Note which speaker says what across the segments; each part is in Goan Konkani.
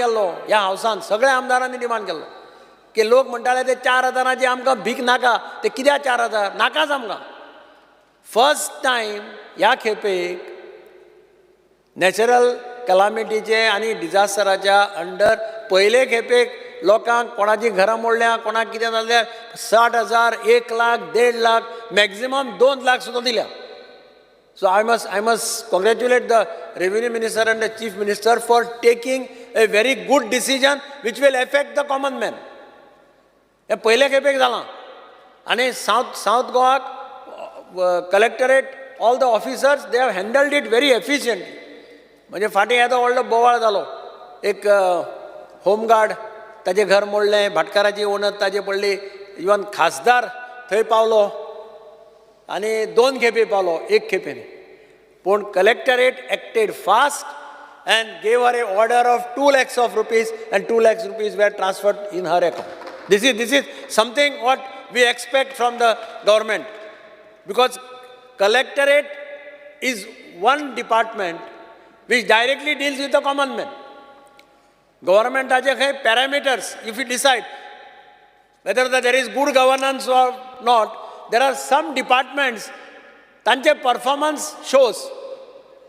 Speaker 1: केल्लो ह्या हावसान सगळ्या आमदारांनी डिमांड केल्लो की लोक म्हणटाले ते 4000ची आमकां भीक नाका, ते कित्याक 4000 नाकाच आमकां. फर्स्ट टायम ह्या खेपेक नॅचरल कलामिटीचे आनी डिजास्टराच्या अंडर पयले खेपेक लोकांक कोणाची घरां मोडल्या, कोणाक कितें जालें, 60,000, 1 लाख, 1.5 लाख, मॅक्झिमम 2 लाख सुद्दां दिल्या. So I must congratulate the revenue minister and the chief minister for taking a very good decision which will affect the common man. हें पयले खेपेक जालां आनी सावथ गोवाक collectorate, all the officers, they have handled it very efficiently. म्हणजे फाटीं येदो व्हडलो बोवाळ जालो, एक होमगार्ड ताजें घर मोडलें, भाटकाराची वणत ताजे पडली, इवन खासदार थंय पावलो आनी दोन खेपे पावलो, एक खेपे न्ही. पूण collectorate acted fast and gave her a order of 2 lakhs of rupees, and 2 lakhs rupees were transferred in her account. This is something what we expect from the government, because collectorate is one department which directly deals with the common man. गव्हर्मेंटाचे खंय parameters, if you decide whether there is good governance or not, there are some departments तांचे performance shows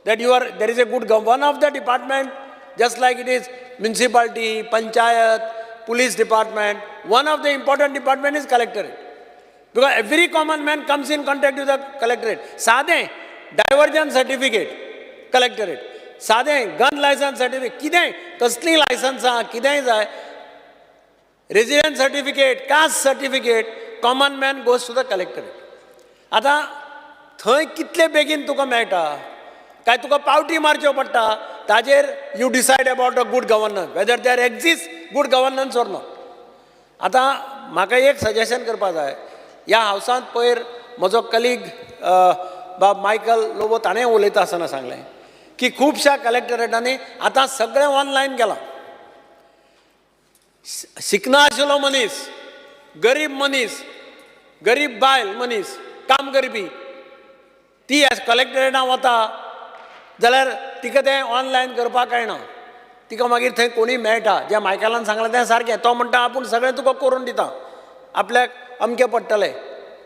Speaker 1: that you are there is a good one of the department, just like it is municipality, panchayat, police department, one of the important department is collectorate, because every common man comes in contact with the collectorate. सादें डायवर्जन सर्टिफिकेट कलेक्टरेट, सादें गन लायसन्स सर्टिफिकेट, कितेंय कसलीं लायसन्सां कितेंय जाय, resident certificate, caste certificate, common man goes to the collectorate. आतां थंय कितले बेगीन तुका मेळटा काय तुका पावटी मारच्यो पडटा, ताजेर you decide about a good governance, whether there exist good governance or not. आतां म्हाका एक सजेशन करपा जाय. ह्या हावसांत पयर म्हजो कलीग बाब मायकल लोबो ताणें उलयता आसतना सांगलें की खुबश्या कलेक्टरेटांनी आतां सगळें ऑनलायन केलां. शिकना आशिल्लो मनीस, गरीब मनीस, गरीब बायल मनीस, काम करपी, ती कलेक्टरेटान वता जाल्यार तिका तें ऑनलायन करपाक कळना. तिका मागीर थंय कोणीय मेळटा. जें मायकलान सांगलां तें सारकें. तो म्हणटा आपूण सगळें तुका करून दिता, आपल्याक अमकें पडटलें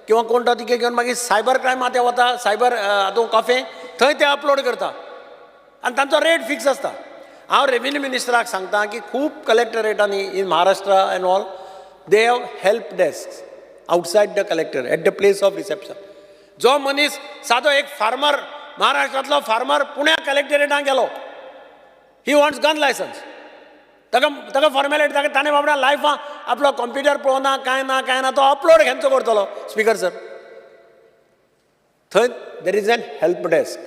Speaker 1: किंवा कोण तो तिका घेवन मागीर सायबर क्रायमा ते वता, सायबर हातूंत कॉफे, थंय ते अपलोड करता आनी तांचो रेट फिक्स आसता. हांव रेवेन्यू मिनिस्टराक सांगता की खूब कलेक्टरेटांनी in Maharashtra and all, they have help desk outside the collector at the place of reception. जो मनीस सादो एक फार्मर, महाराष्ट्रांतलो फार्मर पुण्या कलेक्टरेटान गेलो, he wants gun license, ताका फॉर्मेलिटी, ताका ताणें बाबड्या लायफान आपलो कंप्युटर पळोवना, कांय ना, कांय ना, तो अपलोड केन्ना करतलो? स्पिकर सर, थंय there is an help desk.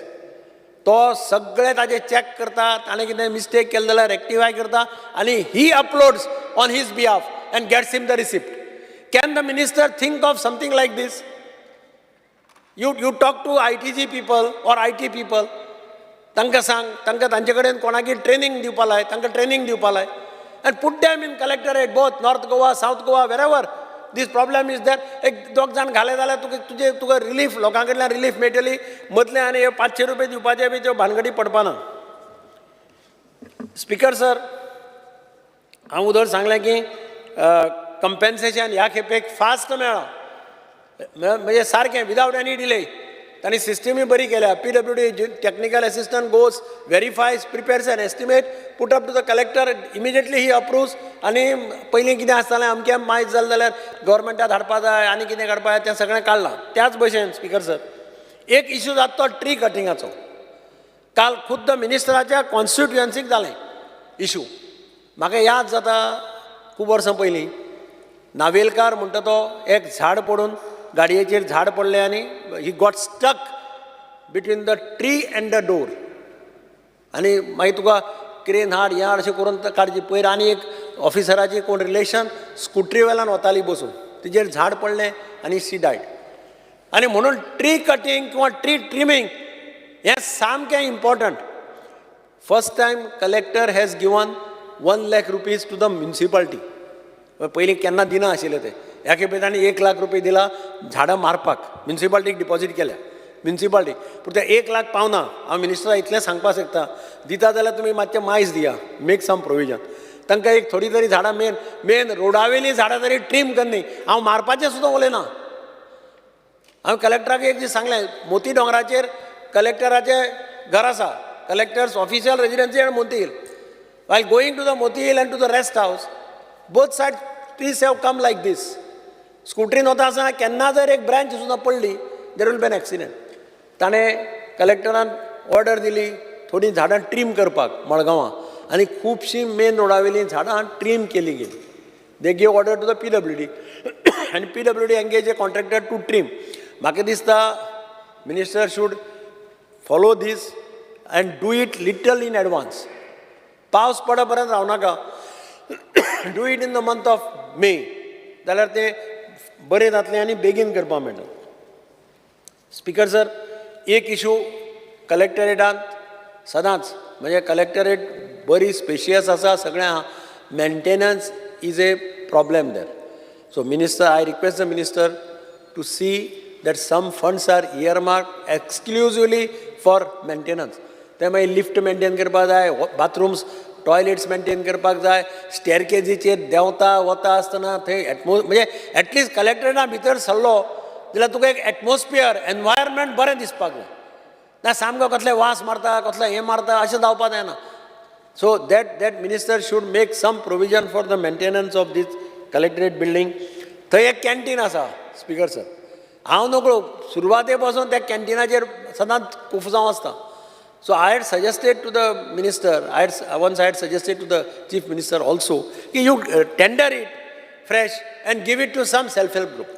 Speaker 1: तो सगळे ताजे चॅक करता, ताणें कितें मिस्टेक केलें जाल्यार रेक्टिफाय करता आनी he uploads on his behalf and gets him the receipt. Can the minister think of something like this? You talk to ITG people or IT people. तांकां सांग, तांकां तांचे कडेन कोणाकी ट्रेनींग दिवपा लाय, तांकां ट्रेनींग दिवपा लाय and put them in collectorate, both North Goa, South Goa, wherever this problem is there. एक दोग जाण घाले जाल्यार तुका तुजे तुका रिलीफ, लोकां कडल्यान रिलीफ मेळटली. मदलें आनी हे 500 रुपया दिवपाचे बी त्यो भानगडी पडपाना. स्पिकर सर, हांव उदर सांगलें की कंपेन्सेशन ह्या खेपेक फास्ट मेळ्ळां, म्हणजे सारकें विदावट एनी डिले. तांणी सिस्टमूय बरी केल्या. PWD technical assistant goes, verifies, prepares an estimate, put up to the collector, immediately he approves. आनी पयलीं कितें आसतालें, अमकें मायज जालें जाल्यार गव्हर्मेंटाक धाडपा जाय आनी कितें काडपा जाय, तें सगळें काडलां. त्याच भशेन स्पिकर सर, एक इशू जाता तो ट्री कटिंगाचो. काल खुद्द मिनिस्टराच्या कॉन्स्टिट्युएन्सीक जालें इशू. म्हाका याद जाता, खूब वर्सां पयलीं नावेलकार म्हणटा तो एक झाड पडून, गाडयेचेर झाड पडलें आनी he got stuck between the tree and the door. आनी मागीर तुका क्रेन हाड, हें हाड अशें करून काडची. पयर आनी एक ऑफिसराची कोण रिलेशन स्कुटरी वेल्यान वताली बसून, तिजेर झाड पडलें आनी शी डायड. आनी म्हणून ट्री कटींग किंवा ट्री ट्रिमींग हें सामकें important. First time collector has given ₹1 lakh to the municipality. पयलीं केन्ना दिना आशिल्ले ते. ह्या खेपे तांणी 1 लाख रुपये दिला झाडां मारपाक, म्युनिसिपालिटीक डिपॉजीट केल्या म्युनिसिपालिटी. पूण ते 1 लाख पावना. हांव मिनिस्टराक इतलें सांगपाक शकता, दिता जाल्यार तुमी मातशें मायज दिया, make some provision. तांकां एक थोडी तरी झाडां मेन मेन रोडावेलीं झाडां तरी ट्रीम करनी. हांव मारपाचें सुद्दां उलयना. हांवें कलेक्टराक एक दीस सांगलें, मोती दोंगराचेर कलेक्टराचें घर आसा, collector's official residency at Moti Hill. While going to the Moti Hill and to the rest house, both side trees have come like this. स्कुटरीन वता आसतना केन्ना जर एक ब्रांच सुद्दां पडली, there will be an accident. ताणें कलेक्टरान ऑर्डर दिली थोडीं झाडां ट्रीम करपाक मडगांवां, आनी खुबशीं मेन रोडावेलीं झाडां ट्रीम केली गेली. They give order to the PWD आनी PWD engage a contractor to trim. म्हाका दिसता minister should follow this and do it little in advance. पावस पड पर्यंत रावनाका, do it in the month of May, जाल्यार तें बरें जातलें आनी बेगीन करपाक मेळटलें. स्पिकर सर, एक इशू कलेक्टरेटांत सदांच, म्हणजे कलेक्टरेट बरी स्पेशियस आसा, सगळें आहा, maintenance is a problem there. So minister, I request the minister to see that some funds are earmark exclusively for maintenance. ते मागीर लिफ्ट मेंटेन करपाक जाय, बाथरूम्स टॉयलेट्स मेंटेन करपाक जाय, स्टेरकेजीचेर देंवता वता आसतना थंय एटमो म्हणजे एटलिस्ट कलेक्टरेटा भितर सरलो जाल्यार तुका एक एटमॉस्फियर, एनवायरमेंट बरें दिसपाक जाय. ना सामको कसले वास मारता, कसले हें मारता, अशें जावपा जायना. So that minister should make some provision for the maintenance of this collectorate building. थंय एक कॅन्टीन आसा स्पिकर सर, हांव नकळो सुरवाते पासून त्या कॅन्टिनाचेर सदांच कुफजांव आसता. So I had suggested to the minister, I had once I had suggested to the chief minister also की you tender it fresh and give it to some self help group,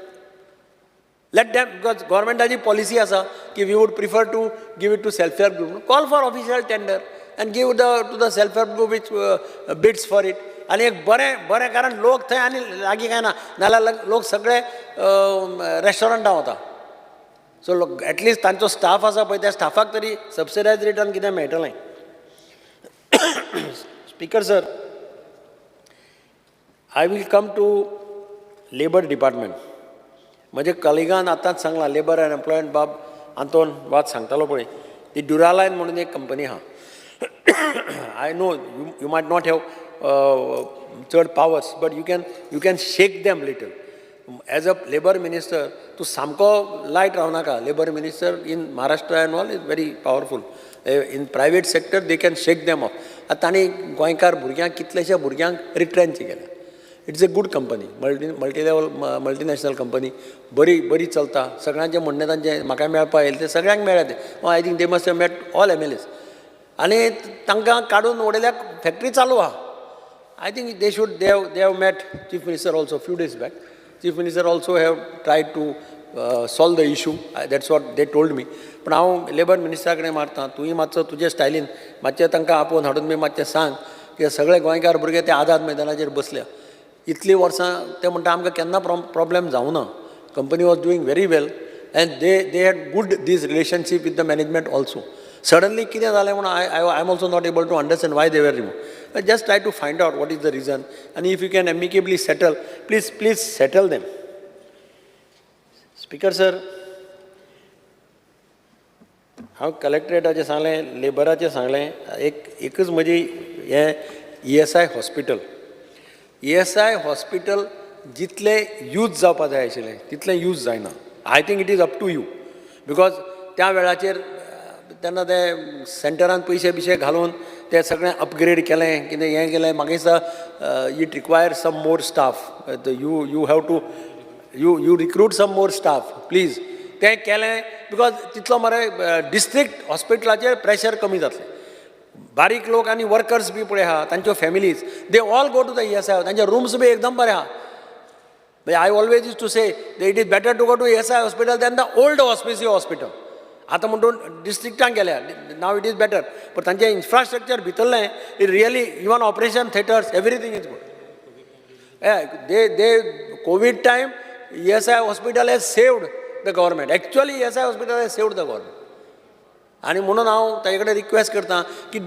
Speaker 1: let them, because गव्हर्मेंटाची policy आसा की we would prefer to give it to self help group. Call for official tender and give the to the self help group which bids for it. आनी एक बरें बरें, कारण लोक थंय आनी लागीं काय ना, नाल्यार लोक सगळे रेस्टॉरंटां वता. सो लोक एटलिस्ट तांचो स्टाफ आसा पळय, त्या स्टाफाक तरी सबसिडायज रेटान कितें मेळटलें. Speaker sir, I will come to labour department. म्हजे कलिगान आतांच सांगलां, लेबर अँड एम्प्लॉयमेंट बाब आंतोन वाज सांगतालो पळय, ती ड्युरालायन म्हणून एक कंपनी आहा. I know you might not have चड powers, but you can shake them little. As a labour minister तूं सामको light रावनाका. Labour minister in Maharashtra and all is very powerful. In private sector they can shake them off. आतां तांणी गोंयकार भुरग्यांक, कितलेशे भुरग्यांक रिट्रेंच केल्या. It's a good company, multi level multinational company, बरी बरी चलता. सगळ्यांचें म्हणणें तांचें म्हाका मेळपा येयलें, तें सगळ्यांक मेळ्ळें तें. I think they must have met all MLAs. आनी तांकां काडून उडयल्यार फॅक्टरी चालू आहा. I think they should they have met chief minister also few days back. Chief minister also have tried to solve the issue, that's what they told me. पूण हांव लेबर मिनिस्टरा कडेन मारता, तुंय मातसो तुजे स्टायलीन मातशें तांकां आपोवन हाडून बी मातशें सांग की सगळे गोंयकार भुरगे ते आझाद मैदानाचेर बसल्या इतलीं वर्सां. ते म्हणटा आमकां केन्ना प्रॉब्लेम जावना, company was doing very well and they had good this relationship with the management also. Suddenly कितें जालें म्हणून I am also not able to understand why they were remove. Just try to find out what is the reason आनी if you can amicably settle, please, please settle them. Speaker sir, हांव कलेक्टरेटाचें सांगलें, लेबराचें सांगलें. एक एकच म्हजी हें ESI hospital. ESI hospital जितलें यूज जावपा जाय आशिल्लें तितलें यूज जायना. I think it is up to you, because त्या वेळाचेर तेन्ना ते सेंटरान पयशे बिशे घालून ते सगळें अपग्रेड केलें, कितें हें केलें. म्हाका दिसता it require some more staff. You have to you recruit some more staff, please. तें केलें because तितलो मरे डिस्ट्रिक्ट हॉस्पिटलाचेर प्रेशर कमी जातलें. बारीक लोक आनी वर्कर्स बी पळय आहा, तांच्यो families, they all go to the ESI. तांचे रुम्स बी एकदम बरे आहा. म्हणजे I always used to say it is better to go to ESI hospital than the old Hospicio hospital. आतां म्हणटून डिस्ट्रिक्टान गेल्या, now it is better, पण तांचें इन्फ्रास्ट्रक्चर भितरलें it really, even operation theatres, everything is good. They Covid time ESI hospital has saved the government. Actually ESI hospital has saved the government. आनी म्हणून हांव ताजे कडेन रिक्वेस्ट करता की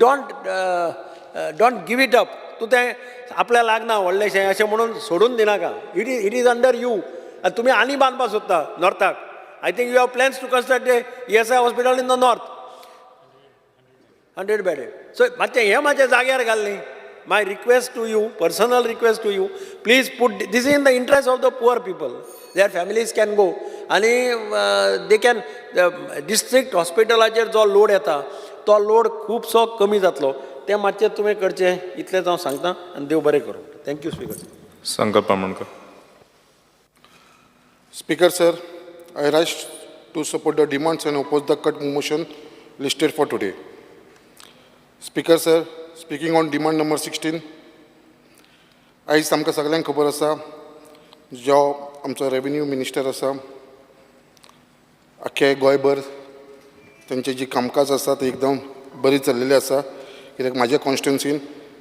Speaker 1: don't give it up. तूं तें आपल्या लागना व्हडलेशें अशें म्हणून सोडून दिनाका. It is under you. आनी तुमी आनी बांदपाक सोदता नॉर्थाक. I think you have plans to construct a ESI hospital in the north, 100 bedded. So मातशें हें मातशें जाग्यार घाल न्ही. My request to you, personal request to you, please put this in the interest of the poor people. Their families can go आनी they can district हॉस्पिटलाचेर जो लोड येता तो लोड खुबसो कमी जातलो. तें मातशें तुवें करचें इतलेंच हांव सांगता आनी देव बरें करूं. Thank you speaker.
Speaker 2: Sankalp Amonkar.
Speaker 3: Speaker sir, I rise to support the demands and oppose the cut motion listed for today. Speaker sir, speaking on demand number 16, आयज आमकां सगल्यांक खबर आसा, जो आमचो रेवेन्यू मिनिस्टर आसा, आख्खे गोंयभर तेंचे जी कामकाज आसा ती एकदम बरी चल्लेली आसा, कित्याक म्हाज्या कॉन्स्टिट्युन्सीन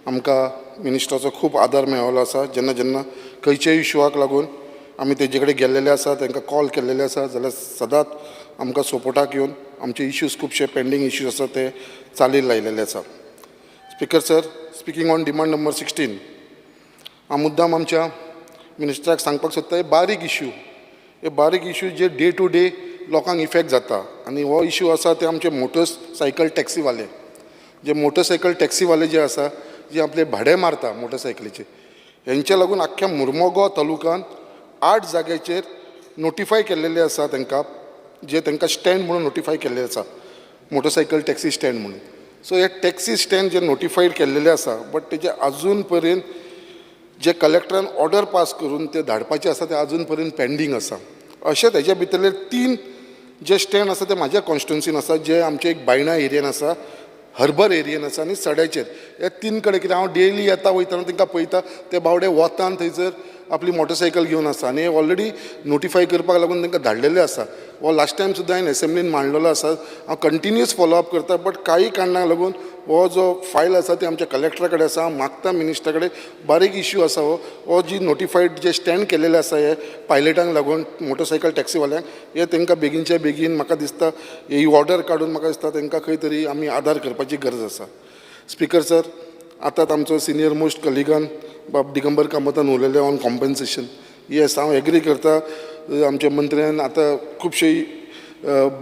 Speaker 3: आमकां मिनिस्टराचो खूब आदार मेळिल्लो आसा. जेन्ना जेन्ना खंयच्याय इशुआक लागून आमी तेजे कडेन गेल्लेले आसा, तांकां कॉल केल्लेले आसा, जाल्यार सदांच आमकां सपोर्टाक येवन आमचे इश्यूज, खुबशे पेंडींग इश्यूज आसा ते चालीक लायलेले आसा. Speaker sir, speaking on demand number 16, हांव मुद्दाम आमच्या मिनिस्टराक सांगपाक सोदता, हे बारीक इश्यू, हे बारीक इश्यू जे डे टू डे लोकांक इफेक्ट जाता आनी हो इश्यू आसा ते आमचे मोटरसायकल टॅक्सीवाले, जे मोटरसायकल टॅक्सीवाले जे आसा, जे आपले भाडें मारता मोटरसायकलीचे, हेंच्या लागून आख्ख्या मुरमुगांव तालुकान 8 जाग्याचेर नोटिफाय केल्लेले आसा तांकां, जे तांकां स्टँड म्हणून नोटिफाय केल्ले आसा, मोटरसायकल टॅक्सी स्टँड म्हणून. सो हे टॅक्सी स्टँड जे नोटिफायड केल्लेले आसा, बट तेजे अजून पर्यंत जे कलेक्टरान ऑर्डर पास करून ते धाडपाचे आसा ते अजून पर्यंत पेंडींग आसा. अशें तेज्या भितरले 3 जे स्टँड आसा ते म्हाज्या कॉन्स्टिट्युन्सीन आसा, जे आमचे एक बायणा एरियन आसा, हर्बर एरियन आसा आनी सड्याचेर. ह्या 3 कडेन कित्याक हांव डेली येता वयतना तांकां पळयता, ते बावडे वतान थंयसर आपली मोटरसायकल घेवन आसा आनी ऑलरेडी नोटिफाय करपाक लागून तांकां धाडलेले आसा. हो लास्ट टायम सुद्दां हांवें एसेंब्लीन मांडलेलो आसा. हांव कंटिन्युअस फॉलोअप करता, बट काही कारणाक लागून हो जो फायल आसा ती आमच्या कलेक्टरा कडेन आसा. हांव मागता मिनिस्टरा कडेन, बारीक इश्यू आसा हो, हो जी नोटिफायड जे स्टँड केलेले आसा हे पायलटांक लागून मोटरसायकल टॅक्सीवाल्यांक, हे तांकां बेगीनच्या बेगीन म्हाका दिसता ही ऑर्डर काडून म्हाका दिसता तांकां खंय तरी आमी आदार करपाची गरज आसा. स्पिकर सर, आतांच आमचो सिनियर मोस्ट कलिगान बाब दिगंबर कामतान उलयले ऑन कॉम्पन्सेशन. येस, हांव एग्री करता, आमच्या मंत्र्यान आतां खुबशे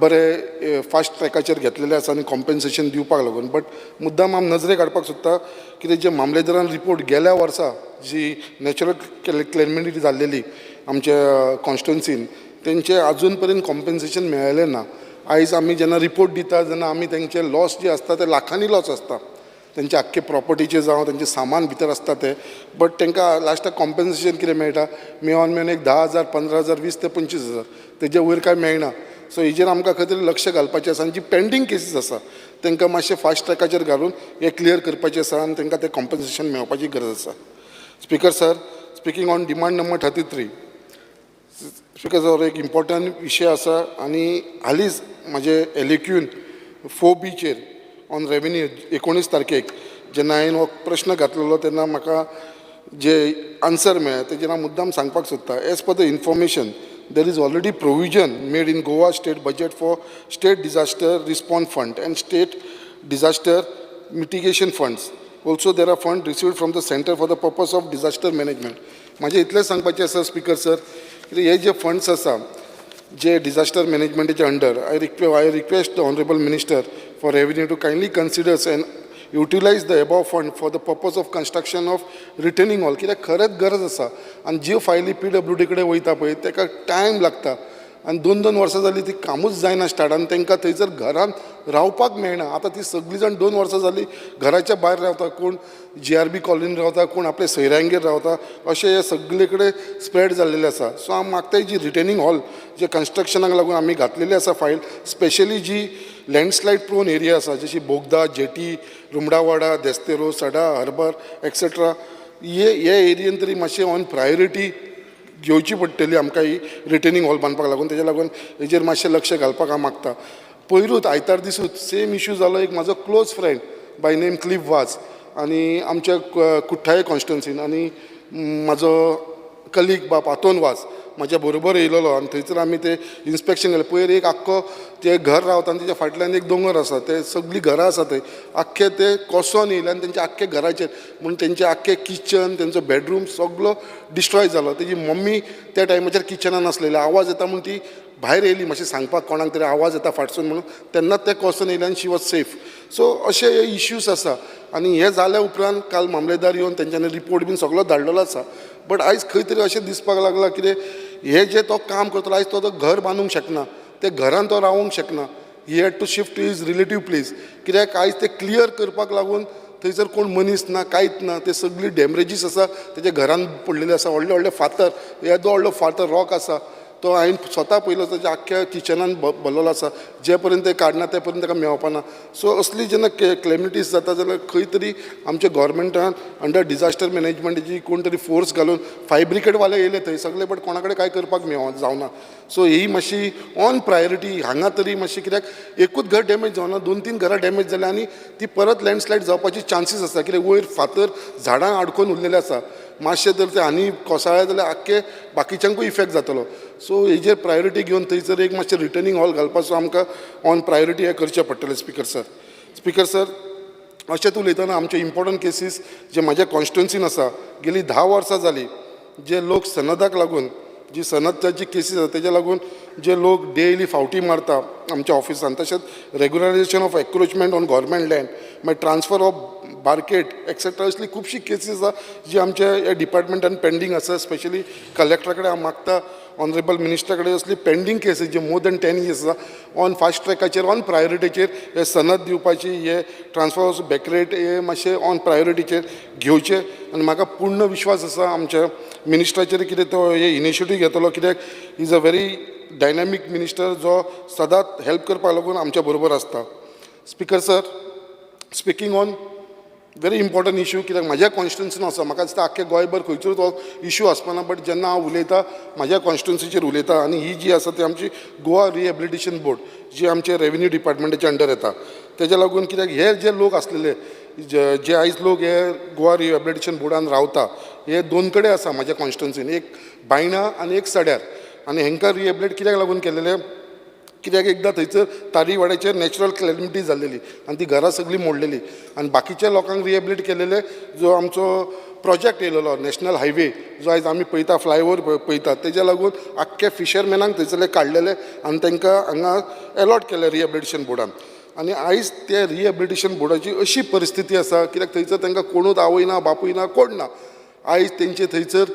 Speaker 3: बरे फास्ट ट्रॅकाचेर घेतलेले आसा आनी कॉम्पन्सेशन दिवपाक लागून, बट मुद्दाम हांव नजरेक हाडपाक सोदता कितें, जे मामलेदारान रिपोर्ट गेल्या वर्सा जी नॅचरल क्लेमिटी जाल्लेली आमच्या कॉन्स्टिट्युन्सीन, तेंचे अजून पर्यंत कॉम्पन्सेशन मेळ्ळें ना. आयज आमी जेन्ना रिपोर्ट दिता तेन्ना आमी तेंचे लॉस जे आसता ते लाखांनी लॉस आसता, तेंचे आख्खे प्रॉपर्टीचे जावं तेंचें सामान भितर आसता तें, बट तांकां लास्टाक कॉम्पन्सेशन कितें मेळटा, मेळोन मेळोन एक 10,000, 15,000, 20 ते 25,000, तेजे वयर कांय मेळना. सो हेजेर आमकां खंय तरी लक्ष घालपाचें आसा आनी जी पेंडींग केसीस आसा तांकां मातशें फास्ट ट्रॅकाचेर घालून हें क्लियर करपाचें आसा आनी तांकां तें कॉम्पन्सेशन मेळपाची गरज आसा. Speaker sir, speaking on demand number 33, speaker sir, एक इम्पॉर्टंट विशय आसा आनी हालींच म्हाजे एलएक्यून 4Bचेर ऑन रेवेन्यू 19 तारखेक जेन्ना हांवें हो प्रश्न घातलेलो तेन्ना म्हाका जे आन्सर मेळ्ळें तेजेर हांव मुद्दाम सांगपाक सोदता. As per the information, there is already provision made in Goa state budget for state disaster response fund and state disaster mitigation funds. Also there are fund received from the centre for the purpose of disaster management. म्हाजें इतलेंच सांगपाचें आसा स्पिकर सर, कित्याक हे जे फंड्स आसा जे disaster मॅनेजमेंटाच्या under, I request the honourable minister for revenue to kindly considers and utilize the above fund for the purpose of construction of retaining wall, कित्याक खरेंच गरज आसा. आनी ज्यो फायली पीडब्ल्यूडी कडेन वयता पळय ताका टायम लागता आनी 2-2 वर्सां जालीं ती कामूच जायना स्टार्ट आनी तांकां थंयसर घरान रावपाक मेळना. आतां ती सगळीं जाण 2 वर्सां जालीं घराच्या भायर रावता, कोण जीआरबी कॉलनीन रावता, कोण आपल्या सोयऱ्यांगेर रावता, अशें हे सगळे कडेन स्प्रेड जाल्लेलें आसा. सो हांव मागता जी रिटेनींग हॉल जे कन्स्ट्रक्शनाक लागून आमी घातलेली आसा फायल, स्पेशली जी लँडस्लायड प्रोन एरिया आसा जशी बोगदा, जेटी, रुमडावाडा, देस्तेरो, सडा, हर्बर एक्सेट्रा, हे हे एरियेन तरी मातशें ऑन प्रायोरिटी घेवची पडटली आमकां ही रिटेनींग हॉल बांदपाक लागून. तेज्या लागून हेजेर मातशें लक्ष घालपाक हांव मागता. पयरूच आयतार दिसूच सेम इशू जालो, एक म्हाजो close friend by name Cliff Vaz आनी आमच्या कुठ्ठाळे कॉन्स्टिट्युन्सीन आनी म्हाजो कलीग बाब आतोन वाज म्हाज्या बरोबर येयलेलो आनी थंयसर आमी ते इन्स्पेक्शन केलें. पयर एक आख्खो ते घर रावता आनी तेच्या फाटल्यान एक दोंगर आसा, ते सगळीं घरां आसा थंय आख्खे ते कोसोन येयले आनी तेंच्या आख्खे घराचेर म्हूण तेंचें आख्खें किचन, तेंचो बेडरूम सगलो डिस्ट्रॉय जालो. तेजी मम्मी त्या टायमाचेर किचनान आसलेली, आवाज येता म्हूण ती भायर येयली मातशें सांगपाक कोणाक तरी आवाज येता फाटसून म्हणून, तेन्नाच तें कोसोन येयलें आनी शी वॉज सेफ. सो अशे हे इश्यूज आसा आनी हे जाल्या उपरांत काल मामलेदार येवन तेंच्यांनी रिपोर्ट बीन सगलो धाडलेलो आसा. बट आयज खंय तरी अशें दिसपाक लागलां कितें हें जें तो काम करतलो, आयज तो घर बांदूंक शकना, ते घरान तो रावोंक शकना. He had to shift to his relative place, कित्याक आयज ते क्लियर करपाक लागून थंयसर कोण मनीस ना, कांयच ना. ते सगळी डॅमरेजीस आसा तेज्या घरान पडलेले आसा. व्हडले व्हडले फातर, येदो व्हडलो फातर रॉक आसा तो हांवें स्वता पयलो, ताच्या आख्ख्या किचनान भरलेलो आसा. जे पर्यंत ते काडना ते पर्यंत ताका मेवपाना. सो असली जेन्ना क्लेमिटीज जाता जाल्यार खंय तरी आमच्या गोवोरमेंटान अंडर डिजास्टर मॅनेजमेंटाची कोण तरी फोर्स घालून, फायर ब्रिगेडवाले येयले थंय सगळे, बट कोणा कडेन कांय करपाक मेव जावना. सो ही मातशी ऑन प्रायोरिटी हांगा तरी मातशी, कित्याक एकूच घर डॅमेज जावना, दोन तीन घरां डॅमेज जाल्या आनी ती परत लँडस्लायड जावपाची चान्सीस आसा, कित्याक वयर फातर झाडां आडकोन उरलेले आसा. मातशें जर ते आनी कोसळ्ळे जाल्यार आख्खे बाकीच्यांकूय इफेक्ट जातलो. सो हेजेर प्रायोरिटी घेवन थंयसर एक मातशें रिटर्नींग हॉल घालपाचो आमकां ऑन प्रायोरिटी हें करचें पडटलें स्पिकर सर. स्पिकर सर, अशेंच उलयतना आमचे इम्पोर्टंट केसीस जे म्हाज्या कॉन्स्टिट्युन्सीन आसा, गेली 10 वर्सां जालीं जे लोक सनदाक लागून, जी सनदाची केसीस आसा तेज्या लागून जे लोक डेली फावटी मारता आमच्या ऑफिसान, तशेंच regularisation of encroachment on government land, मागीर ट्रान्सफर ऑफ बार्केट एक्सेट्रा, असली खुबशी केसीस आसा जी आमच्या ह्या डिपार्टमेंटान पेंडींग आसा. स्पेशली कलेक्टरा कडेन हांव मागता, ऑनरेबल मिनिस्टरा कडेन, असली पेंडींग केसीस जे मोर दॅन 10 इयर्स आसा, ऑन फास्ट ट्रॅकाचेर, ऑन प्रायोरिटीचेर हे सनद दिवपाची, हे ट्रान्सफर ऑफ बॅकरेट हे मातशे ऑन प्रायोरिटीचेर घेवचे. आनी म्हाका पूर्ण विश्वास आसा आमच्या मिनिस्टराचेर, कितें तो हे इनिशिएटीव घेतलो, कित्याक is a very dynamic minister जो सदांच हेल्प करपाक लागून आमच्या बरोबर आसता. Speaker sir, speaking on very important issue, कित्याक म्हाज्या कॉन्स्टिट्युन्सीन आसा, म्हाका दिसता आख्खे गोंयभर खंयचोच हो इशू आसपाना, बट जेन्ना हांव उलयता म्हाज्या कॉन्स्टिट्युन्सीचेर उलयता. आनी ही जी आसा ती आमची गोवा रिहेबिलिटेशन बोर्ड जी आमचे रेवेन्यू डिपार्टमेंटाच्या अंडर येता, तेज्या लागून, कित्याक हे जे लोक आसलेले, जे जे आयज लोक हे गोवा रिहेबिलिटेशन बोर्डान रावता, हे दोन कडेन आसा म्हाज्या कॉन्स्टिट्युन्सीन, एक बायणा आनी एक सड्यार. आनी हेंकां रिहेबिलिटेट कित्याक लागून केलेलें? कित्याक एकदां थंयसर तारीवाड्याचेर नॅचरल क्लॅमिटी जाल्लेली आनी ती घरां सगळीं मोडलेली आनी बाकीच्या लोकांक रिहेबिलिटेट केलेले. जो आमचो प्रोजेक्ट येयलेलो नॅशनल हायवे, जो आयज आमी पळयता, फ्लायओवर पळयता, तेज्या लागून आख्खे फिशरमॅनांक थंयसरले काडलेले आनी तांकां हांगा एलॉट केले रिहेबिलिटेशन बोर्डान. आनी आयज ते रिहेबिलिटेशन बोर्डाची अशी परिस्थिती आसा, कित्याक थंयसर तांकां कोणूच आवय ना, बापूय ना, कोण ना. आयज तेंचे थंयसर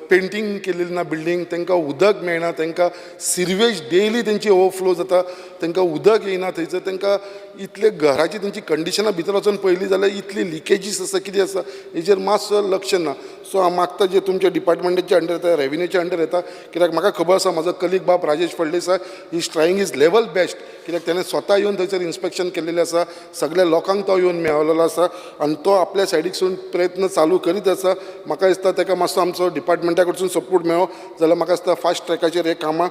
Speaker 3: पेंटींग केलेली ना बिल्डींग, तांकां उदक मेळना, तांकां सिवेज डेली तेंची ओवरफ्लो जाता, तांकां उदक येयना थंयसर. तांकां इतले घराची तेंची कंडिशनां भितर वचून पळयली जाल्यार इतली लिकेजीस आसा, कितें आसा, हेजेर मातसो लक्ष ना. सो हांव मागता, जे तुमच्या डिपार्टमेंटाच्या अंडर येता, रेवेन्यूच्या अंडर येता, कित्याक म्हाका खबर आसा म्हाजो कलीग बाब Rajesh Phaldesai is trying his level best, कित्याक तेणें स्वता येवन थंयसर इन्स्पेक्शन केल्लेलें आसा, सगल्या लोकांक तो येवन मेळलेलो आसा आनी तो आपल्या सायडीकसून प्रयत्न चालू करीत आसा. म्हाका दिसता ताका मातसो आमचो डिपार्टमेंटा कडसून सपोर्ट मेळ्ळो जाल्यार म्हाका दिसता फास्ट ट्रॅकाचेर हे कामां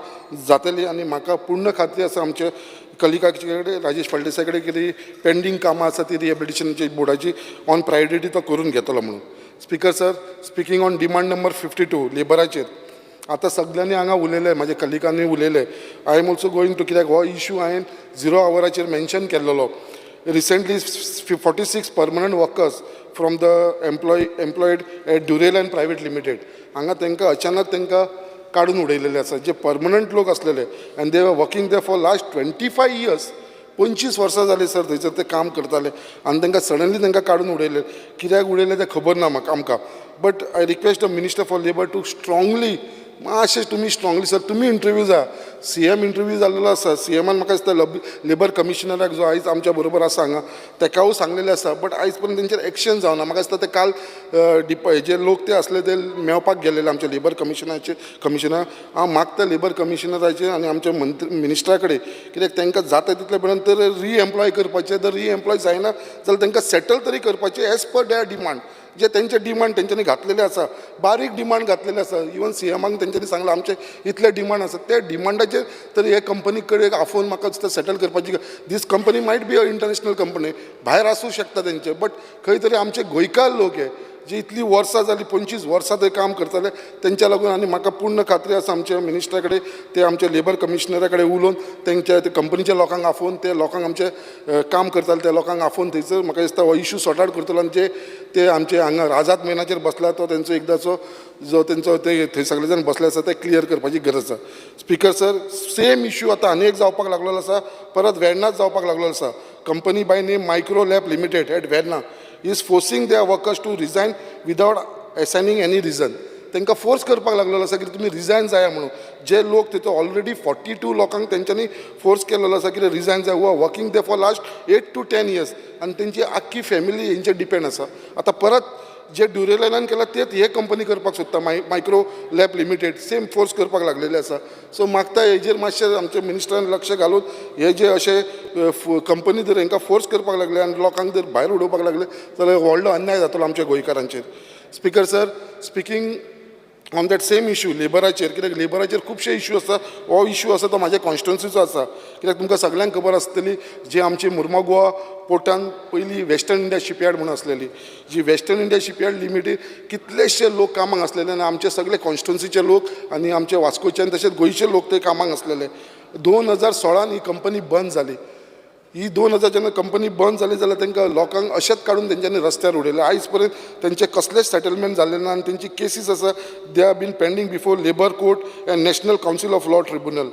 Speaker 3: जातलीं. आनी म्हाका पूर्ण खात्री आसा आमच्या कलिगाचे कडेन, राजेश फळदेसाय कडेन, कितें पेंडींग कामां आसा ती रिहेबिलिटेशनची बोर्डाची ऑन प्रायोरिटी तो करून घेतलो म्हणून. Speaker sir, speaking on demand number 52, लेबराचेर आतां सगल्यांनी हांगा उलयले, म्हाज्या कलिगांनी उलयले. I am also going to, कित्याक हो इशू हांवें झिरो आवराचेर मेन्शन केल्लेलो. Recently 46 permanent workers from the employed at Duraline Private Limited, हांगा तांकां अचानक तांकां काडून उडयलेले आसा, जे परमनंट लोक आसलेले and they were working there for last 25 years. 25 वर्सां जालीं सर थंयसर ते काम करताले आनी तांकां सडनली तांकां काडून उडयले. कित्याक उडयले तें खबर ना म्हाका आमकां. But I request the Minister for Labour to strongly, मातशें तुमी स्ट्रांगली सर, तुमी इंटरव्यू जा. सी एम इंटरव्यू जाल्लेलो आसा. सी एमान म्हाका दिसता लेबर कमिशनराक, जो आयज आमच्या बरोबर आसा हांगा, तेकावूय सांगलेलें आसा, बट आयज पर्यंत तेंचेर एक्शन जावना. म्हाका दिसता ते काल डिप जे लोक ते आसले ते मेळपाक गेल्लेले आमच्या लेबर कमिशनाचे कमिशनर. हांव मागता लेबर कमिशनराचे आनी आमच्या मंत्री मिनिस्टरा कडेन, कित्याक तांकां जाता तितले पर्यंत रिएम्प्लॉय करपाचें. जर रिएम्प्लॉय जायना जाल्यार तांकां सेटल तरी करपाचें एज पर there demand, जे तेंचे डिमांड तेंच्यांनी घातलेले आसा. बारीक डिमांड घातलेले आसा. इवन सी एमाक तेंच्यांनी सांगलां आमचे इतले डिमांड आसा. ते डिमांडाचेर तरी हे कंपनी कडेन आफोवन म्हाका दिसता सेटल करपाची. This company might be a international company, भायर आसूं शकता तेंचे, बट खंय तरी आमचे गोंयकार लोक हे. जी इतलीं वर्सां जालीं, 25 वर्सां थंय काम करताले तेंच्या लागून. आनी म्हाका पूर्ण खात्री आसा, आमच्या मिनिस्टरा कडेन, ते आमच्या लेबर कमिशनरा कडेन उलोवन, तेंच्या ते कंपनीच्या लोकांक आफोवन, ते लोकांक आमचे काम करताले त्या लोकांक आफोवन, थंयसर म्हाका दिसता हो इशू सॉर्ट आवट करतलो. आनी जे ते आमचे हांगा आझाद मैदानाचेर बसला, तो तेंचो एकदांचो जो तेंचो ते थंय सगळे जाण बसले आसा, ते क्लियर करपाची गरज आसा. स्पीकर सर, सेम इशू आतां आनी एक जावपाक लागलेलो आसा, परत वेर्णाच जावपाक लागलेलो आसा. Company by name Micro Lab Limited at Verna is forcing their workers to resign without assigning any reason. तांकां फोर्स करपाक लागलेलो आसा की तुमी रिजायन जाया म्हणून. जे लोक तितून ऑलरेडी 42 लोकांक तेंच्यांनी फोर्स केलेलो आसा की रिजायन जाय, who are working there for last 8 to 10 years, आनी तेंची आख्खी फॅमिली हेंचेर डिपेंड आसा. आतां परत जे ड्युरेलायनान केला तेच हे कंपनी करपाक सोदता, micro lab limited, same force करपाक लागलेले आसा. सो मागता हेजेर मातशें आमच्या मिनिस्टरान लक्ष घालून, हे जे अशे कंपनी जर हांकां फोर्स करपाक लागले आनी लोकांक जर भायर उडोवपाक लागले जाल्यार व्हडलो अन्याय जातलो आमच्या गोंयकारांचेर. Speaker sir, speaking on that same issue, लेबराचेर, कित्याक लेबराचेर खुबशे इशू आसा. हो इशू आसा तो म्हाज्या कॉन्स्टिट्युन्सीचो आसा, कित्याक तुमकां सगल्यांक खबर आसतली, जी आमची मुर्मागोवा पोर्टान पयलीं वेस्टर्न इंडिया शिपयार्ड म्हणून आसलेली, जी वेस्टर्न इंडिया शिपयार्ड लिमिटेड, कितलेशे लोक कामाक आसलेले आनी आमचे सगळे कॉन्स्टिट्युन्सीचे लोक आनी आमचे वास्कोचे आनी तशेंच गोंयचे लोक ते कामाक आसलेले. 2016न ही कंपनी बंद जाली. ही 2000 जेन्ना कंपनी बंद जाली जाल्यार तांकां लोकांक अशेंच काडून तेंच्यांनी रस्त्यार उडयलें. आयज पर्यंत तेंचें कसलेंच सेटलमेंट जालें ना आनी तेंची केसीस आसा, they are been pending before labour court and National Council of Law Tribunal.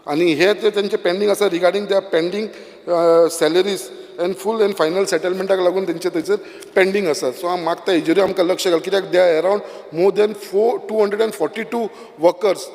Speaker 3: आनी हे ते तेंचे पेंडींग आसा regarding their pending salaries and full and final सेटलमेंटाक लागून तेंचे थंयसर पेंडींग आसा. सो हांव मागता, हेजेरूय आमकां लक्ष घाल, कित्याक they are around more than four 242 workers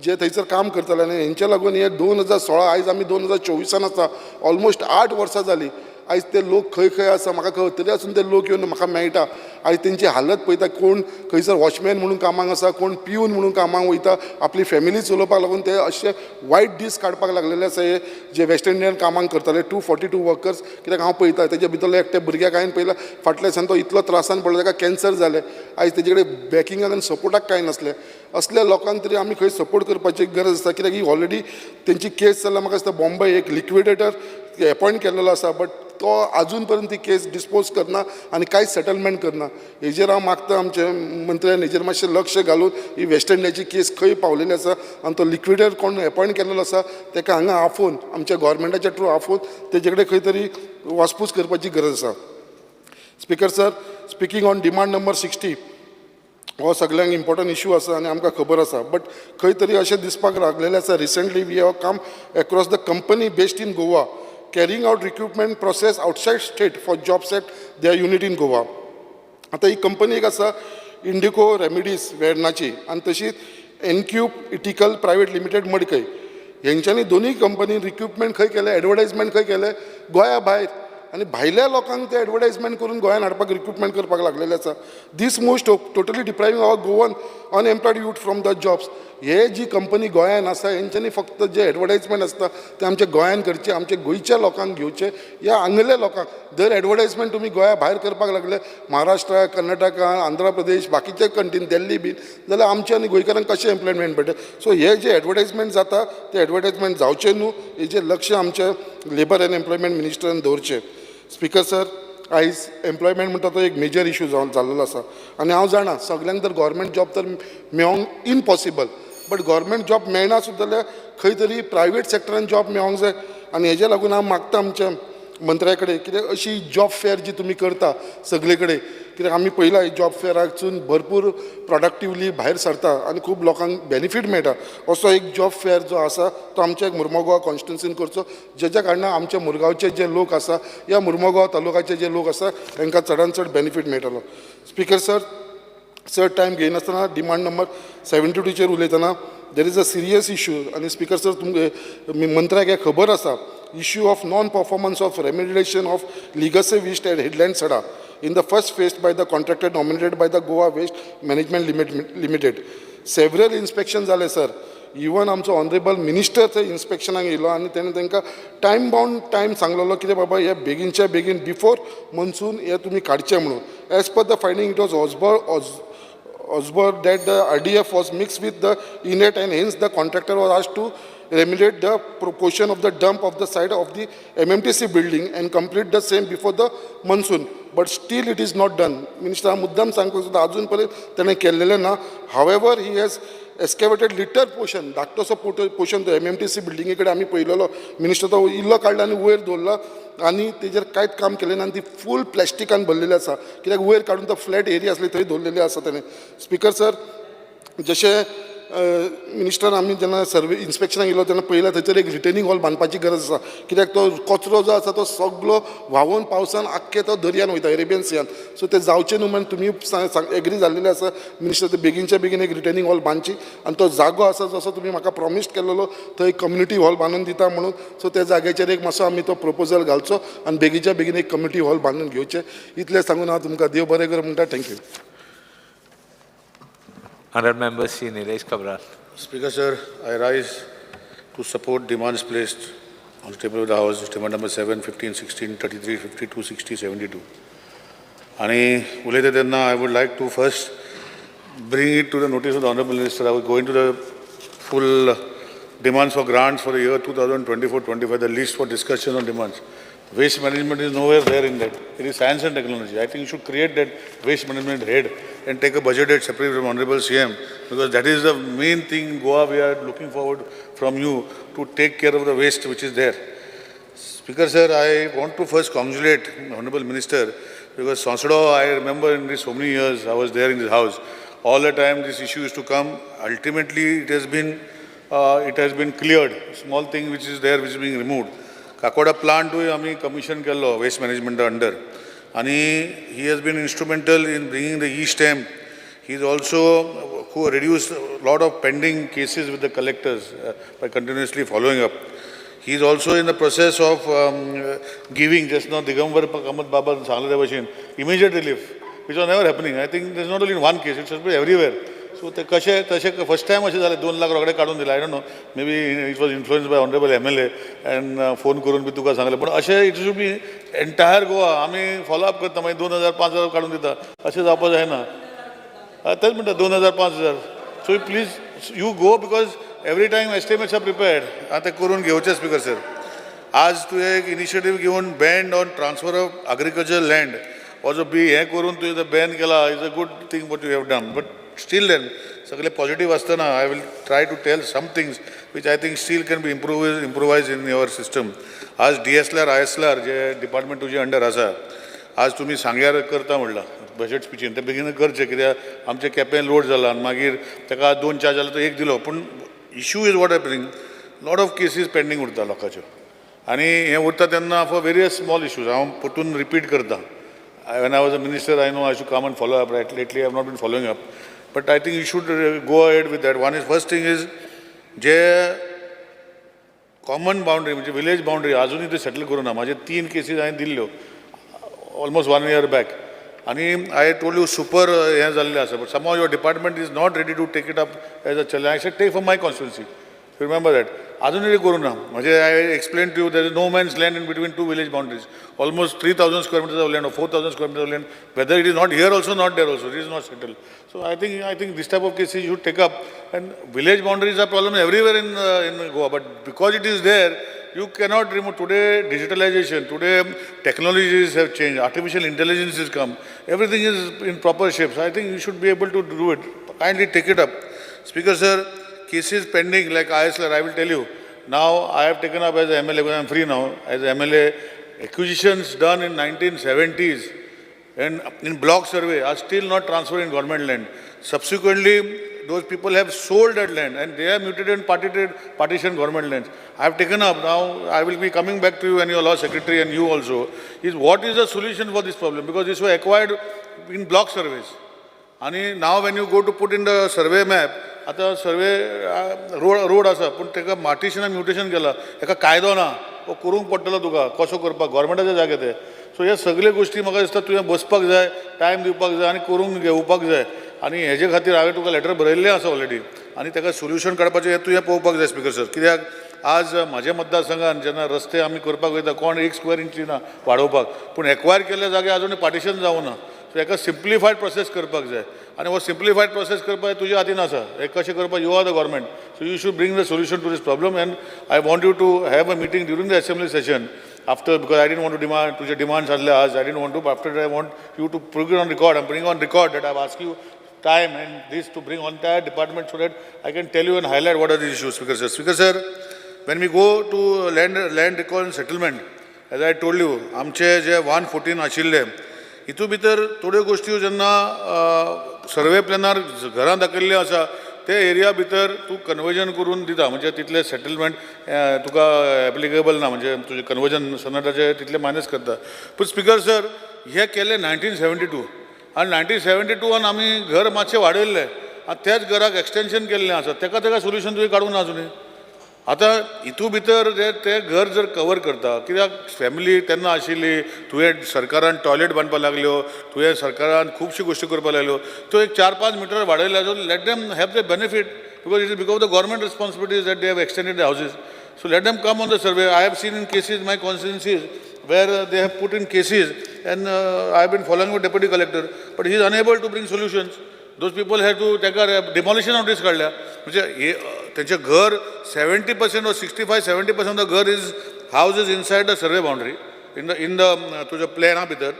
Speaker 3: जे थंयसर काम करताले. आनी हेंच्या लागून हे 2016, आयज आमी 2024านआसा, ऑलमोस्ट 8 वर्सां जालीं. आयज ते लोक खंय खंय आसा म्हाका खबर, तरी आसून ते लोक येवन म्हाका मेळटा. आयज तेंची हालत पळयता, कोण खंयसर वॉचमॅन म्हणून कामाक आसा, कोण पिवन म्हणून कामाक वयता, आपली फॅमिली चलोवपाक लागून ते अशे वायट दीस काडपाक लागलेले आसा. हे जे वेस्ट इंडियन कामाक करताले 242 वर्कर्स, कित्याक हांव पळयता, तेच्या भितरलो एकट्या भुरग्याक हांवें पळयला, फाटल्या दिसान तो इतलो त्रासान पडलो, ताका कॅन्सर जालें. आयज तेजे कडेन बॅकिंगाक आनी सपोर्टाक कांय नासलें. असल्या लोकांक तरी आमी खंय सपोर्ट करपाची गरज आसा, कित्याक ही ऑलरेडी तेंची केस जाल्या. म्हाका दिसता बॉम्बे एक लिक्विडेटर एपॉयंट केलेलो आसा, बट तो अजून पर्यंत ती केस डिस्पोज करना आनी कांयच सेटलमेंट करना. हेजेर हांव मागता, आमचे मंत्र्यान हेजेर मातशें लक्ष घालून ही वेस्ट इंडियाची केस खंय पावलेली आसा आनी तो लिक्विडेटर कोण एपॉयंट केलेलो आसा तेका हांगा आफोवन, आमच्या गोवोरमेंटाच्या थ्रू आफोवन, तेजे कडेन खंय तरी वासपूस करपाची गरज आसा. Speaker sir, speaking on demand number 60, हो सगळ्यांक इम्पॉर्टंट इशू आसा आनी आमकां खबर आसा, बट खंय तरी अशें दिसपाक लागलेलें आसा, recently we have come across the company based in Goa carrying out recruitment process outside state for jobs at their unit in Goa. आतां ही कंपनी एक आसा इंडिको रेमिडीज वेर्णाची आनी तशीच एनक्यूब इटिकल प्रायवेट लिमिटेड मडकय. हेंच्यांनी दोनूय कंपनी रिक्रुटमेंट खंय केलें, एडवर्टायजमेंट खंय केलें? गोंया भायर. आनी भायल्या लोकांक ते एडवर्टायजमेंट करून गोंयान हाडपाक रिक्रुटमेंट करपाक लागलेले आसा. This most totally depriving our Goan unemployed youth from the jobs. हे जी कंपनी गोंयान आसा, हेंच्यांनी फक्त जे एडवर्टायजमेंट आसता ते आमच्या गोंयान करचे, आमच्या गोंयच्या लोकांक घेवचे या हांगल्या लोकांक. जर एडवर्टायजमेंट तुमी गोंया भायर करपाक लागले, महाराष्ट्र, कर्नाटका, आंध्र प्रदेश, बाकीचे कंट्रीन, दिल्ली बीन, जाल्यार आमच्या आनी गोंयकारांक कशें एम्प्लॉयमेंट मेळटलें? सो हे जे एडवर्टायजमेंट जाता ते एडवर्टायजमेंट जावचें न्हू, हेजेर लक्ष आमच्या लेबर एंड एम्प्लॉयमेंट मिनिस्टरान दवरचें. स्पीकर सर, आयज एम्प्लॉयमेंट म्हणटा तो एक मेजर इशू जावन जाल्लो आसा. आनी हांव जाणा, सगल्यांक तर गोवोरमेंट जॉब तर मेळोंक इम्पॉसिबल, बट गोवोरमेंट जॉब मेळना सुद्दां जाल्यार खंय तरी प्रायवेट सॅक्टरान जॉब मेळोंक जाय. आनी हेजे लागून हांव मागता आमच्या मंत्र्या कडेन, कित्याक अशी जॉब फेअर जी तुमी करता सगळे कडेन, कित्याक आमी पळयला, जॉब फेअराकसून भरपूर प्रोडक्टिवली भायर सरता आनी खूब लोकांक बेनिफीट मेळटा. असो एक जॉब फेअर जो आसा तो आमच्या मुर्मोगांव कॉन्स्टिट्युन्सीन करचो, जेच्या कारणान आमच्या मुरगांवचे जे लोक आसा या मुर्मोगांव तालुकाचे जे लोक आसा, तांकां चडान चड बेनिफीट मेळटलो. स्पीकर सर, चड टायम घेयनासतना डिमांड नंबर 72चेर उलयतना, there is a serious issue. आनी स्पीकर सर, तुमकां मंत्र्याक हें खबर आसा, issue of non performance of remediation of legacy waste at Headland Sada in the first phase by the contractor nominated by the Goa Waste Management Limited. Several inspection जाले सर. इवन आमचो ऑनरेबल मिनिस्टर थंय इन्स्पेक्शनाक येयलो आनी तेणें तांकां टायम बाउंड टायम सांगलेलो, कितें बाबा, हे बेगीनच्या बेगीन बिफोर मनसून हे तुमी काडचें म्हणून. As per the finding, it was observed that the RDF was mixed with the inert and hence the contractor was asked to remediate the proportion of the dump of the side of the MMTC building and complete the same before the monsoon, but still it is not done. Minister हा मुद्दाम सांगपाक सोदता, अजून पर्यंत तेणें केल्लेलें ना. However, he has excavated little portion, धाकटोसो पोर्शन तो एमएमटीसी बिल्डिंगे कडेन आमी पळयलेलो. मिनिस्टर, तो इल्लो काडला आनी वयर दवरला आनी तेजेर कांयच काम केलें ना आनी ती फूल प्लॅस्टिकान भरलेली आसा, कित्याक वयर काडून तो फ्लॅट एरिया आसली थंय दवरलेली आसा तेणें. स्पिकर सर, जशें मिनिस्टर, आमी जेन्ना सर्वे इन्स्पेक्शनाक येयलो तेन्ना पळयलें, थंयसर एक रिटेनिंग हॉल बांदपाची गरज आसा, कित्याक तो कचरो जो आसा तो सगलो व्हांवून पावसान आख्खे तो दर्यान वयता, अरेबियन सियान. सो ते जावचें न्हू म्हण तुमी एग्री जाल्लेले आसा. मिनिस्टर, ते बेगीनच्या बेगीन एक रिटेनिंग हॉल बांदची आनी तो जागो आसा जसो तुमी म्हाका प्रॉमीस केल्लो थंय कम्युनिटी हॉल बांदून दिता म्हणून, सो त्या जाग्याचेर एक मातसो आमी तो प्रपोजल घालचो आनी बेगीनच्या बेगीन एक कम्युनिटी हॉल बांदून घेवचें. इतलें सांगून हांव तुमकां देव बरें कर म्हणटा. Thank you.
Speaker 2: Honourable Member C. Nilesh Cabral.
Speaker 4: Speaker, sir, I rise to support demands placed on the table of the House, demand number 7, 15, 16, 33, 52, 60, 72. आणि उलयता तेन्ना I would like to first bring it to the notice of the Honourable Minister. I will go into the full demands for grants for the year 2024-25, the list for discussion on demands. Waste management is nowhere there in that. It is science and technology. I think you should create that waste management head and take a budget head separate from Honorable CM, because that is the main thing in Goa we are looking forward from you to take care of the waste which is there. Speaker sir, I want to first congratulate Honorable Minister, because Sonsodo, I remember in this so many years I was there in this house. All the time this issue used to come. Ultimately, it has been cleared. Small thing which is there, which is being removed. Kakoda प्लांटूय आमी कमिशन केल्लो वेस्ट मॅनेजमेंटा अंडर आनी he has been instrumental in bringing the e stamp. He is also who reduced lot of pending cases with the collectors by continuously following up. He is also in the process of giving, just now Digambar Kamat Baba सांगले त्या भशेन, immediate relief, which was never happening. I think there's not only in one case, it should be everywhere. So ते कशें तशें फर्स्ट टायम अशें जालें, 2 लाख रोखडे काडून दिले. I don't know, maybe it was influenced by honourable MLA and phone करून बी तुका सांगलें, पूण अशें it should be entire Goa. आमी फॉलो अप करता, मागीर 2000 5000 काडून दिता, अशें जावपा जायना. तेच म्हणटा, 2000 5000. So please you go, because every time estimates are prepared. आतां करून घेवचें. स्पिकर सर, आज तुवें एक इनिशिएटीव घेवन ban on transfer of agriculture land हो जो बी हें करून तुवें बॅन केला, is a good thing what you have done. But still then, सगळे पॉझिटीव आसतना I will try to tell some things which I think still can be improvise in your system. आज डीएसएलआर आयएसएलआर जे डिपार्टमेंट तुजे अंडर आसा, आज तुमी सांग्यार करता म्हणलां बजेट स्पिचीन, तें बेगीन करचें, कित्याक आमचें केपें लोड जाला आनी मागीर ताका दोन चार जाल्यार तो एक दिलो, पूण issue is what happening, lot of cases pending उरता लोकांच्यो आनी हें उरता तेन्ना फॉर वेरियस स्मॉल इश्यूज. हांव परतून रिपीट करता, when I was a minister, I know I should come and follow up. Right, lately I have not been following up, but I think you should go ahead with that. One is, first thing is, J common boundary म्हणजे विलेज बाउंड्री अजुनूय ते सेटल करूं ना. म्हाजे तीन केसीस हांवें दिल्ल्यो ऑलमोस्ट वन इयर बॅक आनी I told you super हें जाल्लें आसा, but somehow your department is not ready to take it up as a challenge. I said take for my constituency, remember that. अजूनय करूं ना. म्हणजे I explain to you, there is no man's land in between two village boundaries, almost 3,000 square meters of land, 4,000 square meters of land. Whether it is not here also, not there also, it is not settle. So I think this type of cases you take up. And village boundaries are problem everywhere in Goa, but because it is there, you cannot remove. Today digitalization, today technologies have changed, artificial intelligence has come, everything is in proper shape. So I think you should be able to do it. Kindly take it up. Speaker sir, cases pending like ISLR, I will tell you. Now I have taken up as a MLA, because I am free now, as a MLA, acquisitions done in 1970s and in block survey are still not transferred in government land. Subsequently, those people have sold that land and they have mutated and partited, partitioned government lands. I have taken up now, I will be coming back to you and your law secretary and you also, is what is the solution for this problem? Because this was acquired in block surveys. आणि now when you go to put in the survey map, आतां सर्वे रोड आसा, पूण ताका पार्टिशन आनी म्युटेशन केला, हेका कायदो ना, हो करूंक पडटलो तुका. कसो करपाक गोवोरमेंटाच्या जागे ते. सो हे सगळे गोश्टी म्हाका दिसता तुवें बसपाक जाय, टायम दिवपाक जाय आनी करूंक घेवपाक जाय. आनी हेजे खातीर हांवें तुका लेटर बरयल्लें आसा ऑलरेडी आनी ताका सोल्युशन काडपाचें हें तुवें पळोवपाक जाय. स्पिकर सर, कित्याक आज म्हाज्या मतदारसंघान जेन्ना रस्ते आमी करपाक वयता, कोण एक स्क्वेर इंची ना वाडोवपाक, पूण एक्वायर केल्ल्या जाग्यार अजून पार्टिशन जावं ना. सो हेका सिम्प्लिफायड प्रोसेस करपाक जाय आनी हो सिम्प्लिफायड प्रोसेस करपाक तुज्या हातीन आसा. हें कशें करपाक, you are the government, so you should bring the solution to this problem. And I want you to have a meeting during the assembly session after, because I didn't want to demand तुजे डिमांड्स आसले आज, I didn't want to, after I want you to put on record, I bring on record that I ask you time and this to bring entire department so that I can tell you and highlight what are the issues, Speaker sir. Speaker sir, when we go to land record and settlement, as I told you, आमचे जे 114 आशिल्ले, हितू भितर थोड्यो गोश्टी जेन्ना सर्वे प्लॅनार घरां दाखयल्लीं आसा, ते एरिया भितर तूं कन्वर्जन करून दिता, म्हणजे तितलें सेटलमेंट तुका एप्लिकेबल ना, म्हणजे तुजें कन्वर्जन सनदाचें तितलें मायनस करता. पूण स्पिकर सर, हें केलें 1972, आनी 1972न आमी घर मातशें वाडयल्लें आनी त्याच घराक एक्सटेंशन केल्लें आसा, तेका तेका सोल्युशन तुवें काडूंक ना आजुनूय. आतां हितू भितर जे तें घर जर कवर करता, कित्याक फॅमिली तेन्ना आशिल्ली, तुवें सरकारान टॉयलेट बांदपाक लागल्यो, तुवें सरकारान खुबश्यो गोश्टी करपाक लागल्यो, त्यो एक 4-5 metre वाडयल्या, so let them have the benefit, because it is because the government responsibilities that they have extended the houses. So let them come on the survey. I have seen in cases my constituencies where they have put in cases, and I have been following with deputy collector, but he is unable to bring solutions. Those people have to ताका demolition notice काडल्या. म्हणजे हे तेंचें घर 70% or 65-70% the घर is house is inside the survey boundary in the तुज्या प्लॅना भितर,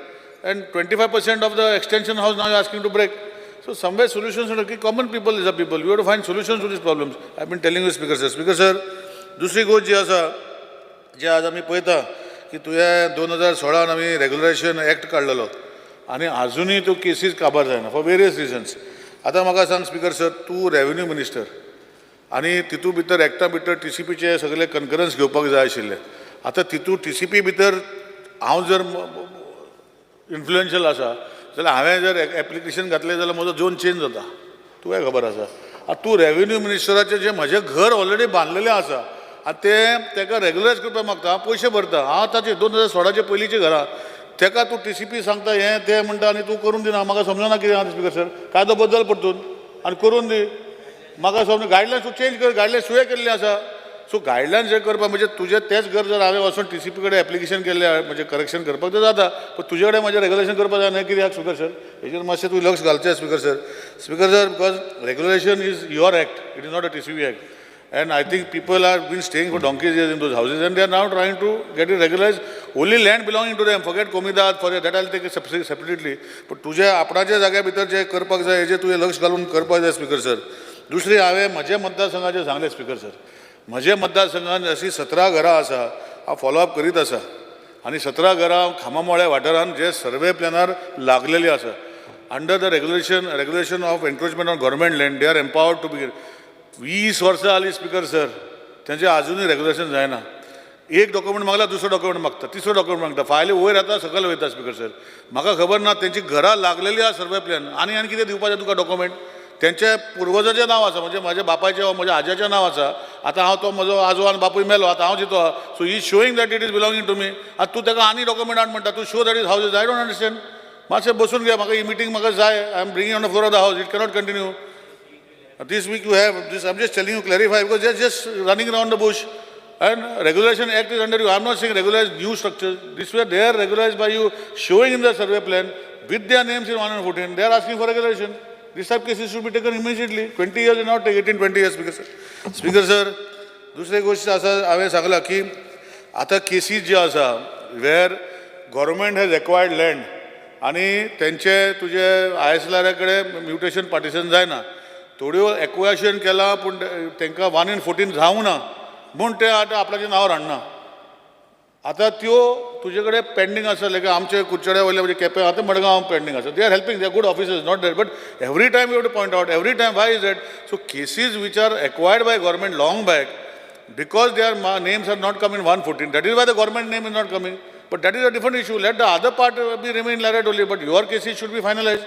Speaker 4: and 25% of the extension house now asking to break. So somewhere solutions की common people is a people, you have to find solutions to this problems. I been telling you, Speaker sir. Speaker sir, दुसरी गोश्ट जी आसा, जे आज आमी पळयता की तुवें 2016 आमी रेगुलरायझेशन एक्ट काडलेलो आनी आजुनूय त्यो केसीस काबार जायना फॉर वेरियस रिजन्स. आतां म्हाका सांग स्पिकर सर, तूं रेवेन्यू मिनिस्टर आनी तितू भितर एक्टा भितर टी सी पीचे सगळे कन्करन्स घेवपाक जाय आशिल्लें. आतां तितू टी सी पी भितर हांव जर इन्फ्लुएन्शियल आसा जाल्यार हांवें जर एप्लिकेशन घातलें जाल्यार म्हजो झोन चेंज जाता, तुवें खबर आसा. आतां तूं रेवेन्यू मिनिस्टराचें जें म्हजें घर ऑलरेडी बांदलेलें आसा आनी तें तेका रेगुलरायज करपाक मागता, हांव पयशे भरता, हांव ताचे 2016 पयलींचीं घरां, तेका तूं टी सी पी सांगता हें तें म्हणटा आनी तूं करून दिना. म्हाका समजना कितें आहा. स्पिकर सर, कायदो बदल परतून आनी करून दी. म्हाका समज गायडलायन्स तूं चेंज कर, गायडलायन्स तुवें केल्ली आसा. सो गायडलायन्स हे करपाक म्हणजे तुजें तेंच घर जर हांवें वचून टी सी पी कडेन एप्लिकेशन केल्लें म्हणजे करेक्शन करपाक तें जाता, पूण तुजे कडेन म्हाजें रेगुलेशन करपाक जायना कित्याक स्पिकर सर? हेजेर मातशें तूं लक्ष घालचें, Speaker sir. Speaker sir, because regularisation is your act, it is not a TCP act. And I think people are been staying for donkey's years in those houses and they are now trying to get it regularized. Only land belonging to them, forget Comunidade, for that I'll take it separately. पण तुज्या आपणाच्या जाग्या भितर जे करपाक जाय हेजेर तुवें लक्ष घालून करपाक जाय, स्पिकर सर. दुसरी, हांवें म्हज्या मतदारसंघाचें सांगलें, स्पिकर सर, म्हज्या मतदारसंघान अशीं 17 घरां आसा, हांव फॉलोअप करीत आसा आनी 17 घरां खामामोळ्या वाठारान जे सर्वे प्लॅनार लागलेली आसा. Under the regulation of encroachment on government land, they are empowered to be. 20 वर्सां जालीं स्पिकर सर, तेंचें आजुनूय रेगुलेशन जायना. एक डॉक्युमेंट मागला, दुसरो डॉक्युमेंट मागता, तिसरो डॉक्युमेंट मागता, फायली वयर येता, सकयल वयता. स्पिकर सर, म्हाका खबर ना, तेंची घरां लागलेली आसा सर्वे प्लॅन, आनी आनी कितें दिवपाचें तुका डॉक्युमेंट? तेंच्या पुर्वजाचें नांव आसा, म्हणजे म्हाज्या बापायचें वा म्हज्या आज्याचें नांव आसा. आतां हांव तो म्हजो आजो आनी बापूय मेलो, आतां हांव जितो आहा, so he showing that it is belonging to me. आतां तूं ताका आनी डॉक्युमेंट हाड म्हणटा, तूं show that is house is. I don't understand. मातशें बसून घे, म्हाका ही मिटींग म्हाका जाय. I am bringing on the floor of the house. It cannot continue. This week you have this. I'm just telling you, clarify, because they're just running around the bush. And Regulation Act is under you. I'm not saying regularize new structures. This way they are regularized by you showing in the survey plan with their names in 114. They are asking for regularization. This type cases should be taken immediately. 20 years, not take 18, 20 years, Speaker sir. Speaker sir, दुसरी गोश्ट आसा, हांवें सांगला की आतां केसीस ज्यो आसा where government has acquired land आनी तेंचे तुजे I S L आरा कडेन म्युटेशन पार्टिशन जायना, थोड्यो एक्वाशन केलां पूण तांकां 1 इन 14 जावंक ना म्हूण ते आतां आपल्याच्या नांवार हाडना. आतां त्यो तुजे कडेन पेंडींग आसा, लायक आमचे कुडचड्या वयले, म्हणजे केपें, आतां मडगांव पेंडींग आसा. They are helping, they are good officers, not that, but every time you have to point out, every time, why is that? So cases which are acquired by government long back, because their names are not coming 114, that is why the government name is not coming. But that is a different issue. Let the other part be remain like that only, but your cases should be finalized.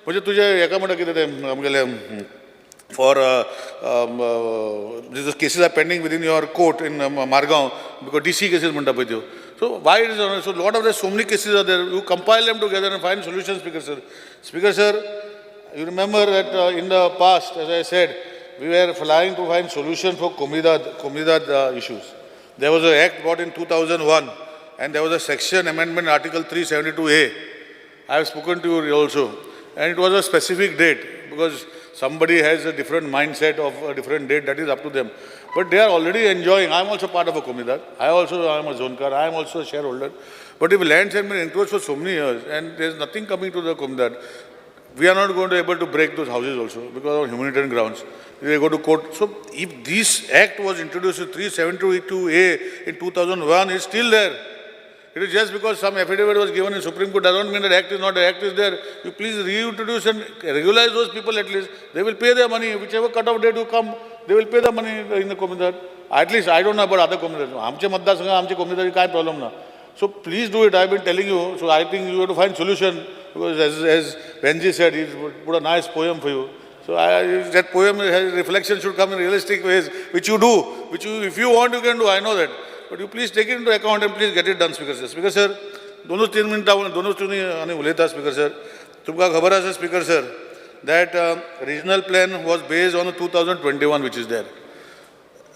Speaker 4: म्हणजे तुजे हेका म्हणटा कितें तें आमगेलें, for cases are pending within your court in Margao, because DC cases म्हणटा पळय त्यो. So why is so lot of the so many cases are there? You compile them together and find solution, Speaker sir. Speaker sir, you remember that in the past, as I said, we were flying to find solution for Comunidade issues. There was an act brought in 2001 and there was a section amendment, Article 372A. I have spoken to you also, and it was a specific date because somebody has a different mindset of a different date, that is up to them. But they are already enjoying. I am also part of a Comunidade. I am a Zonkar. I am also a shareholder. But if lands have been encroached for so many years and there is nothing coming to the Comunidade, we are not going to be able to break those houses also because of humanitarian grounds. They go to court. So if this act was introduced in 372A in 2001, it's still there. It is just because some affidavit was given in Supreme Court doesn't mean that act is not, the act is there. You please reintroduce and regularize those people at least. They will pay their money, whichever cut-off date you come, they will pay the money in the Comunidade. At least I don't know about other Comunidades. आमचे मतदारसंघ आमचे Comunidade काय problem ना. So please do it. I have been telling you. So I think you have to find solution because as Venji said, he put a nice poem for you. So that poem has reflection should come in realistic ways, which you do, which you, if you want, you can do. I know that. But you please take it into account and please get it done, Speaker sir. Speaker sir, दोनूच तीन मिनटां दोनूच तुमी आनी उलयता Speaker sir. तुमकां खबर आसा Speaker sir, that regional plan was based on 2021 which is there.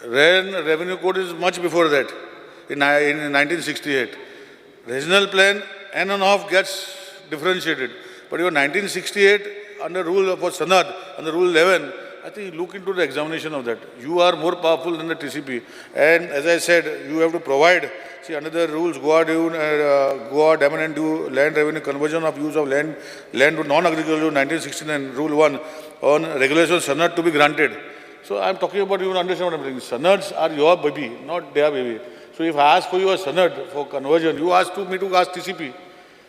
Speaker 4: Then revenue code is much before that, in 1968. Regional plan on and off gets differentiated. But your 1968 under rule for Sanad, under rule 11, I think you look into the examination of that. You are more powerful than the TCP. And as I said, you have to provide, see under the rules, Goa, Goa, Daman and Diu, land revenue conversion of use of land to non-agricultural 1969, rule 1, on regulation Sanad to be granted. So I am talking about, you understand what I am saying. Sanads are your baby, not their baby. So if I ask for your sanad for conversion, you ask to me to ask TCP.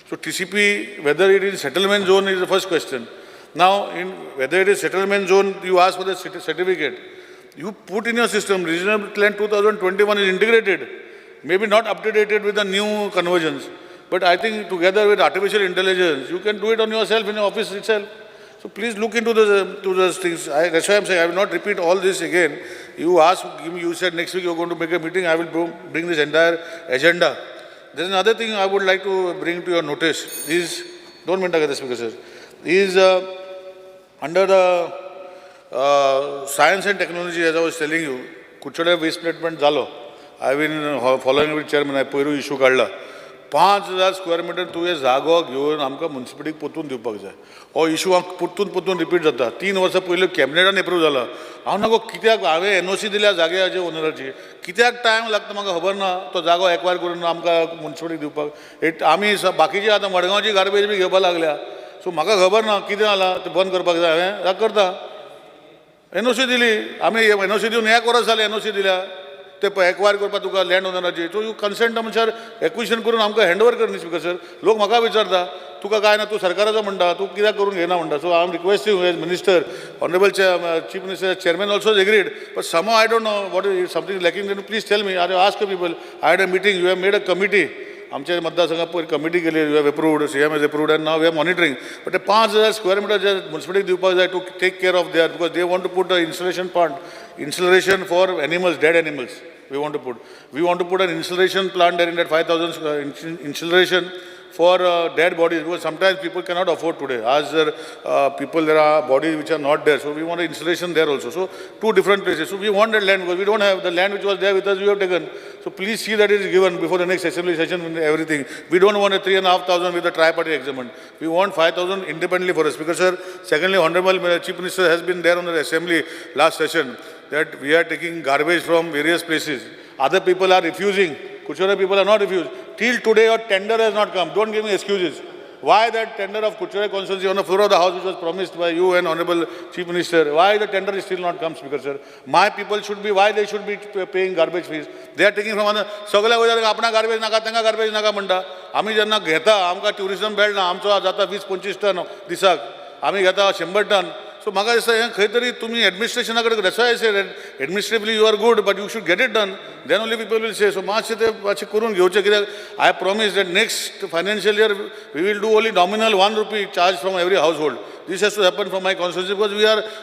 Speaker 4: So TCP, whether it is settlement zone is the first question. Now, in whether it is settlement zone, you ask for the certificate. You put in your system, regional plan 2021 is integrated, maybe not updated with the new conversions. But I think together with artificial intelligence, you can do it on yourself in your office itself. So please look into to those things. That's why I'm saying I will not repeat all this again. You asked, you said next week you're going to make a meeting. I will bring this entire agenda. There's another thing I would like to bring to your notice is, don't minta this because sir, is under the science and technology, as I was telling you, Kuchole waste treatment jalo. I have been following with chairman. I पयरू issue काडला. 5,000 square metre तुवें जागो घेवन आमकां मुन्सिपालिटीक पोतून दिवपाक जाय. हो इशू हांव परतून परतून रिपीट जाता. 3 वर्सां पयलीं कॅबिनेटान एप्रूव जाला. हांव नागो कित्याक हांवें एनओसी दिल्या जाग्याचे ओनराची, कित्याक टायम लागता म्हाका खबर ना तो जागो एक्वायर करून आमकां मुन्सिपालिटीक दिवपाक. एक आमी बाकीची आतां मडगांवची गार्बेज बी घेवपाक लागल्या. सो म्हाका खबर ना कितें जालां तें बंद करपाक जाय. हांवें करता एनओसी दिली आमी, एनओसी दिवन एक वर्स जालें एनओसी दिल्या. ते एक्वायर करपाक तुका लँड ओनराची. सो you consent म्हणल्यार एक्विशन करून आमकां हँड ओवर कर न्ही स्पीकर सर. लोक म्हाका विचारता तुका काय ना, तूं सरकाराचो म्हणटा, तूं कित्याक करून घेना म्हणटा. So I am requesting as minister, honourable chief minister, chairman also agreed, but somehow I don't know what is something lacking, then please tell me. I ask people, I had a meeting, you have made a committee. आमच्या मतदारसंघात पयर कमिटी केली, you have approved, CM has approved and now we are monitoring. But ते 5,000 square metre जे मुन्सिपालिटीक दिवपाक जाय to take care of there, because they want to put a installation plant, installation for animals, dead animals we want to put. We want to put an installation plant there in that 5,000 installation for dead bodies, because sometimes people cannot afford today. As there people, there are bodies which are not there, so we want an installation there also. So 2 different places. So we want that land because we don't have the land which was there with us, we have taken. So please see that it is given before the next assembly session and everything. We don't want a 3,500 with a tri-party agreement. We want 5,000 independently for us. Because sir, secondly, Honorable Chief Minister has been there on the assembly last session that we are taking garbage from various places. Other people are refusing. Kuchore people are not refused. Till today, your tender has not come. Don't give me excuses. Why that tender of Kuchore constituency on the floor of the house, which was promised by you and Honorable Chief Minister, why the tender is still not come, Speaker sir? My people should be, why they should be paying garbage fees? They are taking from other. सगळ्या वयल्यार आपणा garbage नाका, तांकां garbage नाका म्हणटा. आमी जेन्ना घेता, आमकां tourism belt ना, आमचो जाता 20-25 टन दिसाक, आमी घेता 100 टन. सो म्हाका दिसता हें खंय तरी तुमी एडमिनिस्ट्रेशना कडेन, that's why I say administratively you are good, but you should get it done, then only people will say. So मातशें तें मातशें करून घेवचें, कित्याक I promise that next financial year we will do only nominal 1 rupee charge from every household. This has to happen from my constituency because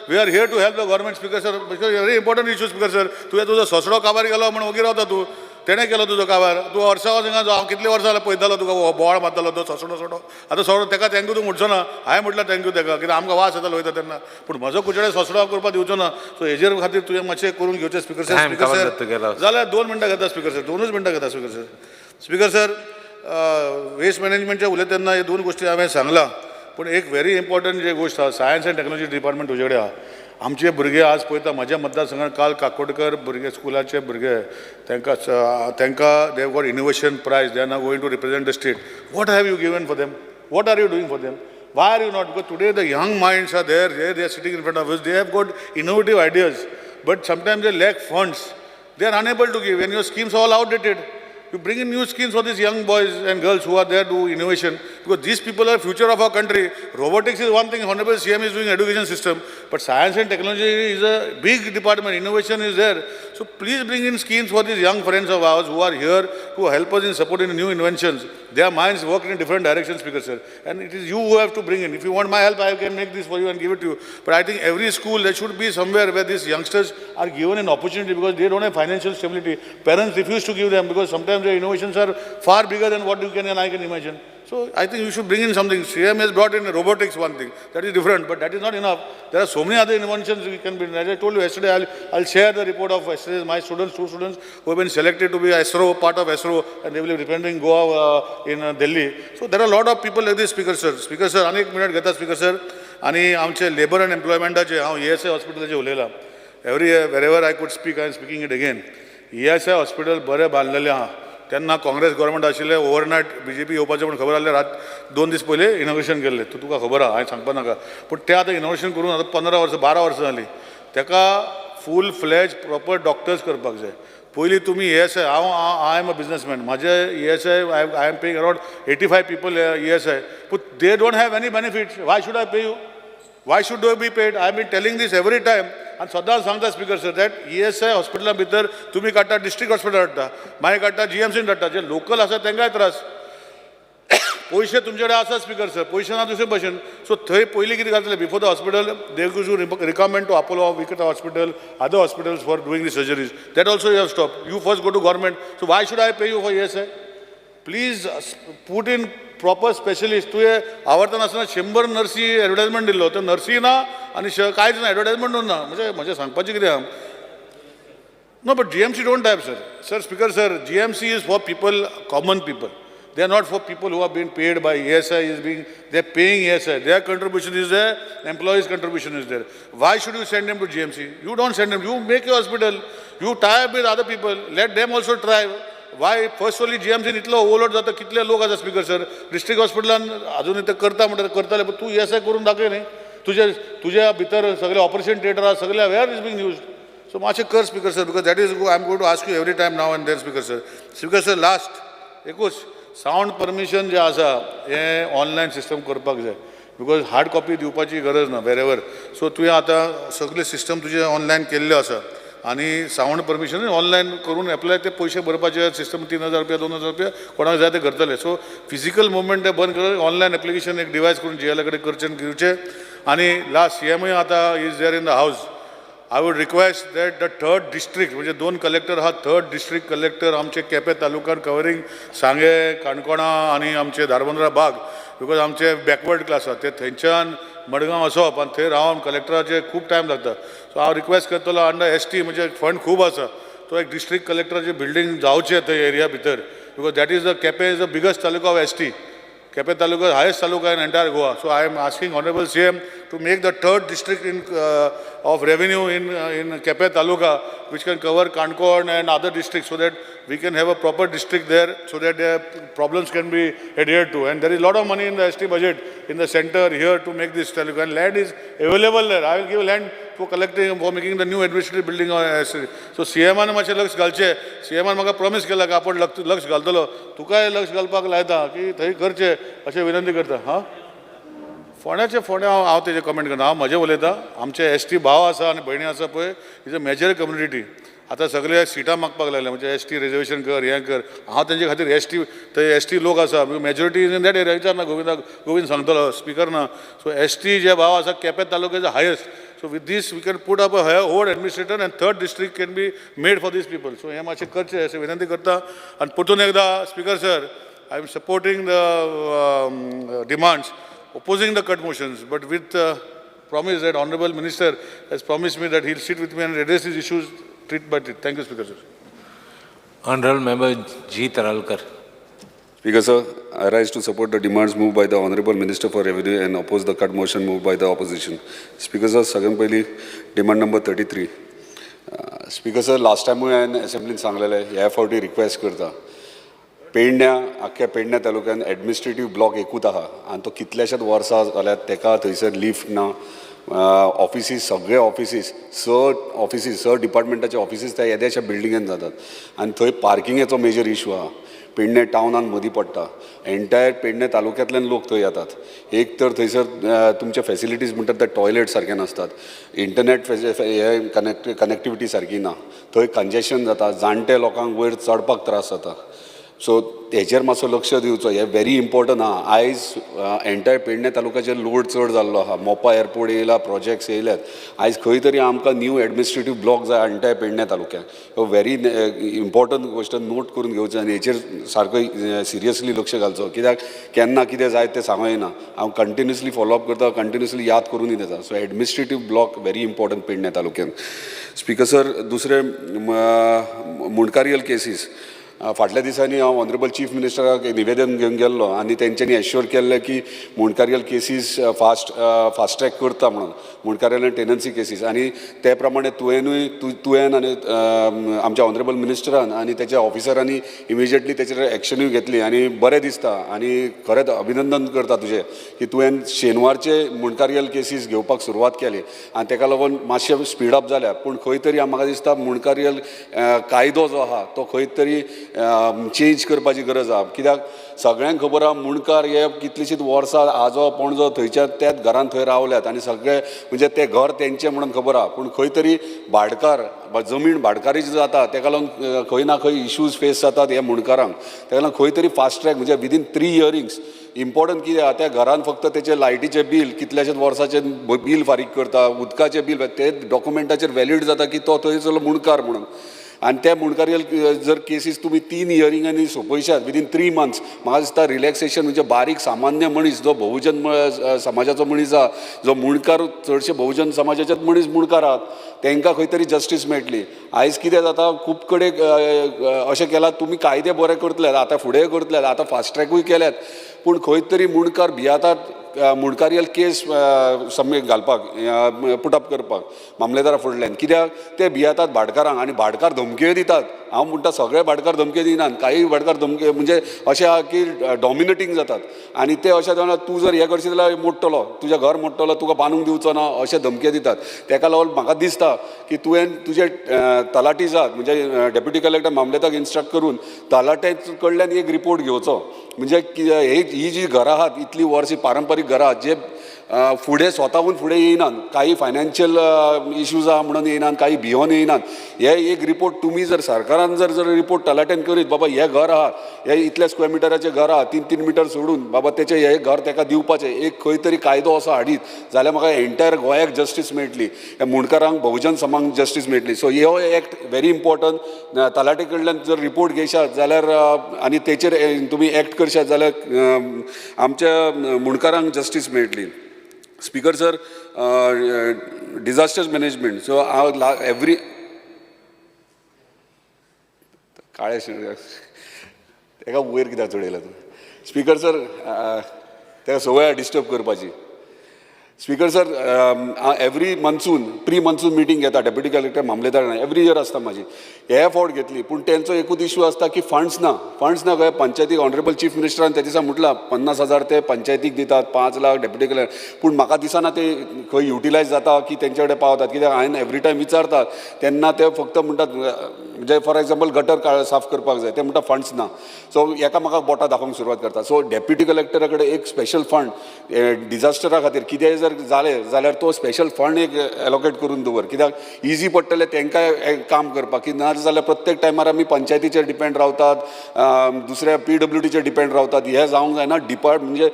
Speaker 4: we are here to help the government, Speaker sir, because very important issue, Speaker sir. तुवें तुजो सोसडो काबार गेलो म्हण वगीर रावता तूं, तेणें केलो तुजो काबार. तूं वर्सां हिंगा हांव कितले वर्सां जाल्यार पळयतालो तुका बोवाळ मारतालो तो सोसडो सोडो. आतां सोडो तेका thank you तूं म्हणचो ना, हांवें म्हटल्यार thank you तेका, कित्याक आमकां वास येतालो वयता तेन्ना. पूण म्हजो कुचडे सोसडो करपाक दिवचो ना. सो हेजेर खातीर तुवें मातशें करून घेवचें स्पीकर सर. स्पीकर सर जाल्यार 2 मिनटां घेता स्पीकर सर, 2 मिनटां घेता speaker sir. Speaker sir, waste मॅनेजमेंटच्या उलयता तेन्ना हे दोन गोश्टी हांवें सांगलां. पूण एक व्हेरी इम्पॉर्टंट जे गोश्ट आहा, सायन्स एंड टॅक्नॉलॉजी डिपार्टमेंट तुजे कडेन आहा. आमचे भुरगे आज पळयता, म्हज्या मतदारसंघात काल काकोडकर भुरगे, स्कुलाचे भुरगे, तांकां they got innovation prize. They are now going to represent the state. What have you given for them? What are you doing for them? Why are you not? Because today the young minds are there, they are sitting in front of us, they have got innovative ideas, but sometimes they lack funds. They are unable to give, and your schemes are all outdated. You bring in new schemes for these young boys and girls who are there to do innovation, because these people are future of our country. Robotics is one thing, Honorable CM is doing education system, but science and technology is a big department, innovation is there. So please bring in schemes for these young friends of ours who are here to help us in supporting new inventions. Their minds work in different directions, Speaker sir. And it is you who have to bring in. If you want my help, I can make this for you and give it to you. But I think every school, there should be somewhere where these youngsters are given an opportunity, because they don't have financial stability. Parents refuse to give them because sometimes their innovations are far bigger than what you can and I can imagine. So I think you should bring in something. CM has brought in robotics, one thing. That is different, but that is not enough. There are so many other inventions we can bring. As I told you yesterday, I'll share the report of yesterday. My students, two students who have been selected to be ISRO, part of ISRO, and they will be representing Goa in Delhi. So there are a lot of people like this, Speaker sir. Speaker sir, आनी एक मिनट घेता Speaker sir. आनी आमचे लेबर अँड एम्प्लॉयमेंटाचे हांव ESI हॉस्पिटलाचे उलयलां. Every wherever I could speak, I am speaking it again. ESI hospital बरें बांदलेलें आहा. तेन्ना काँग्रेस गव्हर्मेंट आशिल्लें, ओवरनायट बीजेपी येवपाचें म्हूण खबर आसलें, रात 2 दीस पयलीं इनॉग्रेशन केल्लें. तूं तुका खबर आहा, हांवें सांगपा नाका. पूण तें आतां इनॉग्रेशन करून आतां 15 वर्सां, 12 वर्सां जालीं. तेका फूल फ्लॅज प्रॉपर डॉक्टर्स करपाक जाय. पयलीं तुमी ESI, हांव, I am a businessman, म्हाजे ESI, I am paying around 85 people ESI, पूण they don't have any benefits. Why should I pay you? Why should they be paid? I been telling this every time आनी सदांच सांगता speaker sir, that ESI हॉस्पिटला भितर तुमी काडटा, डिस्ट्रिक्ट हॉस्पिटल हाडटा, मागीर काडटा, जीएमसीन धाडटा, जे लोकल आसा तांकांय त्रास. पयशे तुमचे कडेन आसा स्पीकर सर, पयशे ना दुसरे भशेन. सो थंय पयलीं कितें जातलें, before the hospital they used to recommend to Apollo Vikrant Hospital, other hospitals for doing the surgeries. That also you have stop. You first go to government. So why should I pay you for ESI? Please put in proper specialist. तुवें आवर्तन आसतना 100 नर्सी एडवर्टायजमेंट दिल्लो, त्यो नर्सी ना आनी कांयच ना, एडवर्टायजमेंट ना. म्हणजे म्हजें सांगपाचें कितें आहा? No, but GMC don't have, sir. Sir, Speaker, sir, GMC is for people, common people. They are not for people who are being paid by ESI is being, they are paying ESI. Their contribution is there, employees' contribution is there. Why should you send them to GMC? You don't send them. You make your hospital. You tie up with other people. Let them also try. Why? First only GMC इतलो ओवरलोड जाता, कितले लोक आसा स्पीकर सर. डिस्ट्रिक्ट हॉस्पिटलान अजूनय ते करता म्हणटा करताले, पण तूं ESI करून दाखय न्ही. तुजे तुज्या भितर सगळे ऑपरेशन थिएटर आहा, सगळे where is being used? So मातशें कर speaker sir, because that is I am going to ask you every time now and then, Speaker sir. Speaker sir, last एकूच, सावंड परमिशन जें आसा हें ऑनलायन सिस्टम करपाक जाय, because hard copy दिवपाची गरज ना वेरेवर. सो तुवें आतां सगळें सिस्टम तुजें ऑनलायन केल्लें आसा आनी सावंड परमिशन ऑनलायन करून एप्लाय, ते पयशे भरपाचे सिस्टम, 3000 रुपया, 2000 रुपया, कोणाक जाय ते करतले. सो फिजिकल मुवमेंट ते बंद कर. ऑनलायन एप्लिकेशन एक डिवायस करून जीएला कडेन करचें आनी घेवचें. आनी लास्ट, सीएमूय आतां is there in the house. I would request that the third district, म्हणजे दोन कलेक्टर आहा, थर्ड डिस्ट्रिक्ट कलेक्टर आमचे केपें तालुक्यान कवरींग सांगें, काणकोणा आनी आमचे धारबांदोडा भाग, because आमचे बॅकवर्ड क्लास आहा, ते थंयच्यान मडगांव वचप आनी थंय रावन कलेक्टराचे खूब टायम लागता. सो हांव रिक्वेस्ट करतलो, अंडर एसटी म्हणजे फंड खूब आसा, तो एक डिस्ट्रिक्ट कलेक्टराची बिल्डींग जावचें थंय एरिया भितर, because that is the Quepem is the biggest taluka of ST. Quepem taluka, highest taluka in entire Goa. So I am asking Honorable CM to make the third district in of revenue in Quepem taluka, which can cover Canacona and other districts, so that we can have a proper district there, so that their problems can be adhered to. And there is a lot of money in the ST budget in the center here to make this taluka. And land is available there. I will give land for collecting, for making the new administrative building. So CM आन मातशें लक्ष घालचें. CM आन म्हाका प्रॉमीस केला की आपण लक्ष लक्ष घालतलो. तुकाय लक्ष घालपाक लायता की थंय करचें अशें विनंती करता. हां, फोंड्याचे, फोंड्या हांव हांव तेजेर कमेंट करना. हांव म्हजें उलयतां. आमचे एसटी भाव आसा आनी भयणी आसा पळय, is a major community. आतां सगळे सिटां मागपाक लागले, म्हणजे एसटी रिजर्वेशन कर, हें कर. हांव तेंचे खातीर एसटी, थंय एसटी लोक आसा, majority is in that area. विचार ना गोविंदाक, गोविंद सांगतलो, स्पिकर ना. सो एसटी जे भाव आसा, Quepem तालुक्याचो highest. So with this we can put up a over administrator and third district can be made for these people. So हें मातशें करचें अशें विनंती करता. आनी परतून एकदां speaker sir, I am supporting the demands, opposing the cut motions, but with promise that Honorable Minister has promised me that he'll sit with me and address these issues treat by treat. Thank you, Speaker sir.
Speaker 2: Honorable Member G. Taralkar.
Speaker 5: Speaker sir, I rise to support the demands moved by the Honorable Minister for Revenue and oppose the cut motion moved by the opposition. Speaker sir, सगळ्यात पयलीं demand number 33. Speaker sir, last टायमूय हांवें असेंब्लीन सांगलेलें, ह्या फावटी रिक्वेस्ट करता. पेडण्या, आख्ख्या पेडण्या तालुक्यान एडमिनिस्ट्रेटीव ब्लॉक एकूच आहा आनी तो कितल्याशाच वर्सां जाल्यात तेका थंयसर लिफ्ट ना. ऑफिसीस, सगळे ऑफिसीस, स ऑफिसीस, स डिपार्टमेंटाचे ऑफिसीस त्या येद्याशा बिल्डिंगेन जातात आनी थंय पार्किंगेचो मेजर इशू आहा. पेडणे टावनान मदीं पडटा, एंटायर पेडणे तालुक्यांतल्यान लोक थंय येतात. एक तर थंयसर तुमचे फेसिलिटीज म्हणटात ते टॉयलेट सारके नासतात, इंटरनेट हे कनेक्टिविटी सारकी ना, थंय कंजेशन जाता, जाणटे लोकांक वयर चडपाक त्रास जाता. सो हेचेर मातसो लक्ष दिवचो, हें व्हेरी इम्पॉर्टंट आहा. आयज एंटायर पेडणे तालुक्याचेर लोड चड जाल्लो आहा. मोपा एअरपोर्ट येयला, प्रोजेक्ट्स येयल्यात. आयज खंय तरी आमकां न्यू एडमिनिस्ट्रेटीव ब्लॉक जाय एंटायर पेडणे तालुक्याक. हो व्हेरी इम्पॉर्टंट गोश्ट नोट करून घेवचो आनी हेचेर सारको सिरियसली लक्ष घालचो, कित्याक केन्ना कितें जायत तें सांगो येना. हांव कंटिन्युअसली फॉलोअप करता, कंटिन्युअसली याद करूनय दिता. So administrative block very important Pedne तालुक्यान. स्पीकर सर, दुसरें मुंडकारियल केसीस. फाटल्या दिसांनी हांव ऑनरेबल चीफ मिनिस्टराक एक निवेदन घेवन गेल्लो आनी तेंच्यांनी एश्योर केल्लें की मुंडकारियल केसीस फास्ट ट्रॅक करता म्हणून, मुंडकारियल आनी टेनन्सी केसीस. आनी ते प्रमाणे तुवेंनूय तुवें आनी आमच्या ऑनरेबल मिनिस्टरान आनी तेच्या ऑफिसरांनी इमिजिएटली तेचेर एक्शनूय घेतली आनी बरें दिसता आनी खरेंच अभिनंदन करता तुजें की तुवें शेनवारचे मुंडकारियल केसीस घेवपाक सुरवात केली आनी तेका लागून मातशें स्पीड अप जाल्या. पूण खंय तरी म्हाका दिसता मुंडकारियल कायदो जो आहा तो खंय तरी चेंज करपाची गरज आहा. कित्याक सगळ्यांक खबर आहा मुंडकार हे कितलींशींच वर्सां आजो पणजो थंयच्या त्याच घरान थंय रावल्यात आनी सगळे म्हणजे तें घर तेंचें म्हणून खबर आहा. पूण खंय तरी भाडकार, जमीन भाडकारी जी जाता तेका लागून खंय ना खंय इश्यूज फेस जातात हे मुंडकारांक. तेका लागून खंय तरी फास्ट ट्रॅक म्हणजे विदीन 3 हियरिंग्स इम्पॉर्टंट कितें आहा, त्या घरान फक्त तेचें लायटीचें बील कितल्याशेच वर्साचें बील फारीक करता, उदकाचें बील, ते डॉक्युमेंटाचेर व्हॅलीड जाता की तो थंयसरलो मुंडकार म्हणून. आनी त्या मुंडकारियल जर केसीस तुमी 3 हियरिंगांनी सोंपयशात विदीन 3 मंथ्स, म्हाका दिसता रिलॅक्सेशन म्हणजे बारीक सामान्य मनीस जो बहुजन समाजाचो मनीस आहा, जो मुंडकार, चडशे बहुजन समाजाचेच मनीस मुंडकार आहात, तांकां खंय तरी जस्टीस मेळटली. आयज कितें जाता, खूब कडेन अशें केलां, तुमी कायदे बरे करतले, आतां फुडें करतले, आतां फास्ट ट्रॅकूय केल्यात, पूण खंय तरी मुंडकार भियेतात मुंडकारियल केस सबमीट घालपाक, पुटअप करपाक मामलेदारा फुडल्यान. कित्याक ते भियेतात भाटकारांक आनी भाटकार धमक्यो दितात. हांव म्हणटा सगळे भाटकार धमक्यो दिनात, काही भाटकार धमक्यो म्हणजे अशें आहा की डॉमिनेटींग जातात आनी ते अशें जाणां तूं जर हें करशीत जाल्यार मोडटलो, तुजें घर मोडटलो, तुका बांदूंक दिवचो ना, अशें धमक्यो दितात. तेका लागून म्हाका दिसता की तुवें तुजे तलाठी जात म्हणजे डेप्युटी कलेक्टर मामलेदाराक इन्स्ट्रक्ट करून तलाट्या कडल्यान एक रिपोर्ट घेवचो. म्हणजे ही जी घरां आहात इतलीं वर्सां पारंपारीक घरां जे फुडें स्वताहून फुडें येयनात, काही फायनान्शियल इश्यूज आहा म्हणून येयनात, काही भियोन येयनात. हे एक रिपोर्ट तुमी जर सरकारान जर जर रिपोर्ट तलाट्यान करीत, बाबा हें घर आहा, हे इतल्या स्क्वेअर मिटराचें घर आहा, 3-3 मिटर सोडून बाबा तेचें हें घर तेका दिवपाचें, एक खंय तरी कायदो असो हाडीत जाल्यार म्हाका एंटायर गोंयाक जस्टीस मेळटली, ह्या मुंडकारांक, बहुजन समाजाक जस्टीस मेळटली. सो हो एक्ट व्हेरी इम्पॉर्टंट. तलाटे कडल्यान जर रिपोर्ट घेयशात जाल्यार आनी तेचेर तुमी एक्ट करशात जाल्यार आमच्या मुंडकारांक जस्टीस मेळटली. Speaker sir, disaster management, so हांव एवरी काळे तेका वयर कित्याक चडयला तूं? स्पीकर सर, तेका संवय डिस्टर्ब करपाची. Speaker sir, every monsoon pre monsoon meeting घेता डेप्युटी कलेक्टर मामलेदार, एवरी इयर आसता म्हाजी. हे फावट घेतली, पूण तेंचो एकूच इशू आसता की फंड्स ना, फंड्स ना. खंय पंचायतीक ऑनरेबल चीफ मिनिस्टरान त्या दिसा म्हटलां 50,000 ते पंचायतीक दितात, 5 लाख डेप्युटी कलेक्टर, पूण म्हाका दिसना ते खंय युटिलायज जाता की तेंचे कडेन पावतात. कित्याक हांवें एवरी टायम विचारता तेन्ना ते फक्त म्हणटात, म्हणजे फॉर एग्जाम्पल गटर साफ करपाक जाय, ते म्हणटा फंड्स ना. सो एकामेकाक बोटां दाखोवंक सुरवात करता. सो डेप्युटी कलेक्टरा कडेन एक स्पेशल फंड डिजास्टरा खातीर कितेंय जर जालें जाल्यार तो स्पेशल फंड एक एलोकेट करून दवर, कित्याक इजी पडटलें तांकांय काम करपाक. की ना जाल्यार प्रत्येक टायमार आमी पंचायतीचेर डिपेंड रावतात, दुसऱ्या पीडब्ल्यूडीचेर डिपेंड रावतात. हें जावंक जायना. डिपार्ट म्हणजे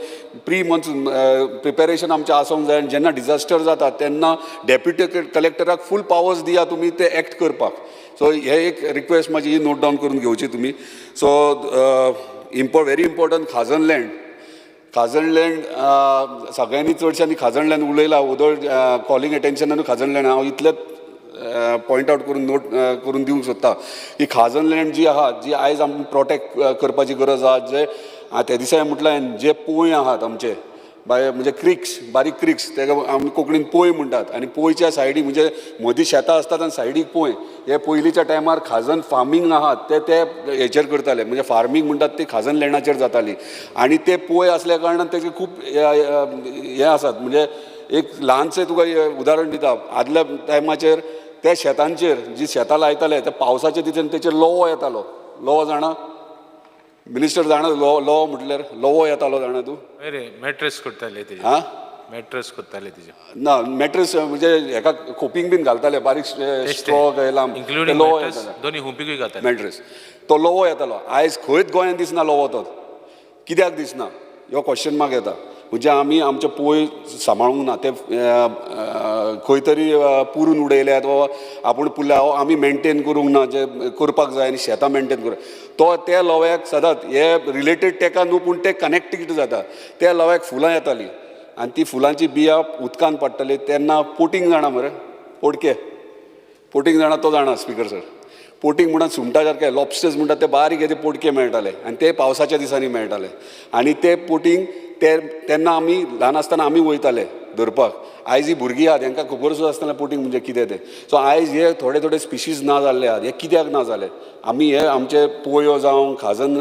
Speaker 5: प्री मॉन्सून प्रिपेरेशन आमचें आसूंक जाय आनी जेन्ना डिजास्टर जाता तेन्ना डेप्युटी कलेक्टराक फूल पावर्स दिया तुमी ते एक्ट करपाक. सो हे एक रिक्वेस्ट म्हाजी ही नोट डावन करून घेवची तुमी. So very important, khazan land. Khazan land सगळ्यांनी चडश्यांनी खाजन लँड उलयला, वोदोळ कॉलिंग एटेन्शनानूय खाजन लँड. हांव इतलेंच पॉयंट आवट करून नोट करून दिवंक सोदता की खाजन लँड जी आहा, जी आयज आमी प्रोटेक्ट करपाची गरज आहा, जे त्या दिसा हांवें म्हटलें जे पोंय आहात आमचे बाय म्हणजे क्रिक्स, बारीक क्रिक्स, तेका आमी कोंकणीन पोंय म्हणटात. आनी पोंयच्या सायडीक म्हणजे मदीं शेतां आसतात आनी सायडीक पोंय. हे पयलींच्या टायमार खाजन फार्मींग आहात ते ते हेचेर करताले, म्हणजे फार्मींग म्हणटात ती खाजन लँडाचेर जाताली. आनी ते पोंय आसल्या कारणान तेजे खूब हें आसात. म्हणजे एक ल्हानशें तुका उदाहरण दिता, आदल्या टायमाचेर त्या शेतांचेर जी शेतां लायताले त्या पावसाच्या दिसान तेचेर लोवो येतालो. लोवो जाणा मिनिस्टर, जाणा लोवो म्हटल्यार? लोवो येतालो जाणा तूं?
Speaker 2: अरे मॅट्रस करताले तेजे.
Speaker 5: आं,
Speaker 2: मॅट्रस करताले तेजे.
Speaker 5: ना, मॅट्रस म्हणजे हेका खोपींग बीन घालताले बारीक स्ट्रॉ लांब.
Speaker 2: इन्क्लुडींग
Speaker 5: लोवो
Speaker 2: मॅट्रस
Speaker 5: येतालो.
Speaker 2: दोनी हुंपिकूय घालताले.
Speaker 5: मॅट्रस तो लोवो येतालो. आयज खंयच गोंयांत दिसना लोवो. तो कित्याक दिसना ह्यो क्वेश्चन मार्क येता. म्हणजे आमी आमचे पोंय सांबाळूंक ना, ते खंय तरी पुरून उडयल्यात वा आपूण पुरल्या आमी मेनटेन करूंक ना जे करपाक जाय. आनी शेतां मेनटेन करूंक तो त्या लोव्याक सदांच हे रिलेटेड तेका न्हू, पूण ते कनेक्टेड जाता. त्या लोव्याक फुलां येतालीं आनी ती फुलांची बियां उदकान पडटाली तेन्ना पोटींग जाणा मरे, पोटके पोटींग जाणा तो जाणा स्पिकर सर. पोटींग म्हणटात सुंगटा सारके लॉबस्टर्स म्हणटात ते बारीक हे ते पोटके मेळटाले आनी ते पावसाच्या दिसांनी मेळटाले. आनी ते पोटींग ते तेन्ना आमी ल्हान आसतना आमी वयताले धरपाक. आयज ही भुरगीं आहात हेंकां खबर सुद्दां आसतना पोटींग म्हणजे कितें तें. सो आयज हे थोडे थोडे स्पिशीज ना जाल्ले आहात. हे कित्याक ना जाले? आमी हे आमचे पोयो जावं खाजन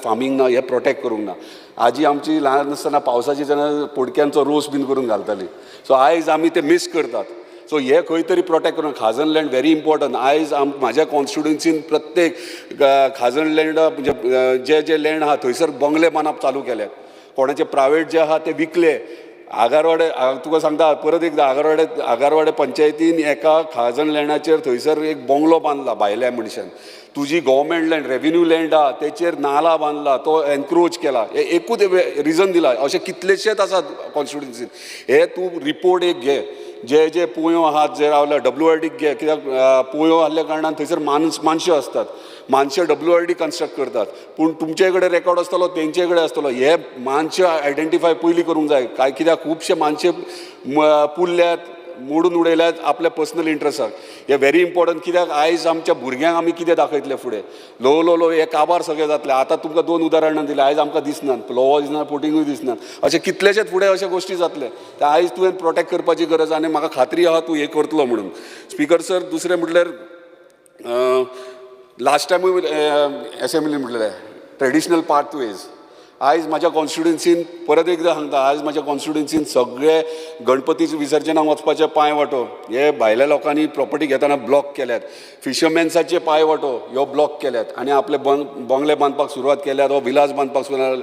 Speaker 5: फार्मींग ना, हे प्रोटेक्ट करूंक ना. आजी आमची ल्हान आसतना पावसाची जेन्ना पोटक्यांचो रोस बीन करून घालताली. सो आयज आमी ते मीस करतात. सो हे खंय तरी प्रोटेक्ट करून खाजन लँड व्हेरी इम्पॉर्टंट. आयज म्हाज्या कॉन्स्टिट्युएन्सीन प्रत्येक खाजन लँड म्हणजे जे जे लँड आहा थंयसर बंगले बांदप चालू केल्यात. कोणाचे प्रायवेट जे आहा ते विकले. आगारवाडे तुका सांगता परत एकदां, आगारवाडे पंचायतीन एका खाजन लँडाचेर थंयसर एक बंगलो बांदला भायल्या मनशान. तुजी गव्हर्मेंट लँड रेवेन्यू लँड आहा तेचेर नाला बांदला, तो एनक्रोच केला. हे एकूच रिजन दिला. अशे कितलेशेच आसात कॉन्स्टिट्युएन्सीन. हे तूं रिपोर्ट एक घे, जे जे पोंयो आहात जे रावल्या डब्ल्यू आर डीक घे. कित्याक पोंयो आहल्या कारणान थंयसर मानश्यो आसतात, मानशे डब्ल्यू आर डी कन्स्ट्रक्ट करतात, पूण तुमचे कडेन रेकॉर्ड आसतलो, तेंचे कडेन आसतलो. हे मानशे आयडेंटिफाय पयलीं करूंक जाय. काय कित्याक खुबशे मानशे पुरल्यात, मोडून उडयल्यात आपल्या पर्सनल इंट्रस्टाक. हे व्हेरी इम्पॉर्टंट. कित्याक आयज आमच्या भुरग्यांक आमी कितें दाखयतले फुडें? ल्हव ल्हव ल्हव हे काबार सगळे जातले. आतां तुमकां दोन उदाहरणां दिलीं. आयज आमकां दिसनात लोवो दिसना, पोटिंगूय दिसना. अशे कितलेशेच फुडें अशे गोश्टी जातले. ते आयज तुवें प्रोटेक्ट करपाची गरज आनी म्हाका खात्री आहा तूं हें करतलो म्हणून. स्पिकर सर, दुसरें म्हटल्यार लास्ट टायमूय एसेंब्ली म्हटलें ट्रेडिशनल पाथवेज. आयज म्हाज्या कॉन्स्टिट्युएन्सीन, परत एकदां सांगता, आयज म्हाज्या कॉन्स्टिट्युएन्सीन सगळे गणपती विसर्जनाक वचपाचे पांय वाटो हे भायल्या लोकांनी प्रॉपर्टी घेतना ब्लॉक केल्यात. फिशरमॅन्साचे पांय वाटो ह्यो ब्लॉक केल्यात आनी आपले बंगले बांदपाक सुरवात केल्यात वा विलास बांदपाक सुरवात,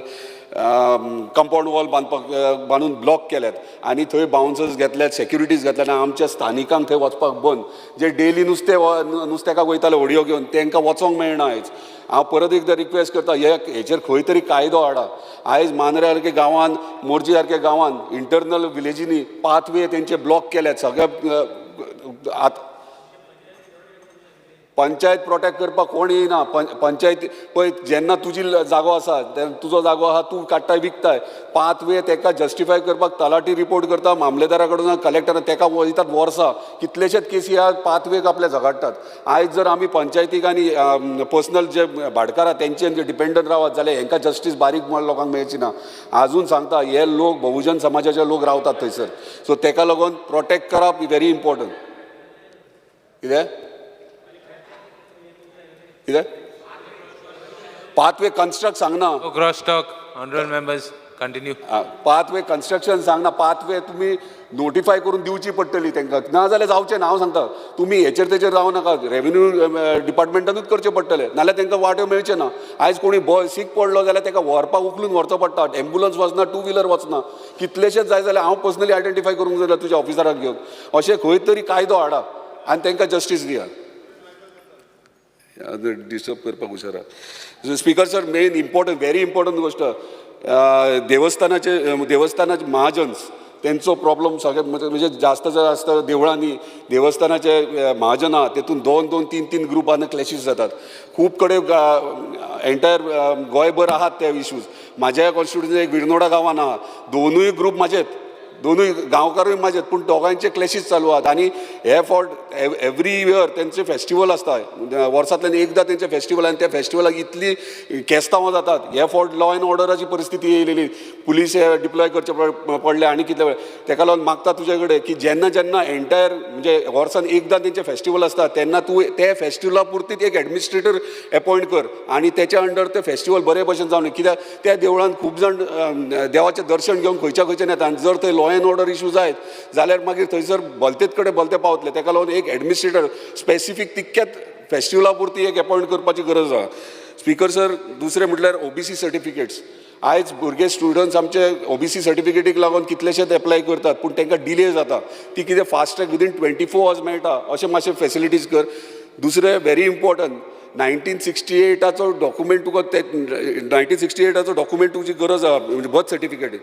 Speaker 5: कंपाऊंड वॉल बांदपाक बांदून ब्लॉक केल्यात आनी थंय बाउन्सर्स घेतल्यात, सेक्युरिटीज घेतल्यात आनी आमच्या स्थानिकांक थंय वचपाक बंद. जे डेली नुस्तें नुस्तेकाक वयताले होडयो घेवन तांकां वचोंक मेळना आयज. हांव परत एकदां रिक्वेस्ट करता, हे हेचेर खंय तरी कायदो हाडा. आयज मांद्र्या सारके गांवान, मोरजी सारके गांवान, इंटरनल विलेजींनी पाथवे तेंचे ब्लॉक केल्यात सगळे. आत पंचायत प्रोटेक्ट करपाक कोण येयना. पंचायत पळय, जेन्ना तुजी जागो आसा, तुजो जागो आहा, तूं काडटाय विकताय. पाथवे तेका जस्टिफाय करपाक तलाठी रिपोर्ट करता मामलेदारा कडून कलेक्टरा, तेका वयतात वर्सां. कितलेशेच केसी ह्या पाथवेक आपले झगडटात. आयज जर आमी पंचायतीक आनी पर्सनल जे भाटकार आहा तेंचेर डिपेंडंट रावत जाल्यार हेंकां जस्टीस बारीक लोकांक मेळची ना. आजून सांगता, हे लोक बहुजन समाजाचे लोक रावतात थंयसर. सो तेका लागून प्रोटेक्ट करप व्हेरी इम्पॉर्टंट. कितें कितें पाथवे कन्स्ट्रक्ट सांगना.
Speaker 2: No cross talk, honorable members, continue.
Speaker 5: Pathway construction सांगना. पाथवे तुमी नोटिफाय करून दिवची पडटली तांकां, ना जाल्यार जावचें ना. हांव सांगता, तुमी हेचेर तेचेर रावं नाका. रेवेन्यू डिपार्टमेंटानूच करचें पडटलें, नाल्यार तांकां वाट्यो मेळचें ना. आयज कोणी सीक पडलो जाल्यार ताका व्हरपाक उखलून व्हरचो पडटा. एम्बुलन्स वचना, टू व्हिलर वचना. कितलेशेच जाय जाल्यार हांव पर्सनली आयडेंटिफाय करूंक जाय तुज्या ऑफिसराक घेवन. अशें खंय तरी कायदो हाडा आनी तांकां जस्टीस दिया. डिस्टर्ब करपाक हुशार. Speaker sir, main important, very important गोश्ट, देवस्थानाचे महाजन्स तेंचो प्रॉब्लम सगळे. म्हणजे जास्त जास्त देवळांनी देवस्थानाचे महाजन आहा, तेतून दोन दोन तीन तीन ग्रुपान क्लॅशीस जातात खूब कडेन. एंटायर गोंयभर आहात ते इश्यूज. म्हाज्या कॉन्स्टिट्युएन्सी एक विर्नोडा गांवान आहा, दोनूय ग्रूप म्हाजेच. दोनूय गांवकारूय म्हाजेत, पूण दोगांयचे क्लॅशीस चालू आहात. आनी हे फावट एवरी इयर तेंचे फेस्टिवल आसता, वर्सांतल्यान एकदां तेंचें फेस्टिवल, आनी त्या फेस्टिवलाक इतली केस्तांवां जातात. हे फावट लॉ एंड ऑर्डराची परिस्थिती येयलेली, पुलीस हे डिप्लॉय करचे पडले आनी कितले वेळ. तेका लागून मागता तुजे कडेन की जेन्ना जेन्ना एंटायर म्हणजे वर्सान एकदां तेंचें फेस्टिवल आसता तेन्ना तूं ते फेस्टिवला पुरतीच एक एडमिनिस्ट्रेटर एपॉयंट कर आनी तेच्या अंडर तें फेस्टिवल बरे भशेन जावं. कित्याक त्या देवळान खूब जाण देवाचें दर्शन घेवंक खंयच्या खंयच्यान येता आनी जर थंय लॉ एंड ऑर्डर इशू जायत जाल्यार मागीर थंयसर भलतेच कडेन भलते पावतले. तेका लागून एक एडमिनिस्ट्रेटर स्पेसिफीक तितक्याच फेस्टिवला पुरती एक एपॉयंट करपाची गरज आसा. स्पीकर सर, दुसरें म्हटल्यार ओबीसी सर्टिफिकेट्स. आयज भुरगे स्टुडंट्स आमचे ओबीसी सर्टिफिकेटीक लागून कितलेशेच एप्लाय करतात, पूण तांकां डिले जाता. ती कितें fast track within 24 hours मेळटा अशें मातशें फेसिलिटीज कर. दुसरें व्हेरी इम्पॉर्टंट, 1968चो डॉक्युमेंट तुका, ते 1968चो डॉक्युमेंट तुजी गरज आहा, म्हणजे बर्थ सर्टिफिकेट.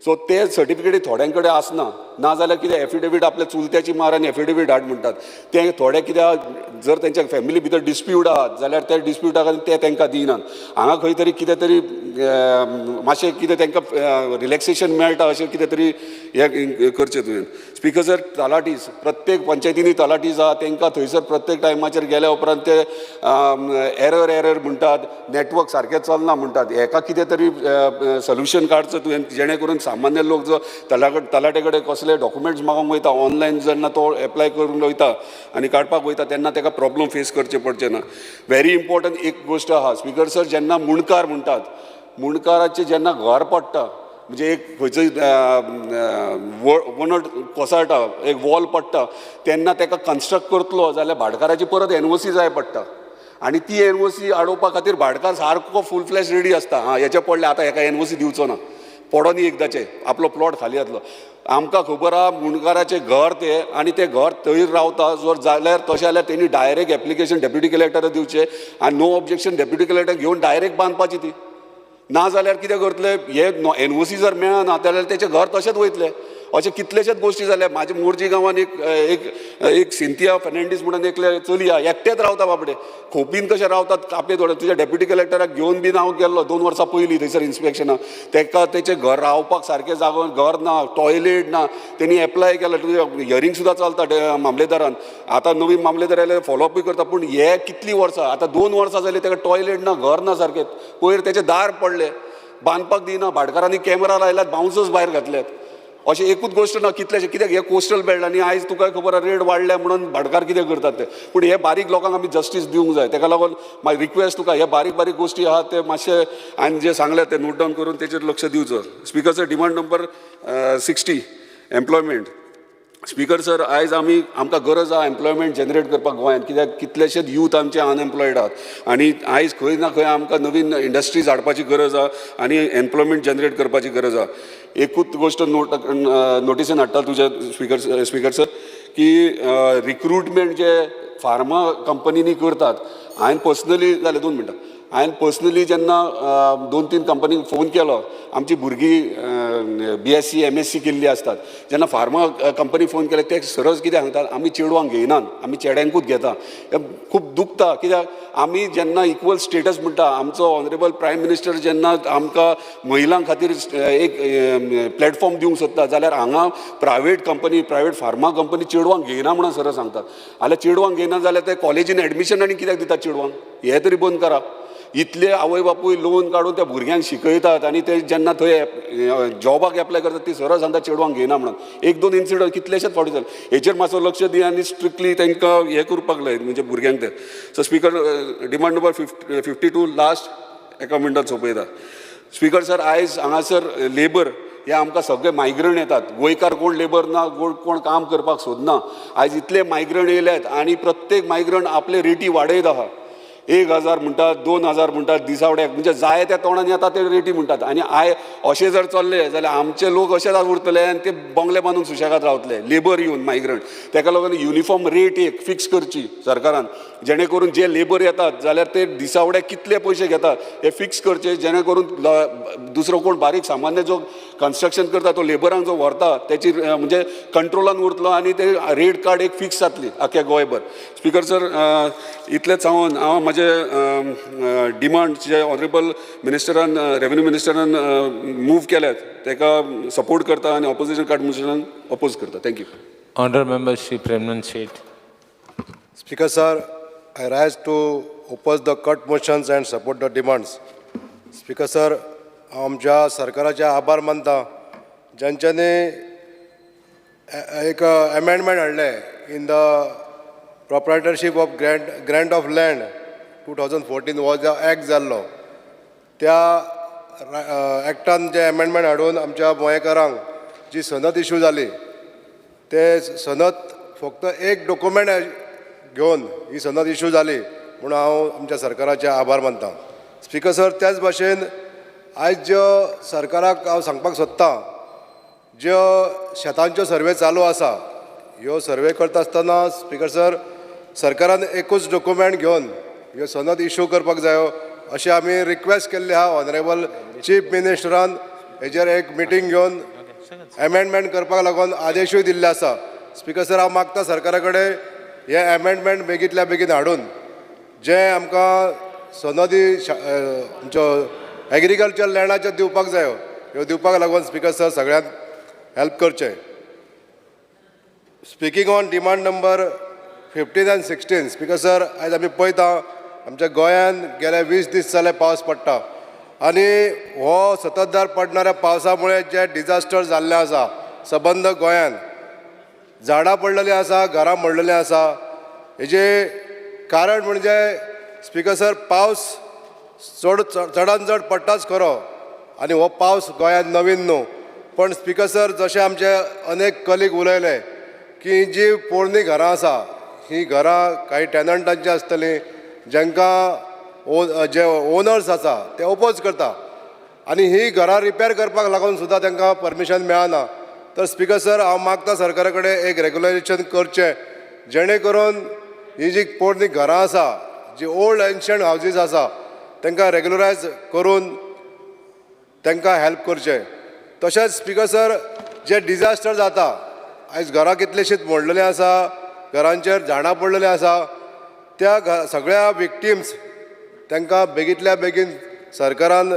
Speaker 5: सो ते सर्टिफिकेटी थोड्यां कडेन आसना, ना जाल्यार कितें एफिडेवीट आपल्या चुलत्याची मार आनी एफिडेवीट हाड म्हणटात. ते थोडे कित्याक जर तेंच्या फॅमिली भितर डिस्प्यूट आहात जाल्यार त्या डिस्प्युटा खातीर ते तांकां दिनात. हांगा खंय तरी कितें तरी मातशें कितें तांकां रिलॅक्सेशन मेळटा अशें कितें तरी हें करचें तुवें. स्पीकर सर, तलाटीस, प्रत्येक पंचायतींनी तलाटीस आहा, तांकां थंयसर प्रत्येक टायमाचेर गेल्या उपरांत ते एरर एरर म्हणटात, नेटवर्क सारकें चलना म्हणटात. हेका कितें तरी सोल्युशन काडचो तुवें, जेणे करून सामान्य लोक जो तलाटे कडेन कसले डॉक्युमेंट्स मागोंक वयता, ऑनलायन जेन्ना तो एप्लाय करूंक वयता आनी काडपाक वयता तेन्ना ताका प्रॉब्लम फेस करचे पडचे ना. व्हेरी इम्पॉर्टंट एक गोश्ट आहा स्पीकर सर, जेन्ना मुंडकार म्हणटात, मुंडकाराचें जेन्ना घर पडटा, म्हणजे एक खंयचोय वणट कोसळटा, एक वॉल पडटा, तेन्ना ताका कन्स्ट्रक्ट करतलो जाल्यार भाटकाराची परत एनओसी जाय पडटा आनी ती एनओसी आडोवपा खातीर भाटकार सारको फूल फ्लॅश रेडी आसता. आं, हेचें पडलें, आतां हेका एनओसी दिवचो ना, पडोनी एकदाचें, आपलो प्लॉट खाली जातलो. आमकां खबर आहा मुंडकाराचें घर तें आनी तें घर थंय रावता जर जाल्यार, तशें जाल्यार तेणी डायरेक्ट एप्लिकेशन डेप्युटी कलेक्टराक दिवचें आनी नो ऑब्जेक्शन डेप्युटी कलेक्टर घेवन डायरेक्ट बांदपाची ती. ना जाल्यार कितें करतले, हे एनओसी जर मेळना जाल्यार तेचें घर तशेंच वयतलें. अशें कितलेशेच गोश्टी जाल्या. म्हाज्या मोरजी गांवांत एक एक एक सिंतिया फेर्नांडीस म्हणून एकलें चली आहा, एकटेंच रावता बाबडें, खोपीन कशें रावतात कापे थोडे. तुज्या डेप्युटी कलेक्टराक घेवन बीन हांव गेल्लो 2 वर्सां पयलीं थंयसर इन्स्पेक्शनाक. तेका तेचें घर रावपाक सारकें जागो घर ना, टॉयलेट ना. तेणी एप्लाय केला, तुज्या हियरींग सुद्दां चलता मामलेदारान. आतां नवीन मामलेदार आयले, फॉलोअपूय करता, पूण हे कितलीं वर्सां, आतां 2 वर्सां जालीं तेका टॉयलेट ना, घर ना सारकें. पयर तेचें दार पडलें, बांदपाक दिना, भाटकारांनी कॅमेरा लायल्यात, बाउन्सर्स भायर घातल्यात. अशें एकूच गोश्ट ना, कितलेशे. कित्याक हे कोस्टल बेल्ट आनी आयज तुका खबर आहा रेट वाडल्या म्हणून भाटकार कितें करतात ते. पूण हे बारीक लोकांक आमी जस्टीस दिवंक जाय. तेका लागून मागीर रिक्वेस्ट तुका, हे बारीक बारीक गोश्टी आहात ते मातशे हांवें जे सांगले ते नोट डावन करून तेचेर लक्ष दिवचो. Speaker sir, demand number 60, employment. Speaker sir, आयज आमी आमकां गरज आहा एम्प्लॉयमेंट जनरेट करपाक गोंयांत, कित्याक कितलेशेच यूथ आमचे अनएम्प्लॉयड आहात आनी आयज खंय ना खंय आमकां नवीन इंडस्ट्रीज हाडपाची गरज आहा आनी एम्प्लॉयमेंट जनरेट करपाची गरज आहा. एकूच गोश्ट नोटिसीन हाडटा तुज्या स्पीकर स्पीकर सर, की रिक्रुटमेंट जे फार्मा कंपनींनी करतात, हांवें पर्सनली जालें 2 मिनटां, हांवें पर्सनली जेन्ना दोन तीन कंपनीक फोन केलो, आमची भुरगीं बीएससी एमएससी केल्ली आसतात, जेन्ना फार्मा कंपनी फोन केले ते सरळ कितें सांगतात, आमी चेडवांक घेयनात, आमी चेड्यांकूच घेता. हें खूब दुखता, कित्याक आमी जेन्ना इक्वल स्टेटस म्हणटा, आमचो ऑनरेबल प्रायम मिनिस्टर जेन्ना आमकां महिलां खातीर एक प्लॅटफॉर्म दिवंक सोदता, जाल्यार हांगा private company, private pharma company चेडवांक घेयना म्हणून सरळ सांगतात. जाल्यार चेडवांक घेयना जाल्यार ते कॉलेजीन एडमिशन आनी कित्याक दितात चेडवांक? हें तरी बंद करा. इतले आवय बापूय लोन काडून त्या भुरग्यांक शिकयतात आनी ते जेन्ना थंय जॉबाक एप्लाय करतात ती सरळ सांगता चेडवांक घेयना म्हणून. एक दोन इन्सिडंट कितलेशेच फावटी जाले. हेचेर मातसो लक्ष दी आनी स्ट्रिक्टली तांकां हें करपाक लाय, म्हणजे भुरग्यांक ते. So speaker, demand number 52, last, एका मिनटान सोंपयता. स्पीकर सर, आयज हांगासर लेबर हे आमकां सगळे मायग्रंट येतात. गोंयकार कोण लेबर ना, कोण काम करपाक सोदना. आयज इतले मायग्रंट येयल्यात आनी प्रत्येक मायग्रंट आपले रेटी वाडयत आहा. 1000 म्हणटात, 2000 म्हणटात दिसावड्याक, म्हणजे जाय त्या तोंडान येता ते रेटी म्हणटात. आनी अशें जर चल्लें जाल्यार आमचे लोक अशेच उरतले आनी ते बंगले बांदून सुशेगाद रावतले लेबर येवन मायग्रंट. तेका लागून युनिफॉर्म रेट एक फिक्स करची सरकारान, जेणे करून जे लेबर येतात जाल्यार ते दिसावड्याक कितले पयशे घेतात हे फिक्स करचे, जेणे करून दुसरो कोण बारीक सामान्य जो कन्स्ट्रक्शन करता तो लेबरांक जो व्हरता तेची म्हणजे कंट्रोलान उरतलो आनी ते रेट कार्ड एक फिक्स जातली आख्या गोंयभर. स्पीकर सर, इतलेंच सांगून हांव म्हाजें म्हाजे डिमांड जे ऑनरेबल मिनिस्टरान, रेवेन्यू मिनिस्टरान मूव केल्यात तेका सपोर्ट करता आनी ऑपोजिशन कट मोशनाक अपोज करता. Thank you.
Speaker 2: Honorable Member Shri Premanand Seth.
Speaker 6: Speaker sir, I rise to oppose the cut motions and support the demands. Speaker sir, हांव आमच्या सरकाराचे आभार मानता ज्यांच्यानी एक एमेंडमेंट हाडलें in the Proprietorship of Grant of Land 2014, हो जो एक्ट जाल्लो त्या एक्टान जे एमेंडमेंट हाडून आमच्या गोंयकारांक जी सनद इशू जाली, ते सनद फक्त एक डॉक्युमेंट घेवन ही सनद इशू जाली म्हणून हांव आमच्या सरकाराचे आभार मानता. स्पिकर सर, त्याच भाशेन आयज ज्यो सरकाराक हांव सांगपाक सोदतां, ज्यो शेतांच्यो सर्वे चालू आसा, ह्यो सर्वे करता आसतना, स्पिकर सर, सरकारान एकूच डॉक्युमेंट घेवन ह्यो सनद इशू करपाक जायो अशें आमी रिक्वेस्ट केल्ली आहा. ऑनरेबल चीफ मिनिस्टरान हेजेर एक मिटींग घेवन एमेंडमेंट करपाक लागून आदेशूय दिल्ले आसा. स्पिकर सर, हांव मागता सरकारा कडेन हे एमेंडमेंट बेगींतल्या बेगीन हाडून जे आमकां सनदी आमच्यो एग्रीकल्चर लँडाच्यो दिवपाक जायो, ह्यो दिवपाक लागून, स्पिकर सर, सगळ्यांक हेल्प करचें. Speaking on demand number 15 and 16, Speaker sir, आयज आमी पळयता आमच्या गोंयांत गेले 20 दीस जाले पावस पडटा आनी हो सततधार पडणाऱ्या पावसा मुळे जे डिजास्टर जाल्लें आसा, सबंद गोंयांत झाडां पडलेलीं आसा, घरां मोडलेलीं आसा. हेजे कारण म्हणजे, स्पिकर सर, पावस चड चडान चड पडटाच खरो आनी हो पावस गोंयांत नवीन न्हू, पण स्पिकर सर, जशें आमचे अनेक कलीग उलयले की जी पोरणी घरां आसा, ही घरां कांय टेनंटांची आसतलीं, जांकां ओ जे ओनर्स आसा ते ओपोज करता आनी ही घरां रिपेर करपाक लागून सुद्दां तांकां परमिशन मेळना. तर स्पिकर सर, हांव मागता सरकारा कडेन एक रेगुलायजेशन करचें, जेणे करून ही जी पोरणी घरां आसा, जी ओल्ड एन्शंट हावजीस आसा, तांकां रेगुलरायज करून तांकां हेल्प करचें. तशेंच स्पिकर सर, जे डिजास्टर जाता आयज, घरां कितलींशींच मोडलेलीं आसा, घरांचेर झाडां पडलेलीं आसा, त्या सगळ्या विक्टिम्स तांकां बेगींतल्या बेगीन सरकारान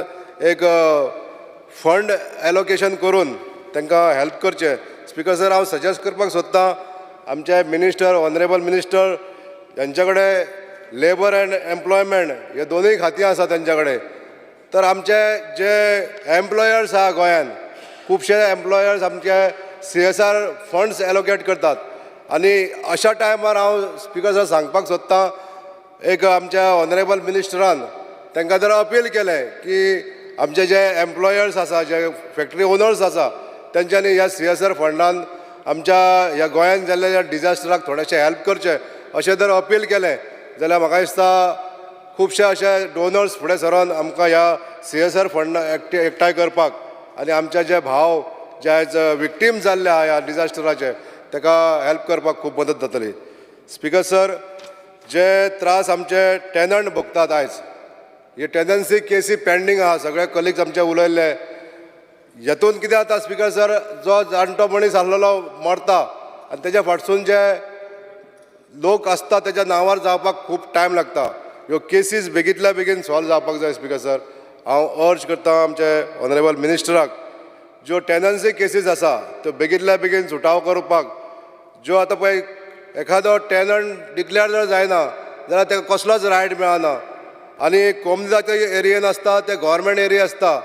Speaker 6: एक फंड एलोकेशन करून तांकां हेल्प करचें. स्पिकर सर, हांव सजेस्ट करपाक सोदतां आमचे मिनिस्टर, ऑनरेबल मिनिस्टर, यांच्या कडेन लेबर अँड एम्प्लॉयमेंट हे दोनूय खातीं आसा तेंच्या कडेन, तर आमचे जे एम्प्लॉयर्स आहा गोंयान, खुबशे एम्प्लॉयर्स आमचे सीएसआर फंड्स एलोकेट करतात आनी अशा टायमार हांव, स्पिकर सर, सांगपाक सोदतां, एक आमच्या ऑनरेबल मिनिस्टरान तांकां जर अपील केलें की आमचे जे एम्प्लॉयर्स आसा, जे फॅक्टरी ओनर्स आसा, तेंच्यांनी ह्या सीएसआर फंडान आमच्या ह्या गोंयान जाल्ल्या ह्या डिजास्टराक थोडेशें हेल्प करचें अशें जर अपील केलें जाल्यार म्हाका दिसता खुबशे अशे डोनर्स फुडें सरोन आमकां ह्या सीएसआर फंड एकठांय करपाक आनी आमचे जे भाव जे आयज विक्टीम जाल्ले आहा ह्या डिजास्टराचे, ताका हेल्प करपाक खूब मदत जातली. स्पिकर सर, जे त्रास आमचे टेनंट भोगतात आयज, ही टेनन्सी केसी पेंडींग आहा, सगळे कलिग्स आमचे उलयल्ले. हेतून कितें जाता, स्पिकर सर, जो जाणटो मनीस आसलेलो मरता आनी तेज्या फाटसून जे लोक आसता तेज्या नांवार जावपाक खूब टायम लागता. ह्यो केसीस बेगींतल्या बेगीन सॉल्व जावपाक जाय. स्पिकर सर, हांव अर्ज करता आमचे ऑनरेबल मिनिस्टराक, ज्यो टेनन्सी केसीस आसा त्यो बेगींतल्या बेगीन सुटावो करपाक. ज्यो आतां पळय एखादो टेनंट डिक्लेअर जर जायना जाल्यार ताका कसलोच रायट मेळना आनी कोमुनिदादच्या एरियेन आसता, ते गोवोरमेंट एरिया आसता,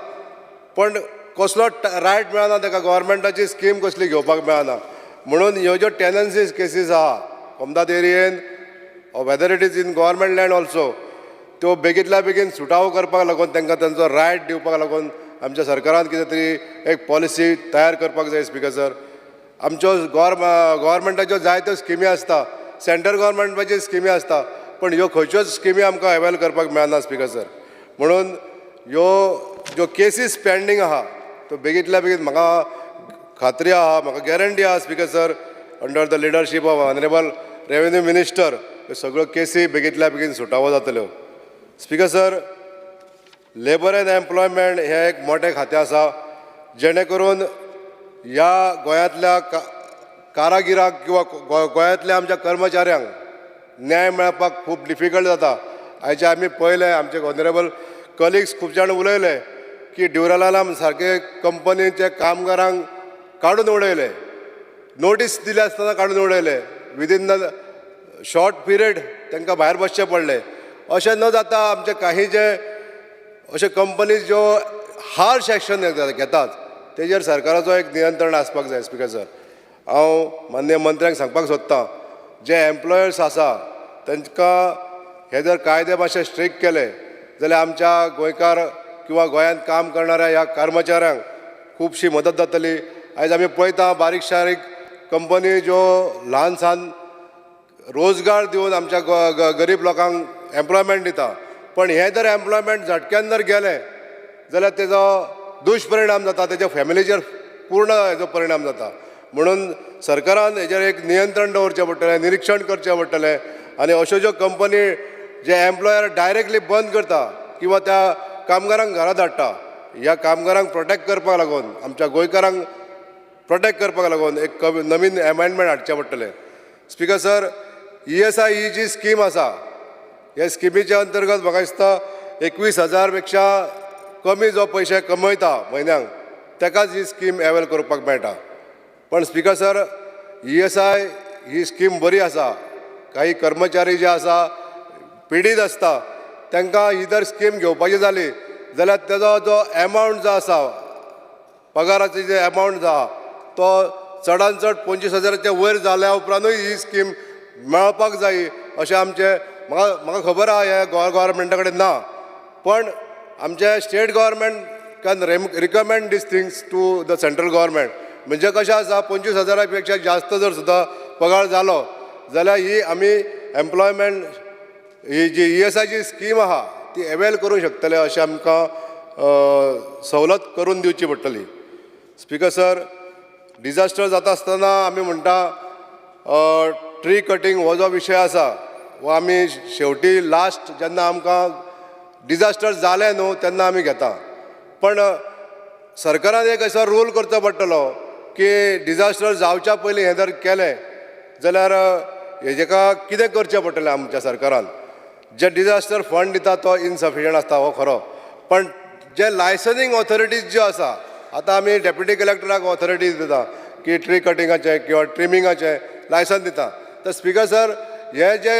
Speaker 6: पण कसलो रायट मेळना ताका, गोवोरमेंटाची स्कीम कसली घेवपाक मेळना. म्हणून ह्यो ज्यो टेनन्सी केसीस आहा comunidade एरियेन, whether it is in government land also, त्यो बेगींतल्या बेगीन सुटावो करपाक लागून, तांकां तांचो रायट दिवपाक लागून आमच्या सरकारान कितें तरी एक पॉलिसी तयार करपाक जाय. स्पिकर सर, आमच्यो गोवोरमेंटाच्यो जायत्यो स्किमी आसता, सेंट्रल गोवोरमेंटाच्यो स्किमी आसता, पण ह्यो खंयच्योच स्किमी आमकां अवेल करपाक मेळना, स्पिकर सर. म्हणून ह्यो ज्यो केसीस पेंडींग आहा त्यो बेगींतल्या बेगीन, म्हाका खात्री आहा, म्हाका गॅरंटी आहा, Speaker sir, under the leadership of honourable revenue minister ह्यो सगळ्यो केसी बेगींतल्या बेगीन सुटावो जातल्यो. Speaker sir, labour and employment हें एक मोठें खातें आसा, जेणे करून ह्या गोंयांतल्या कारागिराक किंवा गोंयांतल्या आमच्या कर्मचाऱ्यांक न्याय मेळपाक खूब डिफिकल्ट जाता. आयचे आमी पळयलें, आमचे ऑनरेबल कलिग्स खूब जाण उलयले की ड्युरालान सारके कंपनीच्या कामगारांक काडून उडयले, नोटीस दिली आसतना काडून उडयले, विदीन the short period तांकां भायर बसचें पडलें. अशें न जाता आमचे काही जे अशे कंपनीज ज्यो हार्श एक्शन घेतात तेजेर सरकाराचो एक नियंत्रण आसपाक जाय. स्पिकर सर, हांव माननीय मंत्र्यांक सांगपाक सोदतां, जे एम्प्लॉयर्स आसा तांकां हे जर कायदे मातशे स्ट्रिक्ट केले जाल्यार आमच्या गोंयकार किंवा गोंयांत काम करणाऱ्या ह्या कर्मचाऱ्यांक खुबशी मदत जातली. आयज आमी पळयता बारीक सारीक कंपनी ज्यो ल्हान सान रोजगार दिवन आमच्या गरीब लोकांक एम्प्लॉयमेंट दिता, पण हें जर एम्प्लॉयमेंट झटक्यान जर गेलें जाल्यार तेजो दुश्परिणाम जाता, तेज्या फॅमिलीचेर पूर्ण हेजो परिणाम जाता. म्हणून सरकारान हेजेर एक नियंत्रण दवरचें पडटलें, निरिक्षण करचें पडटलें आनी अश्यो ज्यो कंपनी जे एम्प्लॉयर डायरेक्टली बंद करता किंवा त्या कामगारांक घरा धाडटा, ह्या कामगारांक प्रोटेक्ट करपाक लागून, आमच्या गोंयकारांक प्रोटेक्ट करपाक लागून एक नवीन एमेंडमेंट हाडचें पडटलें. स्पिकर सर, ESI ही जी स्कीम आसा, ह्या स्किमीच्या अंतर्गत म्हाका दिसता 21,000 पेक्षा कमी जो पयशे कमयता म्हयन्याक ताकाच ही स्कीम एवेल करपाक मेळटा. पण स्पिकर सर, ESI ही स्कीम बरी आसा. काही कर्मचारी जे आसा पिडीत आसता तांकां ही जर स्कीम घेवपाची जाली जाल्यार तेजो जो एमावंट जो आसा, पगाराची जे एमावंट जो आहा तो चडान चड 25,000च्या वयर जाल्या उपरांतूय ही स्कीम मेळपाक जाय अशें आमचें म्हाका खबर आहा हें गोवा गव्हर्मेंटा कडेन ना, पण आमचें state government can recommend these things to the central government. म्हणजे कशें आसा, 25,000 पेक्षा जास्त जर सुद्दां पगार जालो जाल्यार ही आमी एम्प्लॉयमेंट ही जी ESIची स्कीम आहा ती एवेल करूंक शकतले अशें आमकां सवलत करून दिवची पडटली. स्पिकर सर, डिजास्टर जाता आसतना आमी म्हणटा ट्री कटींग हो जो विशय आसा हो आमी शेवटी लास्ट जेन्ना आमकां डिजास्टर जालें न्हू तेन्ना आमी घेता, पण सरकारान एक असो रूल करचो पडटलो की डिजास्टर जावच्या पयलीं हें जर केलें जाल्यार हेजेका कितें करचें पडटलें. आमच्या सरकारान जे डिजास्टर फंड दिता तो इनसफिशियंट आसता हो खरो, पण जे लायसनींग ऑथॉरिटीज ज्यो आसा, आतां आमी डेप्युटी कलेक्टराक ऑथॉरिटीज दिता की ट्री कटिंगाचें किंवा ट्रिमिंगाचें लायसन दिता, तर स्पिकर सर हे जे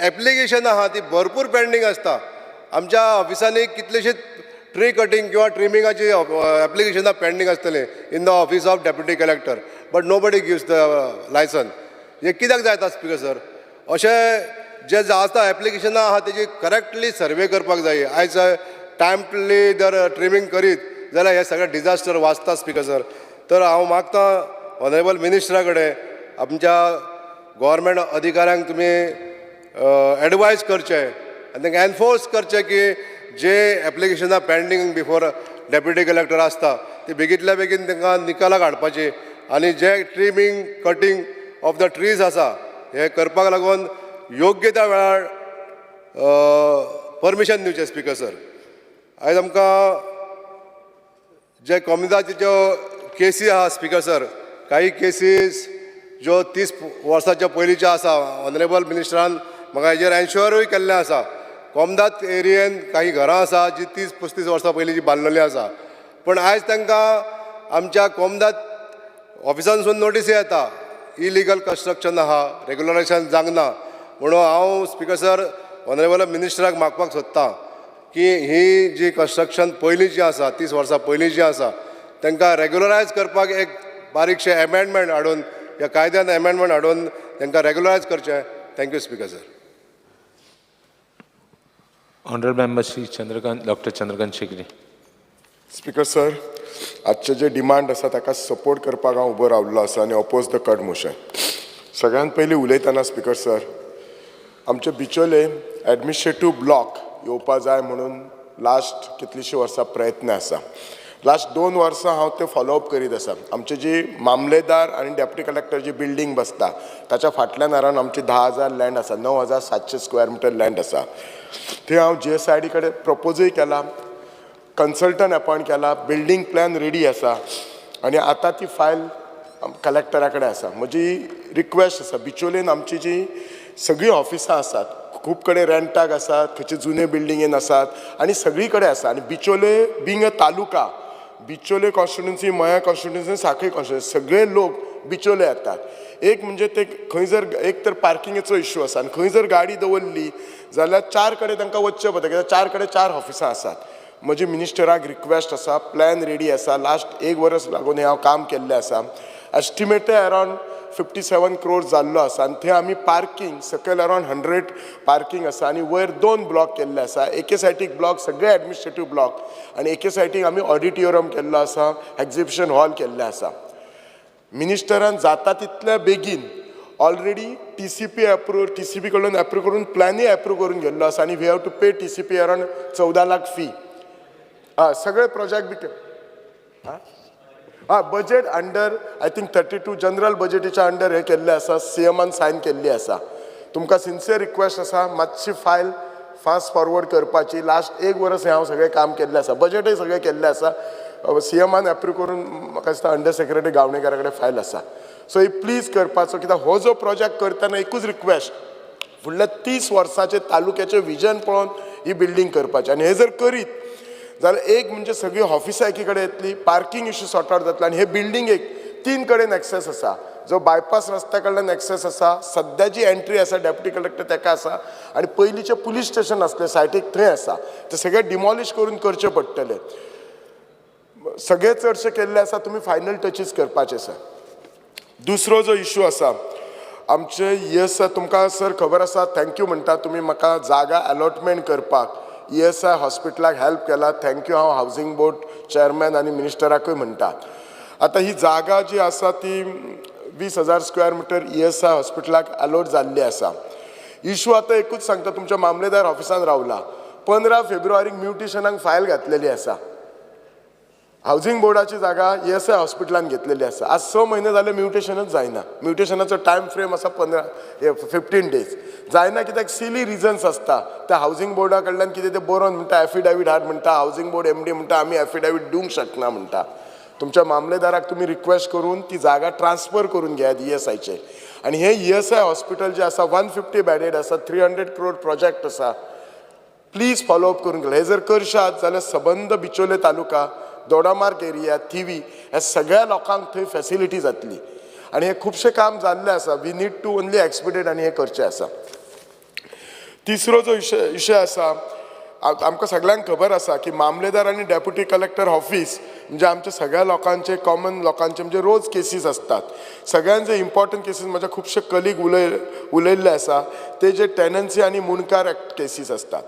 Speaker 6: एप्लिकेशन आहा ती भरपूर पेंडींग आसता. आमच्या ऑफिसांनी कितलेशीच ट्री कटींग किंवा ट्रिमिंगाची एप्लिकेशनां पेंडींग आसतलीं in the office of deputy collector, but nobody gives the licence. हें कित्याक जायता स्पिकर सर? अशें जे आसता एप्लिकेशनां आहा तेजी करेक्टली सर्वे करपाक जाय. आयज टायमली जर ट्रिमींग करीत जाल्यार हे सगळे डिजास्टर वाचता स्पिकर सर. तर हांव मागता ऑनरेबल मिनिस्टरा कडेन, आमच्या गव्हर्मेंट अधिकाऱ्यांक तुमी एडवायज करचें आनी तांकां एनफोर्स करचें की जे एप्लिकेशनां पेंडींग बिफोर डेप्युटी कलेक्टर आसता ती बेगींतल्या बेगीन तांकां निकालाक हाडपाची आनी जे trimming cutting of the trees आसा हें करपाक लागून योग्य त्या वेळार परमिशन दिवचें. स्पिकर सर, आयज आमकां जे कोमुनिदादीच्यो केसी आहा स्पिकर सर, काही केसीस ज्यो 30 वर्साच्या पयलींच्यो आसा, ऑनरेबल मिनिस्टरान म्हाका हेजेर एन्श्योरूय केल्लें आसा. कोमदाद एरियेन काही घरां आसा जी 30-35 वर्सां पयलीं जी बांदलेली आसा, पूण आयज तांकां आमच्या कोमदाद ऑफिसांसून नोटीस येता इलिगल कन्स्ट्रक्शन आहा, रेगुलरायझेशन जावंक ना. म्हणून हांव स्पिकर सर ऑनरेबल मिनिस्टराक मागपाक सोदतां की ही जी कन्स्ट्रक्शन पयलींची आसा, 30 वर्सां पयलींची आसा, तांकां रेगुलरायज करपाक एक बारीकशें एमेंडमेंट हाडून ह्या कायद्यान एमेंडमेंट हाडून तांकां रेगुलरायज करचें. Thank you speaker sir.
Speaker 2: Honorable Member Shri Chandrakant, Dr. Chandrakant Shigri.
Speaker 7: Speaker sir, आजचे जे डिमांड आसा ताका सपोर्ट करपाक हांव उबो रावल्लो आसा आनी oppose the cut motion. सगळ्यांत पयलीं उलयतना स्पिकर सर, आमचे बिचोले एडमिनिस्ट्रेटीव ब्लॉक येवपा जाय म्हणून लास्ट कितलींशीं वर्सां प्रयत्न आसा. लास्ट 2 वर्सां हांव ते फॉलोअप करीत आसा. आमचे जी मामलेदार आनी डेप्युटी कलेक्टर जी बिल्डींग बसता ताच्या फाटल्यान अरावंड आमची 10,000 लँड आसा, 9,700 स्क्वेअर मिटर लँड आसा. थंय हांव GSID कडेन प्रपोजूय केला, कन्सल्टंट अपॉयंट केला, बिल्डींग प्लॅन रेडी आसा आनी आतां ती फायल कलेक्टरा कडेन आसा. म्हजी रिक्वेस्ट आसा, बिचोलेन आमची जी सगळीं ऑफिसां आसात खूब कडेन रेंटाक आसात, खंयचे जुने बिल्डिंगेन आसात आनी सगळी कडेन आसा. आनी Bicholim being a taluka, Bicholim constituency, मया कॉन्स्टिट्युन्सी, साखळी कॉन्स्टिट्युन्सी, सगळे लोक बिचोले येतात. एक म्हणजे ते खंय जर एक तर पार्किंगेचो इश्यू आसा आनी खंय जर गाडी दवरली जाल्यार चार कडेन तांकां वचचें पडटा, कित्याक चार कडेन चार ऑफिसां आसात. म्हजी मिनिस्टराक रिक्वेस्ट आसा, प्लॅन रेडी आसा, लास्ट एक वर्स लागून हें हांव काम केल्लें आसा. एस्टिमेटय अरावंड 57 क्रोर जाल्लो आसा आनी थंय आमी पार्कींग सकयल अरावंड 100 पार्कींग आसा आनी वयर दोन ब्लॉक केल्ले आसा. एके सायडीक ब्लॉक सगळे एडमिनिस्ट्रेटीव ब्लॉक आनी एके सायडीक आमी ऑडिटोरियम केल्लो आसा, एक्झिबिशन हॉल केल्लें आसा. मिनिस्टरान जाता तितल्या बेगीन ऑलरेडी टीसीपी एप्रूव, टीसीपी कडल्यान एप्रूव करून प्लॅनूय एप्रूव करून घेल्लो आसा आनी we have to pay TCP around 14 lakh fee. हय, सगळे प्रोजेक्ट बी हय, budget under I think 32 general बजेटीच्या under हें केल्लें आसा, सीएमान सायन केल्ली आसा. तुमकां सिन्सियर रिक्वेस्ट आसा, मातशी फायल फास्ट फॉरवर्ड करपाची. लास्ट एक वर्स हें हांव सगळें काम केल्लें आसा, बजेटय सगळें केल्लें आसा, सीएमान एप्रूव करून म्हाका दिसता अंडर सेक्रेटरी गावणेकारा कडेन फायल आसा. सो ही प्लीज करपाचो, कित्याक हो जो प्रोजेक्ट करतना एकूच रिक्वेस्ट, फुडल्या 30 वर्साचे तालुक्याचें विजन पळोवन ही बिल्डींग करपाची. आनी हे जर करीत जाल्यार एक म्हणजे सगळीं ऑफिसां एकी कडेन येतली, पार्कींग इश्यू सॉर्ट आवट जातलो. आनी हे बिल्डिंगेक तीन कडेन एक्सेस आसा, जो बायपास रस्त्या कडल्यान एक्सेस आसा, सद्या जी एंट्री आसा डेप्युटी कलेक्टर तेका आसा, आनी पयलींचें पुलीस स्टेशन आसलें सायटीक थंय आसा. ते सगळें डिमॉलिश करून करचें पडटलें. सगळें चडशें केल्लें आसा, तुमी फायनल टचीस करपाचें आसा. दुसरो जो इशू आसा आमचे ईएसआय, तुमकां सर खबर आसा, thank you म्हणटा तुमी म्हाका जागा अलॉटमेंट करपाक ईएसआय हॉस्पिटलाक हेल्प केला, thank you. हांव हावजींग बोर्ड चेअरमॅन आनी मिनिस्टराकूय म्हणटा. आतां ही जागा जी आसा ती 20,000 स्क्वेअर मिटर ईएसआय हॉस्पिटलाक अलॉट जाल्ली आसा. इशू आतां एकूच सांगता, तुमच्या मामलेदार ऑफिसान रावला, 15 फेब्रुवारीक म्युटेशनाक फायल घातलेली आसा. हावजींग बोर्डाची जागा ईएसआय हॉस्पिटलान घेतलेली आसा. आज 6 म्हयने जाले म्युटेशनच जायना. म्युटेशनाचो टायम फ्रेम आसा 15 डेज. जायना कित्याक सिली रिजन्स आसता. त्या हावजींग बोर्डा कडल्यान कितें तें बरोवन म्हणटा, एफिडेवीट हाड म्हणटा, हावजींग बोर्ड एमडी म्हणटा आमी एफिडेवीट दिवंक शकना म्हणटा. तुमच्या मामलेदाराक तुमी रिक्वेस्ट करून ती जागा ट्रान्सफर करून घेयात ईएसआयचे. आनी हें ईएसआय हॉस्पिटल जें आसा 150 बेडेड आसा, 300 क्रोर प्रोजेक्ट आसा. प्लीज फॉलोअप करून घेया. हे जर करशात जाल्यार सबंद बिचोले तालुका, दोडामार्ग एरिया, थिवी ह्या सगळ्या लोकांक थंय फेसिलिटी जातली. आनी हें खुबशें काम जाल्लें आसा, we need to only expedite आनी हें करचें आसा. तिसरो जो विशय आसा, आमकां सगळ्यांक खबर आसा की मामलेदार आनी डेप्युटी कलेक्टर ऑफीस म्हणजे आमच्या सगळ्या लोकांचे, कॉमन लोकांचे म्हणजे रोज केसीस आसतात. सगळ्यांचे इम्पॉर्टंट केसीस, म्हजे खुबशे कलीग उलयल्ले आसा, ते जे टेनन्सी आनी मुंडकार एक्ट केसीस आसतात,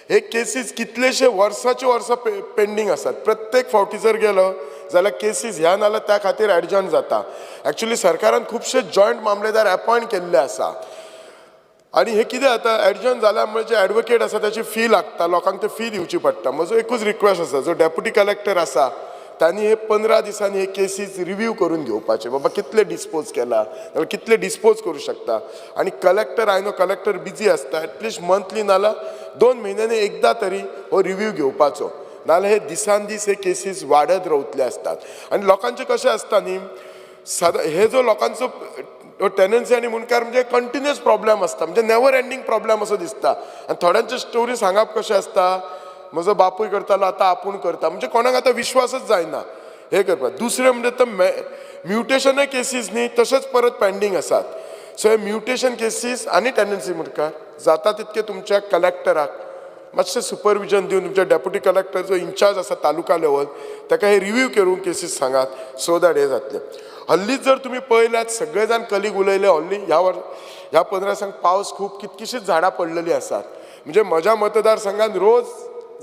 Speaker 7: हे केसीस कितलेशे वर्साचे वर्सां पेंडींग आसात. प्रत्येक फावटी जर गेलो जाल्यार केसीस ह्या नाल्यार त्या खातीर एडजर्न जाता. एक्चुली सरकारान खुबशे जॉयंट मामलेदार एपॉयंट केल्ले आसा आनी हे कितें जाता, एडजर्न जाल्या म्हणजे एडवोकेट आसा ताची फी लागता, लोकांक ते फी दिवची पडटा. म्हजो एकूच रिक्वेस्ट आसा, जो डेप्युटी कलेक्टर आसा तांणी हे 15 दिसांनी हे केसीस रिव्यू करून घेवपाचे, बाबा कितले डिस्पोज केला नाल्यार कितले डिस्पोज करूं शकता. आनी collector, I know collector busy आसता, एटलिस्ट मंथली नाल्यार 2 म्हयन्यांनी एकदां तरी हो रिव्यू घेवपाचो, नाल्यार हे दिसान दीस हे केसीस वाडत रावतले आसतात. आनी लोकांचें कशें आसता न्ही, सदां हे जो लोकांचो टेनन्सी आनी मुंडकार म्हणजे कंटिन्युअस प्रॉब्लेम आसता, म्हणजे नेवर एंडींग प्रॉब्लेम असो दिसता. आनी थोड्यांचे स्टोरी सांगप कशें आसता, म्हजो बापूय करतालो आतां आपूण करता, म्हणजे कोणाक आतां विश्वासच जायना हें करपाक. दुसरें म्हणजे आतां म्युटेशनय केसीस न्ही तशेंच परत पेंडींग आसात. सो हे म्युटेशन केसीस आनी टेनन्सी मुंडकार जाता तितके तुमच्या कलेक्टराक मातशें सुपरविजन दिवन तुमच्या डेप्युटी कलेक्टर जो इन्चार्ज आसा तालुका लेवल ताका हे रिव्यू करून केसीस सांगात, सो that हें जातलें. हल्लीच जर तुमी पळयल्यात, सगळे जाण कलीग उलयले, हल्ली ह्या 15 दिसांक पावस खूब, कितकीशींच झाडां पडलेलीं आसात. म्हणजे म्हज्या मतदारसंघात रोज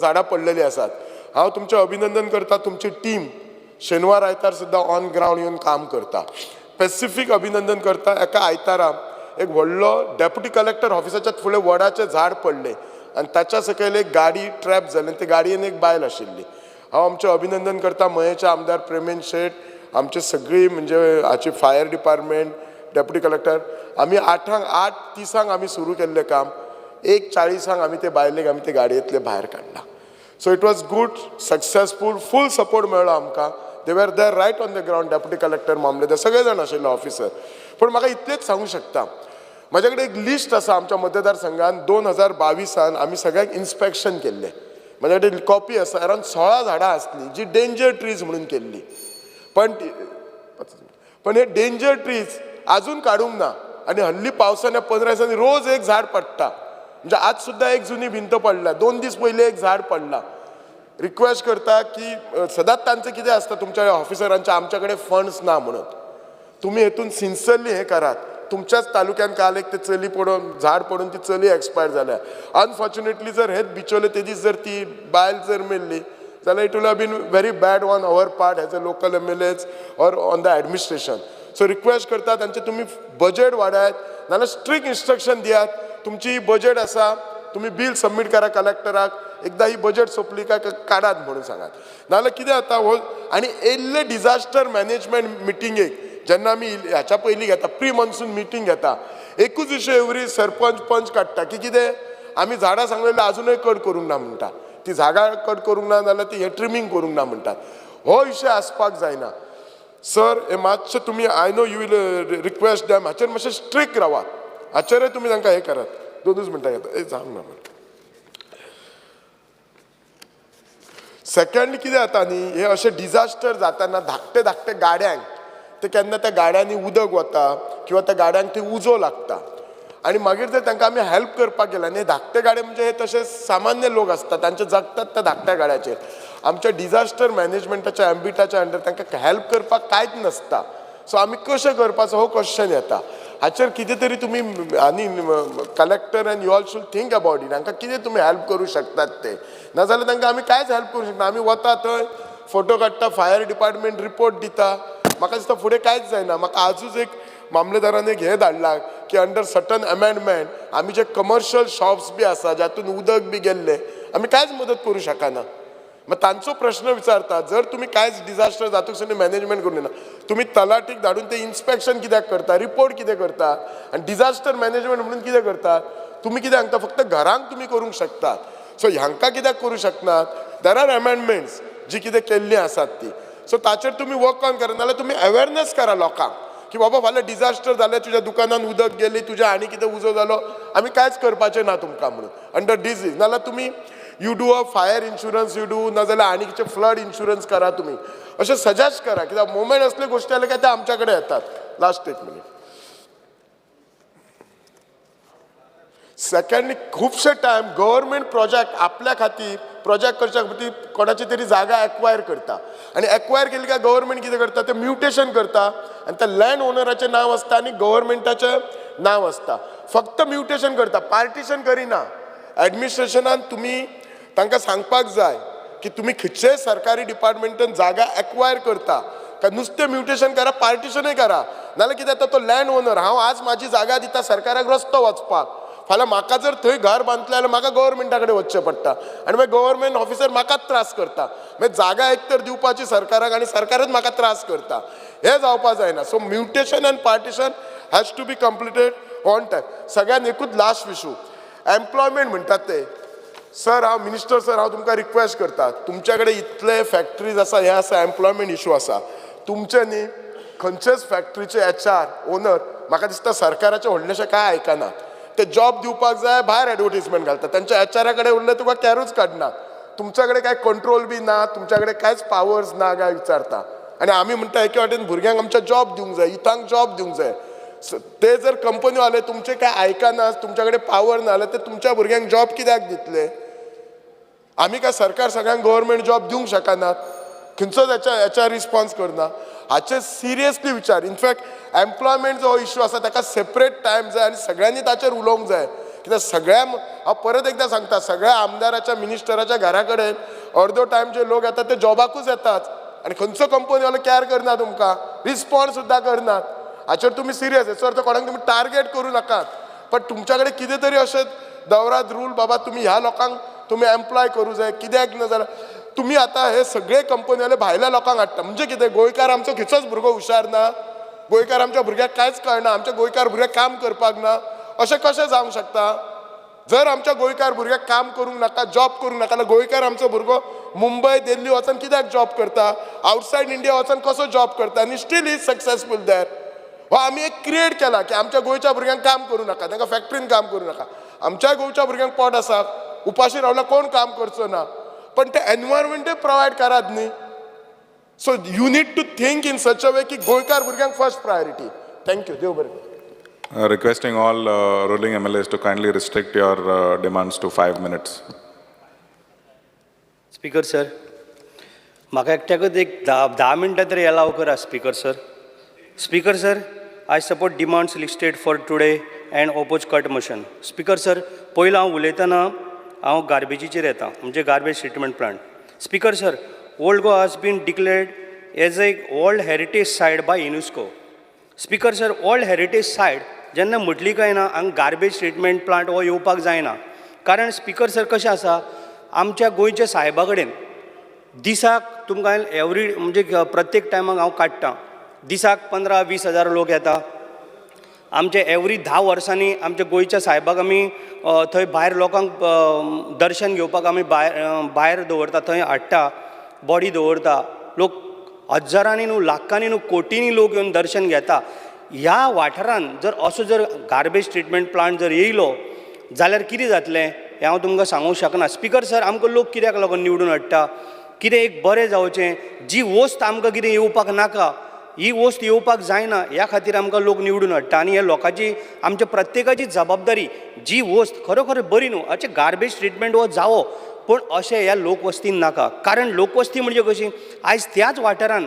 Speaker 7: झाडां पडलेलीं आसात. हांव तुमचें अभिनंदन करता, तुमची टीम शेनवार आयतार सुद्दां ऑन ग्रावंड येवन काम करता. स्पेसिफीक अभिनंदन करता, एका आयतारा एक व्हडलो डेप्युटी कलेक्टर ऑफिसाच्या फुडें वडाचें झाड पडलें आनी ताच्या सकयल एक गाडी ट्रॅप जाली आनी ते गाडयेन एक बायल आशिल्ली. हांव आमचें अभिनंदन करता मयेचे आमदार प्रेमेंद शेट, आमचे सगळी म्हणजे हाची फायर डिपार्टमेंट, डेप्युटी कलेक्टर. आमी 8:30 आमी सुरू केल्लें काम, 1:40 आमी ते बायलेक आमी ते गाडयेंतले भायर काडला. So it was good, successful, full support मेळ्ळो आमकां. They were there right on the ground, deputy collector, मामलेदार सगळे जाण आशिल्ले ऑफिसर. पूण म्हाका इतलेंच सांगूंक शकता, म्हजे कडेन एक लिस्ट आसा. आमच्या मतदारसंघान 2022 आमी सगळ्यांक इन्स्पेक्शन केल्लें. म्हज्या कडेन कॉपी आसा. अरावंड 16 झाडां आसलीं जी डेंजर ट्रीज म्हणून केल्ली, पण हे डेंजर ट्रीज अजून काडूंक ना. आनी हल्ली पावसान ह्या 15 दिसांनी रोज एक झाड पडटा. म्हणजे आज सुद्दां एक जुनी भिंत पडल्या, 2 दीस पयलीं एक झाड पडला. रिक्वेस्ट करता की सदांच तांचें कितें आसता तुमच्या ऑफिसरांच्या, आमच्या कडेन फंड्स ना म्हणून. तुमी हेतून सिन्सियरली हें करात. तुमच्याच तालुक्यान काल एक ते चली पडून, झाड पडून ती चली एक्सपायर जाल्या. अनफॉर्च्युनेटली जर हेच बिचोले ते दीस जर ती बायल जर मेल्ली जाल्यार it will have been very bad on our part as a local MLAs or on the administration. So request करता तांचे तुमी बजेट वाडयात, नाजाल्यार स्ट्रिक्ट इन्स्ट्रक्शन दियात. तुमची बजेट आसा, तुमी बील सबमीट करा कलेक्टराक, एकदां ही बजेट सोंपली काय काडात म्हणून सांगात. नाजाल्यार कितें जाता हो. आनी येयल्ले डिजास्टर मॅनेजमेंट मिटिंगेक जेन्ना आमी ह्याच्या पयलीं घेता, प्री मॉन्सून मिटींग घेता, एकूच इशू एवरी सरपंच पंच काडटा की कितें आमी झाडां सांगलेलें आजुनूय कट करूंक ना म्हणटा, ती झाडां कट करूंक ना जाल्यार ती हें ट्रिमींग करूंक ना म्हणटात. हो इशू आसपाक जायना सर. हे मातशें तुमी, I know you will request them, हाचेर मातशें स्ट्रिक्ट रावात. हाचेरय तुमी तांकां हें करात. 2 मिनटां घेता, ए जावंक ना. सेकंड कितें जाता न्ही, हे अशें डिजास्टर जाताना धाकटे धाकटे गाड्यांक ते केन्ना त्या गाड्यांनी उदक वता किंवा त्या गाड्यांक ते उजो लागता आनी मागीर जर तांकां आमी हेल्प करपाक गेले न्ही, धाकटे गाडे म्हणजे हे तशे सामान्य लोक आसता, तांचे जगतात त्या धाकट्या गाड्याचेर. आमच्या डिजास्टर मॅनेजमेंटाच्या एम्बिटाच्या अंडर तांकां हेल्प करपाक कांयच नासता. सो आमी कशें करपाचो हो क्वेश्चन येता. हाचेर कितें तरी तुमी आनी collector and you all should think about it. हांकां कितें तुमी हेल्प करूं शकतात ते, नाजाल्यार तांकां आमी कांयच हेल्प करूं शकना. आमी वता थंय फोटो काडटा, फायर डिपार्टमेंट रिपोर्ट दिता, म्हाका दिसता फुडें कांयच जायना. म्हाका आजूच एक मामलेदारान एक हें धाडलां की अंडर सर्टन अमेंडमेंट आमी जे कमर्शियल शॉप्स बी आसा जातून उदक बी गेल्लें आमी कांयच मदत करूं शकना. मागीर तांचो प्रश्न विचारता, जर तुमी कांयच डिजास्टर जातूक मॅनेजमेंट करूं ना, तुमी तलाटीक धाडून ते इन्स्पेक्शन कित्याक करता, रिपोर्ट कितें करता आनी डिजास्टर मॅनेजमेंट म्हणून कितें करता? तुमी कितें हांकां फक्त घरांक तुमी करूंक शकतात, सो हांकां कित्याक करूं शकनात? There are amendments जी कितें केल्लीं आसात ती, सो ताचेर तुमी वर्क ऑन करा. नाजाल्यार तुमी अवेरनेस करा लोकांक की बाबा फाल्यां डिजास्टर जालें, तुज्या दुकानान उदक गेली, तुज्या आनी कितें उजो जालो, आमी कांयच करपाचें ना तुमकां म्हणून अंडर डिजीज. नाजाल्यार तुमी you do a fire insurance you do, नाजाल्यार आनी कितें फ्लड इन्शुरन्स करा तुमी, अशें सजेस्ट करा. कित्याक मोमेंट असले गोश्टी जाले काय ते आमच्या कडेन येतात. लास्ट एक मिनीट. सेकंडली, खुबशे टायम गव्हर्मेंट प्रोजेक्ट आपल्या खातीर प्रोजेक्ट करच्या खातीर कोणाची तरी जागा एक्वायर करता आनी एक्वायर केली काय गव्हर्मेंट कितें करता, ते म्युटेशन करता आनी त्या लँड ओनराचें नांव आसता आनी गव्हर्मेंटाचें नांव आसता. फक्त म्युटेशन करता, पार्टिशन करिना. एडमिनिस्ट्रेशनान तुमी तांकां सांगपाक जाय की तुमी खंयचेय सरकारी डिपार्टमेंटान जागा एक्वायर करता काय नुस्तें म्युटेशन करा, पार्टिशनूय करा. नाजाल्यार कितें जाता, तो लँड ओनर, हांव आज म्हाजी जागा दिता सरकाराक रस्तो वचपाक, फाल्यां म्हाका जर थंय घर बांदतलें जाल्यार म्हाका गव्हर्मेंटा कडेन वचचें पडटा आनी मागीर गव्हर्मेंट ऑफिसर म्हाकाच त्रास करता. मागीर जागा एक तर दिवपाची सरकाराक आनी सरकारच म्हाका त्रास करता, हें जावपा जायना. So mutation and partition has to be completed on time. सगळ्यान एकूच लास्ट इशू, एम्प्लॉयमेंट म्हणटात ते. सर, हांव मिनिस्टर सर, हांव तुमकां रिक्वेस्ट करता, तुमच्या कडेन इतले फॅक्ट्रीज आसा, हें आसा, एम्प्लॉयमेंट इशू आसा तुमचे न्ही खंयचेच फॅक्ट्रीचे एच आर ओनर म्हाका दिसता सरकाराचें व्हडलेशें कांय आयकना. ते जॉब दिवपाक जाय भायर एडवर्टीजमेंट घालता, तांच्या एच आरा कडेन उरले तुका कॅरूच काडना. तुमच्या कडेन कांय कंट्रोल बी ना, तुमच्या कडेन कांयच पावर्स ना काय विचारता. आनी आमी म्हणटा एके वाटेन भुरग्यांक आमच्या जॉब दिवंक जाय, युथांक जॉब दिवंक जाय. ते जर कंपनीवाले तुमचे काय आयकना, तुमच्या कडेन पावर ना जाल्यार ते तुमच्या भुरग्यांक जॉब कित्याक दितले? आमी काय सरकार सगळ्यांक गव्हर्मेंट जॉब दिवंक शकनात? खंयचोच हेच्या रिस्पॉन्स करना. हाचेर सिरियसली विचार. इनफॅक्ट एम्प्लॉयमेंट जो इशू आसा ताका सेपरेट टायम जाय आनी सगळ्यांनी ताचेर उलोवंक जाय. कित्याक सगळ्या, हांव परत एकदां सांगता, सगळ्या आमदाराच्या मिनिस्टराच्या घरा कडेन अर्दो टायम जे लोक येतात ते जॉबाकूच येतात आनी खंयचो कंपनीवालो कॅर करना तुमकां, रिस्पॉन्स सुद्दां करनात. हाचेर तुमी सिरियस. हेचो अर्थ कोणाक तुमी टार्गेट करूं नाकात, पण तुमच्या कडेन कितें तरी अशें दवरात रूल, बाबा तुमी ह्या लोकांक तुमी एम्प्लॉय करूं जाय. कित्याक ना जाल्यार तुमी आतां हे सगळे कंपनीवाले भायल्या लोकांक हाडटा, म्हणजे कितें गोंयकार आमचो खंयचोच भुरगो हुशार ना, गोंयकार आमच्या भुरग्याक कांयच कळना, आमच्या गोंयकार भुरग्याक काम करपाक ना, अशें कशें जावंक शकता? जर आमच्या गोंयकार भुरग्याक काम करूंक नाका, जॉब करूंक नाका जाल्यार गोंयकार आमचो भुरगो मुंबय दिल्ली वचून कित्याक जॉब करता? आवटसायड इंडिया वचून कसो जॉब करता आनी स्टील is successful there? हो आमी एक क्रिएट केला की आमच्या गोंयच्या भुरग्यांक काम करूं नाका, तांकां फॅक्ट्रीन काम करूं नाका. आमच्याय गोंयच्या भुरग्यांक पोट आसा, उपाशी रावल्यार कोण काम करचो ना, पण ते एनवायरमेंटूय प्रोवायड करात न्ही. So you need to think in such a way की गोंयकार भुरग्यांक फर्स्ट प्रायोरिटी. Thank you, देव बरें करूं.
Speaker 8: Requesting all ruling MLAs to kindly restrict your demands to 5 minutes.
Speaker 9: Speaker sir, म्हाका एकट्याकूच एक 10 मिनटां तरी एलाव करा speaker sir. Speaker sir, I support demands listed for today and oppose cut motion. Speaker sir, पयलो हांव उलयतना हांव गार्बेजीचेर येता, म्हणजे garbage treatment plant. Speaker sir, Old Goa has been declared as a world heritage site by UNESCO. Speaker sir, world heritage site जेन्ना म्हटली काय ना, हांगा गार्बेज ट्रिटमेंट प्लांट हो येवपाक जायना. कारण स्पीकर सर, कशें आसा, आमच्या गोंयच्या सायबा कडेन दिसाक तुमकां एवरी म्हणजे प्रत्येक टायमाक हांव काडटा, दिसाक 15-20 हजार लोक येता. आमचे एवरी 10 वर्सांनी आमच्या गोंयच्या सायबाक आमी थंय भायर लोकांक दर्शन घेवपाक आमी भायर दवरता, थंय हाडटा, बॉडी दवरता. लोक हजारांनी न्हू, लाखांनी न्हू, कोटींनी लोक येवन दर्शन घेता. ह्या वाठारान जर असो जर गार्बेज ट्रिटमेंट प्लांट जर येयलो जाल्यार कितें जातलें हें हांव तुमकां सांगूंक शकना. स्पिकर सर, आमकां लोक कित्याक लागून निवडून हाडटा? कितें एक बरें जावचें, जी वस्त आमकां कितें येवपाक नाका, ही वस्त येवपाक जायना, ह्या खातीर आमकां लोक निवडून हाडटा. आनी हे लोकांची, आमच्या प्रत्येकाची जबाबदारी, जी वस्त खरोखर बरी न्हू अशें गार्बेज ट्रिटमेंट हो जावो, पूण अशें ह्या लोकवस्तीन नाका. कारण लोकवस्ती म्हणजे कशी, आयज त्याच वाठारान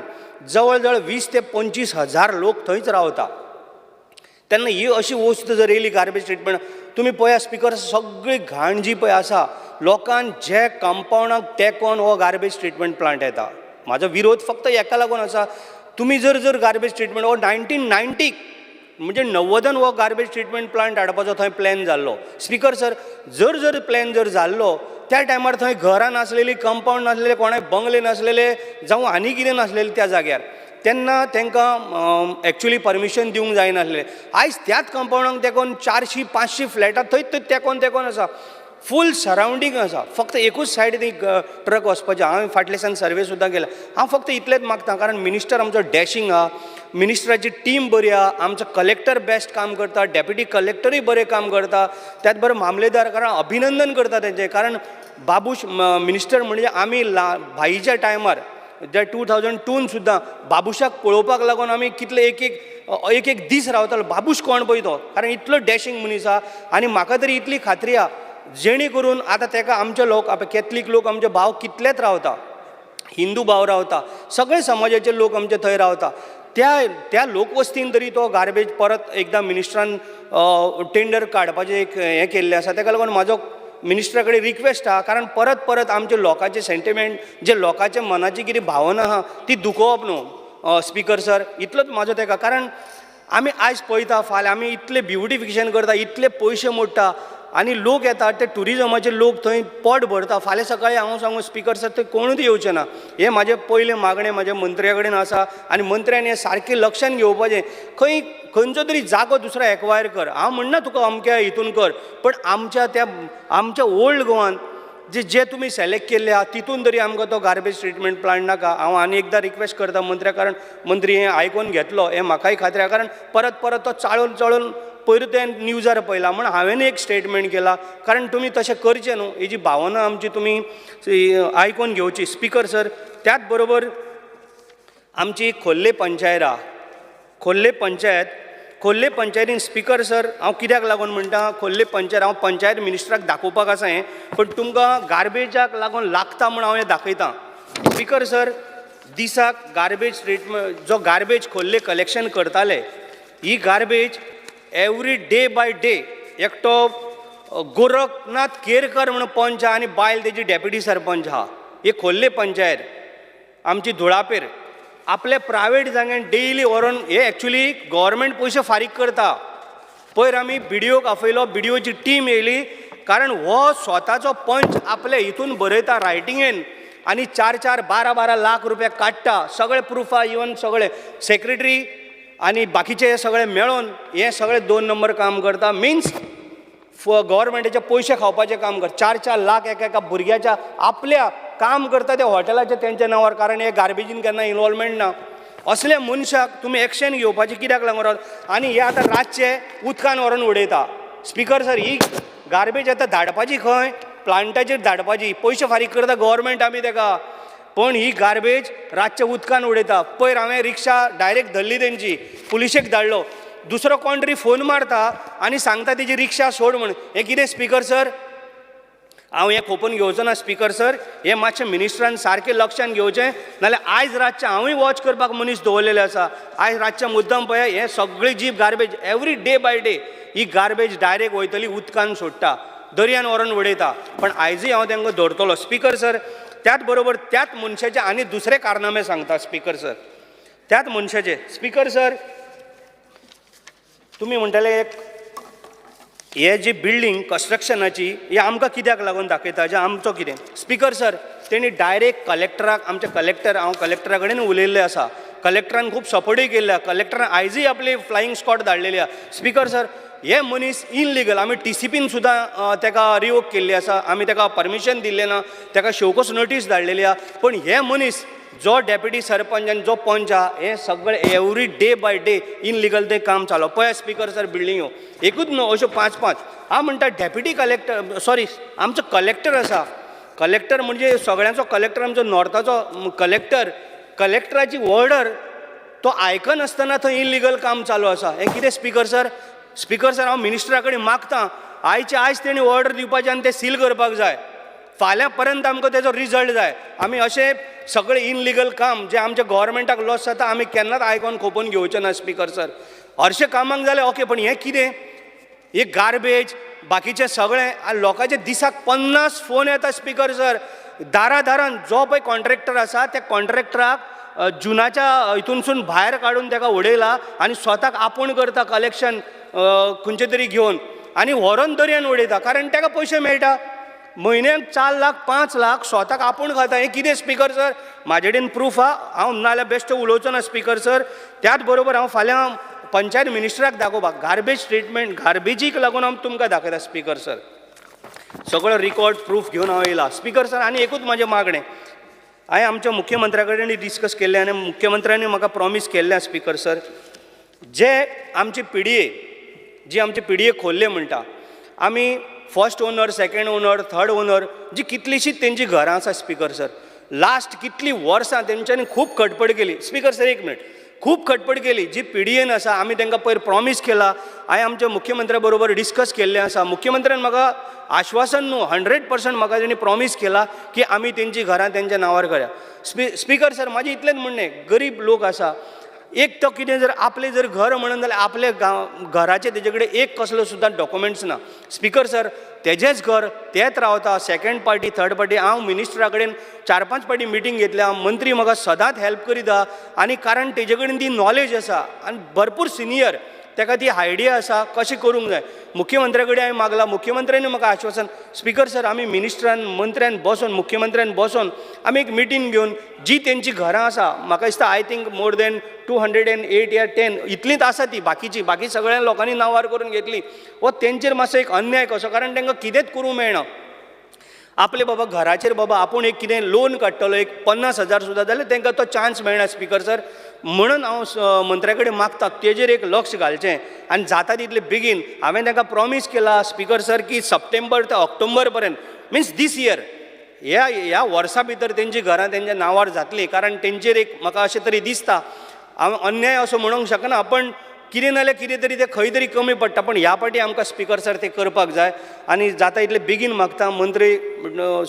Speaker 9: जवळ जवळ 20 ते 25 हजार लोक थंयच रावता. तेन्ना ही अशी वस्त जर येयली गार्बेज ट्रिटमेंट, तुमी पळया स्पिकर, सगळी घाण जी पळय आसा, लोकान जे कंपावंडाक तेंकोन हो गार्बेज ट्रिटमेंट प्लांट येता. म्हाजो विरोध फक्त हेका लागून आसा, तुमी जर जर गार्बेज ट्रिटमेंट हो 1990क म्हणजे 90न हो गार्बेज ट्रिटमेंट प्लांट हाडपाचो थंय प्लॅन जाल्लो. स्पिकर सर, जर जर प्लॅन जर जाल्लो, त्या टायमार थंय घरां नासलेलीं, कंपावंड नासलेले, कोणाय बंगले नासलेले, जावं आनी कितें नासलेलें त्या जाग्यार, तेन्ना तांकां एक्चुली परमिशन दिवंक जायनासलें. आयज त्याच कंपावंडाक तेंकोन 400-500 फ्लॅटां थंयच थंय तेंकोन तेंकोन आसा, फूल सरावंडींग आसा. फक्त एकूच सायड ती ट्रक वचपाची. हांवें फाटल्या दिसान सर्वे सुद्दां केला. हांव फक्त इतलेंच मागता, कारण मिनिस्टर आमचो डॅशींग आहा, मिनिस्टराची टीम बरी आहा, आमचो कलेक्टर बेस्ट काम करता, डेप्युटी कलेक्टरूय बरें काम करता, त्याच बरोबर मामलेदार, कारण अभिनंदन करता तेंचें. कारण बाबूश मिनिस्टर म्हणजे आमी ला भाईच्या टायमार जे 2002न सुद्दां बाबुशाक पळोवपाक लागून आमी कितले एक एक एक एक दीस रावतालो, बाबूश कोण पळय तो, कारण इतलो डॅशींग मनीस आहा. आनी म्हाका तरी इतली खात्री आहा, जेणे करून आतां तेका आमचे लोक, आतां कॅथलीक लोक आमचे भाव कितलेच रावता, हिंदू भाव रावता, सगळे समाजाचे लोक आमचे थंय रावता. त्या त्या लोकवस्तीन तरी तो गार्बेज परत एकदां मिनिस्टरान टेंडर काडपाचें एक हें केल्लें आसा. तेका लागून म्हाजो मिनिस्टरा कडेन रिक्वेस्ट आहा, कारण परत परत आमचे लोकांचे सेंटिमेंट, जे लोकांच्या मनाची कितें भावना आहा ती दुखोवप न्हू. स्पिकर सर, इतलोच म्हाजो तेका, कारण आमी आयज पळयता, फाल्यां आमी इतले ब्युटिफिकेशन करता, इतले पयशे मोडटा आनी लोक येतात, ते टुरिजमाचे लोक थंय पोट भरता. फाल्यां सकाळीं हांव सांगू स्पिकर सर, थंय कोणूच येवचे ना. हें म्हाजें पयलें मागणें म्हाज्या मंत्र्या कडेन आसा आनी मंत्र्यान हें सारकें लक्षान घेवपाचें. खंय खंयचो तरी जागो दुसरो एक्वायर कर, हांव म्हणना तुका अमक्या हितून कर, पण आमच्या त्या आमच्या ओल्ड गोवान जे जे तुमी सिलेक्ट केल्ले आहा तितून तरी आमकां तो गार्बेज ट्रिटमेंट प्लांट नाका. हांव आनी एकदां रिक्वेस्ट करता मंत्र्याक, कारण मंत्री हें आयकून घेतलो हें म्हाकाय खात्री आहा. कारण परत परत तो चाळून चाळून पयरूच तें न्यूजार पळयला म्हण हांवें एक स्टेटमेंट केला, कारण तुमी तशें करचें न्हू. ही जी भावना आमची तुमी आयकून घेवची स्पिकर सर. त्याच बरोबर आमची खोर्ले पंचायत आहा, खोर्ले पंचायत, खोर्ले पंचायतीन स्पिकर सर, हांव कित्याक लागून म्हणटा खोर्ले पंचायत, हांव पंचायत मिनिस्टराक दाखोवपाक आसा हें, पण तुमकां गार्बेजाक लागून लागता म्हूण हांव हें दाखयता. स्पिकर सर, दिसाक गार्बेज ट्रिटमेंट जो गार्बेज खोर्ले कलेक्शन करताले, ही garbage every day by day एकटो गोरखनाथ केरकर म्हणून पंच आहा आनी बायल तेजी डेप्युटी सरपंच आहा, ही खोर्ले पंचायत आमची धुळापेर आपले प्रायवेट जाग्यान डेली व्हरोन हे एक्चुली गव्हर्मेंट पयशे फारीक करता. पयर आमी बीडीओक आपयलो, बीडीओची टीम येयली, कारण हो स्वताचो पंच आपले हितून बरयता रायटिंगेन आनी 4-4, 12-12 लाख रुपया काडटा. सगळे प्रुफां इवन सगळे सेक्रेटरी आनी बाकीचे हे सगळे मेळोन हे सगळे दोन नंबर काम करता, मिन्स गव्हर्मेंटाचे पयशे खावपाचें काम कर. 4-4 लाख एका एका भुरग्याच्या आपल्या काम करता त्या हॉटेलाच्या तेंच्या नांवार, कारण हे गार्बेजीन केन्ना इनवॉल्वमेंट ना. असल्या मनशाक तुमी एक्शन घेवपाची कित्याक लागून रावता आनी हे आतां रातचे उदकान व्हरून उडयता. स्पीकर सर, ही गार्बेज आतां धाडपाची खंय? प्लांटाचेर धाडपाची. पयशे फारीक करता गव्हर्मेंट आमी तेका, पण ही गार्बेज रातच्या उदकान उडयता. पयर हांवें रिक्षा डायरेक्ट धरली तेंची, पुलिशेक धाडलो. दुसरो कोण तरी फोन मारता आनी सांगता तेजी रिक्षा सोड म्हण. हें कितें स्पीकर सर? हांव हें खोपून घेवचो ना स्पीकर सर. हें मातशें मिनिस्टरान सारकें लक्षान घेवचें, नाल्यार आयज रातचें हांवूय वॉच करपाक मनीस दवरलेले आसा. आयज रातचें मुद्दम पळय, हें सगळी जी garbage every day by day he garbage direct वयतली उदकान सोडटा, दर्यान व्हरून उडयता. पण आयजूय हांव तांकां दवरतलो स्पीकर सर. त्याच बरोबर त्याच मनशाचे आनी दुसरे कारनामे सांगता स्पीकर सर. त्याच मनशाचे स्पीकर सर, तुमी म्हणटले एक हे जी बिल्डींग कन्स्ट्रक्शनाची ही आमकां कित्याक लागून दाखयता, जे आमचो कितें? स्पीकर सर, तेणी डायरेक्ट कलेक्टराक, आमचे कलेक्टर, हांव कलेक्टरा कडेन उलयल्लें आसा, कलेक्टरान खूब सपोर्टूय केल्ले आसा, कलेक्टरान आयजूय आपली फ्लायींग स्कॉड धाडलेली आसा. स्पीकर सर, हे मनीस इनलिगल, आमी टीसीपीन सुद्दां तेका रिवोक केल्ली आसा, आमी तेका परमिशन दिल्लें ना, तेका शोकोस नोटीस धाडलेली आसा. पण हे मनीस जो डेप्युटी सरपंच आनी जो पंच आहा, हे सगळे every day by day illegal ते काम चालू. पळय स्पीकर सर, बिल्डिंग्यो एकूच न्हू, अश्यो 5 5. हांव म्हणटा डेप्युटी कलेक्टर, सॉरी, आमचो कलेक्टर आसा, कलेक्टर म्हणजे सगळ्यांचो कलेक्टर, आमचो नॉर्थाचो कलेक्टर, कलेक्टराची ऑर्डर तो आयकनासतना थंय इनलिगल काम चालू आसा. हें कितें स्पीकर सर? स्पीकर सर, हांव मिनिस्टरा कडेन मागता, आयचे आयज तेणी ऑर्डर दिवपाची आनी तें सील करपाक जाय. फाल्यां पर्यंत आमकां तेजो रिजल्ट जाय. आमी अशें सगळें इनलिगल काम जें आमच्या गव्हर्मेंटाक लॉस जाता, आमी केन्नाच आयकोन खोपून घेवचें ना स्पीकर सर. हरशें कामाक जालें ओके, पण हें कितें? हे गार्बेज बाकीचें सगळें, आनी लोकांचे दिसाक 50 फोन येता स्पीकर सर. दारा दारान जो पळय कॉन्ट्रॅक्टर आसा त्या कॉन्ट्रॅक्टराक जुनाच्या हितूनसून भायर काडून तेका उडयला आनी स्वताक आपूण करता कलेक्शन खंयचें तरी घेवन आनी व्हरोन दर्यान उडयता, कारण तेका पयशे मेळटा म्हयन्याक 4 लाख 5 लाख स्वताक आपूण खाता. हें कितें स्पीकर सर? म्हाजे कडेन प्रूफ आहा, हांव नाल्यार बेश्टो उलोवचो ना स्पीकर सर. त्याच बरोबर हांव फाल्यां पंचायत मिनिस्टराक दाखोवपाक गार्बेज ट्रिटमेंट, गार्बेजीक लागून हांव तुमकां दाखयता स्पीकर सर. सगळो रिकॉर्ड प्रूफ घेवन हांव येयला स्पीकर सर. आनी एकूच म्हाजें मागणें, हांवें आमच्या मुख्यमंत्र्या कडेन डिस्कस केल्लें आनी मुख्यमंत्र्यांनी म्हाका प्रॉमीस केल्लें स्पीकर सर, जे आमची पीडीए, जी आमची पीडीए खोल्ले म्हणटा आमी, first owner, second owner, third owner, जी कितलीशीच तेंची घरां आसा स्पीकर सर, लास्ट कितलीं वर्सां तेंच्यांनी खूब खटपट केली स्पीकर सर. एक मिनट, खूब खटपट केली. जी पीडीएन आसा, आमी तांकां पयर प्रॉमीस केला, हांवें आमच्या मुख्यमंत्र्या बरोबर डिस्कस केल्लें आसा. मुख्यमंत्र्यान म्हाका आश्वासन न्हू, 100% म्हाका तेणी प्रॉमीस केला की आमी तेंची घरां तेंच्या नांवार करया. स्पीकर सर, म्हाजें इतलेंच म्हणणें, गरीब लोक आसा, एक तो कितें जर आपलें जर घर म्हणून जाल्यार आपले गांव घराचें तेजे कडेन एक कसलो सुद्दां डॉक्युमेंट्स ना स्पीकर सर. तेजेंच घर, तेच रावता, सेकंड पार्टी, थर्ड पार्टी. हांव मिनिस्टरा कडेन 4 5 पार्टी मिटींग घेतल्या, मंत्री म्हाका सदांच हेल्प करीता आनी कारण तेजे कडेन ती नॉलेज आसा आनी भरपूर सिनियर, तेका ती आयडिया आसा कशें करूंक जाय. मुख्यमंत्र्या कडेन हांवें मागलां, मुख्यमंत्र्यांनी म्हाका आश्वासन. स्पीकर सर, आमी मिनिस्टरान, मंत्र्यान बसोन, मुख्यमंत्र्यान बसोन आमी एक मिटींग घेवन जी तेंची घरां आसा, म्हाका दिसता I think more than 208 या 10 इतलींच आसा ती, बाकीची बाकी सगळ्या लोकांनी नांवार करून घेतली. हो तेंचेर मातसो एक अन्याय कसो, कारण तांकां कितेंच करूंक मेळना. आपले बाबा घराचेर बाबा आपूण एक कितें लोन काडटलो, एक 50,000 सुद्दां जाल्यार तांकां तो चान्स मेळना स्पीकर सर. म्हणून हांव मंत्र्या कडेन मागता तेजेर एक लक्ष घालचें आनी जाता तितले बेगीन. हांवें तांकां प्रॉमीस केला स्पीकर सर की सप्टेंबर ते ऑक्टोबर पर्यंत, मिन्स दीस इयर, ह्या ह्या वर्सा भितर तेंची घरां तेंच्या नांवार जातलीं. कारण तेंचेर एक म्हाका अशें तरी दिसता, हांव अन्याय असो म्हणूंक शकना, पण कितें नाल्यार कितें तरी तें खंय तरी कमी पडटा. पण ह्या पाटी आमकां स्पीकर सर तें करपाक जाय आनी जाता इतले बेगीन मागता. मंत्री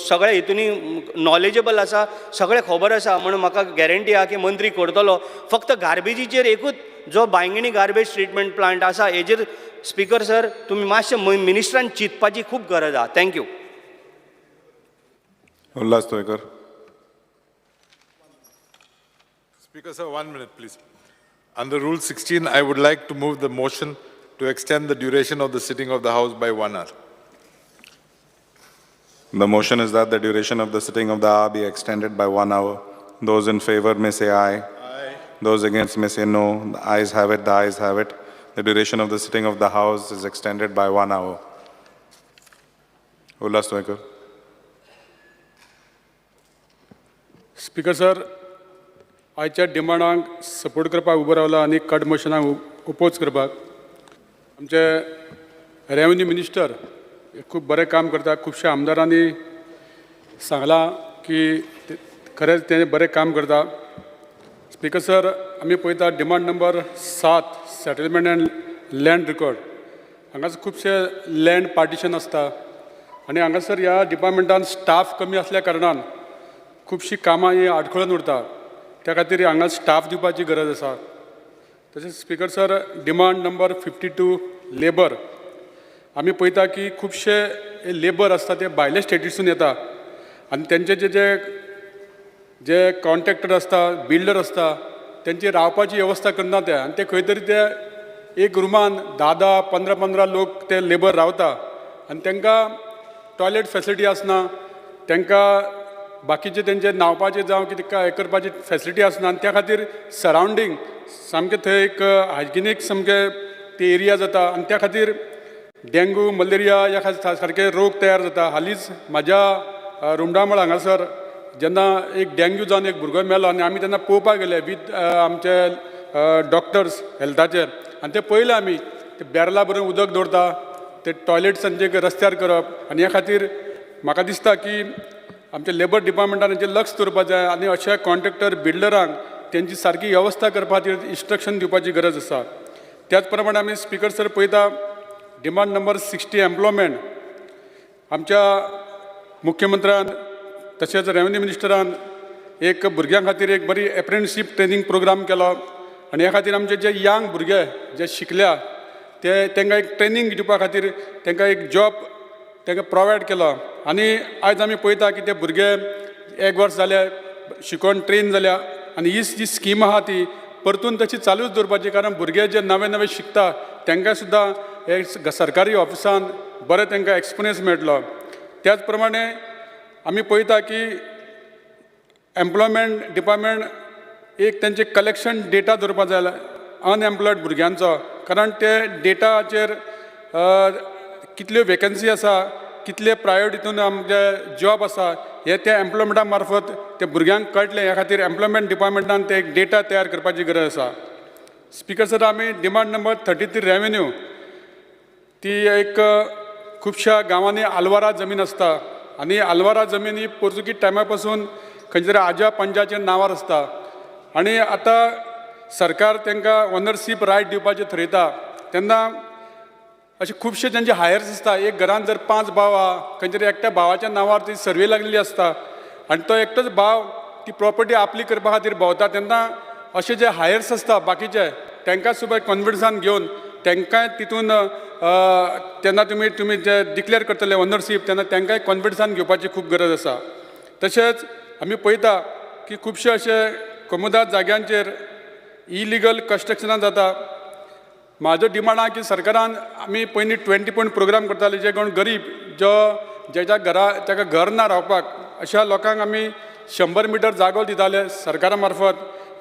Speaker 9: सगळ्या हितूनी नॉलेजेबल आसा, सगळें खबर आसा, म्हणून म्हाका गॅरंटी आहा की मंत्री करतलो. फक्त गार्बेजीचेर एकूच जो बांयगिणी गार्बेज ट्रिटमेंट प्लांट आसा हेजेर स्पीकर सर तुमी मातशें मिनिस्टरान चिंतपाची खूब गरज आहा. Thank you.
Speaker 8: Ulhas Tuyenkar.
Speaker 10: Speaker sir, 1 minute please. Under Rule 16, I would like to move the motion to extend the duration of the sitting of the House by 1 hour.
Speaker 8: The motion is that the duration of the sitting of the hour be extended by 1 hour. Those in favor may say aye. Aye. Those against may say no. The ayes have it, the ayes have it. The duration of the sitting of the House is extended by 1 hour. Ulhas Tuyenkar.
Speaker 10: Speaker sir,
Speaker 11: आयच्या डिमांडांक सपोर्ट करपाक उबो रावला आनी कट मोशनाक ओपोज करपाक. आमचे रेवन्यू मिनिस्टर खूब बरें काम करता. खुबश्या आमदारांनी सांगलां की खरेंच ते बरें काम करता. स्पिकर सर, आमी पळयता demand number 7, settlement and land record. हांगासर खुबशे लँड पार्टिशन आसता आनी हांगासर ह्या डिपार्टमेंटान स्टाफ कमी आसल्या कारणान खुबशीं कामां ही आडखळून उरता. त्या खातीर हांगा स्टाफ दिवपाची गरज आसा. तशेंच speaker sir, demand number 52, labour. आमी पळयता की खुबशे लेबर आसता ते भायले स्टेटीसून येता आनी तेंचे जे जे जे कॉन्ट्रॅक्टर आसता, बिल्डर आसता, तेंची रावपाची वेवस्था करना ते आनी ते खंय तरी ते एक रुमान 10-10, 15-15 लोक ते लेबर रावता आनी तांकां टॉयलेट फेसिलिटी आसना, तांकां बाकीचे तेंचे न्हांवपाचे जावं कितें काय करपाची फेसिलिटी आसना आनी त्या खातीर सरावंडींग सामकें थंय एक हायजिनीक सामकें ती एरिया जाता आनी त्या खातीर डेंगू, मलेरिया ह्या सारके रोग तयार जाता. हालींच म्हाज्या रुमडामळ हांगासर जेन्ना एक डेंग्यू जावन एक भुरगो मेलो आनी आमी तेन्ना पळोवपाक गेले वीथ आमचे डॉक्टर्स हेल्थाचे आनी ते पळयले आमी ते बॅरला भरून उदक दवरता, ते टॉयलेट्सांचे रस्त्यार करप आनी ह्या खातीर म्हाका दिसता की आमच्या लेबर डिपार्टमेंटान हेचेर लक्ष दवरपाक जाय आनी अशा कॉन्ट्रॅक्टर बिल्डरांक तेंची सारकी वेवस्था करपा खातीर इन्स्ट्रक्शन दिवपाची गरज आसा. त्याच प्रमाणे आमी स्पिकर सर पळयता डिमांड नंबर 60, एम्प्लॉयमेंट. आमच्या मुख्यमंत्र्यान तशेंच रेवन्यू मिनिस्टरान एक भुरग्यां खातीर एक बरी एप्रेंटिसशीप ट्रेनींग प्रोग्राम केलो आनी ह्या खातीर आमचे जे यंग भुरगे जे शिकल्या ते तांकां एक ट्रेनींग दिवपा खातीर तांकां एक जॉब तांकां प्रोवायड केलो आनी आयज आमी पळयता की ते भुरगे एक वर्स जाले शिकोन ट्रेन जाल्या आनी ही जी स्कीम आहा ती परतून तशी चालूच दवरपाची, कारण भुरगे जे नवे नवे शिकता तांकां सुद्दां हे सरकारी ऑफिसान बरें तांकां एक्सपिरियन्स मेळटलो. त्याच प्रमाणे आमी पळयता की एम्प्लॉयमेंट डिपार्टमेंट एक तेंचे कलेक्शन डेटा दवरपाक जाय अनएम्प्लॉयड भुरग्यांचो, कारण ते डेटाचेर कितल्यो वेकन्सी आसा, कितले प्रायवेट हितून आमचे जॉब आसा हे त्या एम्प्लॉयमेंटा मार्फत ते भुरग्यांक कळटलें. ह्या खातीर एम्प्लॉयमेंट डिपार्टमेंटान ते एक डेटा तयार करपाची गरज आसा. स्पिकर सर, आमी डिमांड नंबर 33 रेवेन्यू, ती एक खुबश्या गांवांनी आलवारा जमीन आसता आनी आलवारा जमीन ही पोर्तुगीज टायमा पासून खंयच्या तरी आज्या पंजाच्या नांवार आसता आनी आतां सरकार तांकां ओनरशीप रायट दिवपाचें थरयता तेन्ना अशे खुबशे तेंचे हायर्स आसता. एक घरान जर 5 भाव आहा, खंयच्या तरी एकट्या भावाच्या नांवार ती सर्वे लागलेली आसता आनी तो एकटोच भाव ती प्रॉपर्टी आपली करपा खातीर भोंवता तेन्ना अशे जे हायर्स आसता बाकीचे तांकां सुद्दां कॉन्फिडन्सान घेवन तांकांय तितून तेन्ना तुमी तुमी जे डिक्लेर करतले ओनरशीप तेन्ना तांकांय कॉन्फिडन्सान घेवपाची खूब गरज आसा. तशेंच आमी पळयता की खुबशे अशे कोमुदाद जाग्यांचेर इलिगल कन्स्ट्रक्शनां जाता. म्हाजो डिमांड आहा की सरकारान आमी पयलीं 20 पॉयंट प्रोग्राम करताले, जे कोण गरीब जो जेच्या घरा ताका घर ना रावपाक अशा लोकांक आमी 100 मिटर जागो दिताले सरकारा मार्फत.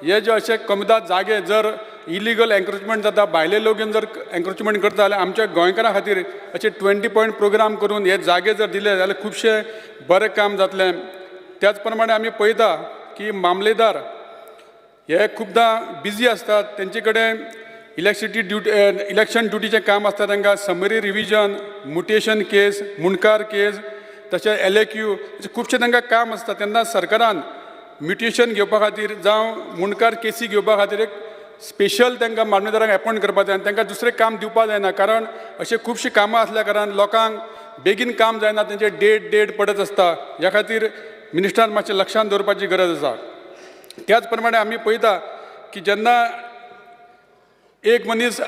Speaker 11: हे जे अशे कोमुदाद जागे जर इलिगल एन्क्रोचमेंट जाता, भायले लोक येवन जर एन्क्रोचमेंट करता जाल्यार आमच्या गोंयकारां खातीर अशे 20 पॉयंट प्रोग्राम करून हे जागे जर दिले जाल्यार खुबशें बरें काम जातलें. त्याच प्रमाणे आमी पळयता की मामलेदार हे खुबदां बिजी आसतात, तेंचे कडेन इलेक्ट्रिसिटी ड्युटी इलेक्शन ड्युटीचें काम आसता, तांकां समरी रिविजन, मुटेशन केस, मुंडकार केस, तशें LAQ खुबशें तांकां काम आसता. तेन्ना सरकारान म्युटेशन घेवपा खातीर जावं मुंडकार केसी घेवपा खातीर एक स्पेशल तांकां मामलेदारांक एपॉयंट करपाक जाय आनी तांकां दुसरें काम दिवपाक जायना, कारण अशें खुबशीं कामां आसल्या कारणान लोकांक बेगीन काम जायना, तेंचे डेट डेट पडत आसता. ह्या खातीर मिनिस्टरान मातशें लक्षांत दवरपाची गरज आसा. त्याच प्रमाणे आमी पळयता की जेन्ना एक मनीस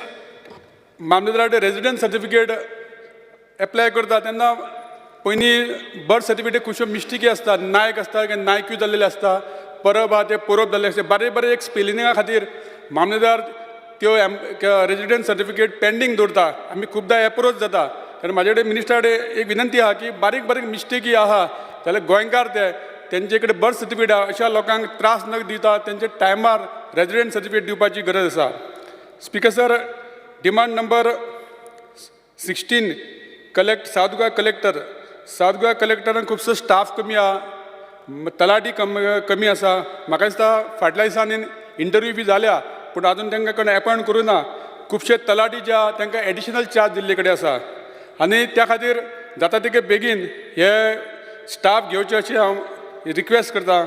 Speaker 11: मामलेदारा कडेन रेजिडंट सर्टिफिकेट एप्लाय करता तेन्ना पयलीं बर्थ सर्टिफिकेट खुबश्यो मिस्टेकी आसता, नायक आसता नायक्यू जाल्लेले आसता, परब आहा ते परब जाल्ले आसता, बारीक बारीक एक स्पेलिंगा खातीर मामलेदार त्यो रेजिडंट सर्टिफिकेट पेंडींग दवरता. आमी खुबदां एप्रोच जाता. कारण म्हाजे कडेन मिनिस्टरा कडेन एक विनंती आहा की बारीक बारीक मिस्टेकी आहा जाल्यार गोंयकार ते तेंचे कडेन बर्थ सर्टिफिकेट आहा अशा लोकांक त्रास न दिता तेंचे टायमार रेजिडंट सर्टिफिकेट दिवपाची गरज आसा. Speaker sir, demand number 16, collect South Goa collector. South Goa कलेक्टरान खुबसो स्टाफ कमी आहा. तलाठी कमी आसा. म्हाका दिसता फाटल्या दिसांनी इंटरव्यू बी जाल्या पूण आजून तांकां कोण एपॉयंट करूं ना. खुबशे तलाठी जे आहा तांकां एडिशनल चार्ज दिल्ले कडेन आसा आनी त्या खातीर जाता तितके बेगीन हे स्टाफ घेवचे अशें हांव रिक्वेस्ट करता